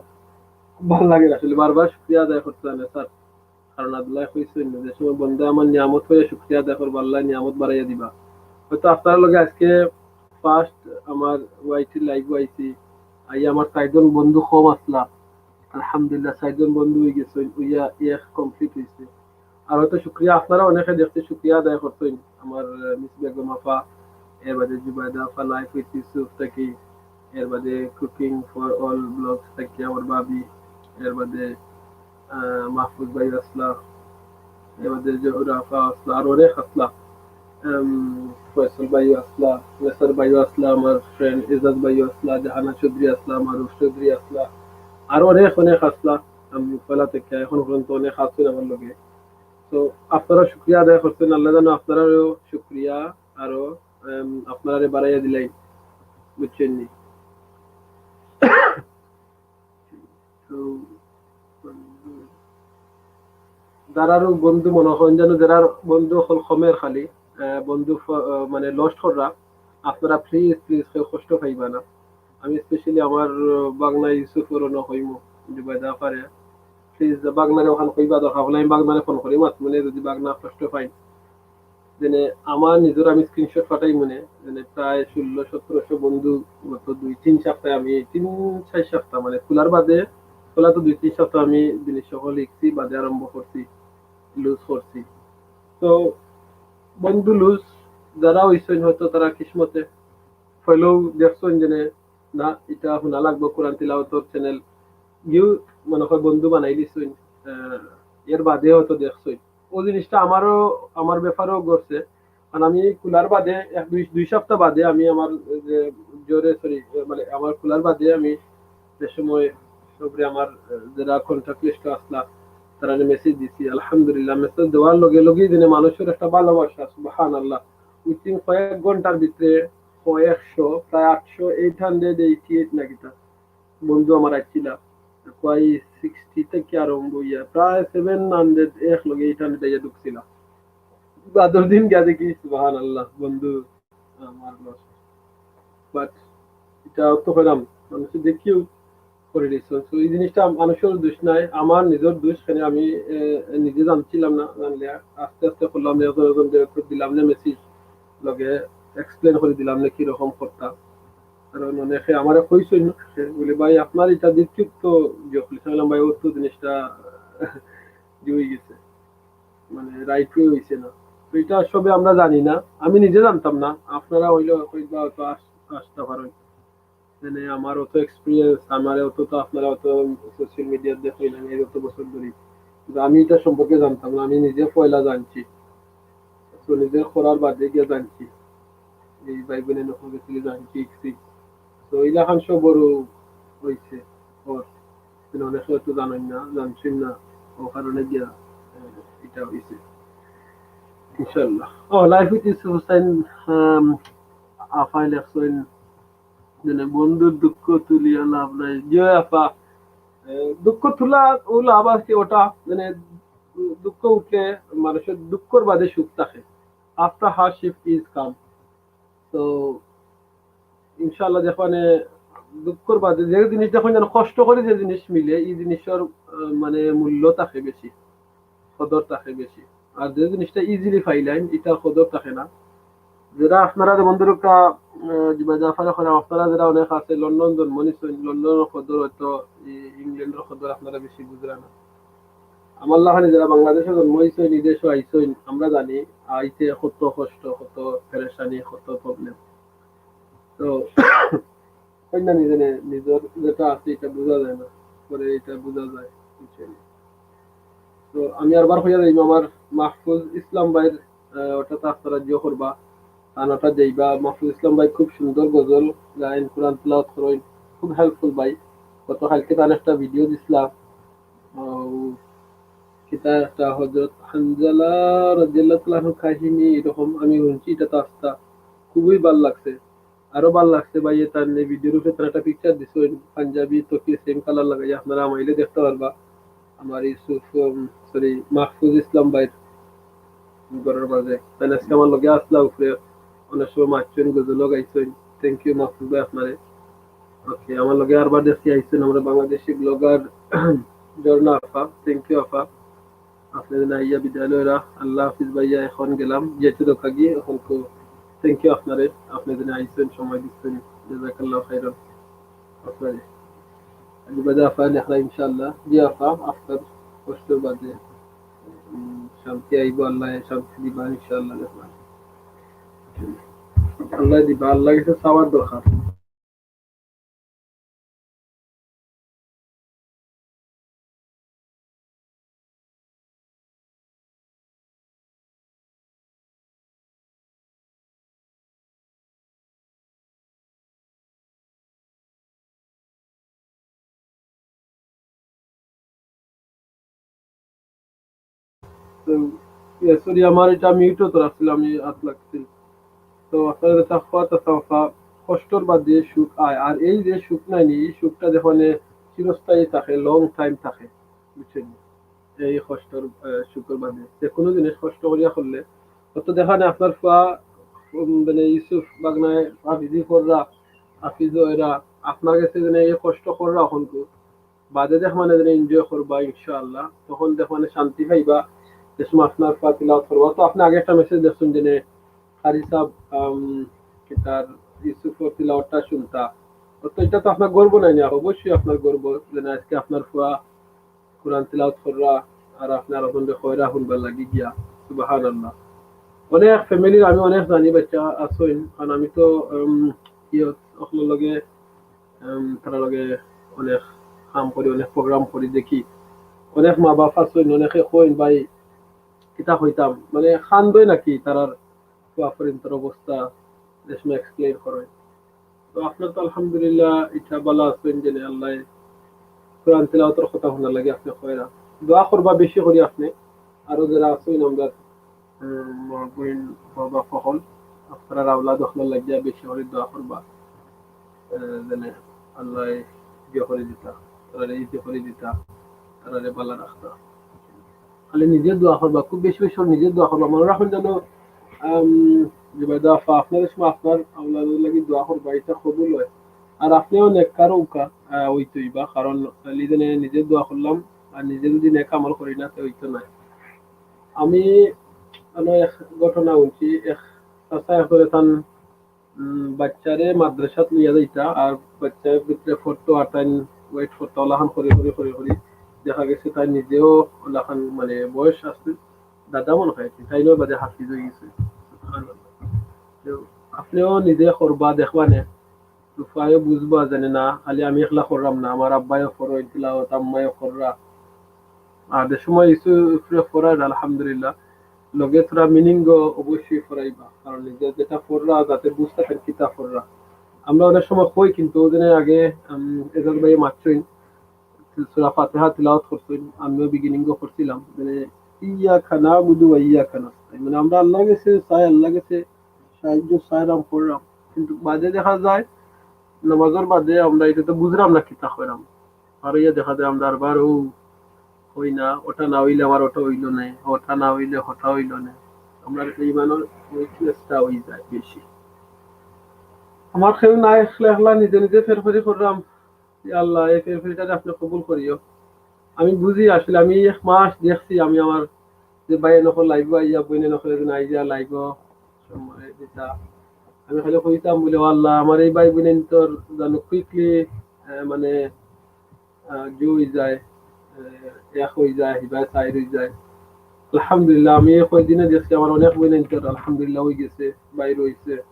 ভালো লাগে আসলে, বারবার শুক্রিয়া আদায় করতে হয় না স্যার। কারণ আল্লাহ কইছেন, যে সময় বন্দা আমার নিয়ামত হয়ে শুক্রিয়া আদায় করবো, আল্লাহ নিয়ামত বাড়াইয়া দিবা। হয়তো আপনার লগে আজকে ফার্স্ট আমার ওয়াইটি লাইভ আইছি, আই আমার চারজন বন্ধু কম আসলা, আলহামদুলিল্লাহ চারজন বন্ধু হয়ে গেছে, হইয়া এক কমপ্লিট হয়েছে। আর হয়তো শুক্রিয়া আপনারা অনেকে দেখতে শুক্রিয়া আদায় করছেন, আমার আহ, মিস বেগম আপা, এর বাদে জুবাইদা আপা, লাইফ উইথ ইউসুফ থাকি, এর বাদে কুকিং ফর অল ব্লগস থাকি আমার ভাবি, এর বাদে আহ, মাহফুজ ভাই আসলা, এর বাদে জহুরা আপা আসলা, আর অনেক আসলা, আম, ফয়সল ভাই আসলা, নেসার ভাই আসলা, আমার ফ্রেন্ড এজাজ ভাই আসলা, জাহানা চৌধুরী আসলা, মারুফ চৌধুরী আসলা, আর অনেক অনেক আসলা। আমি পয়লা থেকে এখন পর্যন্ত অনেক আছেন আমার লগে। তো আপনারা শুক্রিয়া আদায় করছেন, আল্লাহ জানো আপনারারও শুক্রিয়া আরো, আম, আপনারারে বাড়াইয়া দিলাই, বুঝছেন নি? তো যারারও বন্ধু মনে হয় যেন, যারার বন্ধু হল কমের খালি, আহ, বন্ধু ফ-, আহ, মানে লস্ট কররা, আপনারা প্লিজ প্লিজ কেউ কষ্ট পাইবা না। আমি স্পেশালি আমার আহ, বাগনা ইউসুফর না কইমু, জুবাইদা পারে, প্লিজ বাগনারে ওখান কইবা দরকার হলে আমি বাগনারে ফোন করি মাত, মানে যদি বাগনা কষ্ট পাই, যেনে আমার নিজের আমি স্ক্রিনশট পাঠাই মনে, যেনে প্রায় ষোলো সতেরোশো বন্ধু গত দুই তিন সপ্তাহে, আমি তিন চার সপ্তাহ মানে খোলার বাদে, খোলা তো দুই তিন সপ্তাহ আমি জিনিস সহ লিখছি, বাদে আরম্ভ করছি, লুজ করছি। তো বন্ধু লুজ যারা হইছেন হয়তো তারা কিসমতে হইলেও দেখছেন যেনে না, এটা শোনা লাগবো কোরআন তিলাওয়াতর চ্যানেল, গিয়েও মনে হয় বন্ধু বানাই দিছেন, আহ, এর বাদে হয়তো দেখছেন। ও জিনিসটা আমারও, আমার ব্যাপারেও ঘটছে। কারণ আমি খোলার বাদে এক দুই, দুই সপ্তাহ বাদে আমি আমার যে জোরে, সরি, মানে আমার খোলার বাদে আমি যে সময় সবরে আমার, আহ, যারা কন্ট্যাক্ট লিস্টে আসলা, তারা মেসেজ দিছি। আলহামদুলিল্লাহ, মেসেজ দেওয়ার লগে লগেই যেন মানুষের একটা ভালোবাসা, সুবহানাল্লাহ। উইথিন কয়েক ঘন্টার ভিতরে কয়েকশো, প্রায় আটশো, এইট হান্ড্রেড এইটি এইট নাকি তা বন্ধু আমার আইছিলা। প্রায় সিক্সটি থেকে আরম্ভ হইয়া প্রায় সেভেন হান্ড্রেড, এক লগে এইট হান্ড্রেড আইয়া ঢুকছিলা। বাদর দিন গিয়া দেখি, সুবহানাল্লাহ, বন্ধু আমার লস। বাট এটা তো কইলাম, মানুষে দেখিও করে দিচ্ছে। তো এই জিনিসটা মানুষের দোষ নাই, আমার নিজের দোষ। কেন আমি, এ, নিজে জানছিলাম না, জানলে আস্তে আস্তে করলাম, একজন একজন করে দিলাম না মেসেজ, লগে এক্সপ্লেন করে দিলাম না কিরকম করতাম। কারণ অনেকে আমারে কইছেন, বলে, "ভাই, আপনার এটা দেখছি তো ইয়ে করলে।" আমি বললাম, "ভাই, ও তো জিনিসটা ইয়ে হয়ে গেছে, মানে রাইট ওয়ে হইছে না।" তো এটা সবে আমরা জানি না, আমি নিজে জানতাম না, আপনারা হইলে হয়তো আস-, আসতে পারেন। মানে আমার অত এক্সপিরিয়েন্স, আমার অত তো আপনারা অত সোশ্যাল মিডিয়াত দেখলেন, আমি অত বছর ধরি, কিন্তু আমি এটা সম্পর্কে জানতাম না, আমি নিজে পয়লা জানছি, তো নিজে করার বাদে গিয়ে জানছি। এই ভাই বোনে নকল গেছিল নাইনটি সিক্স। তো ইলাখান সবরও হইছে। ওর কিন্তু অনেকে হয়তো জানেন না, জানছেন না, ও কারণে গিয়া, আহ, এটা হইছে। ইনশাআল্লাহ। ও, Life with Yusuf Hussain, আম, আফাই লেখছেন, মানে, বন্ধুর দুঃখ তুলিয়া লাভ নাই। জি আফা, আহ, দুঃখ তুলা ও লাভ আছে ওটা, মানে, দুঃখ উঠলে মানুষের দুঃখর বাদে সুখ থাকে। After hardship is calm। তো ইনশাআল্লাহ, দেখবানে দুঃখর বাদে যে জিনিস দেখবেন যেন কষ্ট করে যে জিনিস মিলে, এই জিনিসের, আহ, মানে, মূল্য থাকে বেশি, কদর থাকে বেশি। আর যে জিনিসটা ইজিলি পাইলাম, এটার কদর থাকে না। যেটা আপনারা যেমন ধরুন, আহ, জিবা জাফারে করা, আপনারা যারা অনেক আছে, লন্ডন জন্ম নিছেন, লন্ডনের কদর হয়তো ই-, ইংল্যান্ডের কদর আপনারা বেশি বুঝরা না। আমার লাখানে যারা বাংলাদেশে জন্ম হইছেন, এই দেশে আইছেন, আমরা জানি আইতে কত কষ্ট, কত পেরেশানি, কত প্রবলেম। তো কইনা নিজে নে-, নিজের যেটা আছে এটা বোঝা যায় না, পরে এটা বোঝা যায়, বুঝছেন? তো আমি আরবার কইয়া যাইব আমার মাহফুজ ইসলাম ভাইর, আহ, ওটা তো আপনারা জিও করবা, গান ওটা যাইবা। মাহফুজ ইসলাম ভাই খুব সুন্দর গজল গাইন, কোরআন তিলাওয়াত করেন, খুব হেল্পফুল ভাই। গত কালকে তার একটা ভিডিও দিছিলাম, আহ, কিতা একটা হযরত হানজালা রাদিয়াল্লাহু তাআলা আনহু কাহিনী, এরকম আমি শুনছি, এটা তো আস্তা খুবই ভালো লাগছে। আরো ভালো লাগছে ভাই, তার এই ভিডিওর উপরে তারা একটা পিকচার দিছে, ওই পাঞ্জাবি টুপি সেম কালার লাগাই, আপনারা আমাইলে দেখতে পারবা। আমার ইউসুফ, উম, সরি, মাহফুজ ইসলাম ভাইর ঘরের মাঝে। তাইলে আজকে আমার লগে আসলা উপরে, অনেক সময় মারছেন, গজল গাইছেন। থ্যাংক ইউ মাহফুজ ভাই আপনারে। ওকে, আমার লগে আরবার দেখছি আইছেন আমরা বাংলাদেশি ব্লগার ঝর্ণা আফা। থ্যাংক ইউ আফা। আপনি দিন আইয়া বিদায় লইরা। আল্লাহ হাফিজ ভাইয়া, এখন গেলাম, যেতে দোকা গিয়ে, এখন তো থ্যাংক ইউ আপনারে, আপনি দিন আইছেন, সময় দিচ্ছেন, জাযাকাল্লাহু খাইরান। আপনারে। আলী বাদে আফা দেখরা ইনশাআল্লাহ। জি আফা, আপনার কষ্টর বাদে, উম, শান্তি আইব, আল্লাহ শান্তি দিবা ইনশাআল্লাহ দেখরা। আল্লাহ দিবা, আল্লাহ গেছে চাওয়ার দরকার। তো, ইয়ে, সরি, আমার এটা মিউটও তো রাখছিল, আমি হাত লাগছিল। তো আপনারা তাকওয়া, তাকওয়া, কষ্টর বাদে সুখ আয়। আর এই যে সুখ নাই নি, এই সুখটা দেখবানে চিরস্থায়ী থাকে, লং টাইম থাকে, বুঝছেন? এই কষ্টর, আহ, সুখর বাদে যে কোনো জিনিস কষ্ট করিয়া করলে, অত দেখবানে আপনার ফুয়া, উম, মানে ইউসুফ বাগনায় হাফিজি কররা, হাফিজ এরা আপনার গেছে যেন এই কষ্ট কররা এখন তো বাদে দেখবানে যেন এনজয় করবা ইনশাআল্লাহ, তখন দেখবানে শান্তি পাইবা। যে সময় আপনার ফুয়া তিলাওয়াত করবা, তো আপনি আগে একটা মেসেজ দেখছেন যে নে, কারি সাহেব, আম, কি তার ইউসুফর তিলাওয়াতটা শুনতা, তো এটা তো আপনার গর্ব নাই না? অবশ্যই আপনার গর্ব যে না, আজকে আপনার ফুয়া কোরআন তিলাওয়াত কররা আর আপনি আরো জনরে কইরা হুনবার লাগি গিয়া। সুবহানাল্লাহ। অনেক ফ্যামিলির আমি অনেক জানি বাচ্চা আছইন, কারণ আমি তো, উম, ইয়ে, অকলর লগে, উম, তারা লগে অনেক কাম করি, অনেক প্রোগ্রাম করি, দেখি। অনেক মা বাপ আছইন, অনেকে কইন, "ভাই, কিতা কইতাম?" মানে, কান্দইন নাকি তারার বাপর ইন্তর অবস্থা, যে সময় এক্সপ্লেইন করে। তো আপনার তো আলহামদুলিল্লাহ ইচ্ছা ভালো আছেন, যে আল্লাহ কোরআন তিলাওয়াতর কথা শোনা লাগে আপনি কইরা। দোয়া করবা বেশি করি আপনি, আরো যারা আছেন আমরা, উম, মা বইন, বাবা ফহল, আপনারা আওলাদ অকলর লাগিয়া বেশি করি দোয়া করবা। আহ, যেন আল্লাহ ইয়ে করে দিতা, তারারে ইজি করে দিতা, তারারে ভালা রাখতা। খালি নিজে দোয়া করবা, খুব বেশি বেশি করে নিজে দোয়া করবা। মনে রাখবেন যেন, আম, জুবাইদা আফা, আপনার সময় আপনার আওলাদর লাগি দোয়া করবা, এটা কবুল হয়। আর আপনিও নেককার হউকা, আহ, হইতইবা, কারণ খালি যেন নিজে দোয়া করলাম আর নিজে যদি নেক আমল করি না, তো হইতো না। আমি মানে এক ঘটনা শুনছি, এক চাচা একজনে তান উম, বাচ্চারে মাদ্রাসাত লইয়া যাইতা, আর বাচ্চার ভিতরে ফটো আর তাইন ওয়েট করতা, ওলাখান করি করি করি করি দেখা গেছে তাই নিজেও ওলাখান মানে বয়স আসছে, দাদা মনে হয় কি, তাইনও বাদে হাফিজ হয়ে গেছে। সুবহানাল্লাহ। তো আপনিও নিজে করবা, দেখবা নে, তো ফুয়ায়ও বুঝবা জানে না, খালি আমি একলা করলাম না, আমার আব্বায়ও করো, তিলাওয়াত আম্মায়ও কররা। আর যে সময় ইউসুফরে পড়ার, আলহামদুলিল্লাহ, লগে থুড়া মিনিং অবশ্যই পড়াইবা, কারণ নিজে যেটা পড়রা যাতে বুঝতা পারইন কিতা পড়রা। আমরা অনেক সময় কই, কিন্তু ওদিনে আগে, উম, এজাজ ভাইয়ে মাতছইন, সূরা ফাতিহা তিলাওয়াত করছইন, আমিও বিগিনিংও করছিলাম, মানে, ইয়াকা না'বুদু ওয়া ইয়াকা নাস্তাইন, মানে, আমরা আল্লাহর গেছে চাই, আল্লাহর গেছে সাহায্য চাইরাম, কররাম, কিন্তু বাদে দেখা যায় নামাজর বাদে আমরা এটা তো বুঝরাম না কিতা কইরাম, আর ইয়া দেখা যায় আমরা আরবার ও হই না, ওটা না হইলে আমার ওটা হইল না, ওটা না হইলে ওটা হইল না, আমরা ইমানর উইকনেসটা হয়ে যায় বেশি। আমার কেউ নাই, একলা একলা নিজে নিজে ফেরফেরি কররাম। ইয়া আল্লাহ, এই ফেরফেরিটারে আপনি কবুল করিও। আমি বুঝি আসলে, আমি এক মাস দেখছি, আমি আমার যে ভাই নকল লাইভও আইয়া, বইনে নকল একদিন আইয়া লাইভও সময় দিতা। আমি খালি কইতাম বলে, "ও আল্লাহ, আমার এই ভাই বইনে তোর যেন কুইকলি, আহ, মানে, আহ, জু হয়ে যায়, আহ, এক হয়ে যায়, হিবায় চাইর হয়ে যায়।" আলহামদুলিল্লাহ, আমি এই কয়দিনে দেখছি আমার অনেক বইনে তোর আলহামদুলিল্লাহ হয়ে গেছে, বাইর হইছে।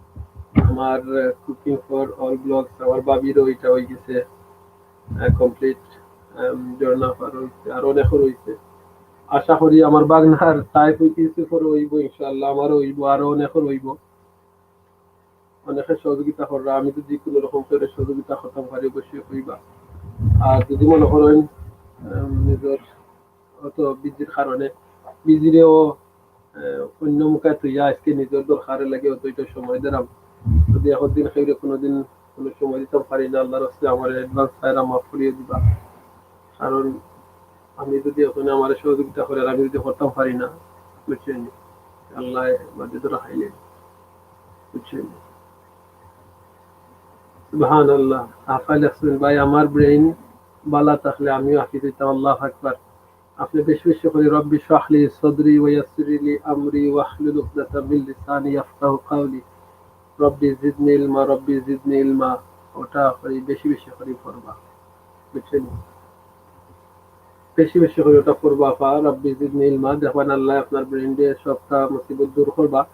আমার, আহ, কুকিং ফর অল ব্লগস, আমার ভাবিরও এটা হয়ে গেছে, আহ, কমপ্লিট। আম, ঝর্ণা পার হইছে, আরো অনেকের হইছে। আশা করি আমার বাগনার টাইপ হইতে কিছু পরে হইব, ইনশাআল্লাহ, আমারও হইব, আরো অনেকের হইব। অনেকে সহযোগিতা কররা, আমি যদি কোনো রকম করে সহযোগিতা করতাম পারি, অবশ্যই কইবা। আর যদি মনে করেন, আম, নিজের অত বিজির কারণে, বিজিরেও, আহ, অন্য মুখে তুইয়া আজকে নিজের দরকারে লাগে অত এটা সময় দিলাম। যদি এখন দিন কেউরে কোনোদিন কোনো সময় দিতাম পারি না, আল্লাহর রাস্তায় আমার অ্যাডভান্স চাইরা মাফ করিয়ে দিবা। কারণ আমি যদি ওখানে আমার সহযোগিতা করে আর আমি যদি করতাম পারি না, বুঝছেন, আল্লাহ বাদে তো রাখাইলে, বুঝছেন। সুবহানাল্লাহ। আফা লেখছেন, "ভাই, আমার ব্রেইন বালা থাকলে আমিও হাফিজ হইতাম।" আল্লাহু আকবার। আপনি বেশি বেশি করে, "রব্বি ইশরাহ লি সাদরি ওয়া ইয়াসসির লি আমরি ওয়াহলুল উকদাতাম মিন লিসানি ইয়াফকাহু কাওলি। রব্বি জিদনি ইলমা, রব্বি জিদনি ইলমা।" ওটা করে বেশি বেশি করে পড়বা, বুঝছেন? বেশি বেশি করে ওটা পড়বা, আফা, রব্বি জিদনি ইলমা। দেখবেন আল্লাহ আপনার ব্রেইন দিয়ে সবটা মুসিবত দূর করবা।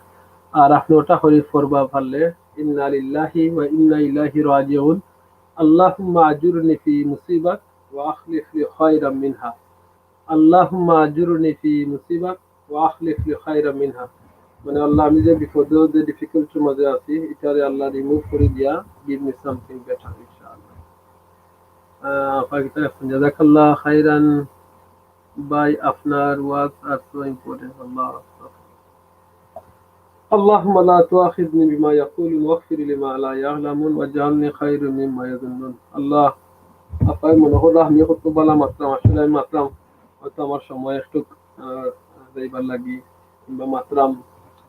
আর আপনি ওটা করে পড়বা পারলে, ইন্না লিল্লাহি ওয়া ইন্না ইলাইহি রাজিউন। আল্লাহুম্মা আজুরনি ফি মুসিবাত ওয়া আখলিফ লি খায়রাম মিনহা। আল্লাহুম্মা আজুরনি ফি মুসিবাত ওয়া আখলিফ লি খায়রাম মিনহা। মানে, আল্লাহ, আমি যে বিপদে, যে ডিফিকাল্টির মাঝে আছি, এটারে আল্লাহ রিমুভ করে দিয়া, give me something better, ইনশাআল্লাহ। আহ, পাকিস্তান, জাযাকাল্লাহ খাইরান ভাই, আপনার ওয়াজ আর so important। আল্লাহ আকবার। আল্লাহুম্মা লা তুআখিযনি বিমা ইয়াকুলুন ওয়াগফির লিমা লা ইয়ালামুন ওয়াজআলনি খায়রাম মিম্মা ইয়াযুন্নুন। আল্লাহ, আফায় মনে কররা আমি কত বালা মাতরাম, আসলে আমি মাতরাম, হয়তো আমার সময় একটু, আহ, যাইবার লাগি, কিংবা মাতরাম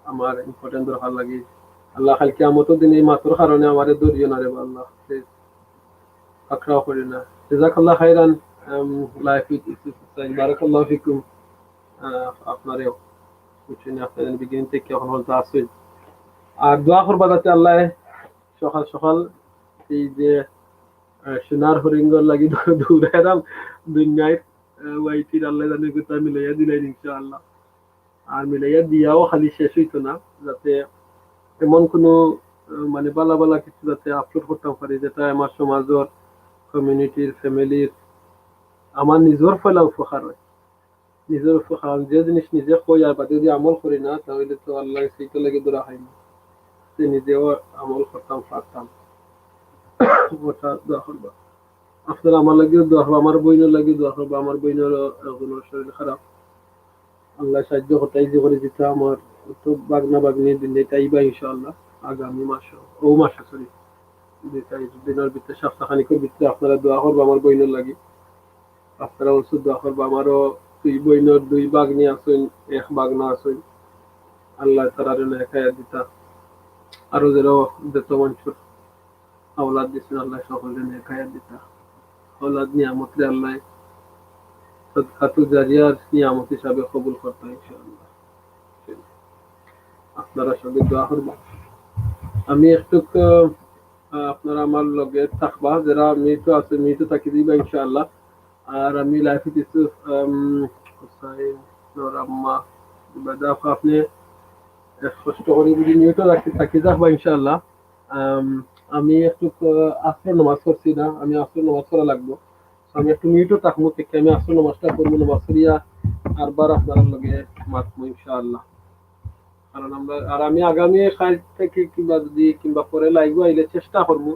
আমার ইম্পর্টেন্ট দরকার লাগি। আল্লাহ, কাইল কিয়ামতর দিন এই মাতর কারণে আমারে ধরিও না রে বা আল্লাহ, প্লিজ। পাকড়াও করি না। জাযাকাল্লাহ খাইরান, আম, লাইফ উইথ ইউসুফ হুসাইন, বারাকাল্লাহু ফিকুম। আহ, আপনারেও, বুঝছেন, আপনারা বিগিনিং থেকে এখন পর্যন্ত আছেন। আর দোয়া করবা যাতে আল্লাহ সকাল সকাল এই যে, আহ, সোনার হরিণগুর লাগি দৌ-, দৌড়াইলাম দুনিয়ার, আহ, ওয়াইটির আল্লাহ জানে কোথায় মিলাইয়া দিলেন ইনশাআল্লাহ। আর মিলাইয়া দিয়াও খালি শেষ হইতো না, যাতে এমন কোনো, আহ, মানে, বালা বালা কিছু যাতে আপলোড করতাম পারি, যেটা আমার সমাজর, কমিউনিটির, ফ্যামিলির, আমার নিজর ফয়লা উপকার হয়। নিজর উপকার, কারণ যে জিনিস নিজে কই আর বাদে যদি আমল করি না, তাহলে তো আল্লাহ সেইটা লাগে ধরা হয় না। সে নিজেও আমল করতাম পারতাম। ওটা দোয়া করবা। আপনারা আমার লাগিও দোয়া করবা, আমার বইনর লাগিও দোয়া করবা। আমার বইনর, আহ, কোনো শরীর খারাপ, আল্লাহ সাহায্য করতা, ইজি করে দিতা। আমার তো বাগনা বাগনি দিন দিতা ইবা ইনশাআল্লাহ আগামী মাস, ও মাসে, সরি, দিতা এই দিনের ভিতরে, সপ্তাহখানিকের ভিতরে আপনারা দোয়া করবা আমার বইনর লাগি। আপনারা অবশ্য দোয়া করবা। আমারও দুই বইনর দুই বাগনি আছেন, এক বাগনা আছেন। আল্লাহ তারারে নেক হায়াত দিতা। আরো যারা যত মানুষের আওলাদ দিছেন, আল্লাহ সকলকে নেক হায়াত দিতা। আওলাদ নিয়ামতরে আল্লাহ সদকাতুল জারিয়ার নিয়ামত হিসাবে কবুল করতা ইনশাআল্লাহ। আপনারা সবাই দোয়া করবা। আমি একটু, আহ, আপনারা আমার লগে থাকবা, যারা মিউটো আছে, মিউটো থাকি দিবা ইনশাআল্লাহ। আর আমি লাইভে কিছু, আম, হুসাইন, নোর আম্মা, ইবাদা আপা, আপনি এক কষ্ট করে যদি মিউটো থাকি, থাকি যাবা ইনশাআল্লাহ। আম, আমি একটু, আহ, আসর নামাজ পড়ছি না, আমি আসর নামাজ পড়া লাগবো। আমি একটু মিউটো থাকবো, থেকে আমি আসর নামাজটা পড়বো, নামাজ পড়িয়া আরবার আপনার লগে মাতবো ইনশাআল্লাহ। কারণ আমরা, আর আমি আগামী কাল থাকি কিংবা যদি, কিংবা পরে live আইলে চেষ্টা করমু,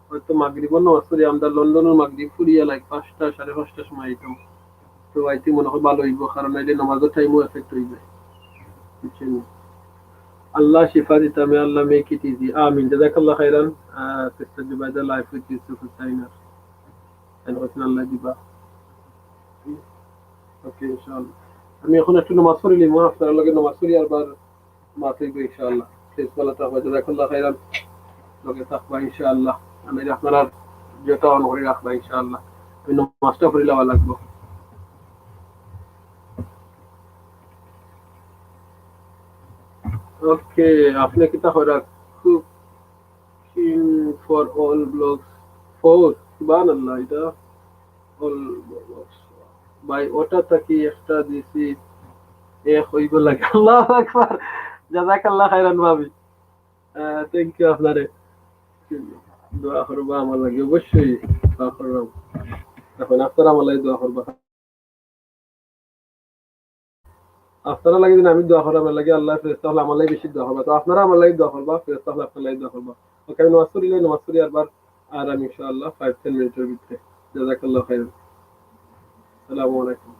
হয়তো মাগরিবর নামাজ পড়ি, আমরা লন্ডনর মাগরিব পড়িয়া live পাঁচটা, সাড়ে পাঁচটার সময় আইতাম। তো আইতে মনে হয় ভালো অইবো, কারণ আইলে নামাজর time ও effect অইযায়, বুঝছইন নি? আল্লাহ শিফা দিতা মে, আল্লাহ make it easy, আমিন। জাযাকাল্লাহ খাইরান। আহ, Sister Zubaida, live with Yusuf Hussain আর, and হচ্ছেন আল্লাহ দিবা। Okay, ইনশাআল্লাহ। আমি এখন একটু নামাজ পড়িলিমু, আপনারার লগে নামাজ পড়ি আরবার মাত অইবো ইনশাআল্লাহ। Please ভালো থাকবা, জাযাকাল্লাহ খাইরান। লগে থাকবা ইনশাআল্লাহ। আমি আপনারার ভিডিওটা on করি রাখবা ইনশাআল্লাহ। আমি নামাজটা পড়ি লওয়া লাগবো। Okay, আপনে কিতা কইরা? Cooking for all blogs four, সুবহানাল্লাহ, এটা all blogs। ভাই, ওটা থাকি একটা দিছি, এক অইবো লাগে। আল্লাহু আকবার। জাযাকাল্লাহ খাইরান ভাবি। আহ, thank you আপনারে। দোয়া করবা আমার লাগি, অবশ্যই দোয়া করবা। এখন আপনারা আমার লাগি দোয়া করবা। আপনারার লাগি যদি আমি দোয়া করি, আমার লাগি আল্লাহর ফেরেশতা অকলে আমার লাগি বেশি দোয়া করবা। তো আপনারা আমার লাগি দোয়া করবা, ফেরেশতা অকলে আপনারার লাগি দোয়া করবা। Okay, আমি নামাজ পড়িলে, নামাজ পড়ি আরবার, আর আমি ইনশাআল্লাহ five ten মিনিটর ভিতরে। জাযাকাল্লাহ খাইরান। আসসালামু আলাইকুম।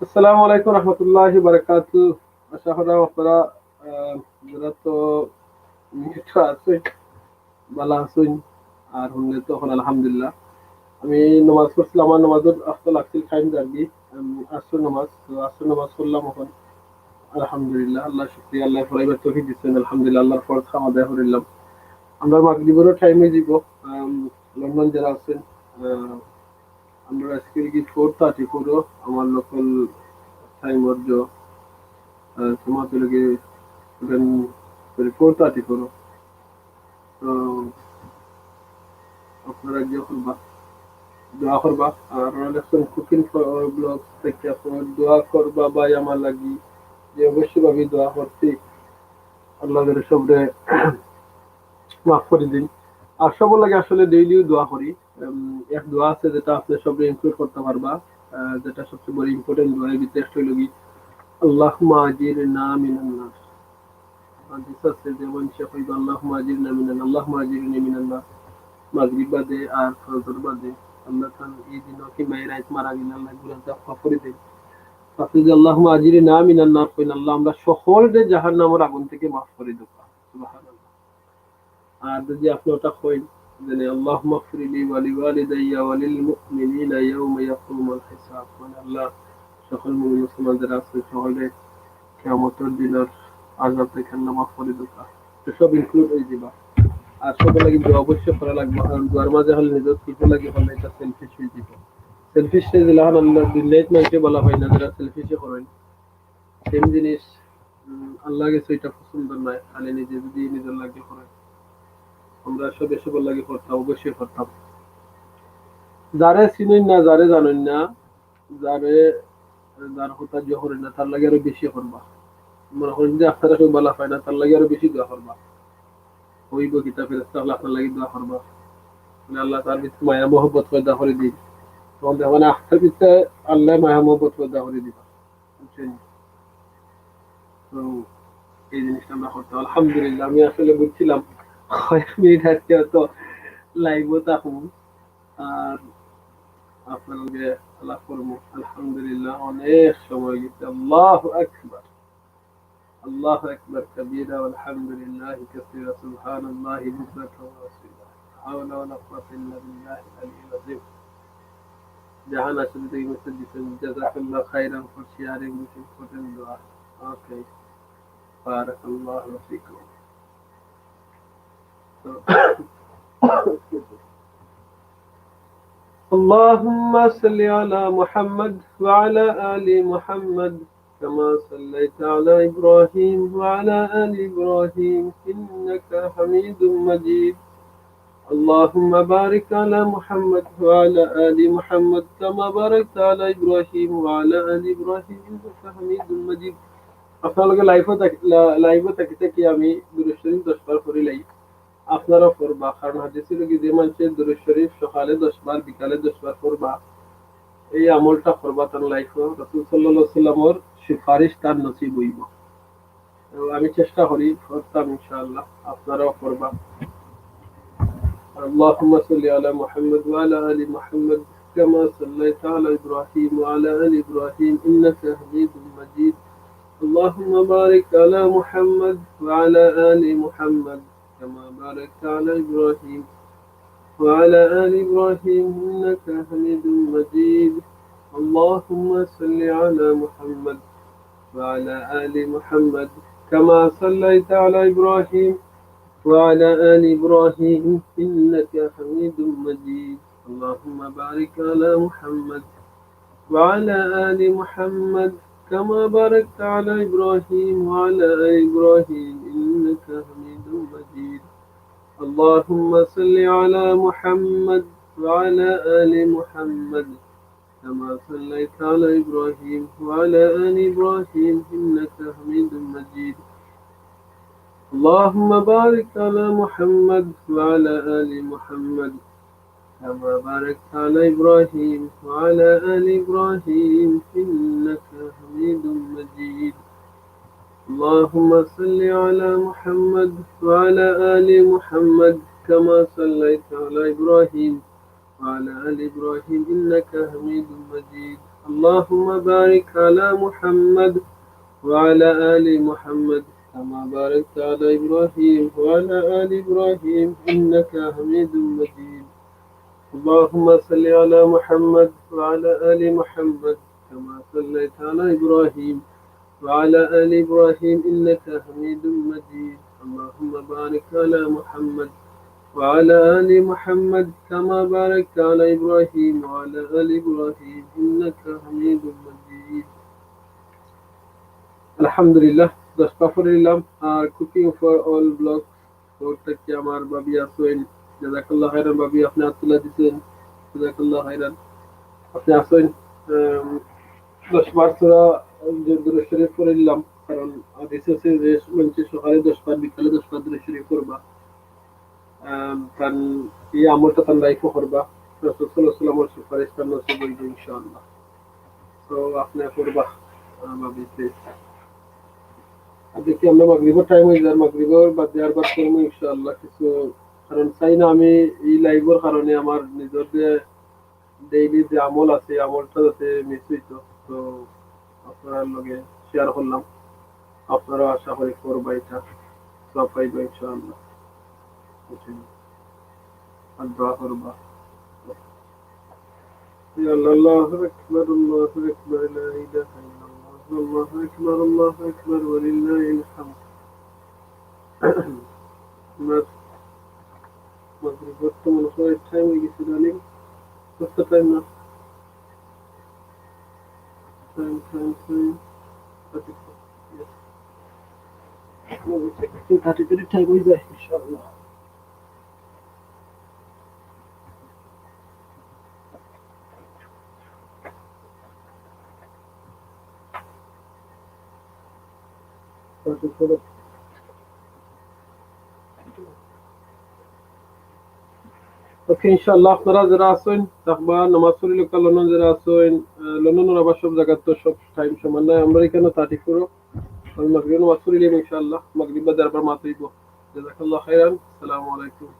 আসসালামু আলাইকুম রহমতুল্লাহি বারাকাতু। আশা করি আপনারা, আহ, যারা তো নিয়ত আছেন, ভালা আছেন, আর হুনলে তো অখন আলহামদুলিল্লাহ। আমি নামাজ পড়ছিলাম, আমার নামাজর আখতা লাগছিল টাইম দাঁড়ি, উম, আসর নামাজ। তো আসর নামাজ পড়লাম অখন। আলহামদুলিল্লাহ, আল্লাহ শুকরিয়া, আল্লাহ পড়াইবার তৌফিক দিচ্ছেন। আলহামদুলিল্লাহ, আল্লাহর ফরজ কাম আদায় করিলাম। আমরা মাগরিবরও টাইম অই যাব। আম, লন্ডন যারা আছেন, আহ, আমরা আজকে কি ফোর থার্টি ফোর, আমার লোকাল টাইম অর্জ, আহ, সমাজ হলো কি, সরি, ফোর থার্টি ফোর। তো আপনারা ইয়ে করবা, দোয়া করবা। আর ওরা লেখছেন কুকিং ব্লগ থেকে, আপনারা দোয়া করবা ভাই আমার লাগি, যে অবশ্যই ভাবে দোয়া করছি, আল্লাহ করে সবরে মাফ করে দিন। আর সবর লাগি আসলে ডেইলি দোয়া করি। উম, এক দোয়া আছে যেটা আপনি সবরে ইনক্লুড করতে পারবা, আহ, যেটা সবচেয়ে বড় ইম্পর্টেন্ট দোয়া, এই ভিতরে একটা হইল কি, আল্লাহুম্মা আজিরনা মিনান নার। হাদিস আছে যে মানুষে কইবা, "আল্লাহুম্মা আজিরনা মিনান, আল্লাহুম্মা আজিরনি মিনান নার।" মাগরিব বাদে আর ফজর বাদে, আল্লাহ তাআলা এই দিন কি মাই রাইত মারা গেলে আল্লাহ গুনাহ মাফ করে দেন। আপনি যে "আল্লাহুম্মা আজিরনা মিনান নার" কইন, "আল্লাহ, আমরা সকলরে জাহান্নামের আগুন থেকে মাফ করে দেবা।" সুবহানাল্লাহ। আর যদি আপনি ওটা কইন, যেন, "আল্লাহুম্মা গফিরলি ওয়া লিওয়ালিদাইয়া ওয়া লিল মুমিনিনা ইয়াউমা ইয়াকুমুল হিসাব", মানে, আল্লাহ, সকল মুমিন মুসলমান যারা আছে, সকলরে কিয়ামতের দিনের আযাব থেকে আল্লাহ মাফ করে দেবা। তো সব ইনক্লুড হয়ে যাবা। আর সব লাগি দোয়া অবশ্যই করা লাগবে, কারণ দোয়ার মাঝে হলে নিজের কিছু লাগি হলে এটা সেলফিশ হয়ে যাবে। সেলফিশ হয়ে গেলে এখন আল্লাহ দুনিয়াত মানুষে বলা হয় না, যারা সেলফিশে করেন। সেম জিনিস, উম, আল্লাহ গেছে এটা পছন্দ নয়, খালি নিজে যদি নিজের লাগি করে। আমরা সব এসব লাগি করতাম, অবশ্যই করতাম। যারে চিনইন না, যারে জানইন না, যারে, যার কথা যে করেন না, তার লাগি আরো বেশি করবা। মনে করেন যে আপনারা কেউ ভালা পায় না, তার লাগি আরো বেশি দোয়া করবা। ওই বই কিতাব ফেরেস্তা হলে আপনার লাগি দোয়া করবা। মানে আল্লাহ তার ভিতরে মায়া মহব্বত পয়দা করে দিন। তখন দেখবেন আপনার ভিতরে আল্লাহ মায়া মহব্বত পয়দা করে দিবা। বুঝছেন? তো এই জিনিসটা আমরা করতাম। আলহামদুলিল্লাহ, আমি আসলে বুঝছিলাম কয়েক মিনিট আজকে হয়তো লাইভও থাকবো, আর আপনার লগে আলাপ করবো। আলহামদুলিল্লাহ, অনেক সময় গেছে। আল্লাহু আকবার, আল্লাহু আকবার কাবীরা, ওয়ালহামদুলিল্লাহি কাসীরা, সুবহানাল্লাহি বুকরাতাও ওয়া আসীলা। লা হাওলা ওয়ালা কুওয়াতা ইল্লা বিল্লাহিল আলিয়্যিল আযীম। জাহান আসলে এই মেসেজ দিচ্ছেন, "জাযাকাল্লাহু খাইরান for sharing this important দোয়া।" ওকে, বারাকাল্লাহু ফিকুম। তো, اللهم صل على محمد وعلى آل محمد كما صليت على إبراهيم وعلى آل إبراهيم إنك حميد مجيد. اللهم بارك على محمد وعلى آل محمد كما باركت على إبراهيم وعلى آل إبراهيم إنك حميد مجيد. আপনার লগে লাইভও থাকি, লা-, লাইভও থাকি থাকি আমি দুরূদ শরীফ দশ বার পড়ি লাই। আপনারাও পড়বা, কারণ হাদিস হলো কি, যে মানুষের দুরূদ শরীফ সকালে দশ বার, বিকালে দশ বার পড়বা, এই আমলটা করবা, তার লাইফও রাসূল সাল্লাল্লাহু আলাইহি ওয়াসাল্লামর সুপারিশ তার নসিব হইব। তো আমি চেষ্টা করি করতাম, ইনশাআল্লাহ, আপনারাও করবা। اللهم صل على محمد وعلى آل محمد كما صليت على إبراهيم وعلى آل إبراهيم إنك حميد مجيد. اللهم بارك على محمد وعلى آل محمد كما باركت على إبراهيم وعلى آل إبراهيم إنك حميد مجيد. اللهم صل على محمد وعلى آل محمد كما صليت على إبراهيم وعلى آل إبراهيم إنك حميد مجيد. اللهم بارك على محمد وعلى آل محمد كما باركت على إبراهيم وعلى آل إبراهيم إنك حميد مجيد. اللهم صل على محمد وعلى آل محمد كما صليت على إبراهيم وعلى آل إبراهيم إنك حميد مجيد. اللهم بارك على محمد وعلى آل محمد كما باركت على إبراهيم وعلى آل إبراهيم إنك حميد مجيد. اللهم صل على محمد وعلى آل محمد كما صليت على إبراهيم وعلى آل إبراهيم إنك حميد مجيد. اللهم بارك على محمد وعلى آل محمد كما باركت على إبراهيم وعلى آل إبراهيم إنك حميد مجيد. اللهم صل على محمد وعلى آل محمد كما صليت على إبراهيم وعلى آل إبراهيم إنك حميد مجيد. اللهم بارك على محمد وعلى آل محمد كما باركت على إبراهيم وعلى آل إبراهيم إنك حميد مجيد. আলহামদুলিল্লাহ, দশ পারা পড়িলাম। আর Cooking for All Vlogs, ওর থাকি আমার ভাবি আছইন, জাযাকাল্লাহ খাইরান ভাবি, আপনে আত তুলা দিছইন, জাযাকাল্লাহ খাইরান। আপনে আছইন, আম, দশ পারা সূরা দুরূদ শরীফ পড়িলাম, কারণ হাদিস আছে যে মানষে সকালে দশ পারা, বিকালে দশ পারা দুরূদ শরীফ পড়বা। আম, তান এই আমলটা তান life-ও করবা। রাসূল সাল্লাল্লাহু আলাইহি ওয়াসাল্লামর সুপারিশ তান নসিব অইবো ইনশাআল্লাহ। So, আপনে পড়বা, আম, ভাবি, please। আর দেখি আমরা মাগরিবর time অই যার, মাগরিবর বাদে আরবার করমু ইনশাআল্লাহ কিছু, কারণ চাই না আমি এই live-র কারণে আমার নিজর যে daily যে আমল আছে, এই আমলটা যাতে miss অইতো। তো আপনারার লগে share করলাম, আপনারা আশা করি করবা, এটা সওয়াব পাইবা ইনশাআল্লাহ। আর দোয়া করবা। يا الله، الله أكبر، الله أكبر، لا إله إلا الله، الله أكبر، الله أكبر، ولله الحمد। আমার মাগরিবর তো মনে হয় time অই গেছে, darling। কত time না? Time, time, time। Thirty-four। Yes। Thirty-three time অই যায়, ইনশাআল্লাহ। Okay, ইনশাআল্লাহ আপনারা যারা আছইন, থাকবা, নামাজ পড়িলে কা London যারা আছইন, আহ, London-অর আবার সব জাগাত তো সব time সমান নায়। আমরা এখানে thirty-four, আমি মাগরিব নামাজ পড়িলাম ইনশাআল্লাহ, মাগরিব বাদে আরবার মাত অইবো। জাযাকাল্লাহ খাইরান, আসসালামু আলাইকুম।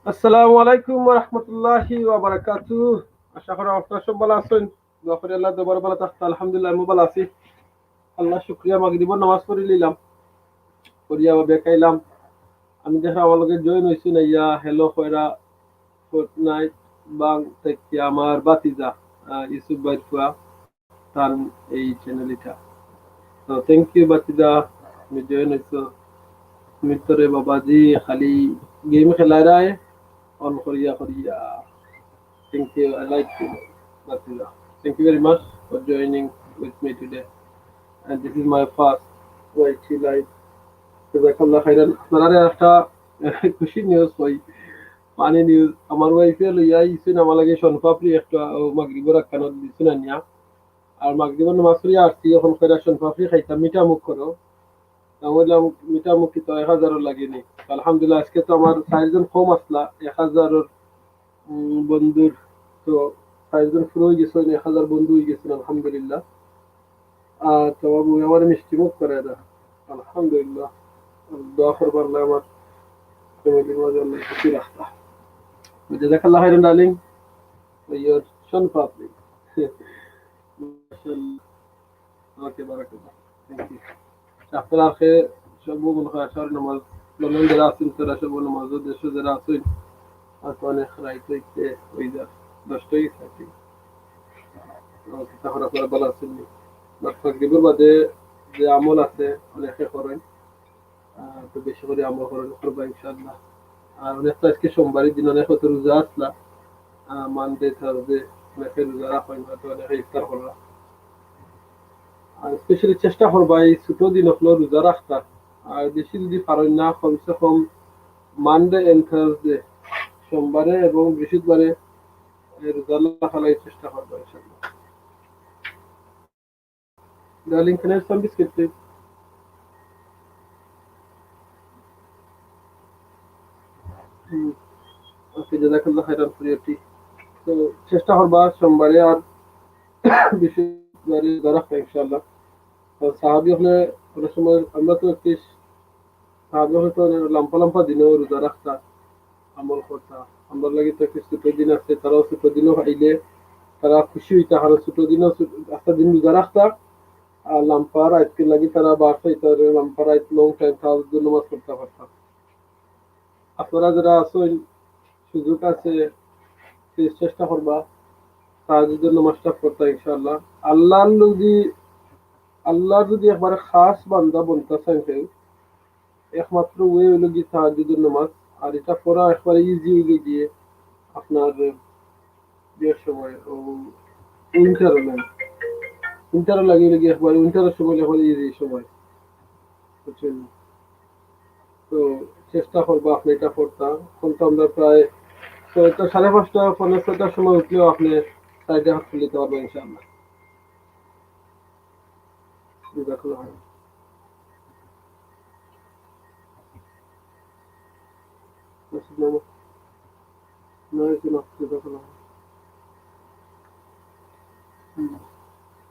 আসসালামু আলাইকুম ওয়া রাহমাতুল্লাহি ওয়া বারাকাতুহু। আশা করি আপনারা সব ভালা আছইন। দোয়া করি আল্লাহর দরবারে ভালা থাকতা। আলহামদুলিল্লাহ, আমিও ভালা আছি। আল্লাহর শুকরিয়া, মাগরিবর নামাজ পড়ি লইলাম, পড়িয়া বেকাইলাম। আমি দেখলাম আমার লগে জয়েন অইছইন আইয়া, হ্যালো কইরা, ফোর্টনাইট বাং থাকি আমার ভাতিজা, আহ, ইউসুফ ভাইর ফুয়া, তান এই চ্যানেল ইটা। তো থ্যাংক ইউ ভাতিজা, তুমি জয়েন অইছো। তুমি তো রে বাবাজি খালি গেম খেলাইরায় অন করিয়া করিয়া। Thank you, I like you, ভাতিজা। Thank you very much for joining with me today. And this is my first ওয়াইটি live. জাযাকাল্লাহ খাইরান। আপনারারে একটা খুশি নিউজ কই, ফানি নিউজ। আমার ওয়াইফে লইয়া আইছইন আমার লাগি শনপাপড়ি একটা, ও মাগরিবর আক্কানত দিছইন আনিয়া। আর মাগরিবর নামাজ পড়িয়া আইছি, অখন কইরা শনপাপড়ি খাইতাম, মিঠা মুখ করো। আমি কইলাম, মিঠা মুখ কিতা এক হাজারও লাগেনি। আলহামদুলিল্লাহ, আজকে তো আমার চাইরজন কম আছলা, এক হাজারর, উম, বন্ধুর তো চাইরজন পুরা অইগেছইন, এক হাজার বন্ধু অইগেছইন, আলহামদুলিল্লাহ। আর তো বাবু আমার মিষ্টি মুখ করে না, আলহামদুলিল্লাহ। দোয়া করবা আল্লাহ আমার ফ্যামিলির মাঝে আল্লাহ সুখী রাখতা। জাযাকাল্লাহ খাইরান ডার্লিং, for your শনপাপড়ি। মাশাআল্লাহ। ওকে, বারাকাল্লাহ। Thank you। আপনারা আজকে সব মনে হয় আশার নামাজ, লন্ডন যারা আছইন, তারা সব নামাজ, দেশে যারা আছইন, আর তো অনেক রাইত অইতে অই যায়, দশটা অই গেছে আর কি। ওকে, তাহলে আপনারা ভালা আছইন নি? বাট মাগরিবর বাদে যে আমল আছে, অনেকে করইন। আহ, তো বেশি করি আমল করইন, করবা ইনশাআল্লাহ। আর অনেক তো আজকে সোমবারর দিন, অনেক হয়তো রোজা আছলা, আহ, মানডে, থার্সডে, অনেকে রোজা রাখইন, হয়তো অনেকে ইফতার কররা। আর স্পেশালি চেষ্টা করবা এই ছোট দিন অকলো রোজা রাখতা। আর বেশি যদি পারইন না, কমসে কম মানডে and থার্সডে, সোমবারে এবং বৃহস্পতিবারে এই রোজা রাখার লাগি চেষ্টা করবা ইনশাআল্লাহ। Darling, can I have some biscuit, please? হুম। ওকে, জাযাকাল্লাহ খাইরান for your tea। তো চেষ্টা করবা সোমবারে আর বৃহস্পতিবারে রোজা রাখবা ইনশাআল্লাহ। তো সাহাবী অকলে অনেক সময়, আমরা তো একটি সাহাবী অকলে তো অনেক লম্বা লম্বা দিনও রোজা রাখতা, আমল করতা। আমরার লাগি তো একটি ছোট দিন আছে, তারাও ছোট দিনও পাইলে তারা খুশি অইতা, কারণ ছোট দিনও ছোট, একটা দিন রোজা রাখতা, আর লম্বা রাইতর লাগি তারা বার চাইতা, লম্বা রাইত, long time তাহাজ্জুদ নামাজ পড়তা পারতা। আপনারা যারা আছইন, সুযোগ আছে, please চেষ্টা করবা তাহাজ্জুদর নামাজটা পড়তা ইনশাআল্লাহ। আল্লাহর যদি, আল্লাহর যদি একবারে খাস বান্দা বনতা চাইন কেউ, একমাত্র ওয়ে অইলো গি তাহাজ্জুদর নামাজ। আর ইটা পড়া একবারে ইজি অইলো গিয়া আপনার বিয়ের সময়, ও উইন্টার লাগে, উইন্টার লাগে অইলো গি একবারে, উইন্টারর সময় একবারে ইজি সময়, বুঝছইন? তো চেষ্টা করবা আপনে ইটা পড়তা। অখন তো আমরা প্রায় ছয়টা, সাড়ে পাঁচটা, পৌনে ছয়টার সময় উঠলেও আপনে চাইরটা হাত খুলিতে পারবা ইনশাআল্লাহ। জাযাকাল্লাহ খাইরান। না, এই যে না, জাযাকাল্লাহ খাইরান। হুম।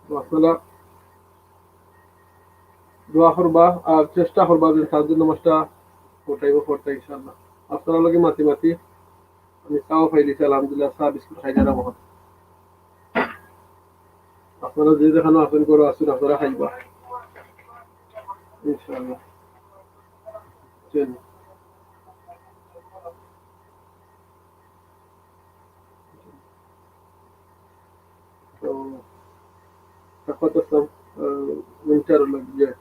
তো আপনারা দোয়া করবা আর চেষ্টা করবা যে তাহাজ্জুদ নামাজটা পড়তায় পড়তা ইনশাআল্লাহ। আপনারার লগে মাতি মাতি আমি চাও খাইলিছি, আলহামদুলিল্লাহ, চা বিস্কুট খাইয়া যারা বহন। আপনারা যে যেখানো আছইন, ঘরো আছইন, আপনারা খাইবা ইনশাআল্লাহ। চলুন। তো, তারপর তো সব, আহ, উইন্টার লাগে।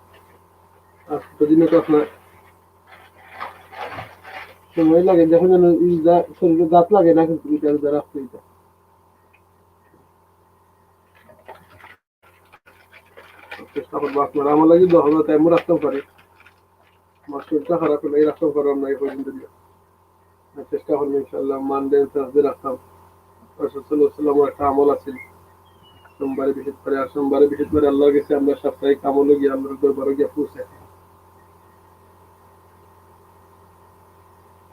আর দুদিনে তো আপনার সময় লাগে, যখন যেন এই যা-, শরীরে দাঁত লাগে না, কিন্তু এটা রোজা রাখতে এটা। চেষ্টা করবো আপনারা আমার লাগি দোয়া করবা, তাই আমি রাখতাম পারি। আমার শরীরটা খারাপ অইলে এই রাখতাম পারলাম না এই পর্যন্ত দিয়া। আর চেষ্টা করবো ইনশাআল্লাহ, মানডে, থার্সডে রাখতাম। রাসূল সাল্লাল্লাহু আলাইহি ওয়াসাল্লামর একটা আমল আছিল, সোমবারে, বৃহস্পতিবারে, আর সোমবারে, বৃহস্পতিবারে আল্লাহর গেছে আমরা সাপ্তাহিক আমলও গিয়া, আল্লাহর দরবারও গিয়া পৌঁছাই।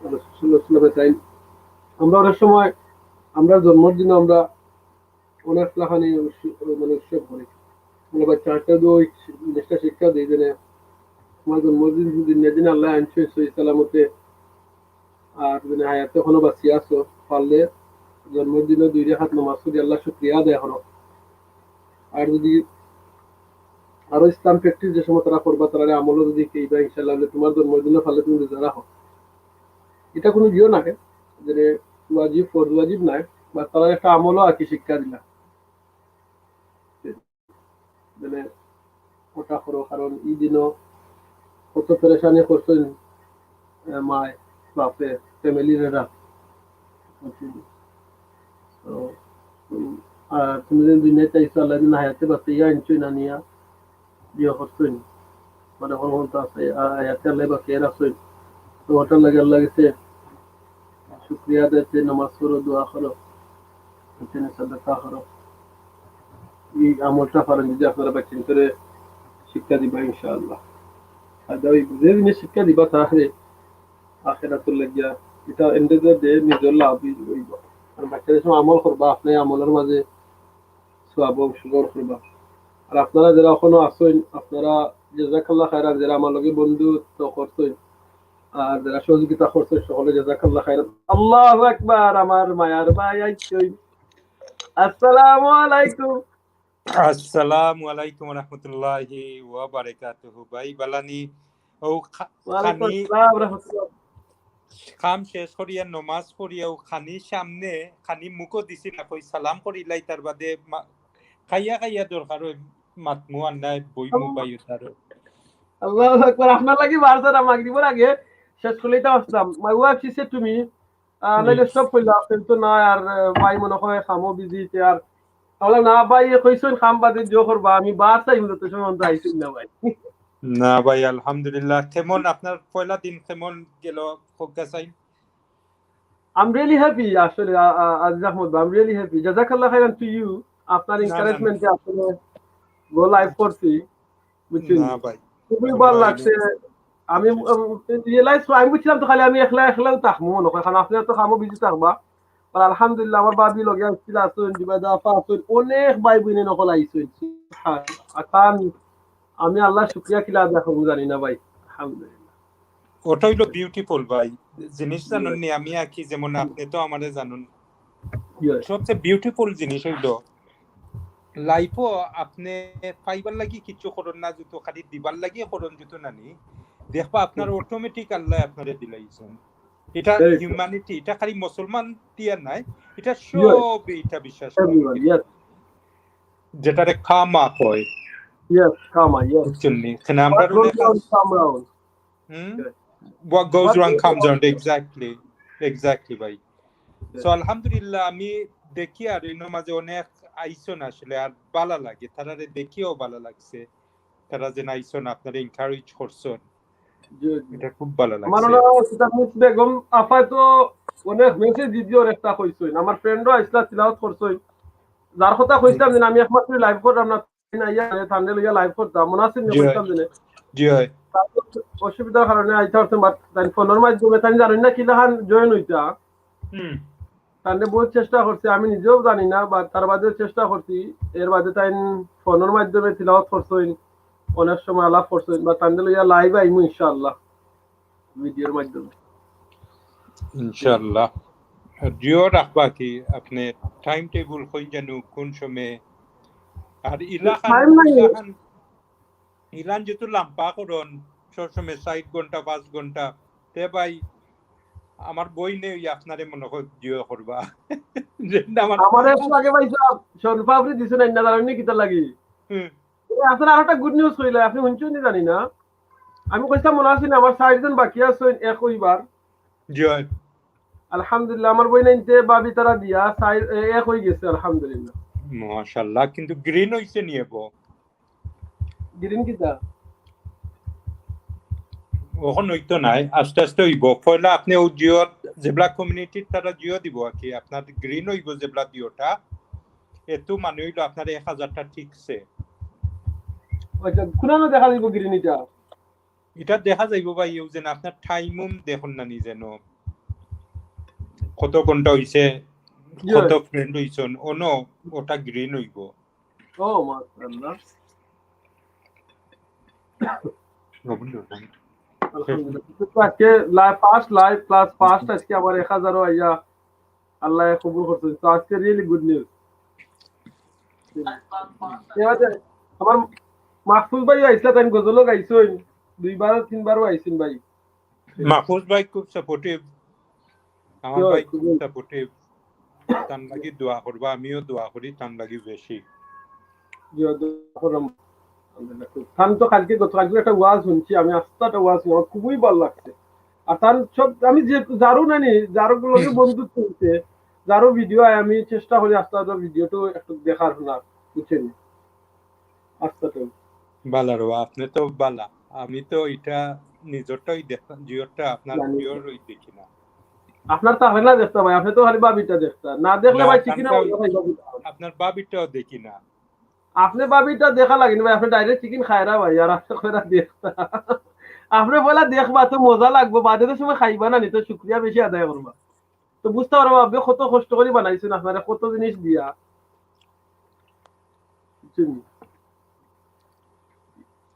রাসূল সাল্লাল্লাহু আলাইহি ওয়াসাল্লামে তাই, আমরা অনেক সময় আমরা জন্মর দিনে আমরা অনেক লাখানি উৎস-, মানে উৎসব করি। মানে বাচ্চা কাচ্চারে ওই জিনিসটা শিক্ষা দেই যে, "তোমার জন্মদিন, দিন না দিন আল্লাহ আনছে সহি সালামতে, আর যদি হায়াতে এখনো বাঁচিয়া আছো, পারলে জন্মদিনে দুই রাকাত নামাজ পড়ি আল্লাহ শুকরিয়া আদায় করো। আর যদি আরো ইসলাম প্র্যাকটিস যে সময় তারা করবা, তারা আমলও যদি কেইবা ইনশাআল্লাহ, হলে তোমার জন্মদিনে পারলে তুমি রোজা রাখো। এটা কোনো ইয়ে না, যে ওয়াজিব, ফরজ ওয়াজিব নাই, বা তারা একটা আমলও আর কি শিক্ষা দিলা। মানে ওটা করো, কারণ এই দিনও কত পেরেশানি করছেন, আহ, মায়, বাপে, ফ্যামিলির এরা। তো, উম, আর তুমি যদি দুনিয়াতে আইছো, আল্লাহ দিন হায়াতে বাঁচাইয়া আনছই না নিয়া, ইয়ে করছই না। মানে এখন পর্যন্ত আছে, আ-, হায়াতে আল্লাহ বাঁচাইয়া রাখছই। তো ওটার লাগে আল্লাহ গেছে শুকরিয়া আদায়, নামাজ পড়ো, দোয়া করো, এখানে সাদাকা করো। এই আমলটা পারেন যদি আপনারা বাচ্চাদের শিক্ষা দিবা ইনশাআল্লাহ। আর ওই যে জিনিস শিক্ষা দিবা তাহলে আখেরাতুল লাগিয়া এটা এন্ডে যে দে নিজের লাভ হইব। আর বাচ্চাদের সময় আমল করবা, আপনি আমলের মাঝে সওয়াব অংশগ্রহণ করবা। আর আপনারা যারা এখনো আছেন, আপনারা জাযাকাল্লাহ খাইরান, যারা আমার লগে বন্ধুত্ব করছেন আর যারা সহযোগিতা করছেন, সকলে জাযাকাল্লাহ খাইরান। আল্লাহু আকবার, আমার মায়ার ভাই আইছইন। আসসালামু আলাইকুম। আসসালামু আলাইকুম ওয়া রাহমাতুল্লাহি ওয়া বারাকাতুহু। ভাই বালানি, ও খা-, ওয়ালাইকুম খানি আসসালাম ওয়া রাহমাতুল্লাহ। কাম শেষ করিয়া নমাজ পড়িয়া ও খানি সামনে, খানি মুখো দিছি না, কই সালাম করিলাই, তার বাদে মা-, খাইয়া খাইয়া দরকার ওই মাতমু আর নাই বই আল্লাহ। মোবাইল তারও। আল্লাহু আকবার, আপনার লাগি বারো তারা মাগরিবর আগে শেষ করলেই তো আসলাম। My wife, she said to me, আহ, হুম। নাইলে সব কইলা, আপনি তো না আর, আহ, ভাই মনে হয় কামো বিজি তে আর। তাহলে না ভাই, এ কইছইন কাম বাদে জো করবা, আমি বার চাই, তো সময় তো আইছইন না ভাই। না ভাই, আলহামদুলিল্লাহ। কেমন আপনার পয়লা দিন কেমন গেল? খোকা সাইন। I'm really happy আসলে, আ-, আ-, আজিজ আহমদ ভাই, I'm really happy। জাযাকাল্লাহ খাইরান to you। আপনার না, না, না। এনকারেজমেন্টে আসলে গো লাইভ করছি, বুঝছেন? না ভাই। খুবই ভালো লাগছে। আমি, আচ্ছা। উম, রিয়েলাইজ, আমি বুঝছিলাম তো খালি আমি একলা, একলাও থাকবো মনে হয়, কারণ আপনি তো কামো বিজি থাকবা। আর আলহামদুলিল্লাহ, আমার ভাবি লগে আসছিল, আছেন, জুবাইদা আপা আছেন, অনেক ভাই বইনে নকল আইছেন। আর কারণ আমি আল্লাহর শুকরিয়া কিলা আদায় করবো জানি না ভাই, আলহামদুলিল্লাহ। ওটা হইলো বিউটিফুল ভাই। জিনিস জানেন নি, আমি আঁকি যেমন আপনি তো আমারে জানেন। Yes। সবচেয়ে বিউটিফুল জিনিস হইলো লাইফও আপনি পাইবার লাগি কিছু করেন না, যত খালি দিবার লাগি করেন, যত নানি দেখবা আপনার অটোমেটিক আল্লাহ আপনারে দিলাইছেন। এটা Very true। হিউম্যানিটি, এটা খালি মুসলমান দিয়া নাই, এটা Yes। সব এটা বিশ্বাস করে। Everyone, yes। যেটারে কামা কয়। Yes, কামা, yes। বুঝছেন নি? এখানে আমরা What goes অনেক round come round। Hmm? Yes। What goes What round goes comes round, round। Exactly, exactly ভাই। Yes। So আলহামদুলিল্লাহ, আমি দেখি আর এর মাঝে অনেক আইসন আসলে, আর ভালা লাগে, তারারে দেখিও ভালা লাগছে, তারা যেন আইসন, আপনারা এনকারেজ করছেন, জি, জি। এটা খুব ভালা আমার লাগছে। ওনারা সেটা মিস বেগম আপায় তো অনেক মেসেজ দিদিও একটা কইছইন, আমার ফ্রেন্ডও আইসলা তিলাওয়াত করছইন, যার কথা কইছিলাম যে আমি একমাত্র লাইভ করলাম না, না, ইয়া, ঠান্ডা লইয়া লাইভ করতাম, মনে আছে নি? জি, কইতাম যে জি, হয়। তার অসুবিধার কারণে আইতে পারতাম, but তাই ফোনের মাধ্যমে তাই জানেন না কিলাখান জয়েন হইতা। হুম। তাইলে বহুত চেষ্টা করছি, আমি নিজেও জানি না, but তার বাদেও চেষ্টা করছি। এর বাদে তাই ফোনের মাধ্যমে তিলাওয়াত করছইন, অনেক সময় আলাপ করছইন, বা তাইলে লইয়া লাইভ আইমু ইনশাআল্লাহ। ভিডিওর মাধ্যমে। ইনশাআল্লাহ। জিও রাখবা কি আপনি টাইম টেবিল কই জানো কোন সময়? আর ইলাখান, টাইম নাই। ইলাখান, ইলান যেহেতু লাম্বা করন, সব সময় ষাট ঘন্টা, পাঁচ ঘন্টা, তে ভাই আমার বই নেই, আপনারে মনে কর জিও করবা। যে আমার আমারে একটু আগে ভাই সাহেব, শরীফা আপনি দিছেন না, জানেন নি কিতা লাগি? হুম। এ, আপনার আরেকটা গুড নিউজ কইলে, আপনি শুনছেন নি জানি না। আমি কইছিলাম মনে আছে না, আমার চারজন বাকি আছে এক ওইবার। জি হয়। আলহামদুলিল্লাহ, আমার বই নাইনতে ভাবি তারা দিয়া চার, এ, এক হয়ে গেছে, আলহামদুলিল্লাহ। মাশাআল্লাহ, কিন্তু গ্রিন হইছে নি এবো? গ্রিন কিতা? অখন হইতো নাই, আস্তে আস্তে হইব। পয়লা আপনি ও জিও, যেবলা কমিউনিটির তারা জিও দিব আর কি, আপনার গ্রিন হইব যেবলা দিওটা। এত মানে হইলো আপনার এক হাজারটা ঠিকছে। আচ্ছা, কুনানো দেখা যাইব গ্রিন এটা? এটা দেখা যাইব ভাই, ও যেন আপনার টাইম উম দেখুন না নিজে ন। কত ঘন্টা হইছে, জি। কত ফ্রেন্ড হইছন, অনো ওটা গ্রিন হইব। ও মাশাআল্লাহ। আলহামদুলিল্লাহ। তো আজকে live, first live plus first, আজকে আমার এক হাজারও আইয়া আল্লাহ কবুল করছেন। তো আজকে রিয়েলি গুড নিউজ। এবার আমার মাহফুজ ভাই আইসলা, তাই গজলও গাইছইন, দুইবার তিনবারও আইছেন ভাই। মাহফুজ ভাই খুব সাপোর্টিভ, আমার ভাই খুব সাপোর্টিভ। তান লাগি দোয়া করবা, আমিও দোয়া করি তান লাগি বেশি। জি, দোয়া করলাম। তান তো কালকে, গতকালকে একটা ওয়াজ শুনছি আমি, আস্তা একটা ওয়াজ শুনছি, আমার খুবই ভালো লাগছে। আর তান সব, আমি যে যারও নানি, যারও লগে বন্ধুত্ব হইছে, যারও ভিডিও আয়, আমি চেষ্টা করি আস্তা আস্তা ভিডিওটাও একটু দেখার, শোনার, বুঝছেন? আস্তাটাও। বালা রে বা, আপনি তো বালা। আমি তো এটা নিজরটাই দেখতাম, জিওরটা আপনার জানি। জিওর ওই দেখি না। আপনার তো হয় না দেখতে ভাই, আপনি তো খালি ভাবিটা দেখতা। না দেখলে না, ভাই চিকেন আপনার ভাবিটা। আপনার ভাবিটাও দেখি না। আপনি ভাবিটা দেখা লাগে না ভাই, আপনি ডাইরেক্ট চিকেন খায় না ভাই, আর আপনি কইরা দেখতা। আপনি বলে দেখবা তো মজা লাগবো, বাজারের সময় খাইবা না, নি তো শুক্রিয়া বেশি আদায় করবা। তো বুঝতে পারবো আপনি কত কষ্ট করে বানাইছেন, আপনারা কত জিনিস দিয়া। বুঝছেন?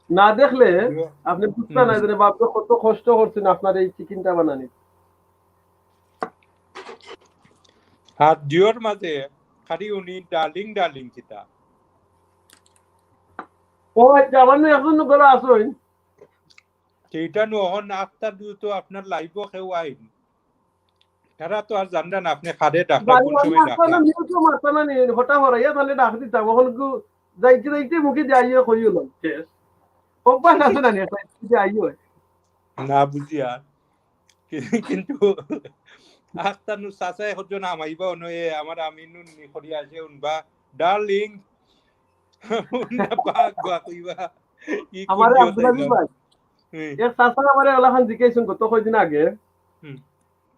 না দেখলে আপনি বুঝতে না যে বাপ কত কষ্ট করছেন আপনার এই চিকেনটা বানানি। আর জিওর মাঝে খালি উনি ডার্লিং ডার্লিং কিতা। ও আচ্ছা, আমার না এখন ঘরে আসুন। সেইটা নো হন আস্তা দু তো আপনার লাইভও কেউ আইন। তারা তো আর জানরা না আপনি কারে ডাকরা, কোন সময় ডাকরা। মিউটও মারতা না নি, হঠাৎ হরাইয়া তাহলে ডাক দিতাম। এখন যাইতে যাইতে মুখে যাইও কইও না। শেষ। অভ্যাস আছে না নি, যাইও। না বুঝি আর। কি-, কিন্তু আস্তা নু চাচা একজন আমাইবা অনো, এ আমার আমিনু নি করি আছে উনবা, ডার্লিং। উনবা পাক গা কইবা। কি আমারে করছো আব্দুল আজিজ তাইলে? ভাই। হুম। এর চাচা আমারে ওলাখান জিজ্ঞাসা করতো কয়দিন আগে। হুম।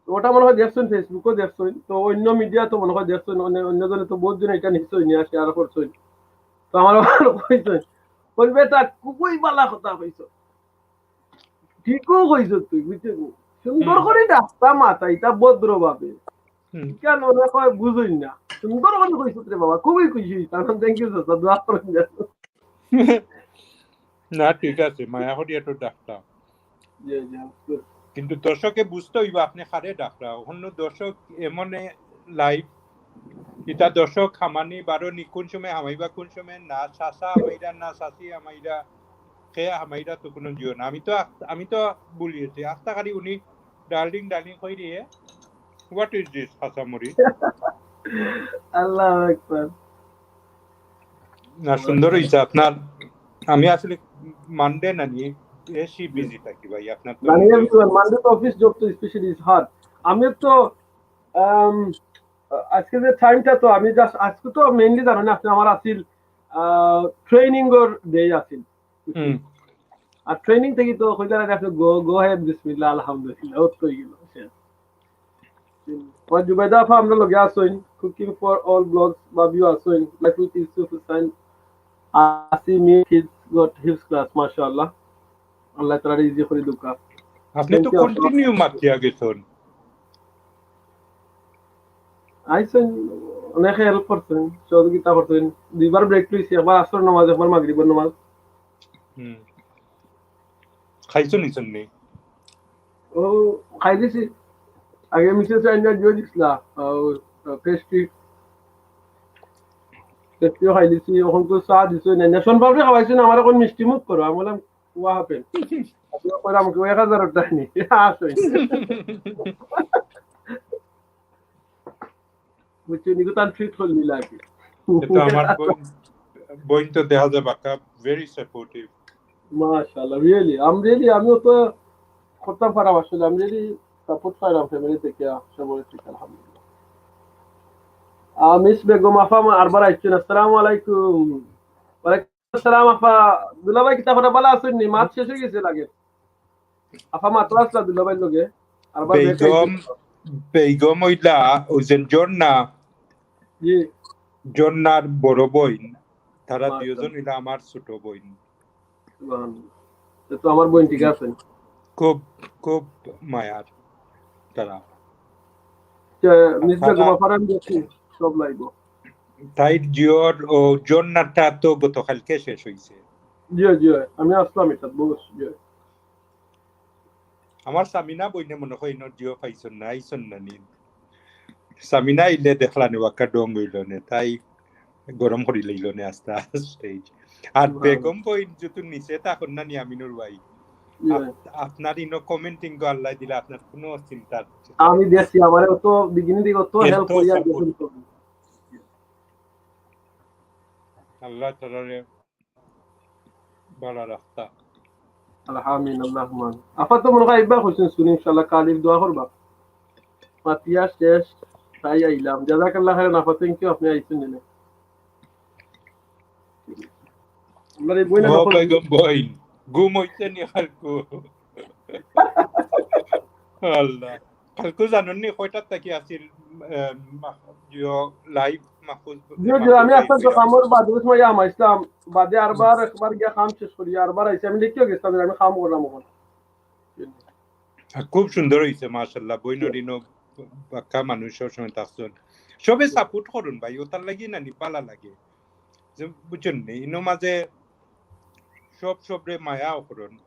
ওটা মনে হয় দেখছেন, Facebook-ও দেখছেন, তো অন্য মিডিয়া তো মনে হয় দেখছেন, অন্য, অন্য জনে তো বহুত জন এটা নিশ্চয়ই নিয়ে শেয়ার করছেন। তো আমার আবার কইছেন, বলবে, "এটা খুবই ভালো কথা কইছো।" ঠিকও কইছো তুই, বুঝছো নি? সুন্দর হুম। করে ডাকতা মাতা, এটা ভদ্রভাবে। হুম। কেন ওরা কয় বুঝই না। সুন্দর করে কইছো রে বাবা, খুবই খুশি হইতাম। Thank you, চাচা, দোয়া করুন যেন। না, ঠিক আছে, মায়া করি একটু ডাকতাম। জি, জি, of course। কিন্তু দর্শকে বুঝতে হইব আপনি কারে ডাকরা। অন্য দর্শক এমন এ-, লাইভ, এটা দর্শক হামানি বারো নি কোন সময় হামাইবা, কোন সময় না, চাচা হামাইরা না চাচি হামাইরা, কে হামাইরা তো কোনো জিও না। আমি তো আস-, আমি তো বলি আছি, আস্তা খালি উনি ডার্লিং, ডার্লিং কই রে? What is this, হাসামুড়ি? আল্লাহু আকবার। না, সুন্দর হইছে আপনার। আমি আসলে মানডে না নিয়ে বেশি বিজি থাকি ভাই, আপনার তো মানে, বুঝি। Everyone, Monday তো office job তো especially is hard। আমি তো, আম, আজকে যে টাইমটা তো আমি just, আজকে তো mainly জানো না, আজকে আমার আসিল, আহ, ট্রেনিং ওর ডে আসিল। হুম। আর ট্রেনিং থেকে তো কইতারা দেখো, go, go ahead, বিসমিল্লাহ, আলহামদুলিল্লাহ, ওত কই গেল, শেষ। আর জুবাইদা আফা, আমরা লগে আছইন, Cooking for All Vlogs, ভাবিও আছইন, Life with Yusuf Hussain, আসি me, Kids Got Hips Class, মাশাআল্লাহ। আল্লাহ তাআলা ইজি করে দুকা। আপনি তো Thank you, কন্টিনিউ মাতিয়া গেছেন। আইছেন, অনেকে হেল্প করছেন, সহযোগিতা করছেন। দুইবার ব্রেক লইছি, একবার আসর নামাজ, একবার মাগরিবর নামাজ। হুম। খাইছো নিছেন নি? ও, খাই দিছি। আগে মিসেস আইনা দিয়ে দিছিলা, আহ, পেস্ট্রি। পেস্ট্রিও খাই দিছি, এখন তো চা দিছো না। নেশন পাবলিক খাওয়াইছো না, আমার এখন মিষ্টি মুখ করো। আমি বললাম, "What happened?" আপনি কইলাম, "এক হাজার টাকা নি।" আসো। বুঝছো, নিকু তান ট্রিট করলি লাগে। এটা আমার বোন, বোন তো দেখা যায় বাক্কা very supportive। মাশাআল্লাহ, really, I'm really, আমিও তো করতাম পারাম আসলে, আমি really সাপোর্ট পাইলাম ফ্যামিলি থেকে, সবার থেকে, আলহামদুলিল্লাহ। আহ, মিস বেগম আফা মা-, আরবার আইছেন, আসসালামু আলাইকুম। ওয়ালাইকুম আসসালাম আফা। দুলাভাই, কিতা খবর, ভালা আছইন নি? মাত শেষ হয়ে গেছে লাগে। আফা মাত্র আসলা দুলাভাইর লগে। আরবার বেগম, বেগম হইলা ওই যে ঝর্ণা, জি। ঝর্ণার বড় বইন, তারা মাশাআল্লাহ। দুইজন হইলা আমার ছোট বইন। সুবহানাল্লাহ। এ তো আমার বইন ঠিক আছে। খুব, খুব মায়ার তারা। আচ্ছা, মিস বেগম আফার আমি দেখছি সব লাইভও। তাইর জিওর ও ঝর্ণাটা তো গতকালকে শেষ হইছে। জি, জি, আমি আসলাম এটা, বস, জি। আমার সামিনা বইনে মনে হয় ইনো জিও পাইছন না, আইছন না নি। সামিনা আইলে দেখলা নে, ওয়াক্কা ডং অইল নে, তাই গরম করি লইল নে আস্তা stage। আর বেগম বইন যত নিচে থাকইন না নি আমিনুর ভাই, আপ-, আপনার ইনো commenting গো আল্লাহ দিলে আপনার কোনো চিন্তা। আমি দেখছি, আমারে অত beginning দিকে অত help করিয়া support। আল্লাহ তাআলারে বালা রাখতা। আমিন, আল্লাহুম্মা আমিন। আপাতত মনে হয় ইবার করছেন শুনি, ইনশাআল্লাহ কালির দোয়া করবা। মাতিয়া শেষ, তাই আইলাম। জাযাকাল্লাহ খাইরান আপা, thank you, আপনি আইছেন জেনে। আমরা এই বইন ও বেগম বইন, ঘুম অইছে নি আর কো? আল্লাহ। কালকু জানইন নি কয়টার থাকি আছিল, আহ, মা-, ইয়ো, live মাহফুজ, জি, জি, আমি মাহফুজ আজকে তো ভাই। কামর বাদে সময় আম আইসলাম, বাদে আরবার একবার গিয়া কাম শেষ করি, আরবার আইসি, আমি দেখিও গেছিলাম, আমি কাম করলাম ওখানে। আর খুব সুন্দর অইছে, মাশাআল্লাহ, বইনর ইনো বাক্কা মানুষ সব সময় থাকছন। সবে support করইন ভাই, ওটার লাগি না নি পালা লাগে। যে বুঝছইন নি, ইনো মাঝে সব সবরে মায়াও করইন।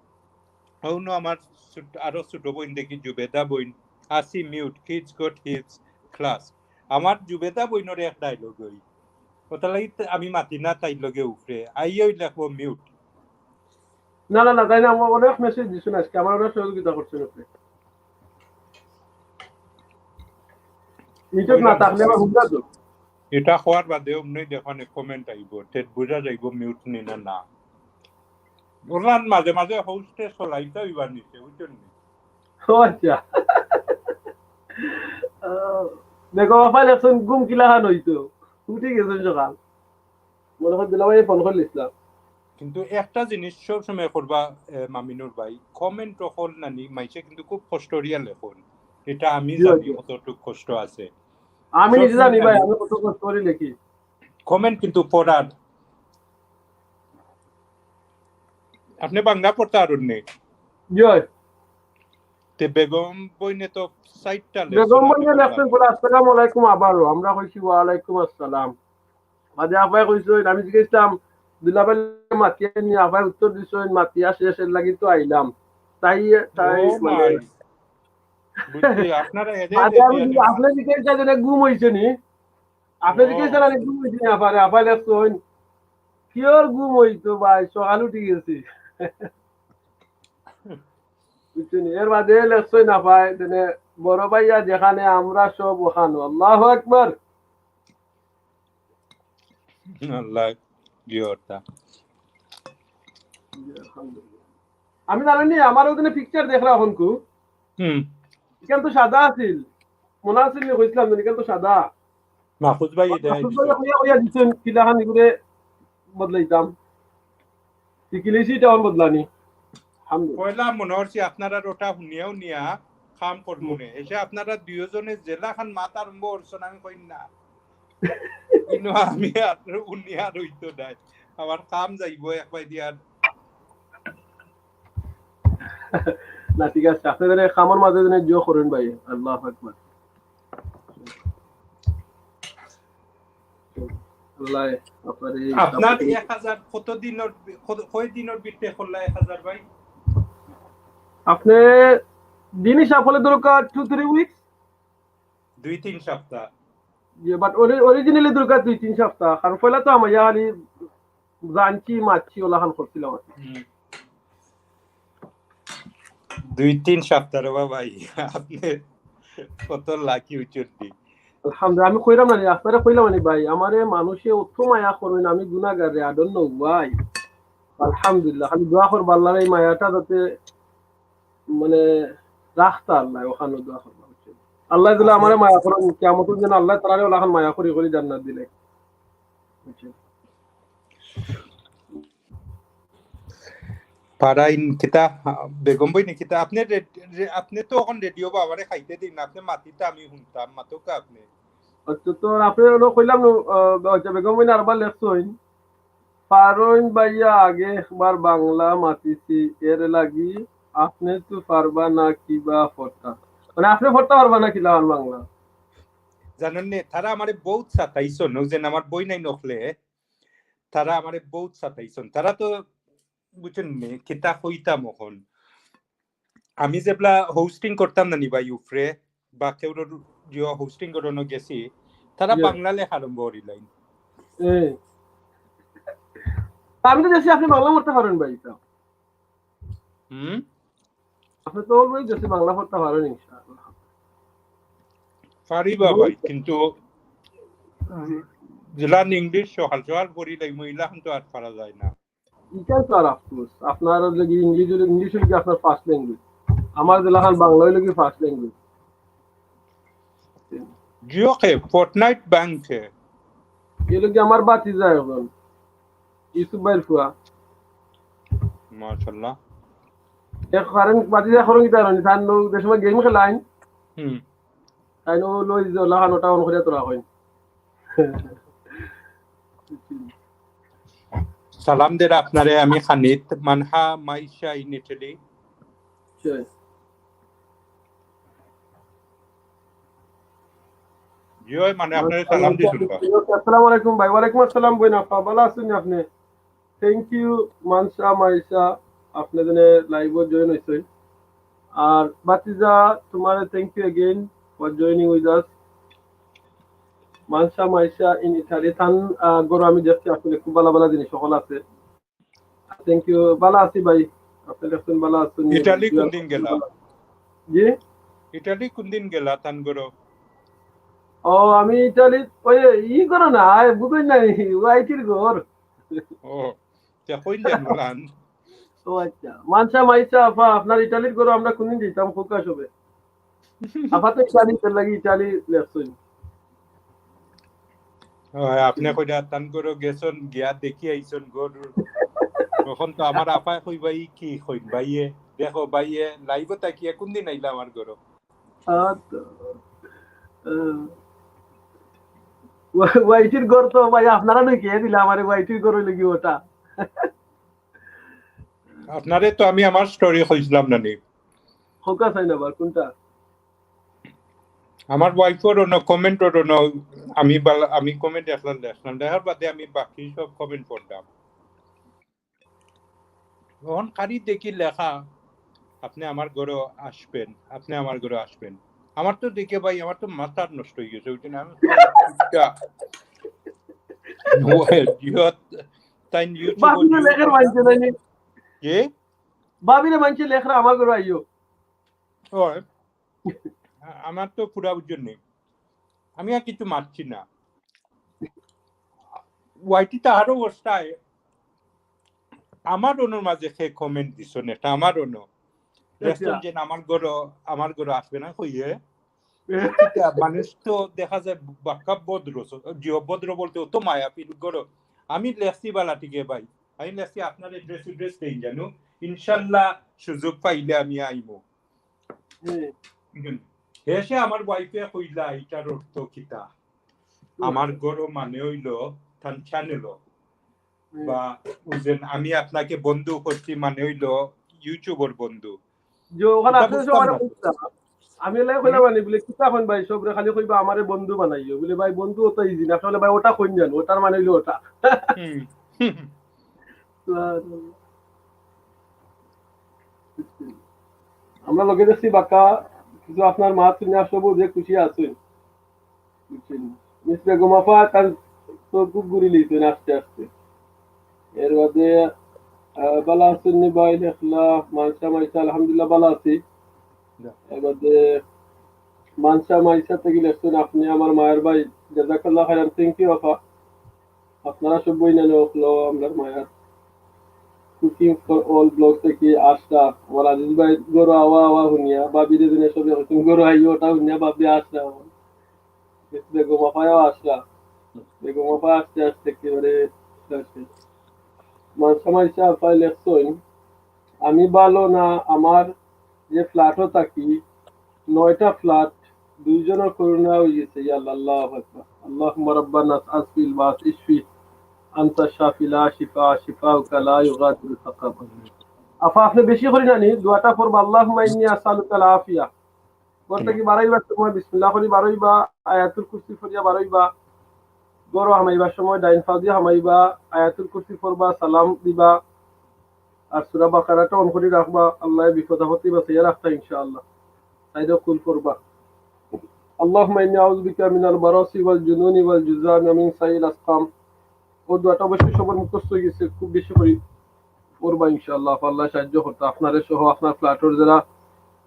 অনো আমার ছোট-, আরো ছোট বইন দেখি জুবেদা বইন, আসি mute, kids got his class। আমার জুবেদা বইনর এক dialogue অই। ওটার লাগি তে-, আমি মাতি না তাইর লগে উপরে। আইয়াই লেখবো mute। না, না, না, তাই না, আমার অনেক message দিছইন আজকে, আমার অনেক সহযোগিতা করছইন আপনি। Mute না থাকলে আমার হুমরা তো। এটা হওয়ার বাদে অমনি দেখইন comment আইবো, তে বুঝা যাইবো mute নি না, না। ওলান মাঝে মাঝে host এ চলাইতে অইবার নিচে, বুঝছইন নি? ও আচ্ছা। আহ, দেখো, আফাইল এখন ঘুম কিলাখান অইতো, উঠি গেছইন সকাল। মনে হয় দুলাভাই ফোন করলিছিলাম। কিন্তু একটা জিনিস সব সময় করবা, এ, মামিনুর ভাই, comment অকল না নি, মাইনষে কিন্তু খুব কষ্ট করিয়া লেখইন। এটা আমি জি, জানি জি। কতটুক কষ্ট আছে। আমি সব নিজে সময় জানি ভাই, খালি আমি কত কষ্ট করি লেখি। Comment কিন্তু পড়ার। আপনি বাংলা পড়তা পারইন নি? জি ভাই। তে বেগম বইনে তো চাইরটা লেখছইন বেগম বইনে আপনি লেখছইন বলে, "আসসালামু আলাইকুম আবারও।" আমরা কইছি, "ওয়ালাইকুম আসসালাম।" বাদে আফায় কইছইন, আমি জিজ্ঞেস করলাম, "দুলাভাই মাতিয়া নি?" আফায় উত্তর দিছইন, "মাতিয়া শেষ, এর লাগি তো আইলাম।" তাই, তাই ও মানে, মাই। বুঝছি, আপনারা এদের বাদে আমি এদের জিজ্ঞেস-, আপনি জিজ্ঞেস করছেন, "ঘুম অইছে নি?" আপনি ও। জিজ্ঞেস করছেন, "ঘুম অইছে নি?" আফারে, আফায় লেখছইন, "কিওর ঘুম অইতো ভাই, সকাল উঠি গেছি।" বুঝছইন নি? এর বাদে লেখছইন আফায়, মানে, "বড় ভাইয়া যেখানে আমরা সব ওখানো।" আল্লাহু আকবার। আল্লাহ, কি অবস্থা? আমি জানি নি, আমার ওখানে picture দেখরা অখন কু। হুম। ইখান তো সাদা আছিল। মনে আছিল নি কইছিলাম, ইখান তো সাদা। মাহফুজ ভাই, এটা মাহফুজ ভাই দিছে। কইয়া, কইয়া দিছেন, কিলাখান ইগুরে বদলাইতাম। শিখিলিছি এটা অখন বদলানি। আলহামদুলিল্লাহ। পয়লা মনে হচ্ছে আপনারা ওটা হুনিয়াও নিয়া কাম করবো হুম। নে। এসে আপনারা দুইজনে জেলাখান মাত আরম্ভ করছেন, আমি কই না। কিন্তু আমি আর উনি আর হইতো নাই। আমার কাম যাইবো এক ভাই দিয়ার। না, ঠিক আছে, আপনি যেন কামর মাঝে যেন জো করেন ভাই। আল্লাহু আকবার। আল্লাহ, আপনার এই আপনার কাপড় এক হাজার কত দিনর, কত, কয় দিনর ভিতরে করলা এক হাজার ভাই? আপনি দিন হিসাব হলে দরকার two three weeks। দুই তিন সপ্তাহ। জি, but ori-, originally দরকার দুই তিন সপ্তাহ। কারণ পয়লা তো আমার ইয়ারি জানছি, মারছি, ওলাখান করছিলাম আর কি। হুম। দুই তিন সপ্তাহ রে বাবা, আপনি কত lucky উচুরটি। আলহামদুলিল্লাহ, আমি কইলাম না নি, আপনারে কইলাম না নি ভাই, আমারে মানুষে অত মায়া করইন, আমি গুনাহগার রে, I don't know why। আলহামদুলিল্লাহ, খালি দোয়া করবা আল্লাহর এই মায়াটা যাতে মানে রাখতা আল্লাহ, ওখানে দোয়া করবা। আল্লাহ দিলে আমারে মায়া করইন, কিয়ামতর দিন আল্লাহ তাআলারে ওলাখান মায়া করি করি জান্নাত দিলে। পারাইন কিতা, বেগম বই নি কিতা, আপনি রে-, রে-, আপনি তো এখন রেডিও বাবারে খাইতে দিন, আপনি মাতিতা আমি শুনতাম, মাতোকা আপনি। আচ্ছা, তো আপনি ওনো কইলাম নু, আহ, আচ্ছা, বেগম বই নি আরবার লেখছইন, পারইন ভাইয়া আগে একবার বাংলা মাতিছি, এর লাগি আপনি তো পারবা না কিবা পড়তা। মানে, আপনি পড়তা পারবা না কিলা আর বাংলা? জানেন নি, তারা আমারে বহুত সাতাইছন, ওই যে আমার বই নাই নখলে, তারা আমারে বহুত সাতাইছন। তারা তো, বুঝছেন নি, কিতা কইতাম এখন। আমি যেবলা হোস্টিং করতাম না নি ভাই উপরে, বা কেউর জিও হোস্টিং করানো গেছি, তারা জি। বাংলা লেখা আরম্ভ করিলাইন। এই। তা আমি তো দেখছি আপনি বাংলা পড়তে পারেন ভাই, তো। হুম। আপনি তো always দেখছি বাংলা পড়তে পারেন, ইনশাআল্লাহ। পারি বা ভাই, কিন্তু যেলা ইংলিশ সকাল সকাল পড়িলাই, মহিলা এখন তো আর পারা যায় না। ইটাই তো আর আফসোস। আপনার যদি ইংলিশ হলে, ইংলিশ হলে কি আপনার ফার্স্ট ল্যাঙ্গুয়েজ? আমার যেলাখান বাংলা হইলে কি ফার্স্ট ল্যাঙ্গুয়েজ? জিও খে, ফর্টনাইট ব্যাংক খে। এগুলো কি আমার ভাতিজা এখন? ইউসুফ ভাইর ফুয়া। মাশাআল্লাহ। এক কারণ ভাতিজা এখন কি জানি, তার নো-, যে সময় গেম খেলাইন, হুম। তাই নো লই যে লাখান ওটা অন করে তোরা হইন। সালাম দের আপনারে আমি খানিত, মানসা মাইশা in Italy। সেই। জি ভাই, মানে আপনারে সালাম দিছুন বা। আসসালামু আলাইকুম ভাই। ওয়ালাইকুম আসসালাম বইন আপা, ভালা আছইন আপনি? Thank you মানসা মাইশা, আপনি জেনে লাইভও জয়েন হইছেন। আর ভাতিজা, তোমারে thank you again for joining with us। Mansa Maisha in Italy, তান, আহ, ঘরো আমি দেখছি আসলে খুব ভালা ভালা জিনিস সকল আছে। Thank you, ভালা আছি ভাই। আপনি দেখছেন ভালা আছেন? ইটালি কোন দিন গেলা? জি? ইটালি কোন দিন গেলা তান ঘরো? ও, আমি ইটালি, ওই, ই করো না, আয়, বুঝেন না, ওয়াইটির ঘর। ও, তে কইন জানো লান? ও আচ্ছা, মানসা মাইশা আপা, আপনার ইটালির ঘরো আমরা কোনদিন দিতাম, খোকা সবে। আপা তো ইটালি, তার লাগি ইটালি লেখছইন। ও, আপনি কইরা তান ঘরো গেছইন, গিয়া দেখি আইছইন ঘর। তখন তো আমার আপায় কইবা, "ই কি কইন ভাইয়ে? দেখো ভাইয়ে, লাইভও তাকিয়া কোন দিন আইলা আমার ঘরো?" আচ্ছা। আহ, ওয়া-, ওয়াইটির ঘর তো ভাই আপনারা নাকি এ দিলা আমারে, ওয়াইটির ঘর হইলে কি ওটা? আপনারে তো আমি আমার স্টোরি কইছিলাম না নি? খোকা চাই না আবার কোনটা? আমার ওয়াইফর অন্য কমেন্ট অন্য আমি বালা-, আমি কমেন্ট একলা লেখলাম, লেখার বাদে আমি বাকি সব কমেন্ট পড়লাম। তখন খালি দেখি লেখা, "আপনি আমার ঘরো আসবেন, আপনি আমার ঘরো আসবেন।" আমার তো দেখে ভাই, আমার তো মাথা নষ্ট হয়ে গেছে, ওই জন্য আমি তাই YouTube-ও ভাবিরে লেখার মানছে না নি? কে? ভাবিরে মানছে লেখরা আমার ঘরো আইও। ওই, আ-, আমার তো পুরা বুঝছেন নি। আমি আর কিছু মারছি না। ওয়াইটি তাহারও অবস্থায় আমার অনুর মাঝে সে কমেন্ট দিছইন, এটা আমার অনু। আচ্ছা। লেখছইন যে আমার ঘরো, আমার ঘরো আসবে না কইয়ে। এ? এটা মানুষ তো দেখা যায় বাক্কা ভদ্র, স-, জিও ভদ্র বলতে অত মায়া ফিল করো। আমি লেখছি বালা ঠিকে ভাই, আমি লেখছি আপনার অ্যাড্রেস অ্যাড্রেস দেইন জানো, ইনশাল্লাহ সুযোগ পাইলে আমি আইমু। হুম। হুম। হে সে আমার ওয়াইফে কইলা, "ইটার অর্থ কিতা?" হুম। আমার ঘরো মানে হইলো তান চ্যানেল। হুম। বা ওই যে আমি আপনাকে বন্ধু করছি মানে হইলো YouTube-র বন্ধু। যে ওখানে এটা আছে, বুঝতাম ওখানে না। বুঝতাম। আমি এলাই কইলাম, হুম। মানে, বলে, "কিতা কইন ভাই, সবরে খালি কইবা আমারে বন্ধু বানাইও।" বলে, "ভাই, বন্ধু অত ইজি না।" আসলে ভাই, ওটা কইন জানো, ওটার মানে হইলো ওটা। হুম। আর আমরা লগে দেখছি বাক্কা, কিছু আপনার মা তুমি আসবো যে খুশি আছইন। বুঝছেন? মিস বেগম আপা তার তো খুব ঘুরি লিছেন আস্তে আস্তে। এর বাদে, আহ, বালা আছইন নি ভাই, লেখলা, মানসা মাইশা, আলহামদুলিল্লাহ বালা আছি। যা। এর বাদে মানসা মাইশা থাকি লেখছইন, "আপনি আমার মায়ার ভাই।" জাজাকাল্লাহ খাইরান, thank you আপা। আপনারা সব বই নেন হকলো আমরার মায়ার। Cooking for all vlog থাকি আশরাফ, আমার আজিজ ভাই ঘরো আওয়া আওয়া হুনিয়া, ভাবিরে দিনে সবে এখন ঘরো আইও, ওটা হুনিয়া ভাবি আশরাফ। বেগম আপায়ও আশরাফ। বেগম আপা আস্তে আস্তে একেবারে শেষ। মানসা মাইশা আপায় লেখছইন, "আমি ভালো না, আমার যে ফ্ল্যাটও থাকি, নয়টা ফ্ল্যাট, দুইজনের করোনা হয়ে গেছে, ইয়া আল্লাহ, আল্লাহু আকবার। আল্লাহুম্মা রাব্বান নাস আসফিল বাস ইশফি, আনতা শাফি লা শিফা, শিফাউকা লা ইউগাদিরু সাকামা।" আপা, আপনি বেশি করি জানি, দোয়াটা পড়বা, "আল্লাহুম্মা ইন্নী আসআলুকাল আফিয়া।" ঘর থাকি বারইবার সময় বিসমিল্লাহ করি বারইবা, আয়াতুল কুরসি পড়িয়া বারইবা। ঘরো হামাইবার সময় ডাইন পাও দিয়া হামাইবা, আয়াতুল কুরসি পড়বা, সালাম দিবা। আর সূরা বাকারাটা on করি রাখবা, আল্লায় বিপদ আপদে বাঁচাইয়া রাখতা ইনশাআল্লাহ। সাইডো কুল করবা। اللهم إني أعوذ بك من البرص والجنون والجذام ومن سيء الأسقام। ও দোয়াটা অবশ্যই সবার মুখস্থ হয়ে গেছে, খুব বেশি করি পড়বা ইনশাআল্লাহ। আল্লাহ সাহায্য করতা, আপনারে সহ আপনার ফ্ল্যাটর যারা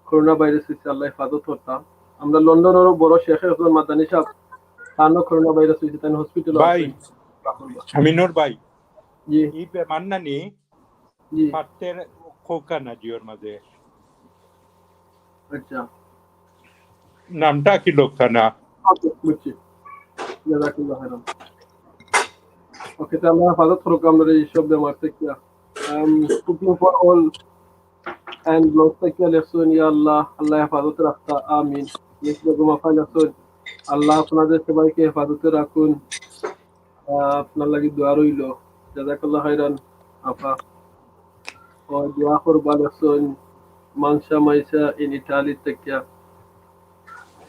করোনা ভাইরাস হইছে, আল্লাহ হেফাজত করতা। আমরা লন্ডনেরও বড় শেখ একজন মাদানী সাহেব, তারও করোনা ভাইরাস হইছে, তাই হসপিটাল ভাই, আমিনুর ভাই, জি। এই বেমার নানি জি। পাত্তের খোকা না জিওর মাঝে। আচ্ছা। নামটা কি লোকখানা? আচ্ছা, বুঝছি। জাযাকাল্লাহ খাইরান। ওকে, তো আল্লাহ হেফাজত করুক আমরা এই সব বেমার থেকে। Um, cooking for all and vlogs থেকে লেখছইন, ইয়া আল্লাহ, আল্লাহ হেফাজত রাখতা, আমিন। মিস বেগম আফা লেখছইন, আল্লাহ আপনাদের সবাইকে হেফাজতে রাখুন। আহ, আপনার লাগি দোয়া রইল। জাযাকাল্লাহ খাইরান, আফা। ও দোয়া করবা লেখছইন, মানসা মাইসা in Italy থাকিয়া।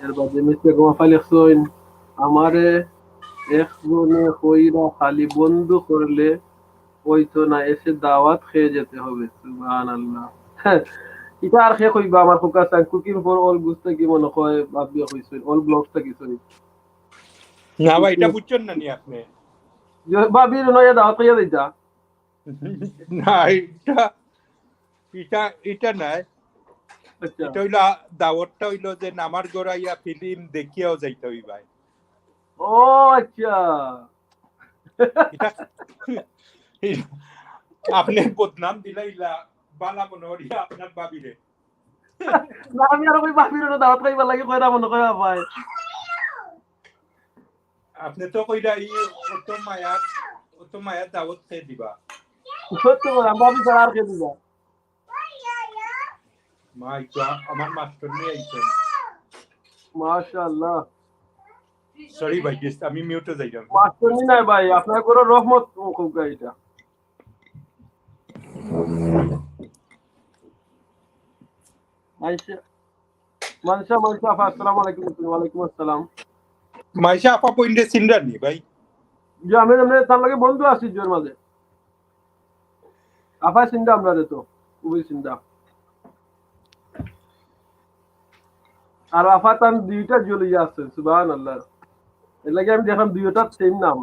এর বাদে মিস বেগম আফা লেখছইন, আমারে একজনে কইরা খালি বন্ধু করলে হইতো না, এসে দাওয়াত খেয়ে যেতে হবে। সুবহানাল্লাহ। এটা আর কে কইবা? আমার ফোকাস cooking for all বুঝতে কি মনে হয় ভাবিয়া কইছইন, all vlogs থাকি, sorry। না ভাই, এটা বুঝছেন না নি আপনি? যে ভাবির নয়া দাওয়াত খাইয়া দিতা। না, এটা, এটা, এটা নাই। আচ্ছা। এটা হইলো, দাওয়াতটা হইলো যে আমার ঘরে আইয়া ফিল্ম দেখিয়াও যাইতে হই ভাই। ও আচ্ছা। এটা, আপনি বদনাম দিলাইলা, বালা মনে করি আপনার ভাবিরে। না, আমি আর ওই ভাবির ওটা দাওয়াত খাইবার লাগি কইরা মনে কয় ভাই। আপনি তো কইরা ই অত মায়া, অত মায়া দাওয়াত খেয়ে দিবা। সত্য কথা, ভাবি ছাড়া আর খেয়ে দিবা। মা, একটু আ-, আমার মাস্টর নিয়ে আইছেন। মাশাআল্লাহ। Sorry ভাই, just আমি মিউটে যাইলাম। মাস্টর নি নাই ভাই, আপনার ঘরে রহমত হোক এটা। মাইশা, মানসা, মাইশা আফা, আসসালামু আলাইকুম। ওয়ালাইকুম আসসালাম। মাইশা আফা পয়েন্টে সিন্ডার নি ভাই? জি, আমি এমনি তার লগে বন্ধু আছি জোর মাঝে। আফা সিন্ডা আমরা রে তো, খুবই সিন্ডা। আর আফা তান দুইটা জ্বলিয়া আছে, সুবহানাল্লাহ। এর লাগি আমি দেখলাম দুইটার সেম নাম।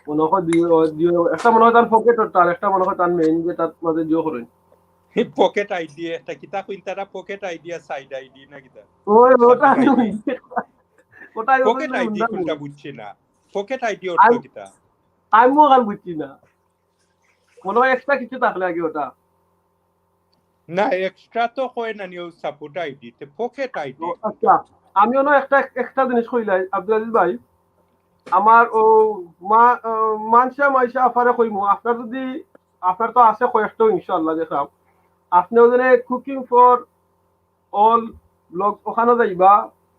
মনে হয় দুই, দুই, একটা মনে হয় তার পকেট, আর একটা মনে হয় তার মেইন, যে তার মাঝে জিও করেন। পকেট আইডি, একটা কিতা কইন তারা, পকেট আইডি আর সাইড আইডি না কিতা? ওই, ওটা সাইড আইডি। ওটাই পকেট আইডি কোনটা বুঝছি না। পকেট আইডি অর্থ কিতা? আমিও আর বুঝছি না। মনে হয় এক্সট্রা কিছু থাকলে আগে ওটা। না, এক্সট্রা তো কয় না নিউ সাপোর্ট আইডি, তে পকেট আইডি। ও, আচ্ছা, আমি অন্য একটা, একটা জিনিস কইলাই, আব্দুল আজিজ ভাই, আমার ও মা-, আহ, মানসা মাইশা আফারে কইমু, আপনার যদি, আপনার তো আছে কয়েকটা ইনশাআল্লাহ দেখলাম, আপনি ওখানে cooking for all vlogs ওখানে যাইবা,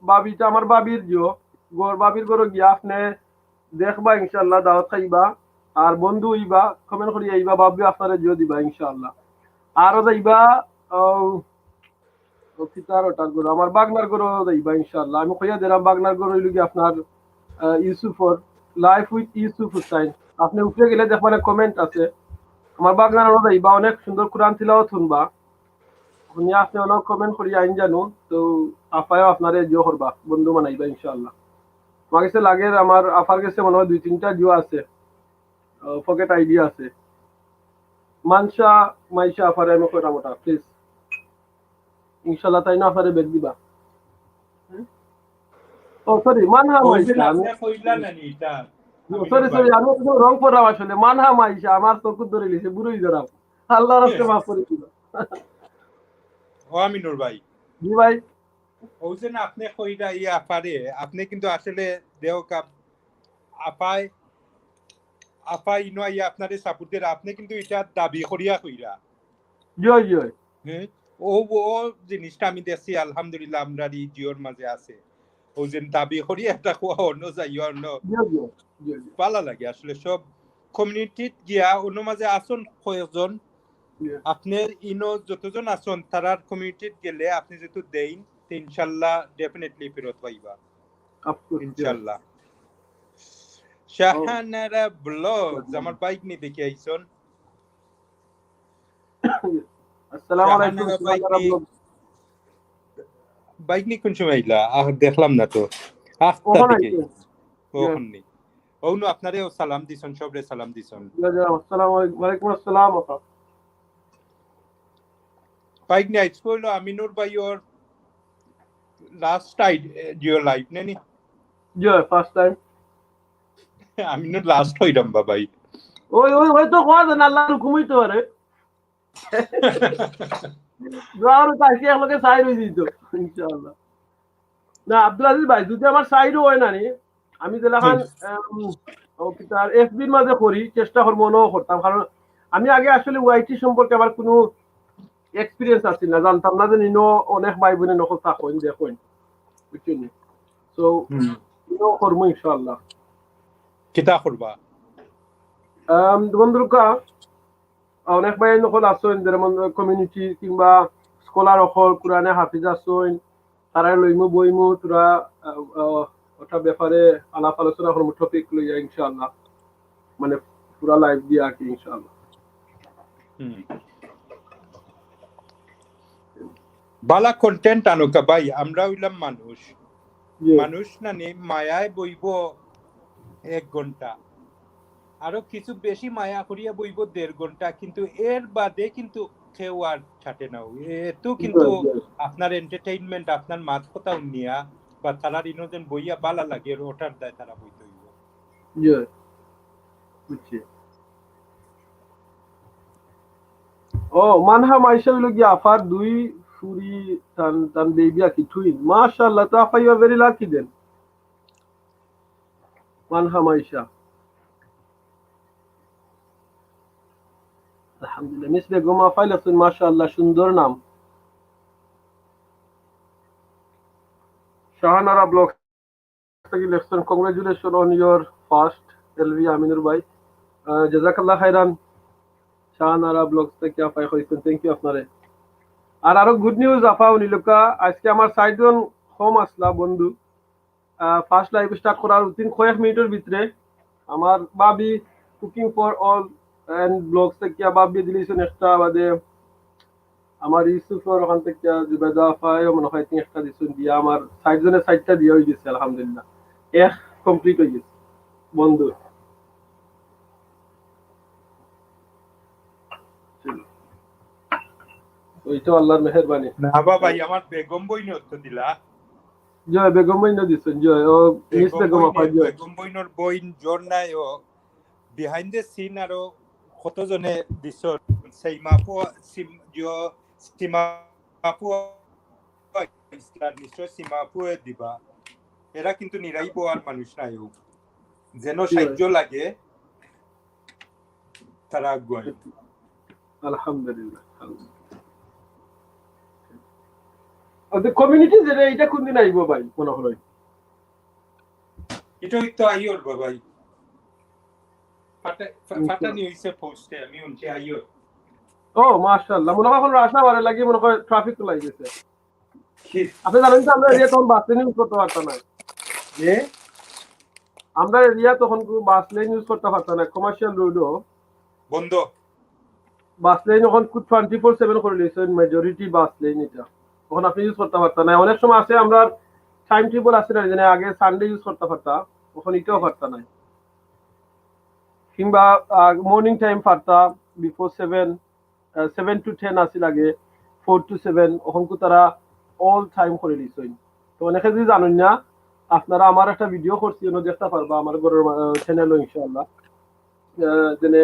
ভাবিটা আমার ভাবির জিও, ঘর ভাবির ঘরে গিয়া আপনি দেখবা ইনশাআল্লাহ, দাওয়াত খাইবা, আর বন্ধু হইবা, কমেন্ট করি আইবা, ভাবি আপনারে জিও দিবা ইনশাআল্লাহ। আরো যাইবা, আহ, ও কিতার ওটার ঘরে, আমার বাগনার ঘরে যাইবা ইনশাআল্লাহ। আমি কইয়া দিলাম বাগনার ঘরে হইল কি আপনার, আহ, ইউসুফর, Life with Yusuf Hussain। আপনি উপরে গেলে দেখবেন কমেন্ট আছে। আমার বাগনার ঘরে যাইবা, অনেক সুন্দর কোরআন তিলাওয়াত শুনবা। শুনিয়া আপনি অনেক কমেন্ট করি আইন জানুন, তো আফায়ও আপনারে জিও করবা, বন্ধু বানাইবা ইনশাআল্লাহ। আমার কাছে লাগে, আমার আফার কাছে মনে হয় দুই তিনটা জিও আছে, আহ, পকেট আইডি আছে। মানসা, মাইশা আফারে আমি কইরাম ওটা, প্লিজ। ইনশাআল্লাহ তাই না আফারে ব্যাগ দিবা। হুম? ও, সরি, মানহা ওই যে মাইশা, আমি আপনি কইলা না নি এটা? ও, সরি, সরি, আমি একটু রং পড়লাম আসলে। মানহা মাইশা, আমার চকুত ধরে লিছে, বুড়োই ধরাম। আল্লাহর রাস্তে মাফ করে দিবা। ও আমিনুর ভাই। জি ভাই। ও যে না আপনি কইরা ই আফারে, আপনি কিন্তু আসলে দেও কা-, আফায়, আফায় ইনো আইয়া আপনারে সাপোর্ট দের, আপনি কিন্তু এটা দাবি করিয়া কইরা। জি, জি। হুম? ও, ও জিনিসটা আমি দেখছি, আলহামদুলিল্লাহ, আমরার ই জিওর মাঝে আছে। ও যে দাবি করি একটা কোয়া অন্য যাইও অন্য। জি, জি, জি, জি। ভালা লাগে আসলে সব কমিউনিটিত গিয়া অন্য মাঝে আছইন কয়েকজন। জি। আপনার ইনো যতজন আছইন, তারার কমিউনিটিত গেলে আপনি যেহেতু দেইন, তে ইনশাল্লাহ definitely ফেরত পাইবা। Of course, জি। ইনশাল্লাহ। শাহানারা ব্লগস, জি। আমার বাইক নিয়ে দেখে আইছইন। আসসালামু আলাইকুম। ভাইগ্নি কোন সময় আইলা? আহ, দেখলাম না তো। আখতা ওখানে দিকে। আইছে। ওখানে। ও নু আপনারেও সালাম দিছইন, সবরে সালাম দিছইন। জি, জি, আসসালামু আলাইকুম। ওয়ালাইকুম আসসালাম, আপা। ভাইগ্নি, আইজ কইলো আমিনুর ভাই ওর last আইড-, জিও লাইভ নেনি? জি, first time। আমিনুর last হইলাম বা ভাই। ওই, ওই, ওই তো কওয়া যায় না, আল্লাহর হুকুমই তো আরে। দোয়ার কাছে একলগে সাইড হয়ে দিত, ইনশাআল্লাহ। না, আব্দুল আজিজ ভাই, যদি আমার সাইডও হয় না নি, আমি যেলাখান, হুম। আম, ও কি তার এফবির মাঝে করি, চেষ্টা করবো, অনও করতাম। কারণ আমি আগে আসলে ওয়াইটি সম্পর্কে আমার কোনো এক্সপিরিয়েন্স আছিল না, জানতাম না যে ইনো অনেক ভাই বোনে নকল থাকইন, দেখইন, বুঝছইন নি? So, হুম। ইনো করবো ইনশাআল্লাহ। কিতা করবা? আম, বন্ধুরকা, অনেক ভাই নকল আছইন, যেমন কমিউনিটি কিংবা স্কলার অকল, কোরআনে হাফিজ আছইন, তারারে লইমু, বইমু, তোরা, আহ, আহ, ওটা ব্যাপারে আলাপ আলোচনা করমু, টপিক লইয়া ইনশাআল্লাহ, মানে পুরা লাইভ দিয়া আর কি ইনশাআল্লাহ। হুম। বালা কন্টেন্ট আনোকা ভাই, আমরা অইলাম মানুষ। জি। মানুষ না নি, মায়ায় বইব এক ঘন্টা, আরো কিছু বেশি মায়া করিয়া বইব দেড় ঘন্টা, কিন্তু এর বাদে কিন্তু কেউ আর ছাটে না। এত কিন্তু জি, জি। আপনার এন্টারটেইনমেন্ট, আপনার মাত কথা হুনিয়া বা তারার ইনো যেন বইয়া বালা লাগে, ওটার দায় তারা বইতে হইব। জি, বুঝছি। ও, মানহা মাইশা অইলো গিয়া আফার দুই ফুরি তান, তান বেবি আর কি, টুইন। মাশাআল্লাহ, তো আফা, you are very lucky then। Manha মাইশা। আলহামদুলিল্লাহ। মিস বেগম আফা লেখছইন, মাশাআল্লাহ, সুন্দর নাম। শাহানারা ব্লগ থাকি লেখছইন, "Congratulations on your first LV Aminur ভাই।" আহ, জাযাকাল্লাহ খাইরান। শাহানারা ব্লগ থাকি আফায় কইছইন, thank you আপনারে। আর আরো গুড নিউজ আফা হুনিলাউক্কা, আজকে আমার চাইরজন কম আছলা বন্ধু। আহ, ফার্স্ট লাইভ স্টার্ট করার উতিন কয়েক মিনিটর ভিতরে আমার ভাবি Cooking for All and Blogs থাকিয়া ভাবি দিলিছইন একটা, বাদে আমার ইউসুফর ওখান থাকিয়া জুবেদা আফায়ও মনে হয় তিন একটা দিছইন, দিয়া আমার চাইরজনে চাইরটা দিয়া হই গেছে, আলহামদুলিল্লাহ। এক কমপ্লিট হই গেছে বন্ধু। ওই তো আল্লাহর মেহেরবানি। না বাবা, এই আমার বেগম বইন তো দিলা। জয় বেগম বইন দিছইন, জয়। ও মিস বেগম বেগম বইন, আফা, জয়। বেগম বইনর বইন জোর নাই, ও বিহাইন্ড দ্য সিন আরো কতজনে দিছইন, সীমা আপু, সিম-, জো-, সীমা আপু, ইসলাম নিশ্চয় সীমা আপু দিবা। এরা কিন্তু নিরাই বওয়ার মানুষ নাই, ও যেন জি। সাহায্য লাগে, তারা আগুয়াই। আলহামদুলিল্লাহ। আচ্ছা, কমিউনিটি যেটা, এটা কোন দিন আইবো ভাই, মনে হয়? এটা ওই তো আইওর বাবাই। ফাটা-, ফা-, ইনশাআল্লাহ। ফাটানি হইছে পোস্টে, আমি উনকে আইওর। ও, মাশাআল্লাহ। মনে হয় এখন রাশ আওয়ারে লাগি, মনে হয় ট্রাফিক তো লাগি গেছে। কি? আপনি জানেন তো, আমরা এরিয়া তখন বাস লেন ইউজ করতে পারতাম না। এ? আমরা এরিয়া তখন কোনো বাস লেন ইউজ করতে পারতাম না, কমার্শিয়াল রোডও বন্ধ। বাস লেন এখন খুব টোয়েন্টি ফোর সেভেন করে দিয়েছে, মেজরিটি বাস লেন এটা। তখন আপনি ইউজ করতে পারতেন না। অনেক সময় আছে আমরা টাইম টেবল আছে না, যেন আগে সানডে ইউজ করতে পারতাম, এখন এটাও পারতাম না। কিংবা, আহ, মর্নিং টাইম পারতাম, বিফোর সেভেন, আহ, সেভেন টু টেন আছিল আগে, ফোর টু সেভেন, এখন কু তারা অল টাইম করে দিয়েছে। তো অনেকে যদি জানেন না, আপনারা আমার একটা ভিডিও করছি, অন্য দেখতে পারবা আমার ঘরের মা-, আহ, চ্যানেলও ইনশাআল্লাহ। আহ, যেনে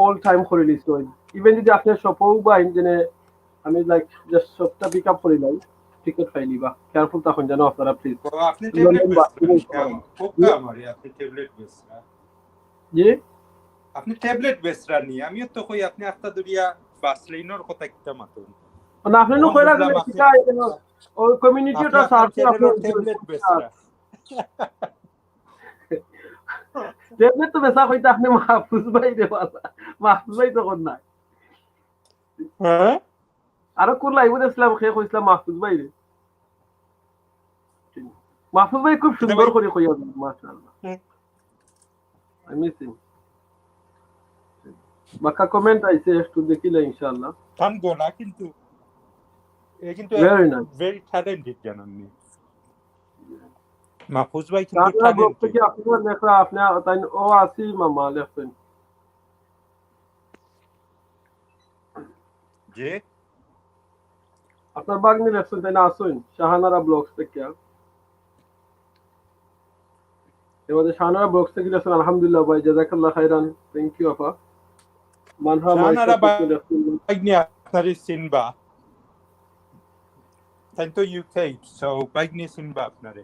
অল টাইম করে লিস্ট হয়। ইভেন যদি আপনি শপও বাইন, যেনে আমি, লাইক, জাস্ট শপটা পিক আপ করি লাই, টিকিট পাইনি বা কেয়ারফুল তখন জানো আপনারা, প্লিজ। ও, আপনি ট্যাবলেট বেচরা নি? খুব কাম আর আপনি ট্যাবলেট বেচরা। জি? আপনি ট্যাবলেট বেচরা নি? আমিও তো কই আপনি আস্তা দরিয়া বাস লেনর কথা কিতা মাতুন? না, আপনি নু কইরা বুঝলাম, আপনি কিতা, ওই কমিউনিটি ওটা আপনার সার্চ করে চ্যানেলও আপনি ট্যাবলেট বেচরা। ট্যাবলেট তো বেচা কইতা আপনি মাহফুজ ভাই রে বাবা। মাহফুজ ভাই তখন নাই। হ্যাঁ? আরো কোন লাইভে দেখছিলাম, সে কইছিলাম মাহফুজ ভাই রে। মাহফুজ ভাই খুব সুন্দর ভাই। করে কইয়া দেন, মাশাআল্লাহ। হুম। I miss him। বাক্কা comment আইছে, একটু দেখিলে ইনশাআল্লাহ। তান গলা কিন্তু, এ কিন্তু Very nice. Very talented, জানইন নি? মাহফুজ ভাই কিন্তু শাহনারা ব্লগ talented. থেকে আপনারা লেখরা, আপনি তাই ও আছি মামা লেখছেন। জি। আপনার ভাগ্নি লেখছেন তাই না, আছইন শাহানারা ব্লগস থেকে। এবারে শাহানারা ব্লগস থেকে লেখছেন, আলহামদুলিল্লাহ ভাই, জাযাকাল্লাহ খাইরান, thank you আপা। মানহা শাহানারা মাইশা থেকে লেখছেন। ভাগ্নি আপনারে চিনবা। তাই তো UK, so ভাগ্নি চিনবা আপনারে।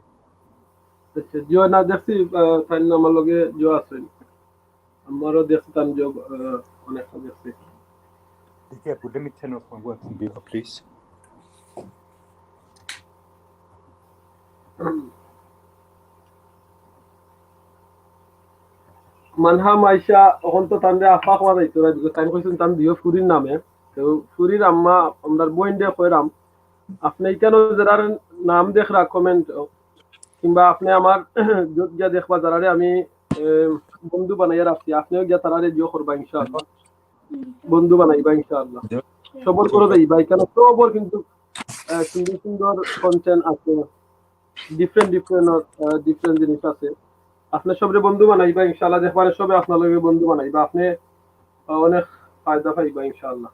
আচ্ছা, জিও না দেখছি, আহ, তাই না আমার লগে জিও আছইন। আমারও দেখছি তান জিও, আহ, অনেকটা দেখছি। Okay, let me turn off my working video, please. Manha মাইশা, অখন তো তানরে আফা কওয়া যাইতো না, because তাইন কইছেন তান দুইও ফুরির নামে। তো ফুরির আম্মা, আমরার বইনরে কইরাম, আপনি ইখানো যারার নাম দেখরা comment, কিংবা আপনি আমার যত গিয়া দেখবা যারারে আমি, এ, বন্ধু বানাইয়া রাখছি, আপনিও গিয়া তারারে জিও করবা ইনশাআল্লাহ, বন্ধু বানাইবা ইনশাআল্লাহ। সবর করে দেই ভাই, কেন সবর কিন্তু, আহ, সুন্দর সুন্দর content আছে, different different, আহ, different জিনিস আছে। আপনি সবরে বন্ধু বানাইবা ইনশাআল্লাহ, দেখবারে সবে আপনার লগে বন্ধু বানাইবা, আপনি, আহ, অনেক ফায়দা পাইবা ইনশাআল্লাহ।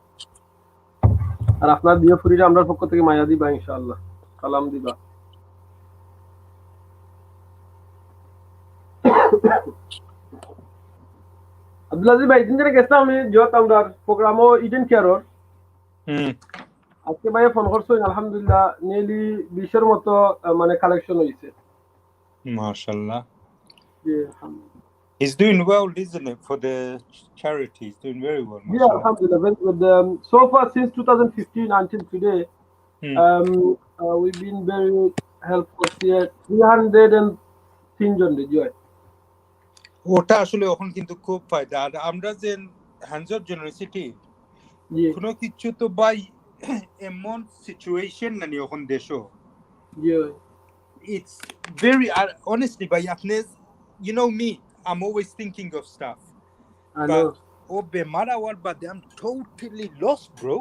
আর আপনার দুইও ফুরিরে আমরার পক্ষ থেকে মায়া দিবা ইনশাআল্লাহ, সালাম দিবা। আব্দুল আজিজ ভাই, দিন ধরে গেছিলাম আমি জিওত, আমরার প্রোগ্রামও ইডেন কেয়ারর। হুম। আজকে ভাইয়ে ফোন করছইন, আলহামদুলিল্লাহ, nearly বিশের মতো, আহ, মানে, collection হইছে। মাশাআল্লাহ। জি, আলহামদুলিল্লাহ। He's doing well, isn't it, for the charity? He's doing very well, Yeah, mashallah. Alhamdulillah, very good. Um, so far, since two thousand fifteen until today, Hmm. um, uh, we've been very helpful here. Three hundred and তিন জন রে, জি ভাই। ওটা আসলে এখন কিন্তু খুব ফায়দা। আর আমরা যে Hands of Generosity, জি, কোনো কিছু তো ভাই এমন situation নানি এখন দেশো। জি ভাই। It's very, uh, honestly, ভাই, আপনি, you know me, I'm always thinking of stuff. I know. But ও বেমার আওয়ার বাদে I'm totally lost, bro.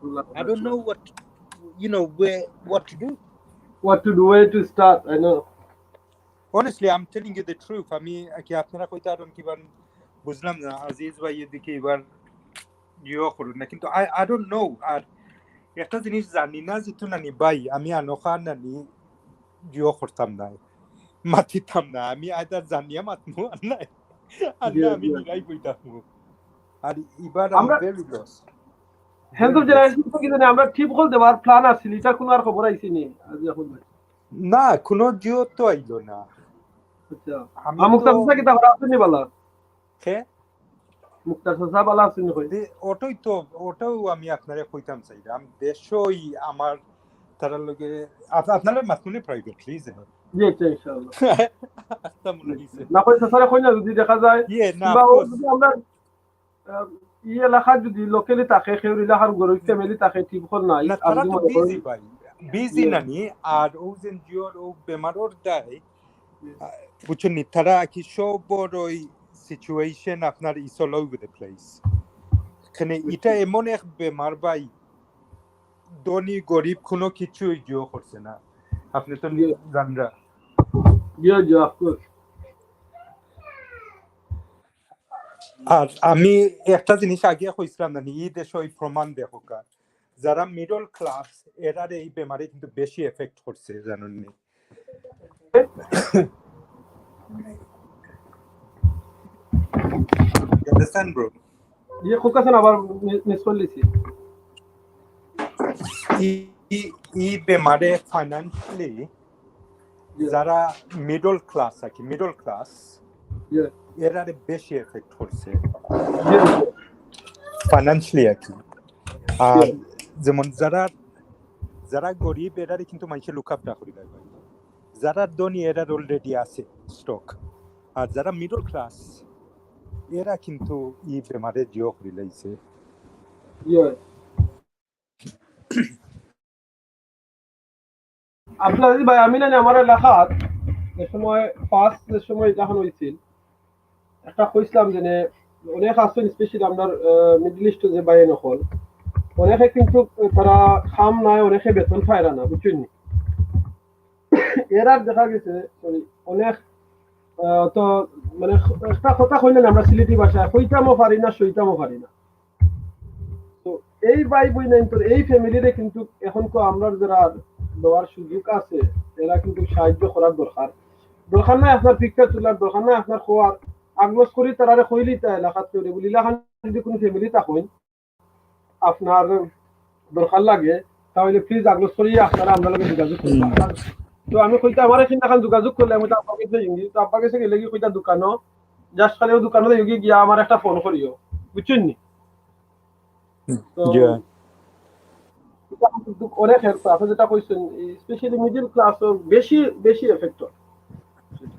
Allah I don't know what, you know, where, what to do. What to do, where to start, I know. Honestly, I'm telling you the truth. আমি কি আপনারা কইতা আর কিবা বুঝলাম না, আজিজ ভাই এদিকে এবার ইয়ে করুন না, কিন্তু I, I don't know. আর একটা জিনিস জানি না, যেহেতু নানি ভাই, আমি আনোখা নানি ইয়ে করতাম না, মাতিতাম না, আমি either জানিয়া মাতমু আর নাই, আর জি, না আমি জি। নিরাই বই থাকমু। আর এবার I'm আমরা very lost. Hands of Generosity তো কি জানি আমরা টিপ কল দেওয়ার প্ল্যান আছিল, এটা কোনো আর খবর আইছে নি আজ এখন ভাই? না, কোনো জিও তো আইলো না। আচ্ছা, আমি আর মুক্তার তো চাচা কিতা ভালা আছইন নি বালা? কে? মুক্তার চাচা ভালা আছইন নি কই? দে-, ওটাই তো, ওটাও আমি আপনারে কইতাম চাইরাম। দেশই আমার তারার লগে আপ-, আপনারে মাতমুনে privately যে। জি, আচ্ছা, ইনশাআল্লাহ। আস্তা মনে হইছে। না কই চাচারে কই না যদি দেখা যায়, ইয়ে, না, কিংবা of ও course। যদি আমরা, আহ, ই এলাকার যদি locally থাকে, কেউ এলাকার গরিব family থাকে, টিপ কল নাই, না, আর তারা যদি তো মনে করেন, busy ভাই, busy ইয়ে। নানি, আর ও যে জিওর ও বেমারর দায়, আহ, বুঝছেন নি, তারা কি সব বড় ওই situation আপনার is all over the place। এখানে এটা এমন এক বেমার ভাই, ধনী গরিব কোনো কিছুই জিও করছে না, আপনি তো জি। জানরা। জি, জি, of course। আর আমি একটা জিনিস আগে কইছিলাম না, ই দেশো ওই প্রমাণ দেখো কার, যারা middle class, এরারে এই বেমারে কিন্তু বেশি effect করছে, জানেন নি? You understand, bro? ইয়ে, খুব কাছে আবার মি-, miss কল দিছি। ই, ই, ই বেমারে financially জি। যারা middle class আর কি, middle class, জি। এরারে বেশি effect করছে জি। financially আর কি। আর জি। যেমন যারা, যারা গরিব, এরারে কিন্তু মানুষে look after করি দেয় ভাই। যারা ধনী, এরার already আছে stock। আর যারা middle class, এরা কিন্তু ই বেমারে জিও করি লাইছে। জি। আব্দুল আজিজ ভাই, আমি না আমার এলাকাত যে সময় first যে সময় এটা হইছিল, একটা কইছিলাম যে নে, অনেক আছইন, specially আমরার মিডল ইস্ট যে ভাই অকল, অনেকে কিন্তু তারা কাম নাই, অনেকে বেতন পাইরা না, বুঝছইন নি? এরার দেখা গেছে, sorry, অনেক আহ, তো মানে একটা কথা কইলে না, আমরা সিলেটি ভাষায় কইতামও পারি না, সইতামও পারি না। তো এই ভাই বইনাইন্তর এই ফ্যামিলিরে কিন্তু এখন তো আমরার যারা দেওয়ার সুযোগ আছে, এরা কিন্তু সাহায্য করার দরকার। দরকার নাই আপনার পিকচার তোলার, দরকার নাই আপনার খোয়ার, আগ্রহ করি তারারে কইলি তা এলাকাত কেউ বলি, এলাকার যদি কোনো ফ্যামিলি থাকইন, আপনার দরকার লাগে, তাহলে প্লিজ আগ্রহ করি আপনারা আমরার লগে যোগাযোগ করুন। তো আমি কইতে আমার এখানে এখন যোগাযোগ করলে আমি তো আব্বা গেছে ইঙ্গি, তো আব্বা গেছে গেলে কি কইতা দোকানো, জাস্ট খালি ও দোকানো দেখি গিয়া আমার একটা ফোন করিও, বুঝছইন নি? তো জি। এটা কিন্তু অনেক হেল্প, আপনি যেটা কইছেন, স্পেশালি মিডল ক্লাস বেশি, বেশি এফেক্ট হয়।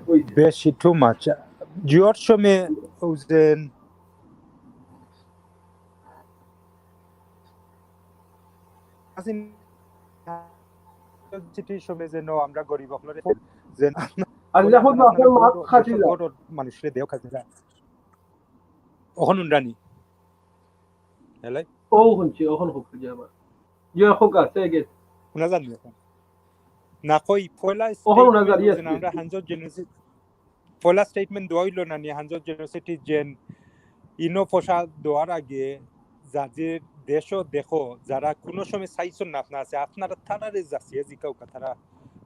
ওই যে। বেশি, টু মাচ। জিওর সময় ওই যে আসিন, সিটির সময় যেন আমরা গরিব অকলরে যেন আর যখন আপনার মাত খাচ্ছি যা। মানুষরে দেও খাচ্ছি যা। অখন উনরানি। হ্যালো? ও হুনছি, অখন হোক যে আবার। ইয়ে হোক আছে, আগে। হুনা যার নি অখন? না কই, পয়লা অখন হুনা যার, statement yes, যেন আমরা yes। হানজো জেনোসিটি, পয়লা স্টেটমেন্ট দেওয়া অইলো না নি, হানজো জেনোসিটি যেন ইনো পয়সা দেওয়ার আগে যাদের দেশও দেখো, যারা কোনো সময় চাইছইন না আপনার আছে, আপনারা তারারে যাচিয়া জিকাউক্কা, তারা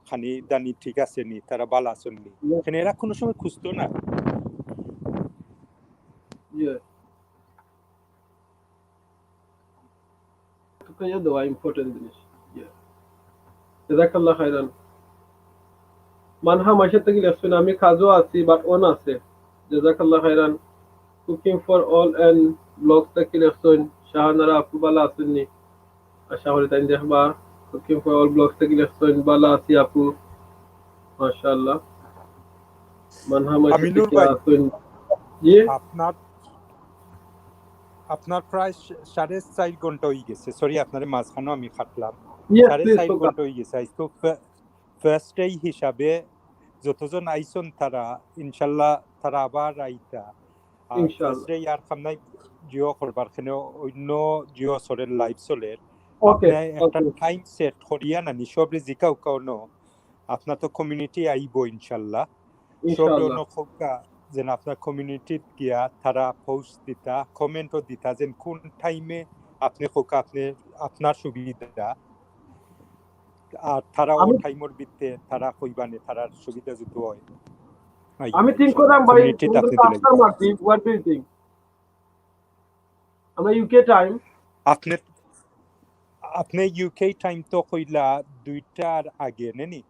খানি দানি ঠিক আছে নি, তারা ভালা আছইন নি। ইয়ে। এখানে এরা কোনো সময় খুঁজতো না। ইয়ে। তুকাইয়া দেওয়া ইম্পর্টেন্ট জিনিস। ইয়ে। জাযাকাল্লাহ খাইরান। মানহা মাইশা থাকি লেখছইন, আমি কাজো আছি, but on আছে। জাযাকাল্লাহ খাইরান। Cooking for all and vlogs থাকি লেখছইন, শাহানারা আপু ভালা আছইন নি? আশা করি তাইন দেখবা। Cooking for all vlogs থাকি লেখছইন, ভালা আছি আপু। মাশাআল্লাহ। মানহা মাইশা আমিনুর থাকি ভাই, আছইন। জি? আপনার, আপনার প্রায় সা-, সাড়ে চার ঘন্টা অই গেছে। সরি, আপনারে মাঝখানো আমি কাটলাম। Yes, সাড়ে please, চার okay। ঘন্টা অই গেছে। আইজ তো ফে-, ফার্স্ট ডে হিসাবে যতজন আইছইন তারা, ইনশাল্লাহ, তারা আবার আইতা। আর ইনশাল্লাহ। ফার্স্ট ডে আর কাম নাই, জিও করবার কেনে অন্য জিও চলের, লাইভ চলের। Okay, আপনি একটা okay। টাইম সেট করিয়া না নি, সবরে জিকাউক্কা অনো। আপনার তো কমিউনিটি আইবো ইনশাল্লাহ। সবরে ইনশাল্লাহ। অনো কউক্কা যেন আপনার কমিউনিটিত গিয়া তারা পোস্ট দিতা, কমেন্টও দিতা, যেন কোন টাইমে আপনি কউক্কা, আপনি, আপনার সুবিধা। আর তারা ও আমি টাইমর ভিতরে তারা কইবা নে, তারার সুবিধা যুত হয়। আই, আমি আই, থিংক সব করাম ভাই, কমিউনিটিত আপনি দিলে পাঁচটার মাঝে, what do you think? আমরা ইউকে টাইম। আপনি, আপনি ইউকে টাইম তো কইলা দুইটার আগে, নেনি?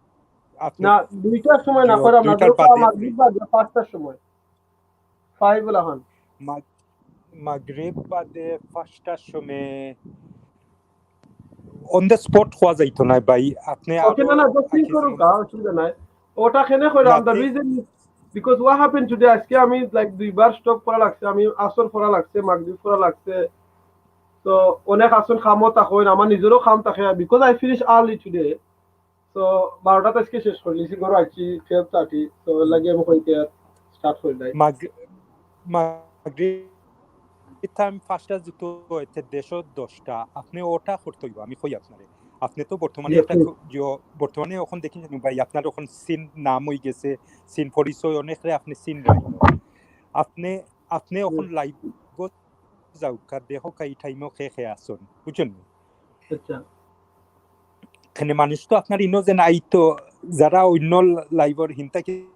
আপনি না, দুইটার সময় না, জি, করাম না, দুইটার দুইটা বাদে। মাগরিব বাদে পাঁচটার সময়। ফাইভ ওলা হন। মাগ-, মাগরিব বাদে পাঁচটার সময় on the spot কওয়া যাইতো না ভাই। আপনি ওকে, আরো না, না, just আগে think করুক, যেমন আর অসুবিধা নাই। ওটা কেনে কইরাম, না, the তে- reason is because what happened today, আজকে আমি, like, দুইবার স্টপ করা লাগছে, আমি আসর পড়া লাগছে, মাগরিব পড়া লাগছে। তো অনেক আসন কামও থাকে, আমার নিজেরও কাম থাকে, because I finish early today। তো বারোটাত আজকে শেষ করিলিছি, ঘরো আইছি টুয়েলভ থার্টি, তো লাগে আমি কইতে আর স্টার্ট করি নাই। মাগ-, মাগরিব টাইম পাঁচটা যুত অইতে দেশো দশটা, আপনি ওটা করতে অইবো, আমি কই আপনারে। আপনি তো বর্তমানে yes, একটা yes। খু-, জিও, বর্তমানে অখন দেখি জানি ভাই, আপনার অখন চিন নাম অই গেছে, চিন পরিচয় অনেকরে আপনি চিন রাখেন। আপনি, আপনি অখন হুম। লাইভ যাউক্কা, দেখউক্কা ই টাইমো কে কে আছইন, বুঝছইন নি? আচ্ছা। এখানে মানুষ তো আপনার ইনো যেন আইতো, যারা অন্য লাইভর হিনতা কি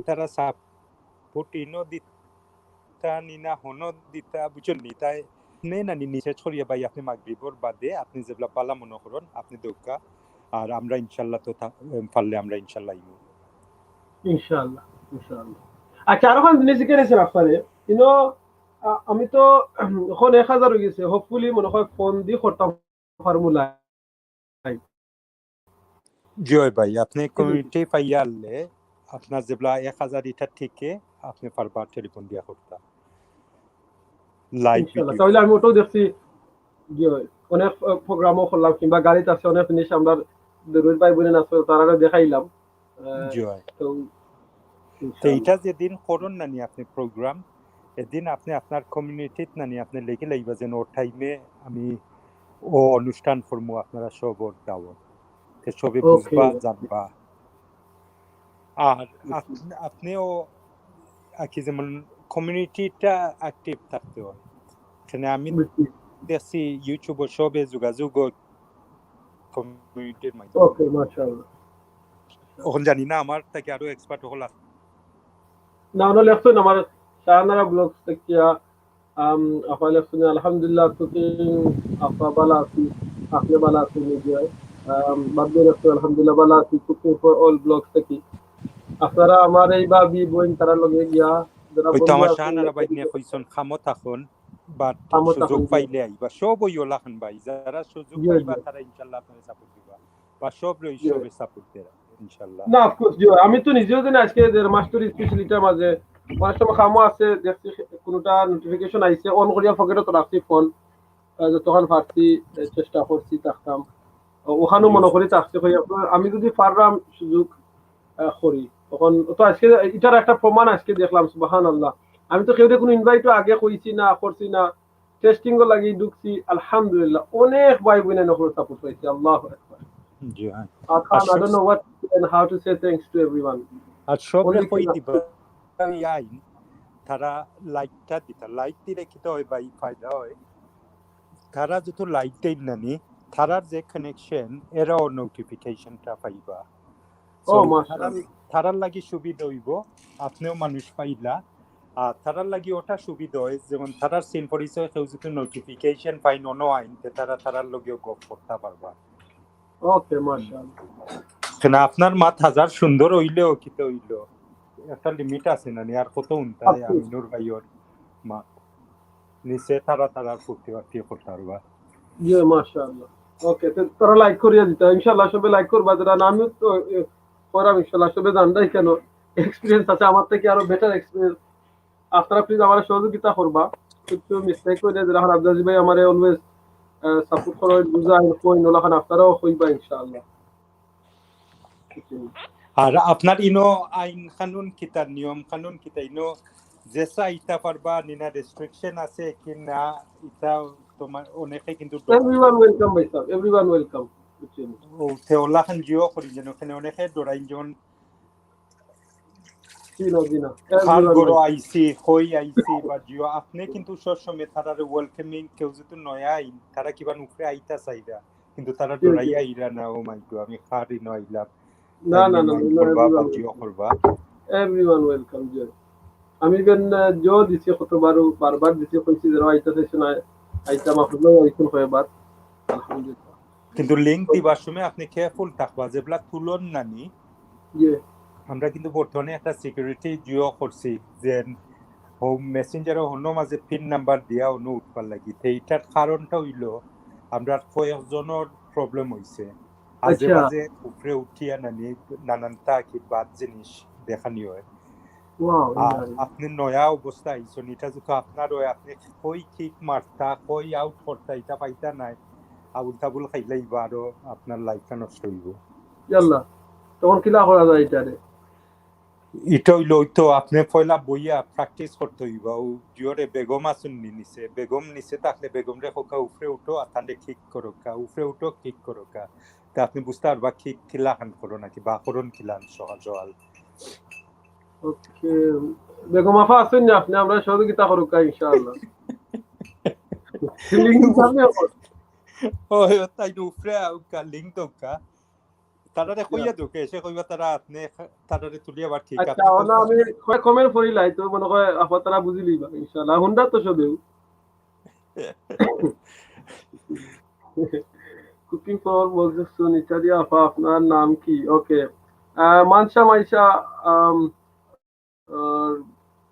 তারা সাপোর্ট ইনো দিতা নি না হনো দিতা, বুঝছইন নি? তাই নে না নি নিষেধ করিয়া ভাই, আপনি মাগরিবর বাদে আপনি যেবলা বালা মনো করইন, আপনি দেউক্কা। আর আমরা ইনশাল্লাহ তো থা-, পারলে আমরা ইনশাল্লাহ আইমু। ইনশাআল্লাহ, ইনশাআল্লাহ। আচ্ছা, আরো খান জিনিস জিজ্ঞেস আছে আপনারে। ইনো, আ-, আমি তো অখন এক হাজার অই গেছে, hopefully মনে হয় ফোন দি করতাম ফর্মুলা। জি অয় ভাই, আপনি জি, জি। কমিউনিটি পাইয়া আনলে আপনার যেবলা এক হাজার ইটা ঠিকে আপনি পারবা টেলিফোন দিয়া করতা। লাইভ ইনশাআল্লাহ। ভিডিও। তাহলে আমি ওটাও দেখছি, জি অয়। অনেক, আ, প্রোগ্রামও করলাম, কিংবা গাড়িত আছে অনেক জিনিস আমরা দূরের ভাই বোন আছে, তারারে দেখাইলাম। আ, জি অয়। তো তো ইনশাআল্লাহ। ইটা যেদিন করইন না নি আপনি প্রোগ্রাম, এদিন আপনে আপনার কমিউনিটিত নানি আপনে লেখি লাইবা যেন ও টাইমে আমি ও অনুষ্ঠান করমু, আপনারা সবর দাওয়াত। তে সবে বুঝবা, জানবা। আর আপ-, আপনেও আর কি যেমন কমিউনিটিটা অ্যাক্টিভ থাকতে হয়। এখানে আমি দেখছি YouTube-ও সবে যোগাযোগ কমিউনিটির মাধ্যমে। ওকে, মাশাআল্লাহ। অখন জানি না আমার থাকি আরো এক্সপার্ট অকল আছে। না, ওনা লেখছইন আমার শাহনারা ব্লগস থাকিয়া, আম, আপা লেখছইন, "আলহামদুলিল্লাহ, কুকিং আপা বালা আছি, আপনে বালা আছেন নি?" আম, বাদ দিয়ে লেখছইন, "আলহামদুলিল্লাহ, বালা আছি, কুকিং ফর অল ব্লগস থাকি।" আপনারা আমার এই ভাবি বইন তারা লগে গিয়া, যারা ওই তো বন্ধু আমার আছেন, শাহনারা ভাই নিয়ে কইছইন, খামো থাকইন, but খামো সুযোগ থাকইন, পাইলে আইবা। সব ওই ওলাখান ভাই, যারা সুযোগ জি, পাইবা, জি। তারা ইনশাআল্লাহ আপনারা সাপোর্ট দিবা। বা সব রই, জি। সবে সাপোর্ট দেরা, ইনশাআল্লাহ। না, of course, জি। আমি তো নিজেও জানি আজকে যে মাস্টার স্পেশাল ইটার মাঝে অনেক সময় খামো আছে, দেখছি কোনোটা নোটিফিকেশন আইছে, অন করিয়া পকেটে তো রাখছি ফোন, আহ, যতক্ষণ পারছি, আহ, চেষ্টা করছি, থাকতাম। ও-, ওখানেও জি। মনে করি থাকছে, কই আপনার, আমি যদি পারলাম সুযোগ, আহ, করি, তখন তো আজকে এটার একটা প্রমাণ আজকে দেখলাম, সুবহানাল্লাহ। আমি তো কেউরে কোনো ইনভাইটও আগে কইছি না, করছি না, টেস্টিং লাগি ঢুকছি, আলহামদুলিল্লাহ, অনেক ভাই বইন নকল সাপোর্ট পাইছি, আল্লাহু আকবার। জি, হ্যাঁ। আর খান, আর I don't সব- know what and how to say thanks to everyone। আর সবরে only কই দিবা, আইন, তারা লাইকটা দিতা, লাইক দিলে কিতা হয় ভাই, ফায়দা হয়। তারা যত লাইক দেইন নানি, তারার যে কানেকশন, এরাও নোটিফিকেশনটা পাইবা। ও, So, মাশাআল্লাহ। তারার, তারার লাগি সুবিধা হইব, আপনিও মানুষ পাইলা। আর তারার লাগি ওটা সুবিধা হয়, যেমন তারার সিন পরিচয় কেউ যদি নোটিফিকেশন পাইন, অনো আইন, তে তারা তারার লগেও গপ করতে পারবা। ওকে, মাশাআল্লাহ। কেন আপনার মাত হাজার সুন্দর হইলেও কিতা হইল, একটা লিমিট আছে না নি? আর কত উনতায় আছে। আমিনুর ভাইর মাত নিচে তারা তারার ফুর্তি ফার্তি করতে পারবা। জি, মাশাআল্লাহ। ওকে, তো তারা লাইক করিয়া দিতা। ইনশাআল্লাহ সবে লাইক করবা। যারা না, আমি তো, এ, করাম ইনশাআল্লাহ। সবে জানরায় কেন? এক্সপিরিয়েন্স আছে, আমার থেকে আরো বেটার এক্সপিরিয়েন্স। আপনারা প্লিজ আমারে সহযোগিতা করবা। কিছু মিস্টেক হইলে যারা হারাব জাজি ভাই আমারে অলওয়েজ, আহ, সাপোর্ট করা হয়, বুঝা আইন কইন, ওলাখান আপনারাও কইবা ইনশাআল্লাহ। আর আপনার ইনো আইন কানুন কিতা, নিয়ম কানুন কিতা, ইনো যেসা আইতা পারবা নি না, রেস্ট্রিকশন আছে কি না, ইটা তোমার অনেকে কিন্তু ডরাই। Everyone welcome, ভাই সাহেব, everyone welcome, বুঝছেন? ও, তে ওলাখান জিও করি যেন, ওখানে অনেকে ডরাই যেমন জি না, জি না। কার everyone ঘরো welcome। আইছি, কই আইছি, বা জিও, আপনি কিন্তু সবসময় তারারে ওয়েলকামিং, কেউ যদি নয়া আইন, তারা কিবা উপরে আইতা চাইরা, কিন্তু তারা জি, জি। ডরাইয়া আইরা না, "Oh my God, আমি কার ইনো আইলাম।" না, তাই না, না, না, মাইন্ড না, করবা, everyone বা welcome। জিও করবা। Everyone welcome, জি। আমি ইভেন, আহ, জিও দিছি কতবারও, বারবার দিছি, কইছি যে, "আইতা চাইছে না, আইতা মাহফুজ ভাই, আইছেন কয়বার।" আলহামদুলিল্লাহ। কিন্তু লিংক দিবার সময় আপনি কেয়ারফুল থাকবা, যেবলা তুলন নানি। জি। আমরা কিন্তু বর্তমানে একটা সিকিউরিটি জিও করছি, যে হোম মেসেঞ্জারও অন্য মাঝে পিন নাম্বার দিয়া অন্য উঠবার লাগি। তো এইটার কারণটা হইল, আমরা কয়েকজনের প্রবলেম হইছে। আজে আচ্ছা। বাজে উপরে উঠিয়া নানি নানানটা কি বাদ জিনিস দেখানি হয়। Wow, আর yeah। আপনি নয়া অবস্থা আইছেন, এটা যদি আপনার হয়, আপনি কই কিক মারতা, কই আউট করতা, এটা পাইতা নাই, আবুল তাবুল খাইলাইবা, আরো আপনার লাইফটা নষ্ট হইব। ইয়াল্লা, তখন কিলা করা যায় এটারে? এটা হইলো, ওই তো আপনি পয়লা বইয়া প্র্যাকটিস করতে হইবা। ও জিওরে বেগম আসুন নি নিচে, বেগম নিচে থাকলে বেগমরে কউক্কা উপরে উঠো, আর তাহলে কিক করউক্কা, উপরে উঠো, কিক করউক্কা। তা আপনি বুঝতে পারবা কিক কিলাখান করো নাকি, বা করণ কিলান সহজ সহজ। ওকে, বেগম আফা আছেন না আপনি? আমরা সহযোগিতা করুক ইনশাআল্লাহ। লিংক দিতাম না এখন। ওই, তাই তো উপরে আউক্কা, লিংক দউক্কা। তারারে আচ্ছা। কইয়া দউক্কা, এসে কইবা তারা আপনি, তারারে তুলিয়া আবার ঠিক আচ্ছা, আপনি ওনা তো আমি কয় কমেন্ট পড়ি লাই, তো মনে হয় আফা তারা বুঝি লিবা ইনশাআল্লাহ। হুনরা তো সবেউ। কুকিং ফর বলতেছেন, ইত্যাদি আপা, আপনার নাম কি? ওকে। আহ, মানসা মাইসা, আম, আর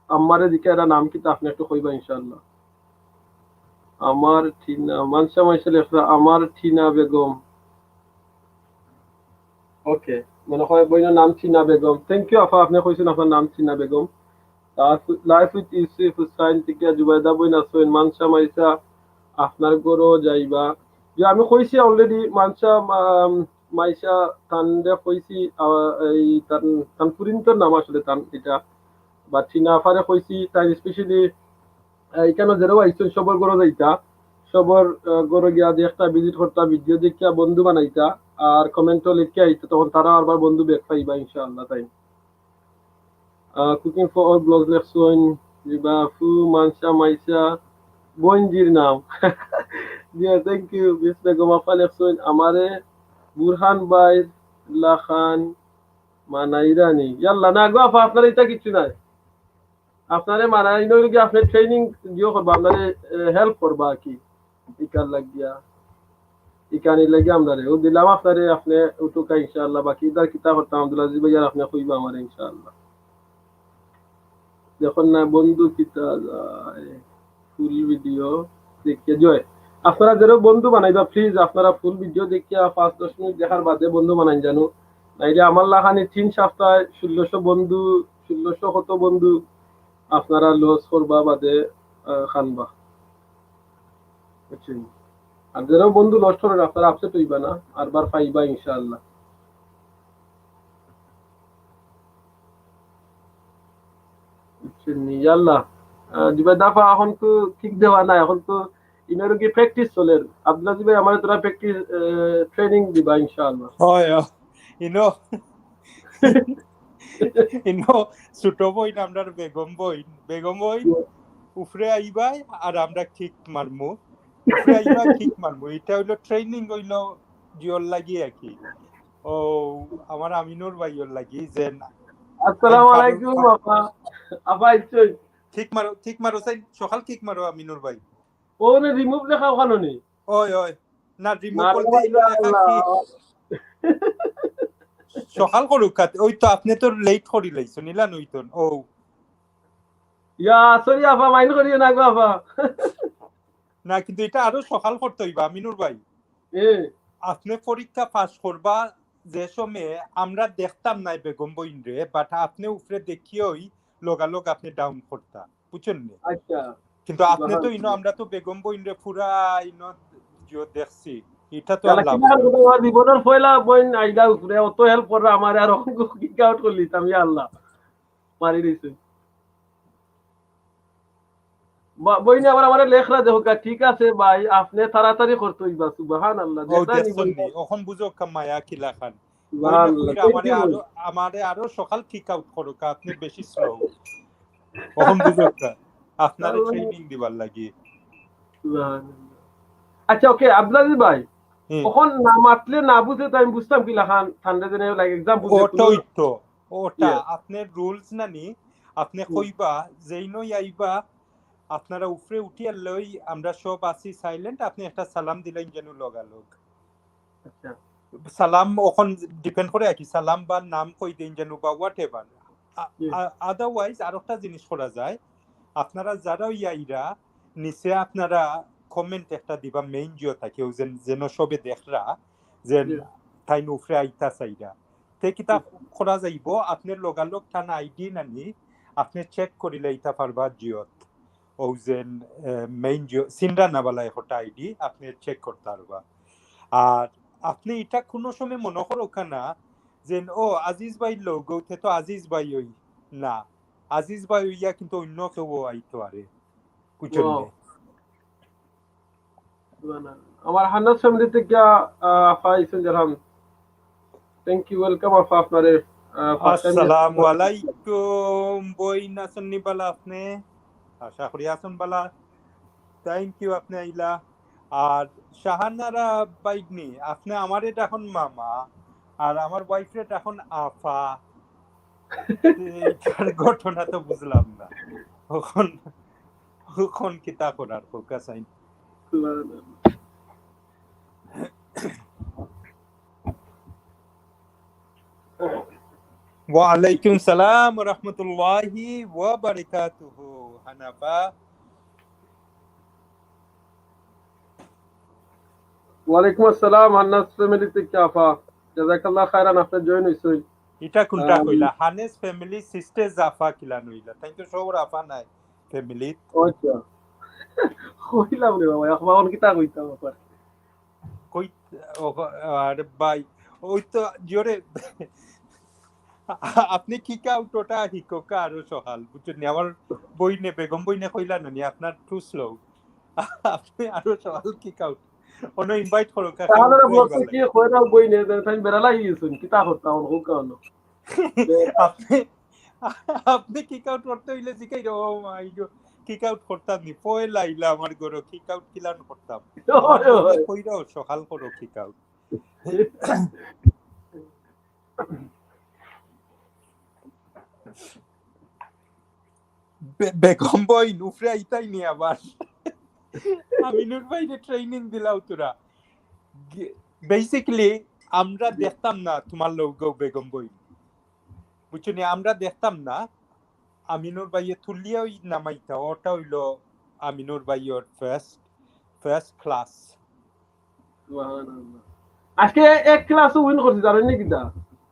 আম্মারে জিকাইরা নাম কিতা আপনি একটু কইবা ইনশাআল্লাহ। আমার টিনা, মানসা মাইসা লেখরা, আমার টিনা বেগম। ওকে, মনে হয় বইনর নাম টিনা বেগম। Thank you আপা, আপনি কইছেন আপনার নাম টিনা Begum. Life with Yusuf Hussain থেকে জুবাইদা বইন আছেন, মানসা মাইসা আপনার ঘরো যাইবা। যে আমি কইছি already, মানসা, আম, মাইসা তানরে কইছি, আহ, এই তান, তান পুরিন্তর নাম আসলে তান এটা। But টিনা আফারে কইছি, তাই specially আহ, ইখানো যেরাও আইছইন, সবর ঘরো যাইতা, সবর, আহ, ঘরো গিয়া দুই একটা ভিজিট করতা, ভিডিও দেখিয়া বন্ধু বানাইতা, আর কমেন্টও লেখিয়া আইতা, তখন তারা আরবার বন্ধু ব্যাক পাইবা ইনশাআল্লাহ। তাই আহ, Cooking for All Vlogs লেখছইন, জিবা ফু মানসা মাইসা বইনজির নাম। জি, thank you। মিস বেগম আফা লেখছইন, আমারে বুরহান ভাইর লাখান মানাইরানি। ইয়াল্লা, না গো আফা, আপনার ইটা কিচ্ছু নাই। আপনারে মানাই নইলে কি আপনি ট্রেনিং দিও করবা, আপনারে, এ, হেল্প করবা আর কি। ইকার লাগিয়া, ইকানি লাগিয়া আমরারে। ও দিলাম আপনারে, আপনি উঠুকা ইনশাআল্লাহ। বাকি ইদার কিতা করতাম, আব্দুল আজিজ ভাই আর আপনি কইবা আমারে ইনশাআল্লাহ। দেখুন না বন্ধু কিতা যায়, ফুল ভিডিও দেখিয়া জয়। আপনারা যেরাও বন্ধু বানাইবা, প্লিজ আপনারা ফুল ভিডিও দেখিয়া পাঁচ দশ মিনিট দেখার বাদে বন্ধু বানাইন জানো। নাইলে আমার লাখানি তিন সপ্তাহে ষোলোশো বন্ধু, ষোলোশো কত বন্ধু আপনারা লস করবা বাদে, আহ, খানবা। বুঝছেন? আর যেরাও বন্ধু লস করের, আপনারা আপসেট হইবা না, আরবার পাইবা ইনশাআল্লাহ। বুঝছেন নি? ইয়াল্লা। আহ, জি ভাই, দাফা এখন তো কিক দেওয়া না, এখন তো ইনারও কি প্র্যাকটিস চলের। আব্দুল আজিজ ভাই, আমারে তোরা প্র্যাকটিস, আহ, ট্রেনিং দিবা ইনশাআল্লাহ। হয়, হয়। ইনো, ইনো ছোট বইন, আমরার বেগম বইন, বেগম বইন উপরে আইবায় আর আমরা কিক মারমু, উপরে আইবা কিক মারমু। ইটা হইলো ট্রেনিং, হইলো জিওর লাগি আর কি। ও, আমার আমিনুর ভাইর লাগি যে না, আসসালামু আলাইকুম, আপা। আপা, আইছইন? কিক মারো, কিক মারো, সাইন, সকাল কিক মারো, আমিনুর ভাই। ওরে রিমুভ লেখা ওখানো নেই। ওই, ওই। না, রিমুভ না, করতে না, ইলো লেখা না। কিক। সকাল করুক কাতে, ওই তো আপনি তো লেট করি লাইছো, নিলা নইতন। ও। ইয়া, সরি আপা, মাইন্ড করিও না গো আপা। না, কিন্তু ইটা আরো সকাল করতে হইবা, আমিনুর ভাই। এ। আপনি পরীক্ষা পাস করবা যে সময় আমরা দেখতাম নাই বেগম বইনরে, but আপনি উপরে দেখিয়াই লগালগ আপনি ডাউন করতা, বুঝছেন নি? আচ্ছা। কিন্তু আপনি তো সুবহানাল্লাহ। ইনো, আমরা তো বেগম বইনরে পুরা ইনো জিও দেখছি, ইটা তো আর লাভ নাই। জীবনর পয়লা বইন আইলা উপরে, অত হেল্প কররা আমারে, আর কিক আউট করলি, আমি আল্লাহ মারি দিছে। বা-, বইনে আবার আমারে লেখরা দেখো গা, ঠিক আছে ভাই, আপনি তাড়াতাড়ি করতে হইবা, সুবহানাল্লাহ। ও, দেখরা নি দেখছন বইনে? নি? অখন বুঝো কা মায়া কিলা খান। সুবহানাল্লাহ। বইনে কইরা আমারে আরো, আমারে আরো সকাল কিক আউট করো কা, আপনি বেশি স্লো। অখন বুঝো কা, আপনারে আল্লাহ। ট্রেনিং দিবার লাগি। সুবহানাল্লাহ। আচ্ছা, ওকে, আব্দুল আজিজ ভাই, হুম। অখন না মাতলে না বুঝে তো আমি বুঝতাম কিলা খান, ঠান্ডা দিনে, like, এক্সাম বুঝে ওটাই কোনো তো, ওটা ইয়ে। আপনার রুলস না নি, আপনি হুম। কইবা, যেইনই আইবা, আপনারা উপরে উঠিয়া লই, আমরা সব আছি সাইলেন্ট, আপনি একটা সালাম দিলেন যেন লগালগ। আচ্ছা। সালাম অখন ডিপেন্ড করে আর কি, সালাম বা নাম কই দেন যেন বা whatever। আ-, হুম। আ-, otherwise আরোকটা জিনিস করা যায়, আপনারা যারা ওই আইরা, নিচে আপনারা কমেন্ট একটা দিবা মেইন জিও থাকি, ওই যেন, যেন সবে দেখরা, যে হুম। তাইন উপরে আইতা চাইরা। তে কিতা হুম। করা যাইব, আপনার লগালগ তান আইডি নানি, আপনি চেক করিলে ইতা পারবা জিওত। ও যেন, এ, মেইন জিও, সিনরা না বালা একটা আইডি, আপনি চেক করতে পারবা। আর আপনি ইটা কোনো সময় মনে করো না, যে, "ও, আজিজ ভাই লোক, তে তো আজিজ ভাই ওই।" না, আজিজ ভাই ওইয়া কিন্তু অন্য কেউ আইতো পারে। বুঝছেন ও। নি? আমার হান্নাস ফ্যামিলি থেকে, আহ, আফা ইসেন জারহাম। Thank you, welcome আফা আপনারে, আহ, first time আসসালামু আলাইকুম, বইন আছন নি বালা আপনি? আশা করি আছন বালা। Thank you, আপনি আইলা। আর শাহানারা বাইগনি, আপনি আমারে ডাকন মামা, আর আমার ওয়াইফরে ডাকন আফা। এইটার ঘটনা তো বুঝলাম না। অখন, অখন কিতা করার, ফোকাস আইন। ওয়ালাইকুম সালাম ওয়া রাহমাতুল্লাহি ওয়া বারাকাতুহু, হানাফা। ওয়ালাইকুম আসসালাম, হান্নাস ফ্যামিলি থেকে আফা। জাযাকাল্লাহ খায়রান, আপনি জয়েন হইছেন। ইটা কোনটা আম, কইলা? হানেস ফ্যামিলি সিস্টার জাফা কিলা নইলা? তাই তো সবর আফা নাই ফ্যামিলি। আচ্ছা। কইলাম রে বাবা, এখন কিতা কইতাম আবার? কই, ও, আরে ভাই, ওই তো জিওরে, আপনে কিক আউট ওটা হিকোকা আরো সহাল, বুঝছইন নি? আমার বইনে, বেগম বইনে কইলা না নি, আপনার টু স্লো। আপনে আরো সহাল কিক আউট। অনো ইনভাইট করো, কাকা, তাহলে উঠে বলতে আইবার কি লাগে। কইরা বইনে, তাই বেড়া লাগি গেছইন, কিতা করতাম, অনো হুকা অনো। আপনে, আপনে কিক আউট করতে অইলে জিকাই রে, ও মাই গড, কিক আউট করতাম নি, পয়লা আইলা আমার ঘরো, কিক আউট কিলান করতাম। ওই, ওই। কইরাও সকাল করো কিক আউট। বে-, বেগম বইন, উফরে আইতাই নি আবার। আমিনুর ভাইরে ট্রেনিং দিলাও তোরা। গে-, basically, আমরা দেখতাম না তোমার লগে বেগম বইন। বুঝছো নি? আমরা দেখতাম না। আমিনুর ভাইয়ে তুলিয়াউ নামাইতা, ওটা অইলো আমিনুর ভাইর ফার্স্ট, ফার্স্ট ক্লাস। সুবহানাল্লাহ। আজকে এক ক্লাসও উইন করছি, জানেন নি কিতা?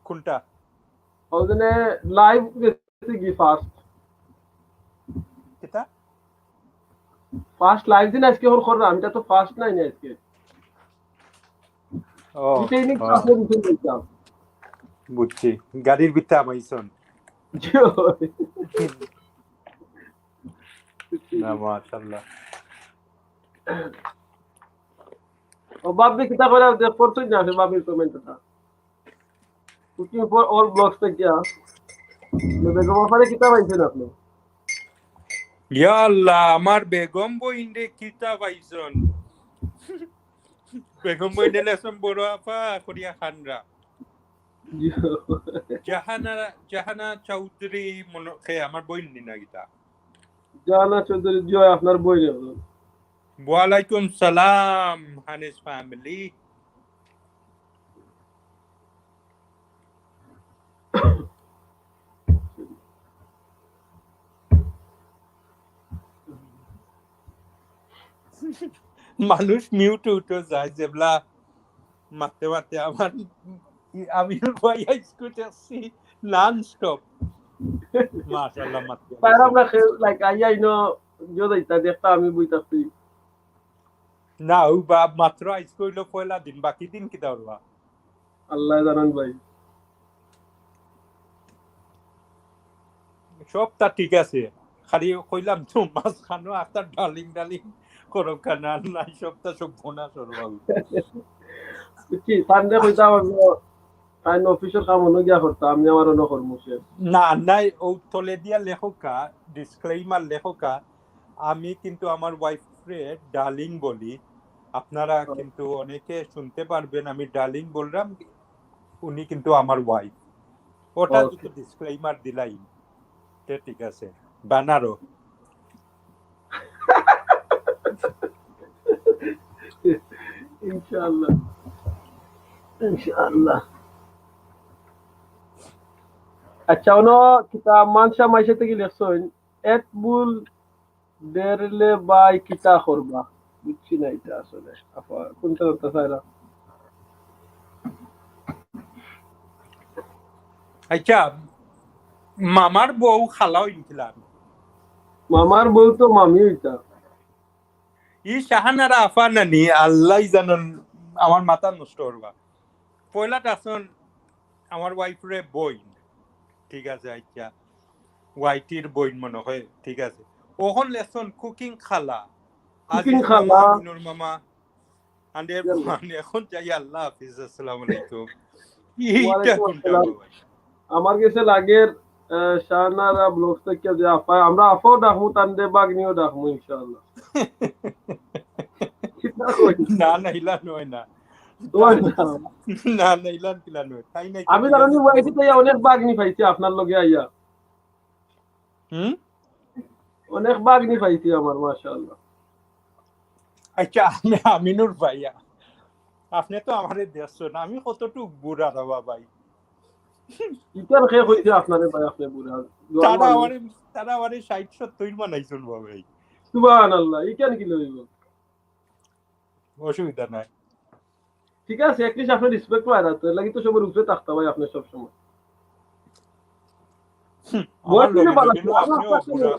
কোনটা? ওখানে লাইভ গেছে কি ফার্স্ট? কিতা? ফার্স্ট লাইভ দিন আজকে ওর করলাম, এটা তো ফার্স্ট নাই না আজকে। ও, এটা এনে ও। ক্লাসে দিতে দেখলাম। বুঝছি, গাড়ির ভিতরে আমাইছন। জি, ওই। না, মাশাআল্লাহ। ও বাপ, দেখি তা করে দেখ, পড়ছই না, সে বাপের কমেন্টটা। Looking for all vlogs থেকে, হ্যাঁ। তো বেগম আপারে কিতা পাইছেন আপনি? ইয়া আল্লাহ, আমার বেগম বইনরে কিতা পাইছন? বেগম বইনে লেসন বড় আপা করিয়া খানরা। জি। জাহানা, জাহানা চৌধুরী মনে হয় আমার বইন নি না কিতা? জাহানা চৌধুরী, জি, আপনার বইন এখন। ওয়ালাইকুম সালাম, হানিস ফ্যামিলি। মানুষ মিউট উঠে যায়, যেবলা মাতে মাতে আমার, আমি ভাই আইসকুট আসছি নন স্টপ। মাশাআল্লাহ, মাতে তার আমরা খে-, like, আইয়া ইনো ইয়ো যাইতা, দেখতা আমি বই থাকছি। না, ও বাপ, মাত্র আইজ কইলো পয়লা দিন, বাকি দিন কিতা করবা? আল্লাহ জানান ভাই। সবটা ঠিক আছে, খালি কইলাম তো মাঝখানো একটা ডার্লিং ডার্লিং করো কেন, আর নাই সবটা সব বোনা সরবাবু। কি সানডে কইতাম আমি, তাই অফিসের কাম অনো গিয়া করতাম, আমি আমার অনো কর্ম শেষ। না, নাই, ও তলে দিয়া লেখকা, ডিসক্লেইমার লেখকা, আমি কিন্তু আমার ওয়াইফরে ডার্লিং বলি। আপনারা ও। কিন্তু অনেকে শুনতে পারবেন, আমি ডার্লিং বললাম, উনি কিন্তু আমার ওয়াইফ। ওটা ও। যদি ডিসক্লেইমার দিলাই, তে ঠিক আছে। বানারো। ইনশাআল্লাহ। ইনশাআল্লাহ। আচ্ছা, অনো কিতা মানসা মাইসে থেকে লেখছইন, এত ভুল ডেরলে বাই কিতা করবা? বুঝছি না এটা আসলে। আপা, কোনটা করতে চাইরা? আচ্ছা, মামার বউ খালা অইন কিলা? মামার বউ তো মামি অইতা। ই শাহানারা আফা নানি, আল্লাহ জানইন, আমার মাথা নষ্ট করবা। পয়লা ডাকছইন আমার ওয়াইফরে বইন, ঠিক আছে, আচ্ছা, ওয়াইটির বইন মনে হয়, ঠিক আছে। অখন লেখছইন কুকিং খালা, কুকিং আজিজ খালা। মামা, মিনুর মামা, and everyone। এখন যাই, আল্লাহ হাফিজ, আসসালামু আলাইকুম। এইটা ওয়ালাইকুম কোনটা আসসালাম। বাবা? আমার গেছে লাগের, আহ, শাহানারা ব্লগস থেকে যে আপা, আমরা আপাও ডাকমু, তানরে বাগনিও ডাকমু ইনশাআল্লাহ। কিতা কই? না, না, ইলা নয় না। তোমার না। না, না, ইলা, ইলা নয়। তাই নাই, আমি তাই জানি নাই। ওয়াইটি তো অনেক বাগনি পাইছি আপনার লগে আইয়া। হুম? অনেক বাগনি পাইছি আমার, মাশাআল্লাহ। আচ্ছা, আমি আমিনুর ভাইয়া, আপনি তো আমারে দেখছইন, আমি কতটুক বুড়া রে বা ভাই? ইটার খে কইছে আপনারে ভাই, আপনি বুড়া। জোয়ান তারা মানুষ। আমারে, তারা আমারে ষাইট সত্তইর বানাইছইন বা ভাই। সুবহানাল্লাহ, ইখান কি লইব? অসুবিধা নাই। ঠিক আছে, at least আপনি রেসপেক্ট পায় না, তো এর লাগি তো সবার উপরে থাকতে হয় আপনি সব সময়। হুম, বয়স আমার হইলে লগে ভালো লগে আছে, আপনিও আপনার বুড়া।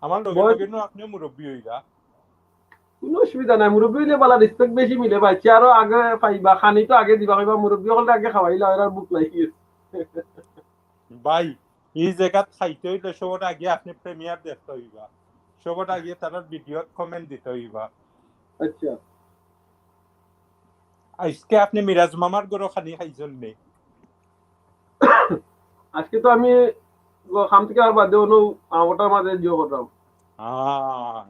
আমার লগে বয়স লগে আপনিও মুরব্বি হইলা। কোনো অসুবিধা নাই, মুরব্বি হইলে ভালো, রেসপেক্ট বেশি মিলে ভাই। চেয়ারও আগে পাইবা, খানি তো আগে দিবা, কইবা মুরব্বি হলে আগে খাওয়াইলা, এর আর ভুক নাই। ভাই, ই জাগাত খাইতে অইলে সবর আগে আপনে premiere দেখতে অইবা, সবর আগে তারার ভিডিওত comment দিতে অইবা। আচ্ছা, আইজকে আপনে মিরাজ মামার ঘরো খানি খাইছইন নি? আজকে তো আমি ও কাম থাকি আর বাদে অনো ওটার মাঝে জিও করলাম। আহ,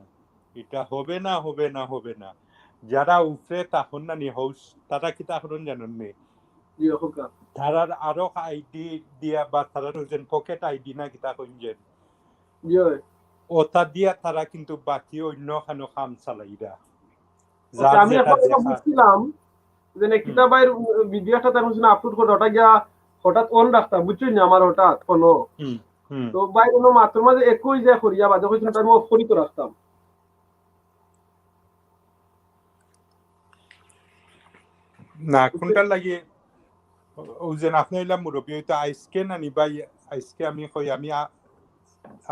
এটা হবে না, হবে না, হবে না। যারা উপরে তখন না নি host, তারা কিতা করইন জানইন নি? জিও, হোকা। তারার আরো আইডি দিয়া বা তারার ওই যে পকেট আইডি না কিতা কইন যে, জিও। ওটা দিয়া তারা কিন্তু বাকি অন্য খানো কাম চালাইরা। ওকে, আমি একটা কথা বুঝছিলাম যে না, কিতা ভাইর ভিডিও একটা তার মধ্যে আপলোড করে, ওটা গিয়া হঠাৎ অন রাখতাম, বুঝছইন নি, আমার হঠাৎ কোনো। হুম, হুম। তো ভাই কোনো মাত্র মাঝে একই যে করিয়া বাদে কইছেন, আমি অফ করি তো রাখতাম। না, কোনটার লাগি? ও যে আপনে অইলা মুরব্বি, ওই তো আইজকে না নি ভাই, আইজকে আমি কই, আমি আ-,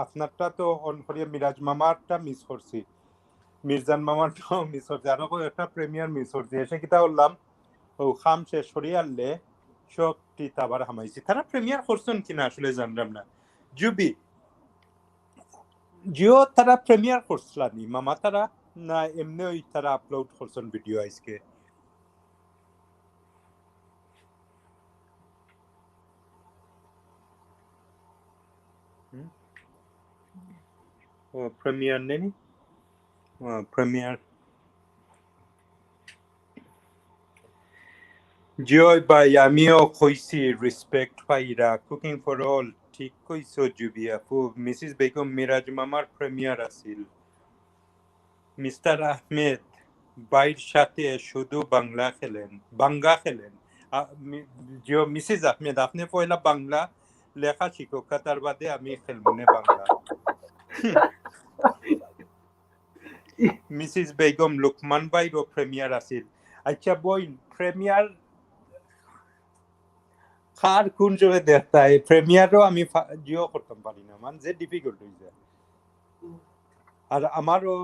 আপনারটা তো অন করিয়া মিরাজ মামারটা মিস করছি, মিরজান মামারটাও মিস করছি, আরো কই একটা premiere মিস করছি। এসে কিতা করলাম, ও কাম শেষ করি আনলে সব টিত আবার হামাইছি। তারা premiere করছইন কিনা আসলে জানলাম না। জুবি, জিও, তারা premiere করছলা নি মামা তারা, না এমনি ওই তারা আপলোড করছইন ভিডিও আইজকে? হুম? ও, premiere নেই নি? ও, premiere। জয় ভাই, আমিও কইছি, respect পাইরা, cooking for all, ঠিক কইছো জুবি আপু। মিসেস বেগম, মিরাজ মামার premiere আছিল। মিস্টার আহমেদ, ভাইর সাথে শুধু বাংলা খেলেন, বাংলা খেলেন। আ, মি-, জিও, মিসেস আহমেদ, আপনে পয়লা বাংলা লেখা শিখউক্কা, তার বাদে আমি খেলমুনে বাংলা। মিসেস বেগম, লুকমান ভাইরও premiere আছিল। আচ্ছা বইন, premiere কার কোন সময় দেখতায়? Premiere-ও আমি ফা-, জিও করতাম পারি না, মানে যে difficult অই যায়। আর আমারও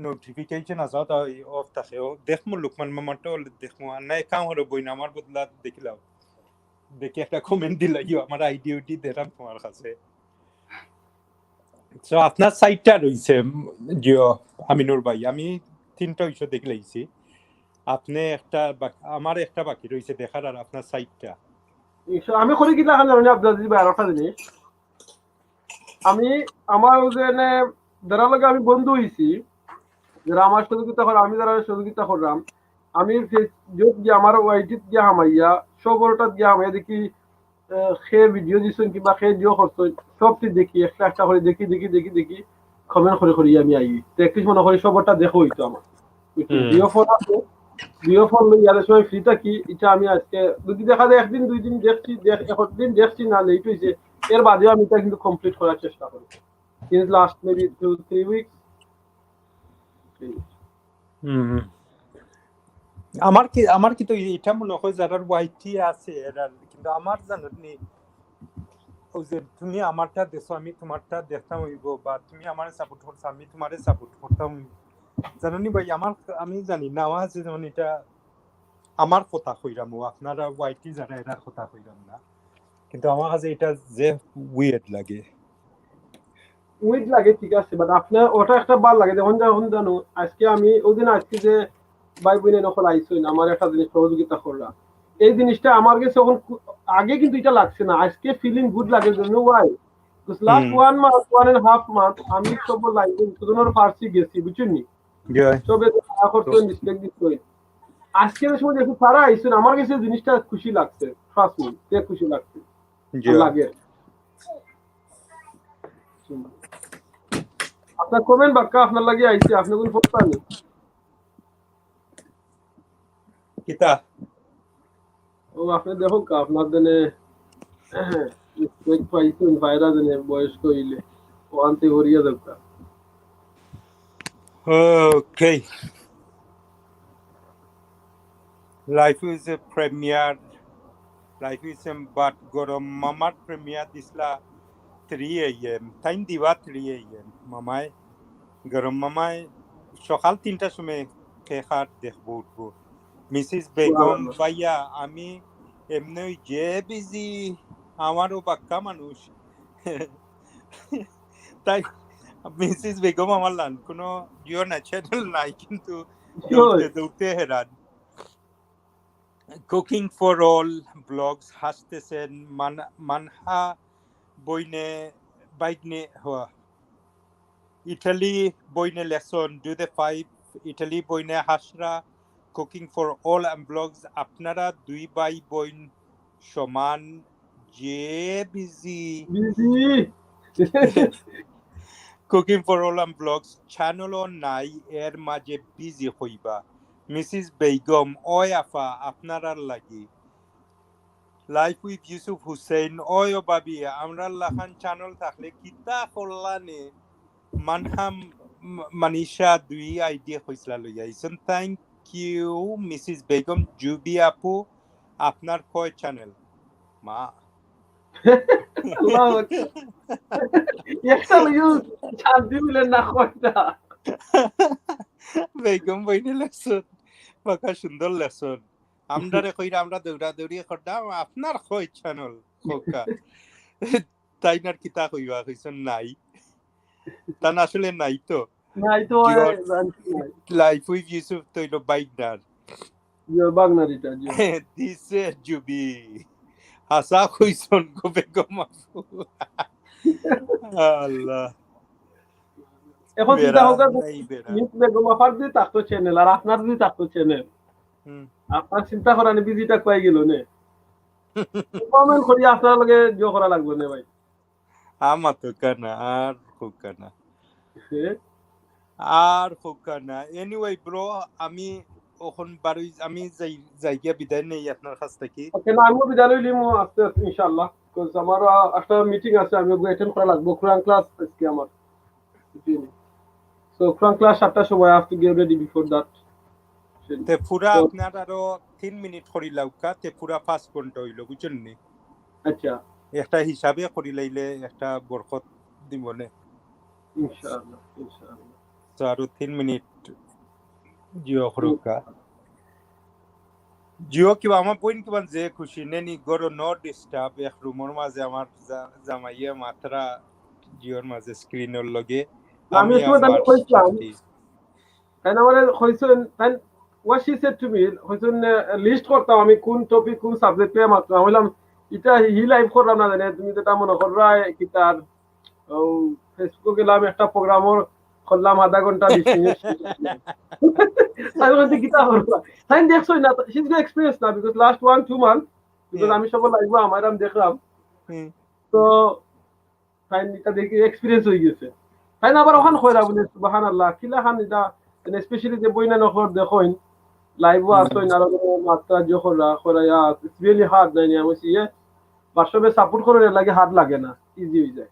notification আছে, ওটা অফ থাকে। ও দেখমু, লুকমান মামারটাও দেখমু। আর নাই, কাম করো বইন, আমার বদলা দেখিলাও। দেখি একটা comment দিলাইও, আমার আইডি উইডি দিলাম তোমার কাছে। So, আপনার চাইরটা রইছে, উম, জিও, আমিনুর ভাই। আমি তিনটা অইছে দেখিলাইছি। আপনে একটা বাক-, আমার একটা বাকি রইছে দেখার, আর আপনার চাইরটা। ইস, আমি করি কিতা খান জানি আব্দুল আজিজ ভাই, আর একটা জিনিস। আমি, আমার ওই যে এনে যারার লগে আমি বন্ধু অইছি, যারা আমার সহযোগিতা করে, আমি যারা সহযোগিতা করলাম, আমি Facebook গিয়া, আমার ওয়াইটিত গিয়া হামাইয়া, সবরটাত গিয়া হামাইয়া দেখি, আহ, কে ভিডিও দিছইন কিংবা কে জিও করছইন, সবটি দেখি, একটা একটা করি দেখি, দেখি, দেখি, দেখি, comment করি করি আমি আই। তো একটু মনে করি সবরটা দেখো অইতো আমার। বুঝছো? হুম। জিও ফোন আছে, জিও ফোন লই ইয়ার সময় ফ্রি থাকি, এটা আমি আজকে যদি দেখা যায় একদিন দুই দিন দেখছি, দেখ-, একদিন দেখছি না, লেট অইছে, এর বাদেও আমি এটা কিন্তু complete করার চেষ্টা করি। In last maybe two, three weeks. হুম। আমার কি, আমার কি তো এটা মনে হয় যারার ওয়াইটি আছে, এরা কিন্তু আমার জানো নি, ওই যে তুমি আমারটা দেখছো, আমি তোমারটা দেখতাম অইবো, বা তুমি আমারে সাপোর্ট করছো, আমি তোমারে সাপোর্ট করতাম অইবো। জানো নি ভাই, আমার, আমি জানি না, আমার কাছে যেমন এটা আমার কথা কইরাম, ও আপনারা ওয়াইটি যারা এরার কথা কইরাম না, কিন্তু আমার কাছে এটা যে weird লাগে। Weird লাগে, ঠিক আছে, but আপনার ওটা একটা ভালা লাগে। যেমন, যেমন জানো, আজকে আমি ওই দিন, আজকে যে ভাই বইন এনকল আইছইন, আমার একটা জিনিস সহযোগিতা করলা, এই জিনিসটা আমার কাছে এখন কু-, আগে কিন্তু এটা লাগছে না, আজকে feeling good লাগে। জন্য why? Because last hmm. One month, one and half month আমি সব লাইভে দুজনের ফার্সি গেছি, বুঝছেন নি? Yeah. সবে দয়া করছেন, রেসপেক্ট দিচ্ছেন। আজকে যে সময় দেখি তারা আইছইন, আমার কাছে জিনিসটা খুশি লাগছে, ট্রাস্ট মি, যে খুশি লাগছে। Yeah. লাগে। আপনার কমেন্ট বাক্কা আপনার লাগি আইছে, আপনি কোন ফোন পানি? কিতা? ও, আপনি দেখো কা, আপনার দেনে রেসপেক্ট পাইছেন, ভাইরা দেনে বয়স্ক হইলে, ও আনতে হরিয়া দরকার। Okay. Life is a premiere. Life is a, but গরম মামার premiere দিছলা three A M. তাইন দিবা three A M. মামায়, গরম মামায় সকাল তিনটার সময় কে কার দেখবো উঠবো। মিসেস বেগম, ভাইয়া, আমি এমনি যে বিজি আমারও বাক্কা মানুষ। তাই মিসেস বেগম আমার লান কোনো জিও না চ্যানেল নাই, কিন্তু দৌড়তে দৌড়তে হেরান। Cooking for all vlogs হাসতেছেন। মান-, মানহা বইনে বাইগনে হওয়া। ইটালি বইনে লেখছইন, do the five, ইটালি বইনে হাসরা, cooking for all and vlogs, আপনারা দুই ভাই বইন সমান যে busy. Busy. Cooking for all and vlogs চ্যানেলও নাই, এর মাঝে বিজি হইবা। মিসেস বেগম, ওই আফা, আপনারার লাগি। Life with Yusuf Hussain, ওই ও ভাবি, আমরার লাখান চ্যানেল থাকলে কিতা করলানে? মানহাম, ম-, মানিশা দুই আইডি কইছলা লইয়া আইছইন। Thank you, Mrs Begum. Jubi আপু, আপনার কয় চ্যানেল? মা। আল্লাহু আকবার। একটা লইও শান্তি মিলে না কয়টা। বেগম বইনে লেখছইন, বাক্কা সুন্দর লেখছইন। আমরারে কইরা আমরা দৌড়াদৌড়ি করতাম, আপনার কয় চ্যানেল খোকা। তাইন আর কিতা কইবা, কইছইন নাই। তান আসলে নাই তো। নাই তো, জিও, জানছি নাই। Life with Yusuf তো হইলো বাইগনার। জিও, বাগনার ইটা, জিও। দিছে জুবি। হাছা কইছইন গো বেগম আপু। আল্লাহ। এখন চিন্তা বেড়া হোক, নাই বেড়া। মিস বেগম আফার যদি থাকতো চ্যানেল, আর আপনার যদি থাকতো চ্যানেল, হুম। আপনার চিন্তা করানি বিজিটা কই গেল নে? কমেন্ট করি আপনার লগে জিও করা লাগবে না ভাই। আমার তো কানা, আর খুব কানা। হ্যাঁ? আর খুব কানা। Anyway, bro, আমি অখন বারই, আমি যাই, যাইগিয়া বিদায় নেই আপনার কাছ থাকি। ওকে, না, আমিও বিদায় লইলিমু আস্তে আস্তে, ইনশাআল্লাহ। 'Cause আমার, আহ, একটা মিটিং আছে, আমি ওগুলো অ্যাটেন্ড করা লাগবো। কোরআন ক্লাস আজকে আমার। জি। So, কোরআন ক্লাস সাতটার সময়, I have to get ready before that. তে পুরা তো আপনার আরো তিন মিনিট করি লাউকা, তে পুরা পাঁচ ঘন্টা হইল, বুঝছেন নি? আচ্ছা। একটা হিসাবে করি লাইলে একটা বরকত দিব নে। ইনশাআল্লাহ, ইনশাআল্লাহ। তো আরো তিন মিনিট জিও করুকা। জিও কিবা আমার বইন কিবা যে খুশি নেনি গরো no disturb, এক রুমর মাঝে আমার জা-, জামাইয়ে মাতরা জিওর মাঝে স্ক্রিনর লগে। আমি আমি ওই সময় তাহলে আমার কইছিলাম, শান্তি। তাই না, মানে কইছেন, তাই what she said to me, কইছেন, আহ, লিস্ট করতাম আমি কোন টপিক, কোন সাবজেক্ট নিয়ে মাততাম। আমি বললাম, "এটা হি লাইভ করলাম না জানি, তুমি যেটা মনে কররায় কি তার, ও, Facebook-ও গেলাম, একটা প্রোগ্রামও করলাম আধা ঘন্টা, বিশ মিনিট।" আমি বলছি, "কিতা করবা?" তাই দেখছই না, she's got experience না, because last one, two month, because হুম। আমি সব লাইভও আমার আমি দেখলাম। হুম। তো তাই এটা দেখি এক্সপিরিয়েন্স হয়ে গেছে। তাই না, আবার ওখান কইরা বলে, "সুবহানাল্লাহ, কিলা খান এটা?" মানে, স্পেশালি যে বইনা নখর দেখইন, লাইভও হুম। আসইন, আর মাত্রা যে করা, করা, ইয়া, it's really hard, নাই নি, আমি বলছি, "ইয়ে, বাস্তবে সাপোর্ট করার লাগে হার্ড লাগে না, ইজি হয়ে যায়।"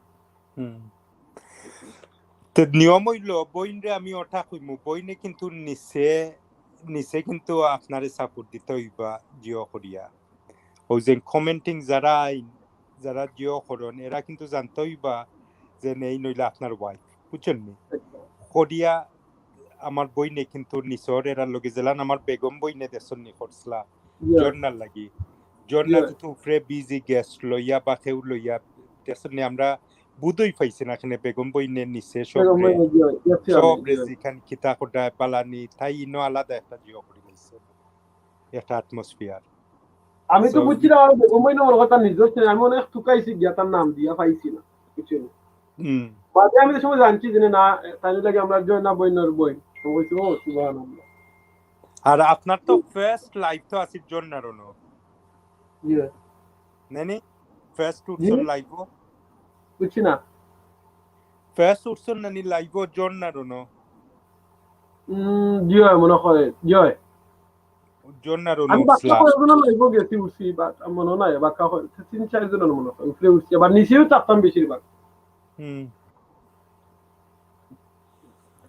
হুম। তে নিয়ম হইল, বইনরে আমি ওটা কইমু, বইনে কিন্তু নিচে, নিচে কিন্তু আপনারে সাপোর্ট দিতে হইবা, জিও করিয়া। ওই যে কমেন্টিং যারা আইন, যারা জিও করন, এরা কিন্তু জানতে হইবা যে নেই নইলে আপনার ওয়াইফ, বুঝছেন নি? করিয়া আমার বইনে কিন্তু নিচর এরার লগে জেলান আমার বেগম বইনে দেখছন নি করছলা, ইয়া। জর্নার লাগি। জর্না ইয়া। যত উপরে বিজি গেস্ট লইয়া বা কেউ লইয়া দেখছন নি, আমরা বুধই পাইছি না এখানে বেগম বইনে নিচে সব বেগম রে, বইনে জিও, ইয়া, সব রে ইয়া। যেখান কিতা কটা পালানি, তাই ইনো আলাদা একটা জিও করে দিছে। একটা অ্যাটমসফিয়ার। আমি তো So, বুঝছি না, আমার বেগম বইন আমার কথা নিজের ছিল, আমি অনেক ঠুকাইছি গিয়া, তার নাম দিয়া পাইছি না, বুঝছেন? হুম। বাদে আমি তো সময় জানছি যে না, তাই লাগে আমরা জয় না বইনর বই। তো বলছি, "ও, সুবহানাল্লাহ।" আর আপনার তো ফার্স্ট লাইভ তো আছে জর্নার অনো। ইয়ে। নেনি? ফার্স্ট জি? উঠছন লাইভও? বুঝছি না। ফার্স্ট উঠছন নানি লাইভও জর্নার অনো? উম, জি হয়, মনে হয়, জি হয়। জর্নার আমি অনো বাক্কা উঠছলা। কয়েকজনের লাইভও গেছি, উঠছি, but মনে নাই, বাক্কা হয়, তিন চারজনের মনে হয়, উপরে উঠছি, আবার নিচেও চাপতাম বেশিরভাগ। হুম।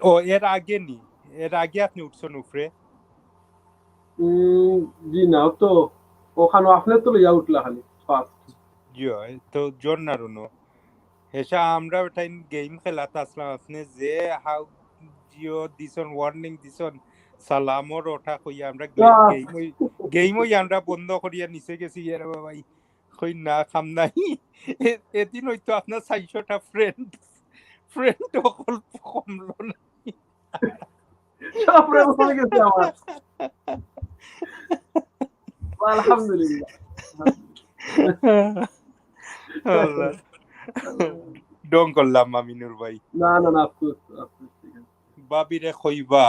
ও, এর আগে নি? এর আগে আপনি উঠছন উপরে? উম, জি না, তো ওখানে আপনি তো লইয়া উঠলা খালি, ফার্স্ট। জি হয়, তো জর্নার অনো। হেসা আমরা ওটাই গেম খেলাত আসলাম, আপনি যে হাউ জিও দিছন, ওয়ার্নিং দিছন, সালামর ওটা কইয়া আমরা গে-, আহ। গেম ওই, গেম ওই আমরা বন্ধ করিয়া নিচে গেছি, এর বাবাই। কই না, কাম নাই। এ-, এদিন হয়তো আপনার চাইরশোটা ফ্রেন্ড, ফ্রেন্ড অকল কমলো না। সব ফ্রেন্ড কমে গেছে আমার। আলহামদুলিল্লাহ। আল্লাহ। ঢং করলাম আমিনুর ভাই। না, না, না, আফসোস, আফসোস, ঠিক আছে। ভাবিরে কইবা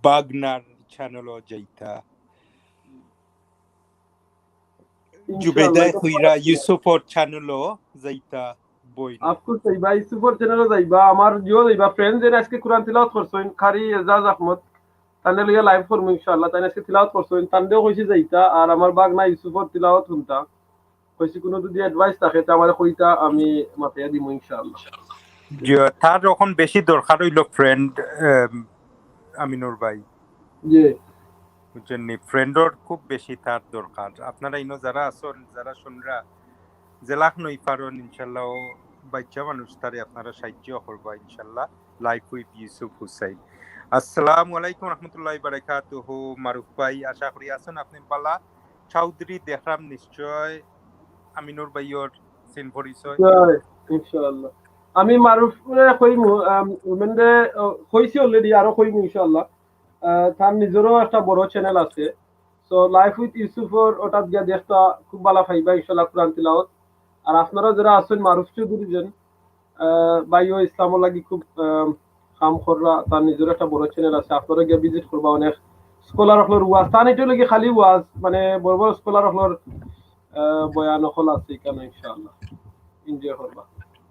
বাগনার চ্যানেলও যাইতা। ইনশাআল্লাহ, জুবেদায় এটা কইরা ইউসুফর চ্যানেলও যাইতা বইন। আফসোস যাইবা, ইউসুফর চ্যানেলও যাইবা। আমার জিও যাইবা, ফ্রেন্ড যেন আজকে কোরআন তিলাওয়াত করছইন, কারি এজাজ আহমদ। তানরে লইয়া লাইভ করমু ইনশাআল্লাহ। তাইন আজকে তিলাওয়াত করছইন, তানরেও কইছি যাইতা। আর আমার বাগনা ইউসুফর তিলাওয়াত হুনতা। কইছি কোনো যদি অ্যাডভাইস থাকে, তে আমারে কইতা, আমি মাতিয়া দিমু ইনশাআল্লাহ। জি, তার এখন বেশি দরকার হইল ফ্রেন্ড, আমিনুর ভাই। জি। বুঝছেন নি? ফ্রেন্ডর খুব বেশি তার দরকার। আপনারা ইনো যারা আছেন, যারা শুনরা, জেলাখ নই পারন, ইনশাল্লাহ, ও বাচ্চা মানুষ, তারে আপনারা সাহায্য করবা, ইনশাল্লাহ। Live with Yusuf Hussain. আসসালামু আলাইকুম রহমতুল্লাহ বারাকাতুহু। মারুফ ভাই, আশা করি আছেন আপনি বালা। চৌধুরী দেখলাম নিশ্চয় আমিনুর ভাইয়র চিন পরিচয়। জি, ইনশাআল্লাহ। আমি মারুফরে কইমু, আম, উমেনরে, আহ, কইছি already, আরো কইমু ইনশাআল্লাহ। আহ, তার নিজেরও একটা বড় চ্যানেল আছে। So, Life with Yusuf-র ওটাত গিয়া দেখতা খুব ভালা পাইবা ইনশাআল্লাহ কোরআন তিলাওয়াত। আর আপনারা যারা আছেন মারুফ চৌধুরী যেন, আহ, ভাইও ইসলামর লাগি খুব, আহ, কাম কররা, তার নিজের একটা বড় চ্যানেল আছে, আপনারা গিয়া ভিজিট করবা, অনেক স্কলার অকলর ওয়াজ, তার এটা লাগি খালি ওয়াজ, মানে বড় বড় স্কলার অকলর, আহ, বয়ান অকল আছে এখানে ইনশাআল্লাহ, এনজয় করবা।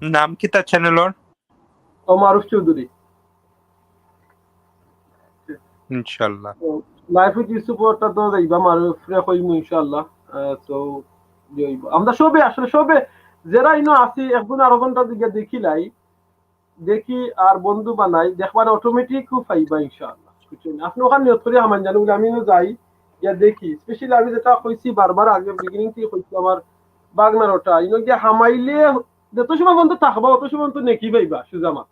নাম কিতা চ্যানেলর? ও মারুফ চৌধুরী। ইনশাআল্লাহ। তো, Life with Yusuf ওটা তো যাইবা মারুফরে কইমু ইনশাআল্লাহ। আহ, তো, ইয়ে হইব। আমরা সবে আসলে সবে যারা ইনো আছি একজন আরো ঘন্টা দিকে দেখিলাই, দেখি আর বন্ধু বানাই, দেখবা না অটোমেটিক খুব পাইবা ইনশাআল্লাহ। বুঝছেন? আপনি ওখানে নিয়ত করি হামান জানো বলে আমি ইনো যাই, ইয়া দেখি। স্পেশালি আমি যেটা কইছি বারবার আগে বিগিনিং থেকে কইছি আমার বাগনার ওটা, ইনো গিয়া হামাইলে যত সময় পর্যন্ত থাকবা অত সময় পর্যন্ত নেকি পাইবা সুজামা।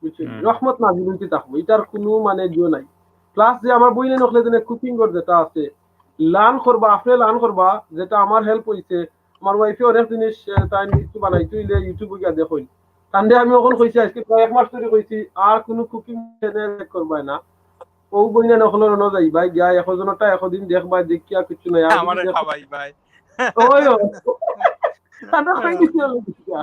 বুঝছেন? হুম। রহমত নাজিল হইতে থাকবো, এটার কোনো মানে জো নাই। প্লাস যে আমার বইনে নকলে যেন কুকিং কর যেটা আছে, লার্ন করবা, আপনি লার্ন করবা, যেটা আমার হেল্প হইছে। আমার ওয়াইফে অনেক জিনিস, আহ, তাই কিছু বানাইতে হইলে YouTube-এ গিয়া দেখইন। তানরে আমি ওখান কইছি, আজকে কয়েক মাস ধরে কইছি, আর কোনো কুকিং চ্যানেল করবায় না। ও বইনে নকল রনো যাইবা, গিয়া একজনটা একদিন দেখবা, দেখিয়া কিছু নাই। আর আমারে যদি দেখো খাওয়াই ভাই। ওই, ওই। তানরে কই দিছি আমি দেখিয়া।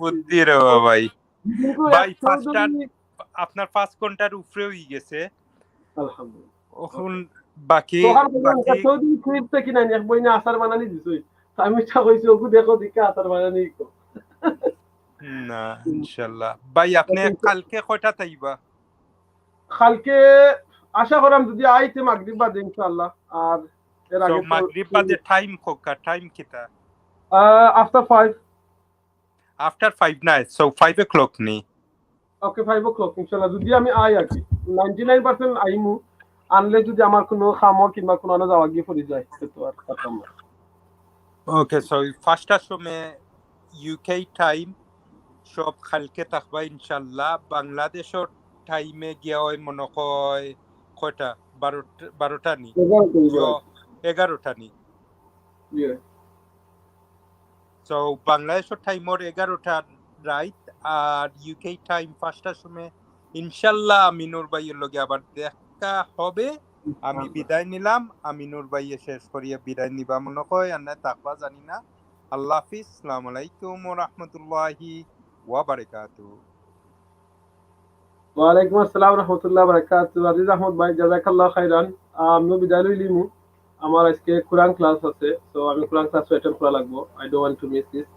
বুদ্ধি রে বাবা ভাই। কিন্তু ভাই, একশো ফার্স্ট যদি আপনার পাঁচ ঘন্টার উপরে হয়ে গেছে। আলহামদুলিল্লাহ। এখন বাকি, তখন বাকি চৌধুরী ফ্রি থাকি নাই, এক বইনে আচার বানানি দিছই। আমি ইচ্ছা কইছি, ওগু দেখো, দিকে আচার বানানি কো। না, ইনশাল্লাহ। ভাই, আপনি আচ্ছা, কালকে কয়টা তাইবা? কালকে আশা করাম যদি আইতে মাগরিব বাদে ইনশাআল্লাহ। আর এর So, আগে তো মাগরিব বাদে টাইম কোকা, টাইম কিতা? আহ, after five। After five না, so five o'clock নি। ওকে, five o'clock ইনশাআল্লাহ। যদি আমি আই আর কি, নাইনটি নাইন পার্সেন্ট আইমু, আনলে যদি আমার কোনো কামও কিংবা কোনো আনো যাওয়া গিয়ে পড়ে যায়, সে তো আর পারতাম না। ওকে, so পাঁচটার সময় ইউকে টাইম, সব কালকে থাকবা ইনশাল্লাহ। বাংলাদেশর টাইমে গিয়া হয় মনে হয় কয়টা? বারোটা, বারোটা নি? এগারোটা, জ-, এগারোটা নি? ইয়ে। So, বাংলাদেশর টাইমর এগারোটা রাইত, আর ইউকে টাইম পাঁচটার সময়। ইনশাল্লাহ, আমিনুর ভাইয়ের লগে আবার দেখা হবে। আমি বিদায় নিলাম, আমিনুর ভাইয়ে শেষ করিয়া বিদায় নিবা মনে হয়, আর না থাকবা জানি না। আল্লাহ হাফিজ, আসসালামু আলাইকুম ওয়া রাহমাতুল্লাহি ওয়া বারাকাতুহু। ওয়ালাইকুম আসসালাম রহমতুল্লাহ বারাকাতুহু। আজিজ আহমদ ভাই, জাজাকাল্লাহ খাইরান। আহ, আমিও বিদায় লইলিমু। আমার আজকে কোরআন ক্লাস আছে, তো আমি কোরআন ক্লাস অ্যাটেন্ড করা লাগবো। I don't want to miss this.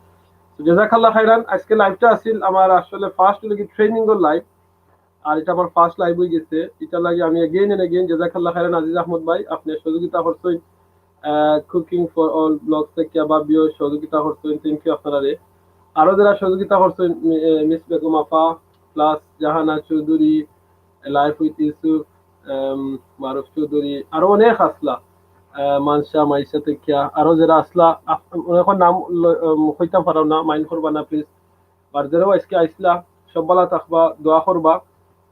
তো জাজাকাল্লাহ খাইরান। আজকে লাইভটা আছিল আমার আসলে ফার্স্ট লাগি ট্রেনিং লাইভ, আর এটা আমার ফার্স্ট লাইভ হয়ে গেছে। এটা লাগে আমি again and again জাজাকাল্লাহ খাইরান আজিজ আহমদ ভাই, আপনি সহযোগিতা করছেন। আহ, Cooking for All ব্লগ থেকে আবার বিও সহযোগিতা করছেন, থ্যাংক ইউ আপনারারে। আরো যারা সহযোগিতা করছেন, মি-, এ, মিস বেগম আফা, প্লাস জাহানা চৌধুরী, লাইফ উইথ ইউসুফ, এম, মারুফ চৌধুরী, আরো অনেক আসলা, আহ, মানসা, মাইশা থেকে আরো যারা আসলা, আপ-, অনেক নাম ল-, এম, কইতাম পারো না, মাইন্ড করবা না প্লিজ। আর যারাও আজকে আইসলা, সব ভালা থাকবা, দোয়া করবা,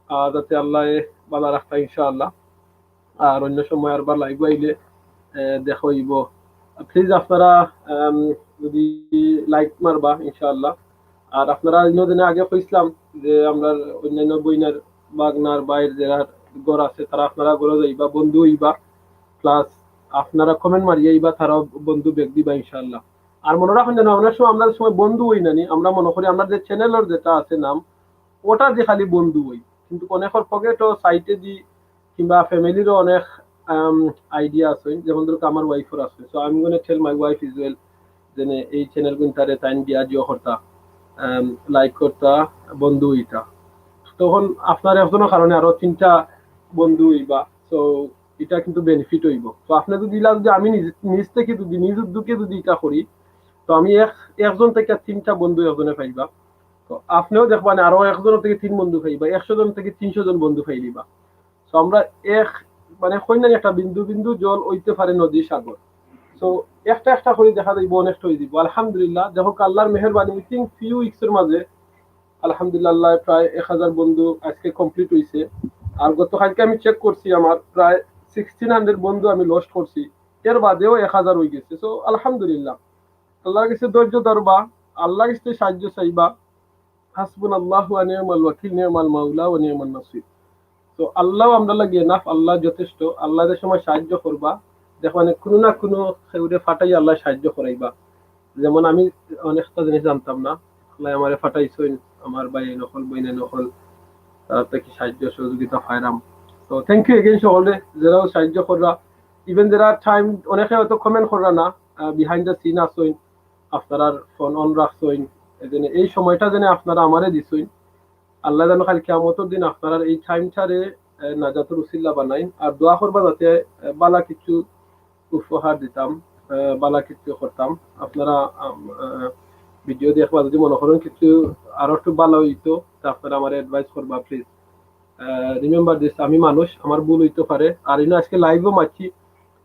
আহ, যাতে আল্লাহ বালা রাখতা ইনশাআল্লাহ। আর অন্য সময় আরবার লাইভ আইলে, আহ, দেখা হইব। প্লিজ আপনারা, আম, যদি লাইক মারবা ইনশাআল্লাহ। আর আপনারা ইনো দিনে আগে কইছিলাম যে আমরা অন্যান্য বইনার, বাগনার, বাইর যারা ঘর আছে, তারা আপনারা ঘরে যাইবা, বন্ধু হইবা, প্লাস আপনারা কমেন্ট মারিয়া আইবা, তারাও বন্ধু ব্যাক দিবা ইনশাআল্লাহ। আর মনে রাখুন যেন, অনেক সময় আমরা সময় বন্ধু হই না নি, আমরা মনে করি আমরা যে চ্যানেলর যেটা আছে নাম, ওটা যে খালি বন্ধু হই, কিন্তু অনেকর পকেটও সাইটে দি কিংবা ফ্যামিলিরও অনেক আইডিয়া আছে, যেমন ধরো আমার ওয়াইফর আছে। So I'm gonna tell my wife as well, যেন এই চ্যানেল গুণ তারে তাইন দিয়া জিও করতা, লাইক করতা, বন্ধু হইতা। তখন আপনার একজনের কারণে আরো তিনটা বন্ধু হইবা। So এটা কিন্তু বেনিফিট হইব। তো আপনি যদি ইলা যদি আমি নিজ, নিজ থেকে যদি, নিজ উদ্যোগে যদি এটা করি, তো আমি এক, একজন থেকে তিনটা বন্ধু একজনে পাইবা। তো আপনিও দেখবেন আরো একজন থেকে তিন বন্ধু পাইবা, একশো জন থেকে তিনশো জন বন্ধু পাইলিবা। তো আমরা এক, মানে, কইন না একটা বিন্দু বিন্দু জল হইতে পারে নদী সাগর। তো একটা একটা করে দেখা যাইব, অনেকটা হয়ে দিব। আলহামদুলিল্লাহ, দেখো আল্লাহর মেহেরবানি, within few weeks এর মাঝে আলহামদুলিল্লাহ প্রায় এক হাজার বন্ধু আজকে কমপ্লিট হইছে। আর গতকালকে আমি চেক করছি, আমার প্রায় সিক্সটিন হান্ড্রেড বন্ধু আমি লস্ট করছি, এর বাদেও এক হাজার হয়ে গেছে। তো আলহামদুলিল্লাহ, আল্লাহর কাছে ধৈর্য ধরবা, আল্লাহর কাছে সাহায্য চাইবা। হাসবুনাল্লাহু ওয়া নি'মাল ওয়াকিল, নি'মাল মাওলা ওয়া নি'মান নাসির। তো আল্লাহ আমরা লাগে এনাফ, আল্লাহ যথেষ্ট। আল্লাহ যে সময় সাহায্য করবা, দেখো, মানে, কোনো না কোনো কেউরে ফাটাই আল্লাহ সাহায্য করাইবা। যেমন আমি অনেকটা জিনিস জানতাম না, আল্লাহ আমারে ফাটাইছইন, আমার ভাই নকল, বইনে নকল, তারা তো কি সাহায্য সহযোগিতা পাইরাম। তো থ্যাংক ইউ এগেইন সকলরে, যারাও সাহায্য কররা, ইভেন যারা টাইম, অনেকে হয়তো কমেন্ট কররা না, বিহাইন্ড দ্য সিন আছইন, আপনারার ফোন অন রাখছইন, এই জন্য এই সময়টা যেন আপনারা আমারে দিছইন। আল্লাহ যেন কাল কিয়ামতর দিন আপনারার এই টাইমটারে, আহ, নাজাতর উসিলা বানাইন। আর দোয়া করবা যাতে, আহ, বালা কিছু উপহার দিতাম, আহ, বালা কিছু করতাম। আপনারা, আম, আহ, ভিডিও দেখবা, যদি মনে করেন কিছু আরো একটু ভালো হইতো, তা আপনারা আমারে অ্যাডভাইস করবা প্লিজ। রিমেম্বার দিস, আমি মানুষ, আমার ভুল হইতে পারে। আর ইনো আজকে লাইভও মারছি,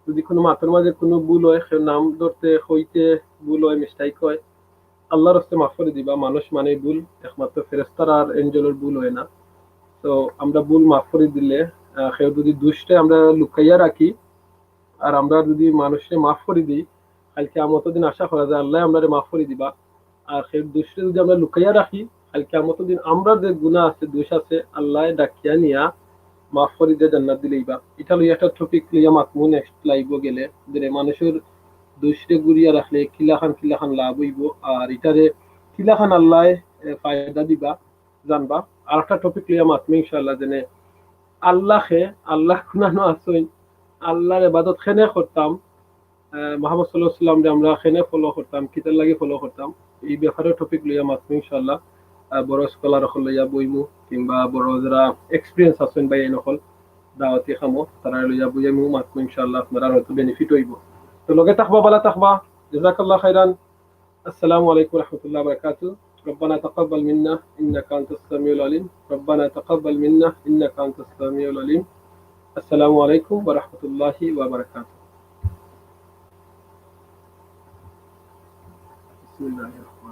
যদি কোনো মাতর মাঝে কোনো ভুল হয়, কেউ নাম ধরতে হইতে ভুল হয়, মিস্টেক হয়, আল্লাহর হস্তে মাফ করে দিবা। মানুষ মানে ভুল, একমাত্র ফেরেস্তার আর এঞ্জেলর ভুল হয় না। তো আমরা ভুল মাফ করে দিলে, আহ, কেউ যদি দুষ্টে আমরা লুকাইয়া রাখি, আর আমরা যদি মানুষে মাফ করে দিই, কাল কিয়ামতর দিন আশা করা যায় আল্লাহ আমরারে মাফ করে দিবা। আর সেই দুষ্টে যদি আমরা লুকাইয়া রাখি, কাল কিয়ামতর দিন আমরা যে গুনাহ আছে, দোষ আছে, আল্লাহ ডাকিয়া নিয়া মাফ করে দিয়ে জান্নাত দিলেই বা। এটা লইয়া একটা টপিক লইয়া মাতমু নেক্সট লাইভও গেলে, যে মানুষের দুষ্টে গুরিয়া রাখলে কিলাখান কিলাখান লাভ হইব, আর ইটারে কিলাখান আল্লাহ, এ, ফায়দা দিবা, জানবা। আর একটা টপিক লইয়া মাতমু ইনশাআল্লাহ, যেনে আল্লাহকে, আল্লাহ কুনানো আছইন, আল্লাহর ইবাদত কেনে করতাম, আহ, মোহাম্মদ সাল্লাল্লাহু আলাইহি ওয়াসাল্লামরে আমরা কেনে ফলো করতাম, কিতার লাগি ফলো করতাম, এই ব্যাপারে টপিক লইয়া মাতমু ইনশাআল্লাহ। আহ, বড় স্কলার অকল লইয়া বইমু, কিংবা বড় যারা এক্সপিরিয়েন্স আছইন বা এই নকল দাওয়াতি কামো, তারা লইয়া বইমু, মাতমু ইনশাআল্লাহ, আপনারা হয়তো বেনিফিট হইব। তো লগে থাকবা, বালা থাকবা, জাযাকাল্লাহ খাইরান। السلام عليكم ورحمة الله وبركاته. ربنا تقبل منا إنك أنت السميع العليم. ربنا تقبل منا إنك أنت السميع العليم. السلام عليكم ورحمة الله وبركاته. بسم الله الرحمن الرحيم.